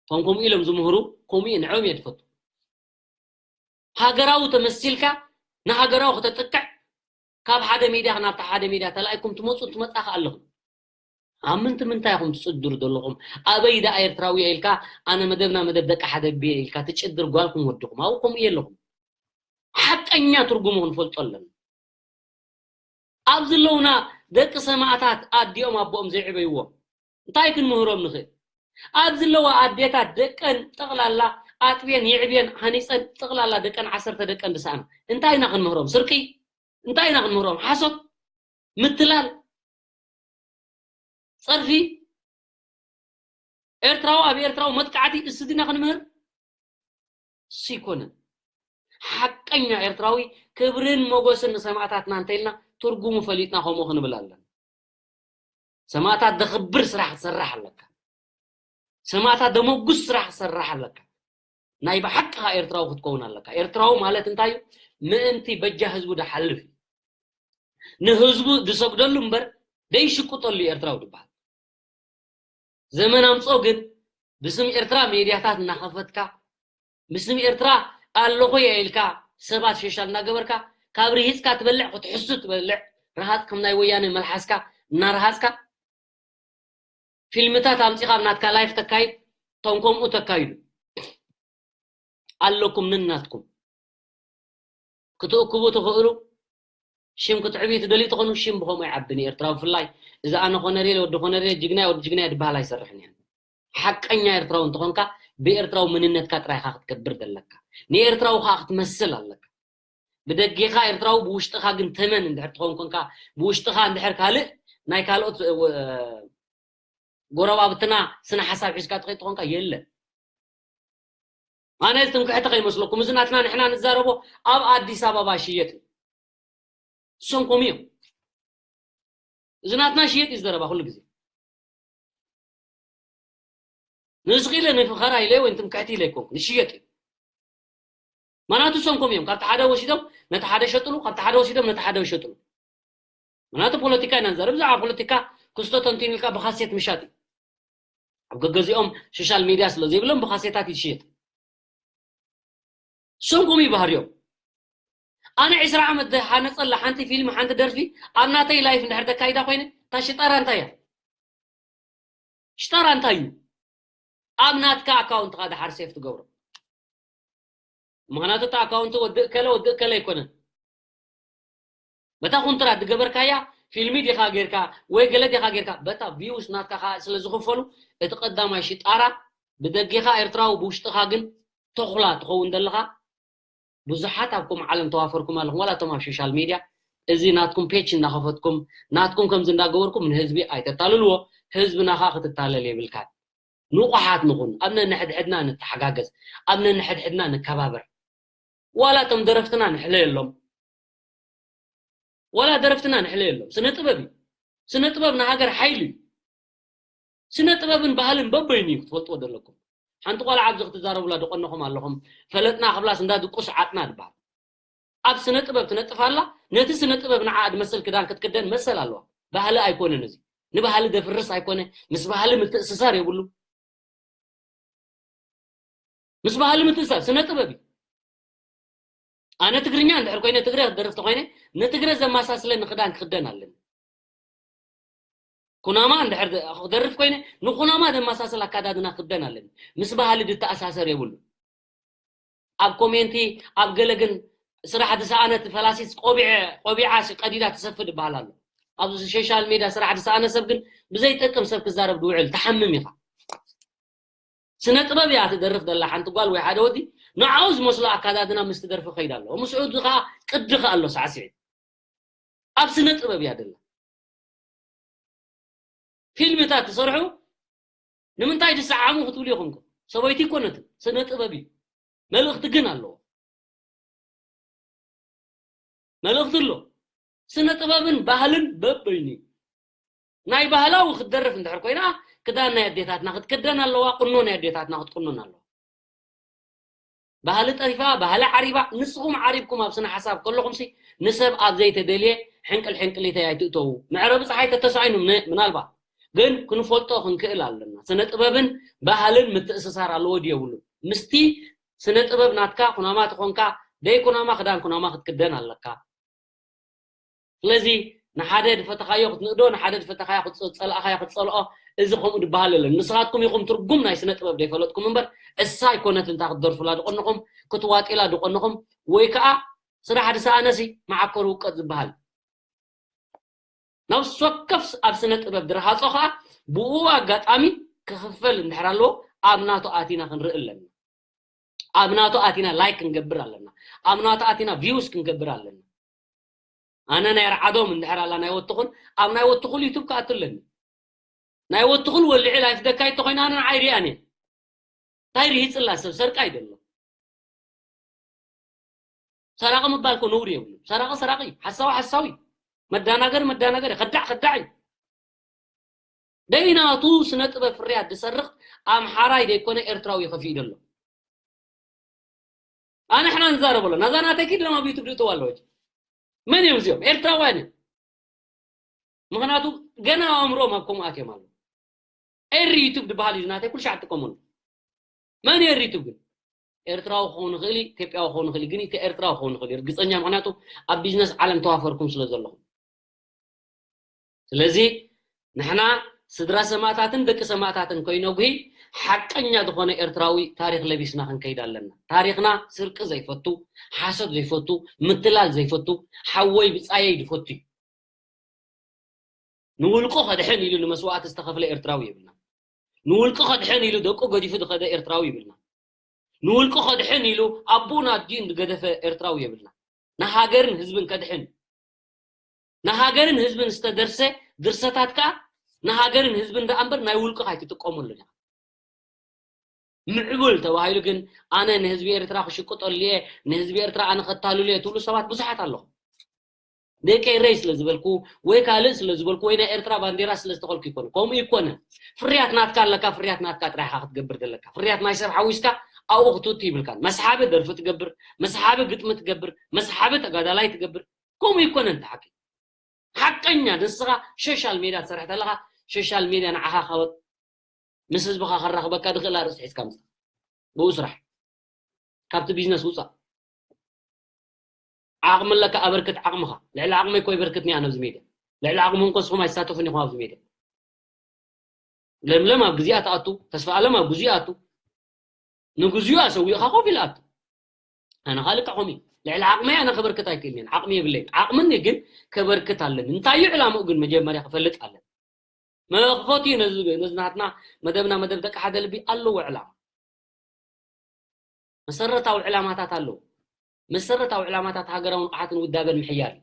እቶም ከምኡ ኢሎም ዝምህሩ፣ ከምኡ እየ ንዕኦም እየ ድፈቱ። ሃገራዊ ተመሲልካ ንሃገራዊ ከተጥቅዕ ካብ ሓደ ሚድያ ናብቲ ሓደ ሚድያ ተላኢኩም ትመጹ፣ ትመጻ ከኣ ኣለኹም። ኣብ ምንቲ ምንታይ ኢኹም ትጽድሩ ዘለኹም? ኣበይ ደኣ ኤርትራዊ እየ ኢልካ፣ ኣነ መደብና መደብ ደቂ ሓደ ብየ ኢልካ ትጭድር ጓልኩም ወድኹም። ኣብኡ ከምኡ እየ ኣለኹም። ሓቀኛ ትርጉሙ ክንፈልጦ ኣለና። ኣብዚ ኣለውና ደቂ ሰማእታት ኣዲኦም ኣቦኦም ዘይዕበይዎም እንታይ ክንምህሮም ንኽእል? ኣብዚ ኣለዋ ኣዴታት ደቀን ጠቕላላ ኣጥብየን የዕብየን ሃኒፀን ጠቕላላ ደቀን ዓሰርተ ደቀን ዝሰኣና እንታይ ኢና ክንምህሮም? ስርቂ እንታይ ኢና ክንምህሮም? ሓሶት፣ ምትላል፣ ጸርፊ፣ ኤርትራዊ ኣብ ኤርትራዊ መጥቃዕቲ እሱ ድና ክንምህር? እሱ ኣይኮነን። ሓቀኛ ኤርትራዊ ክብርን ሞገስን ንሰማእታትና እንተኢልና ትርጉሙ ፈሊጥና ከምኡ ክንብል ኣለና። ሰማእታት ደኽብር ስራሕ ክትሰርሕ ኣለካ። ሰማእታት ደመጉስ ስራሕ ክትሰርሕ ኣለካ። ናይ ብሓቂ ኸኣ ኤርትራዊ ክትከውን ኣለካ። ኤርትራዊ ማለት እንታይ እዩ? ምእንቲ በጃ ህዝቡ ድሓልፍ እዩ። ንህዝቡ ዝሰግደሉ እምበር ደይሽቅጠሉ እዩ ኤርትራዊ ዝበሃል። ዘመን ኣምጾ ግን ብስም ኤርትራ ሜድያታት እናኸፈትካ፣ ብስም ኤርትራ ኣለኹ እየ ኢልካ ሰባት ሸሻል እናገበርካ፣ ካብ ርሂጽካ ትበልዕ ክትሕሱ ትበልዕ፣ ረሃጽ ከም ናይ ወያነ መልሓስካ እናረሃጽካ፣ ፊልምታት ኣምጺኻ ኣብ ናትካ ላይፍ ተካይድ፣ እቶም ከምኡ ተካይዱ። ኣለኩም ንናትኩም። ክትእክቡ ትኽእሉ፣ ሽም ክትዕብዩ ትደልዩ ትኾኑ፣ ሽም ብኸምኡ ይዓቢ ንኤርትራ። ብፍላይ እዚ ኣነ ኮነሬል፣ ወዲ ኮነሬል፣ ጅግና፣ ወዲ ጅግና ድበሃል ኣይሰርሕን እየን። ሓቀኛ ኤርትራዊ እንተኾንካ፣ ብኤርትራዊ መንነትካ ጥራይ ኢኻ ክትከብር ዘለካ። ንኤርትራዊ ኸኣ ክትመስል ኣለካ። ብደጌኻ ኤርትራዊ፣ ብውሽጥኻ ግን ተመን እንድሕር ትኸውን ኮንካ፣ ብውሽጥኻ እንድሕር ካልእ ናይ ካልኦት፣ እ፣ ጎረባብትና ስነ ሓሳብ ሒዝካ ትኸይድ ትኾንካ፣ የለን። ኣነ እዚ ትምክሕቲ ከይመስለኩም፣ እዚ ናትና ንሕና ንዛረቦ ኣብ ኣዲስ ኣበባ ይሽየጥ እዩ። እሶም ከምኡ እዮም። እዚ ናትና ይሽየጥ እዩ፣ ዘረባ ኩሉ ግዜ። ንስኺ ኢለ ንፍኸራ ኢለ ወይ ንትምክሕቲ ኢለ ኣይኮንኩን፣ ይሽየጥ እዩ። ማናቱ እሶም ከምኡ እዮም። ካብቲ ሓደ ወሲዶም ነቲ ሓደ ይሸጥሉ፣ ካብቲ ሓደ ወሲዶም ነቲ ሓደ ይሸጥሉ። ማናቱ ፖለቲካ ኢና ንዛረብ፣ ብዛዕባ ፖለቲካ ክስቶ ተንቲኑ ኢልካ ብካሴት ምሻጥ እዩ። ኣብ ገገዚኦም ሶሻል ሚድያ ስለ ዘይብሎም ብካሴታት ይሽየጥ። ስምኩም ይባህር እዮም። ኣነ ዕስራ ዓመት ዝሃነፀላ ሓንቲ ፊልም፣ ሓንቲ ደርፊ ኣብ ናተይ ላይፍ እንድሕር ተካይዳ ኮይነ፣ እታ ሽጣራ እንታይ እያ? ሽጣራ እንታይ እዩ? ኣብ ናትካ ኣካውንትካ ድሓር ሴፍ ትገብሮ። ምኽንያቱ እቲ ኣካውንት ወዲ እከለ ወዲ እከለ ኣይኮነን። በታ ኮንትራት ዝገበርካያ ፊልሚ ዲኻ ጌርካ ወይ ገለ ዲኻ ጌርካ፣ በታ ቪውስ ናትካ ከዓ ስለ ዝኽፈሉ፣ እቲ ቀዳማይ ሽጣራ ብደጌኻ ኤርትራዊ ብውሽጥኻ ግን ተኹላ ትኸውን ዘለኻ። ብዙሓት ኣብ ከምኡ ዓለም ተዋፈርኩም ኣለኹም፣ ዋላ እቶም ኣብ ሶሻል ሚድያ እዚ ናትኩም ፔጅ እንዳኸፈትኩም ናትኩም ከምዚ እንዳገበርኩም ንህዝቢ ኣይተታልልዎ። ህዝብና ከዓ ክትታለል የብልካን። ንቑሓት ንኹን፣ ኣብ ነንሕድሕድና ንተሓጋገዝ፣ ኣብ ነንሕድሕድና ንከባበር። ዋላ እቶም ደረፍትና ንሕለየሎም። ዋላ ደረፍትና ንሕለየሎም። ስነ ጥበብ እዩ። ስነ ጥበብ ንሃገር ሓይሊ እዩ። ስነ ጥበብን ባህልን በበይኑ እዩ ክትፈልጥዎ ዘለኩም። ሓንቲ ቆልዓ ኣብዚ ክትዛረቡላ ድቆነኹም ኣለኹም። ፈለጥና ክብላስ እንዳ ድቁስ ዓጥና ድበሃል። ኣብ ስነ ጥበብ ትነጥፍ ኣላ። ነቲ ስነ ጥበብ ንዓ ድመስል ክዳን ክትክደን መሰል ኣለዋ። ባህሊ ኣይኮነን እዚ። ንባህሊ ደፍርስ ኣይኮነ፣ ምስ ባህሊ ምትእስሳር የብሉ። ምስ ባህሊ ምትእስሳር ስነ ጥበብ እዩ። ኣነ ትግርኛ እንድሕር ኮይነ፣ ትግረ ክደርፍ ተኮይነ፣ ንትግረ ዘመሳስለኒ ክዳን ክክደን ኣለኒ። ኩናማ እንድሕር ደ-፣ ክደርፍ ኮይነ፣ ንኩናማ ዘመሳስል ኣካዳድና ክክደን ኣለኒ። ምስ ባህሊ ዝተኣሳሰር የብሉ። ኣብ ኮሜንቲ፣ ኣብ ገለ ግን ስራሕ ዝሰኣነት ፈላሲት ቆቢዐ-፣ ቆቢዓ ሲ-፣ ቀዲዳ ትሰፍድ ይበሃል ኣሎ። ኣብ ሶሻል ሜድያ ስራሕ ዝሰኣነ ሰብ ግን ብዘይጠቅም ሰብ ክዛረብ ድውዕል፣ ትሓምም ኢኻ። ስነ ጥበብ እያ ትደርፍ ዘላ ሓንቲ ጓል ወይ ሓደ ወዲ፣ ንዓኡ ዝመስሎ ኣካዳድና ምስቲ ደርፊ ከይድ ኣሎ። ምስኡ እዚ ኸዓ ቅዲ ኸዓ ኣሎ ሳዕስዒት። ኣብ ስነ ጥበብ እያ ዘላ። ፊልምታት ትሰርሑ ንምንታይ ድሰዓሙ ክትብሉ ኢኹም እኮ። ሰበይቲ ኣይኮነትን፣ ስነ ጥበብ እዩ። መልእኽቲ ግን ኣለዎ። መልእኽቲ ኣሎ። ስነ ጥበብን ባህልን በበይኑ እዩ። ናይ ባህላዊ ክትደርፍ እንድሕር ኮይና፣ ክዳን ናይ ኣዴታትና ክትክደን ኣለዋ፣ ቁኖ ናይ ኣዴታትና ክትቁነን ኣለዋ። ባህሊ ጠሪፋ፣ ባህሊ ዓሪባ፣ ንስኹም ዓሪብኩም ኣብ ስነ ሓሳብ ከለኹም ሲ፣ ንሰብ ኣብ ዘይተደልየ ሕንቅል ሕንቅሊተይ ኣይትእተዉ። መዕረቢ ፀሓይ ተተሳኢኑ ምነ-፣ ምናልባት ግን ክንፈልጦ ክንክእል ኣለና። ስነ ጥበብን ባህልን ምትእስሳር ኣለዎ ድዩ የብሉን? ምስቲ ስነ ጥበብ ናትካ ኩናማ ተኾንካ፣ ደይ ኩናማ ክዳን ኩናማ ክትክደን ኣለካ። ስለዚ ንሓደ ዝፈተኻዮ ክትንእዶ፣ ንሓደ ዝፈተኻዮ ክትጸ-፣ ጸላእኻዮ ክትጸልኦ፣ እዚ ከምኡ ዝበሃል የለን። ንስኻትኩም ኢኹም ትርጉም ናይ ስነ ጥበብ ዘይፈለጥኩም እምበር፣ እሳ ኣይኮነትን እታ ክትደርፉላ ድቐንኹም፣ ክትዋጢላ ድቐንኹም፣ ወይ ከኣ ስራሕ ዝሰኣነሲ መዓኮር ውቀጥ ዝበሃል። ነፍሲ ወከፍ ኣብ ስነ ጥበብ ዝረሃጾ ከኣ ብኡ ኣጋጣሚ ክኽፈል እንድሕር ኣለዎ፣ ኣብ ናቱ ኣቲና ክንርኢ ኣለና። ኣብ ናቱ ኣቲና ላይክ ክንገብር ኣለና። ኣብ ናቱ ኣቲና ቪውስ ክንገብር ኣለና። ኣነ ናይ ርዓዶም እንድሕር ኣላ ናይ ወትኹል፣ ኣብ ናይ ወትኹል ዩቱብ ክኣቱ ኣለኒ። ናይ ወትኹል ወልዒ ላይፍ ደካይ ተኾይና ኣነ ንዓይ ሪኣን እየ። እንታይ ርሂጽላ ሰብ ሰርቃ ይደሎ። ሰራቂ ምባል እኮ ነውሪ የብሉ። ሰራቂ ሰራቂ፣ ሓሳዊ ሓሳዊ፣ መዳናገሪ መዳናገሪ፣ ከዳዕ ከዳዕ እዩ። ደይናቱ ስነ ጥበብ ፍርያት ዝሰርቕ ኣምሓራይ ዘይኮነ ኤርትራዊ ከፊኡ ዘሎ። ኣነ ሕና ንዛረበሎ። ናዛ ናተይ ኪድ ለማ ኣብ ዩቱብ ድእተዋ ኣለወች። መን እዮም እዚኦም? ኤርትራውያን እዮም። ምኽንያቱ ገና ኣእምሮም ኣብ ከምኡ ኣትዮም ኣለዉ። ኤሪ ዩቱብ ድበሃል እዩ ናተይ ኩሉ ሻዕ ትጥቀመሉ። መን እዩ ኤሪ ዩቱብ ግን? ኤርትራዊ ክኸውን ይኽእል እዩ፣ ኢትዮጵያዊ ክኸውን ይኽእል እዩ፣ ግን ኢትዮ-፣ ኤርትራዊ ክኸውን ይኽእል እዩ። ርግጸኛ ምኽንያቱ ኣብ ቢዝነስ ዓለም ተዋፈርኩም ስለ ዘለኹም። ስለዚ ንሕና ስድራ ሰማእታትን ደቂ ሰማእታትን ኮይነጉሂ ሓቀኛ ዝኾነ ኤርትራዊ ታሪኽ ለቢስና ክንከይድ ኣለና። ታሪኽና ስርቂ ዘይፈቱ፣ ሓሶት ዘይፈቱ፣ ምትላል ዘይፈቱ፣ ሓወይ ብጻየይ ዝፈቱ እዩ። ንውልቁ ከድሕን ኢሉ ንመስዋእቲ ዝተኸፍለ ኤርትራዊ የብልና። ንውልቁ ከድሕን ኢሉ ደቁ ገዲፉ ዝኸደ ኤርትራዊ የብልና። ንውልቁ ከድሕን ኢሉ ኣቦን ኣዲኡን ዝገደፈ ኤርትራዊ የብልና። ንሃገርን ህዝብን ከድሕን፣ ንሃገርን ህዝብን ዝተደርሰ ድርሰታት ከኣ ንሃገርን ህዝብን ደኣ እምበር ናይ ውልቅኻ ኣይትጥቀመሉን ኢኻ። ምዕቡል ተባሂሉ ግን ኣነ ንህዝቢ ኤርትራ ክሽቅጠሉ እየ፣ ንህዝቢ ኤርትራ ኣነ ከታልሉ እየ ትብሉ ሰባት ብዙሓት ኣለኹም። ደቂ ኤረይ ስለ ዝበልኩ ወይ ካልእ ስለ ዝበልኩ ወይ ናይ ኤርትራ ባንዴራ ስለ ዝተኸልኩ ይኮነ። ከምኡ ይኮነ። ፍርያት ናትካ ኣለካ፣ ፍርያት ናትካ ጥራሕ ኢኻ ክትገብር ዘለካ። ፍርያት ናይ ሰብ ሓዊስካ ኣብኡ ክትውቲ ይብልካን። መስሓቢ ደርፊ ትገብር፣ መስሓቢ ግጥሚ ትገብር፣ መስሓቢ ተጋዳላይ ትገብር። ከምኡ ይኮነ እንተ ሓቂ። ሓቀኛ ንስኻ ሶሻል ሜድያ ትሰርሕ ተለኻ፣ ሶሻል ሜድያ ንዓኻ ካብ ምስ ህዝብኻ ከራኽበካ ድኽእል ኣርእስቲ ሒዝካ ምጻእ። ብኡ ስራሕ። ካብቲ ቢዝነስ ውጻእ። ዓቕሚ ኣለካ ኣበርክት ዓቕምኻ። ልዕሊ ዓቕመይ እኮ ይበርክት እኒኣ ኣብዚ ሜድያ። ልዕሊ ዓቕምኹም ከስኹም ኣይሳተፉን ኢኹም ኣብዚ ሜድያ። ለምለም ኣብ ግዜኣ ትኣቱ፣ ተስፋ ኣለም ኣብ ግዜኣ ኣቱ፣ ንግዚኡ ኣሰዊእኻ ኮፍ ኢሉ ኣቱ። ኣነ ኻልካ ኾሚ ልዕሊ ዓቕመይ ኣነ ከበርክት ኣይክእልን፣ ዓቕሚ የብለይን። ዓቕምኒ ግን ከበርክት ኣለኒ። እንታይ እዩ ዕላምኡ ግን መጀመርያ ክፈልጥ ኣለኒ። መኽፈቲ እዩ ነዚ፣ ነዚ ናትና መደብና፣ መደብ ደቂ ሓደ ልቢ ኣለዎ ዕላማ። መሰረታዊ ዕላማታት ኣለዎ። መሰረታዊ ዕላማታት ሃገራዊ ንቕሓትን ውዳበን ምሕያል እዩ።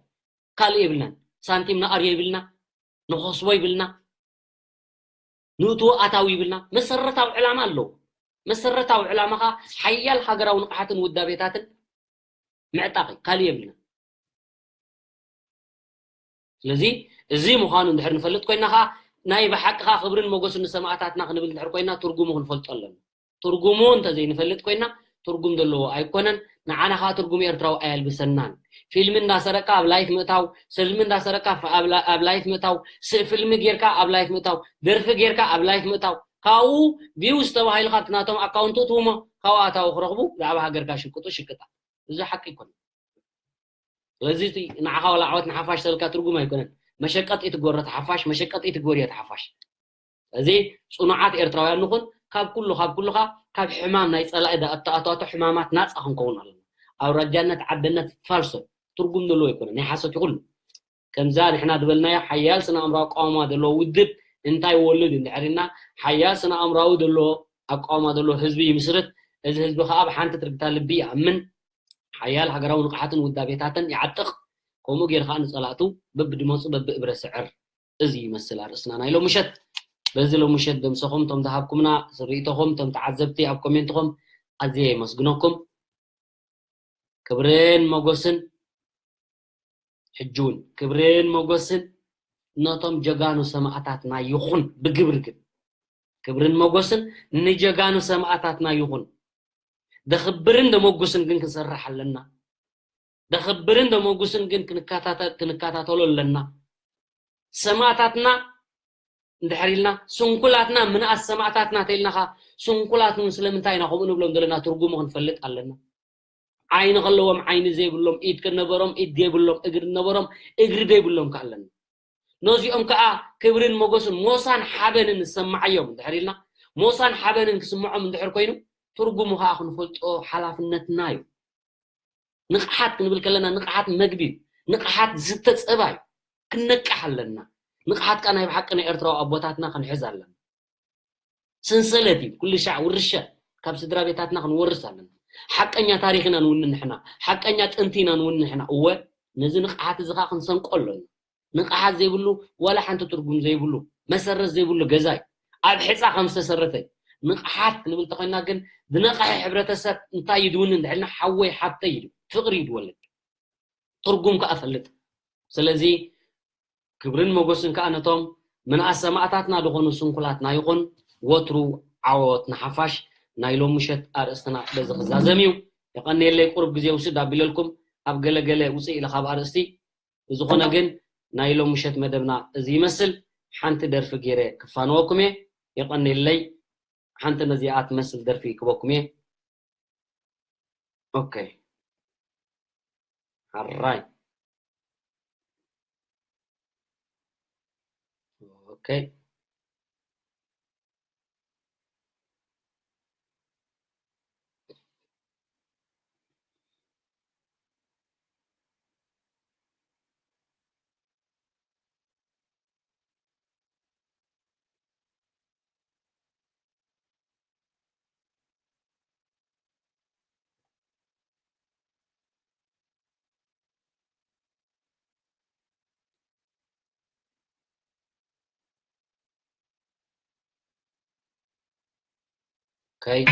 ካልእ የብልናን። ሳንቲም ንኣር የብልና፣ ንኸስቦ ይብልና፣ ንእትዎ ኣታዊ ይብልና። መሰረታዊ ዕላማ ኣለዎ። መሰረታዊ ዕላማ ኸኣ ሓያል ሃገራዊ ንቕሓትን ውዳቤታትን ምዕጣቕ እዩ። ካልእ የብልና። ስለዚ እዚ ምዃኑ እንድሕር ንፈልጥ ኮይና ኸኣ ናይ ብሓቂ ኸኣ ክብርን ሞገስን ንሰማእታትና ክንብል እንድሕር ኮይና ትርጉሙ ክንፈልጦ ኣለና። ትርጉሙ እንተዘይንፈልጥ ኮይና ትርጉም ዘለዎ ኣይኮነን። ንዓና ኸኣ ትርጉም ኤርትራዊ ኣየልብሰናን። ፊልሚ እንዳሰረቅካ ኣብ ላይፍ ምእታው፣ ስልሚ እንዳሰረቅካ ኣብ ላ-፣ ኣብ ላይፍ ምእታው፣ ስ-፣ ፊልሚ ጌርካ ኣብ ላይፍ ምእታው፣ ደርፊ ጌርካ ኣብ ላይፍ ምእታው፣ ካብኡ ቪውስ ተባሂሉ ካብቲ ናቶም ኣካውንት እትውሞ ካብኡ ኣታዊ ክረኽቡ ብዛዕባ ሃገርካ ሽቅጡ ሽቅጣ። እዚ ሓቂ ኣይኮነን። ስለዚ እቲ ንዓኻ ዋላ ዓወት ንሓፋሽ ተልካ ትርጉም ኣይኮነን። መሸቀጢ ትግበሮ ተሓፋሽ፣ መሸቀጢ ትግበርዮ ተሓፋሽ። እዚ ጽኑዓት ኤርትራውያን ንኹን፣ ካብ ኩሉ፣ ካብ ኩልኻ፣ ካብ ሕማም ናይ ጸላኢ ዳ-፣ ኣተኣታቶ ሕማማት ናጻ ክንከውን ኣለና። ኣውራጃነት፣ ዓደነት፣ ፋልሶ፣ ትርጉም ዘለዎ ኣይኮነን፣ ናይ ሓሶት እዩ ኩሉ። ከምዛ ንሕና ዝበልናዮ ሓያል ስነ ኣእምራዊ ኣቃውማ ዘለዎ ውድብ እንታይ ይወልድ እንድሕር ኢልና፣ ሓያል ስነ ኣእምራዊ ዘለዎ ኣቃውማ ዘለዎ ህዝቢ ይምስርት። እዚ ህዝቢ ከኣ ብሓንቲ ትርግታ ልቢ ይኣምን። ሓያል ሃገራዊ ንቕሓትን ውዳቤታትን ይዓጥቕ። ከምኡ ጌሩ ከኣ ንጸላእቱ በብድመጹ በብእብረ ስዕር። እዚ ይመስል ኣርእስትና ናይ ሎምሸት። በዚ ሎምሸት ደምሰኹም፣ እቶም ዝሃብኩምና ርእይቶኹም፣ እቶም ተዓዘብቲ ኣብ ኮሜንትኹም ኣዝየ የመስግነኩም። ክብርን ሞገስን፣ ሕጂ እውን ክብርን ሞገስን ነቶም ጀጋኑ ሰማእታትና ይኹን። ብግብሪ ግን ክብርን ሞገስን ንጀጋኑ ሰማእታትና ይኹን። ደኽብርን ደመጉስን ግን ክንሰርሕ ኣለና። ደኽብርን ደመጉስን ግን ክንከታተ-፣ ክንከታተሎ ኣለና። ሰማእታትና እንድሕር ኢልና፣ ስንኩላትና ምንኣስ ሰማእታትና ተኢልናኻ፣ ስንኩላት እውን ስለምንታይ ኢና ከምኡ ንብሎም ዘለና ትርጉሙ ክንፈልጥ ኣለና። ዓይኒ ከለዎም ዓይኒ ዘይብሎም፣ ኢድ ከነበሮም ኢድ ዘይብሎም፣ እግሪ ነበሮም እግሪ ዘይብሎም ከኣ ኣለና። ነዚኦም ከኣ ክብርን ሞገስን ሞሳን ሓበንን ዝሰማዓዮም እንድሕር ኢልና፣ ሞሳን ሓበንን ክስምዖም እንድሕር ኮይኑ፣ ትርጉሙ ከኣ ክንፈልጦ ሓላፍነትና እዩ። ንቕሓት ክንብል ከለና፣ ንቕሓት መግቢ እዩ። ንቕሓት ዝስተ ጸባ እዩ። ክንነቅሕ ኣለና። ንቕሓት ከኣ ናይ ብሓቂ ናይ ኤርትራዊ ኣቦታትና ክንሕዝ ኣለና። ሰንሰለት እዩ። ኩሉ ሻዕ ውርሻ ካብ ስድራ ቤታትና ክንወርስ ኣለና። ሓቀኛ ታሪኽ ኢና ንውንን ንሕና። ሓቀኛ ጥንቲ ኢና ንውንን ንሕና። እወ፣ ነዚ ንቕሓት እዚ ከኣ ክንሰንቆ ኣለና። ንቕሓት ዘይብሉ ዋላ ሓንቲ ትርጉም ዘይብሉ፣ መሰረት ዘይብሉ ገዛ እዩ። ኣብ ሕጻ ከም ዝተሰረተ እዩ። ንቕሓት ክንብል እንተኾይና ግን፣ ዝነቕሐ ሕብረተሰብ እንታይ እዩ ዝውንን እንድሕር ኢልና፣ ሓወይ ሓብተይ እዩ፣ ፍቕሪ እዩ ዝወልድ። ትርጉም ከኣ ፈልጥ። ስለዚ ክብርን ሞገስን ከኣ ነቶም ምንኣስ ሰማእታትና ዝኾኑ ስንኩላትና ይኹን። ወትሩ ዓወት ንሓፋሽ። ናይ ሎሚ ምሸት ኣርእስትና በዚ ክዛዘም እዩ። የቐንየለይ፣ ቁሩብ ግዜ ውስድ ኣቢለልኩም ኣብ ገለ ገለ ውፅእ ኢለ ካብ ኣርእስቲ። ብዝኾነ ግን ናይ ሎሚ ምሸት መደብና እዚ ይመስል። ሓንቲ ደርፊ ገይረ ክፋንወኩም እየ። የቐንየለይ። ሓንቲ ነዚኣ ትመስል ደርፊ ክበኩም እየ። ኦኬ። ሓራይ። ኦኬ። Okay.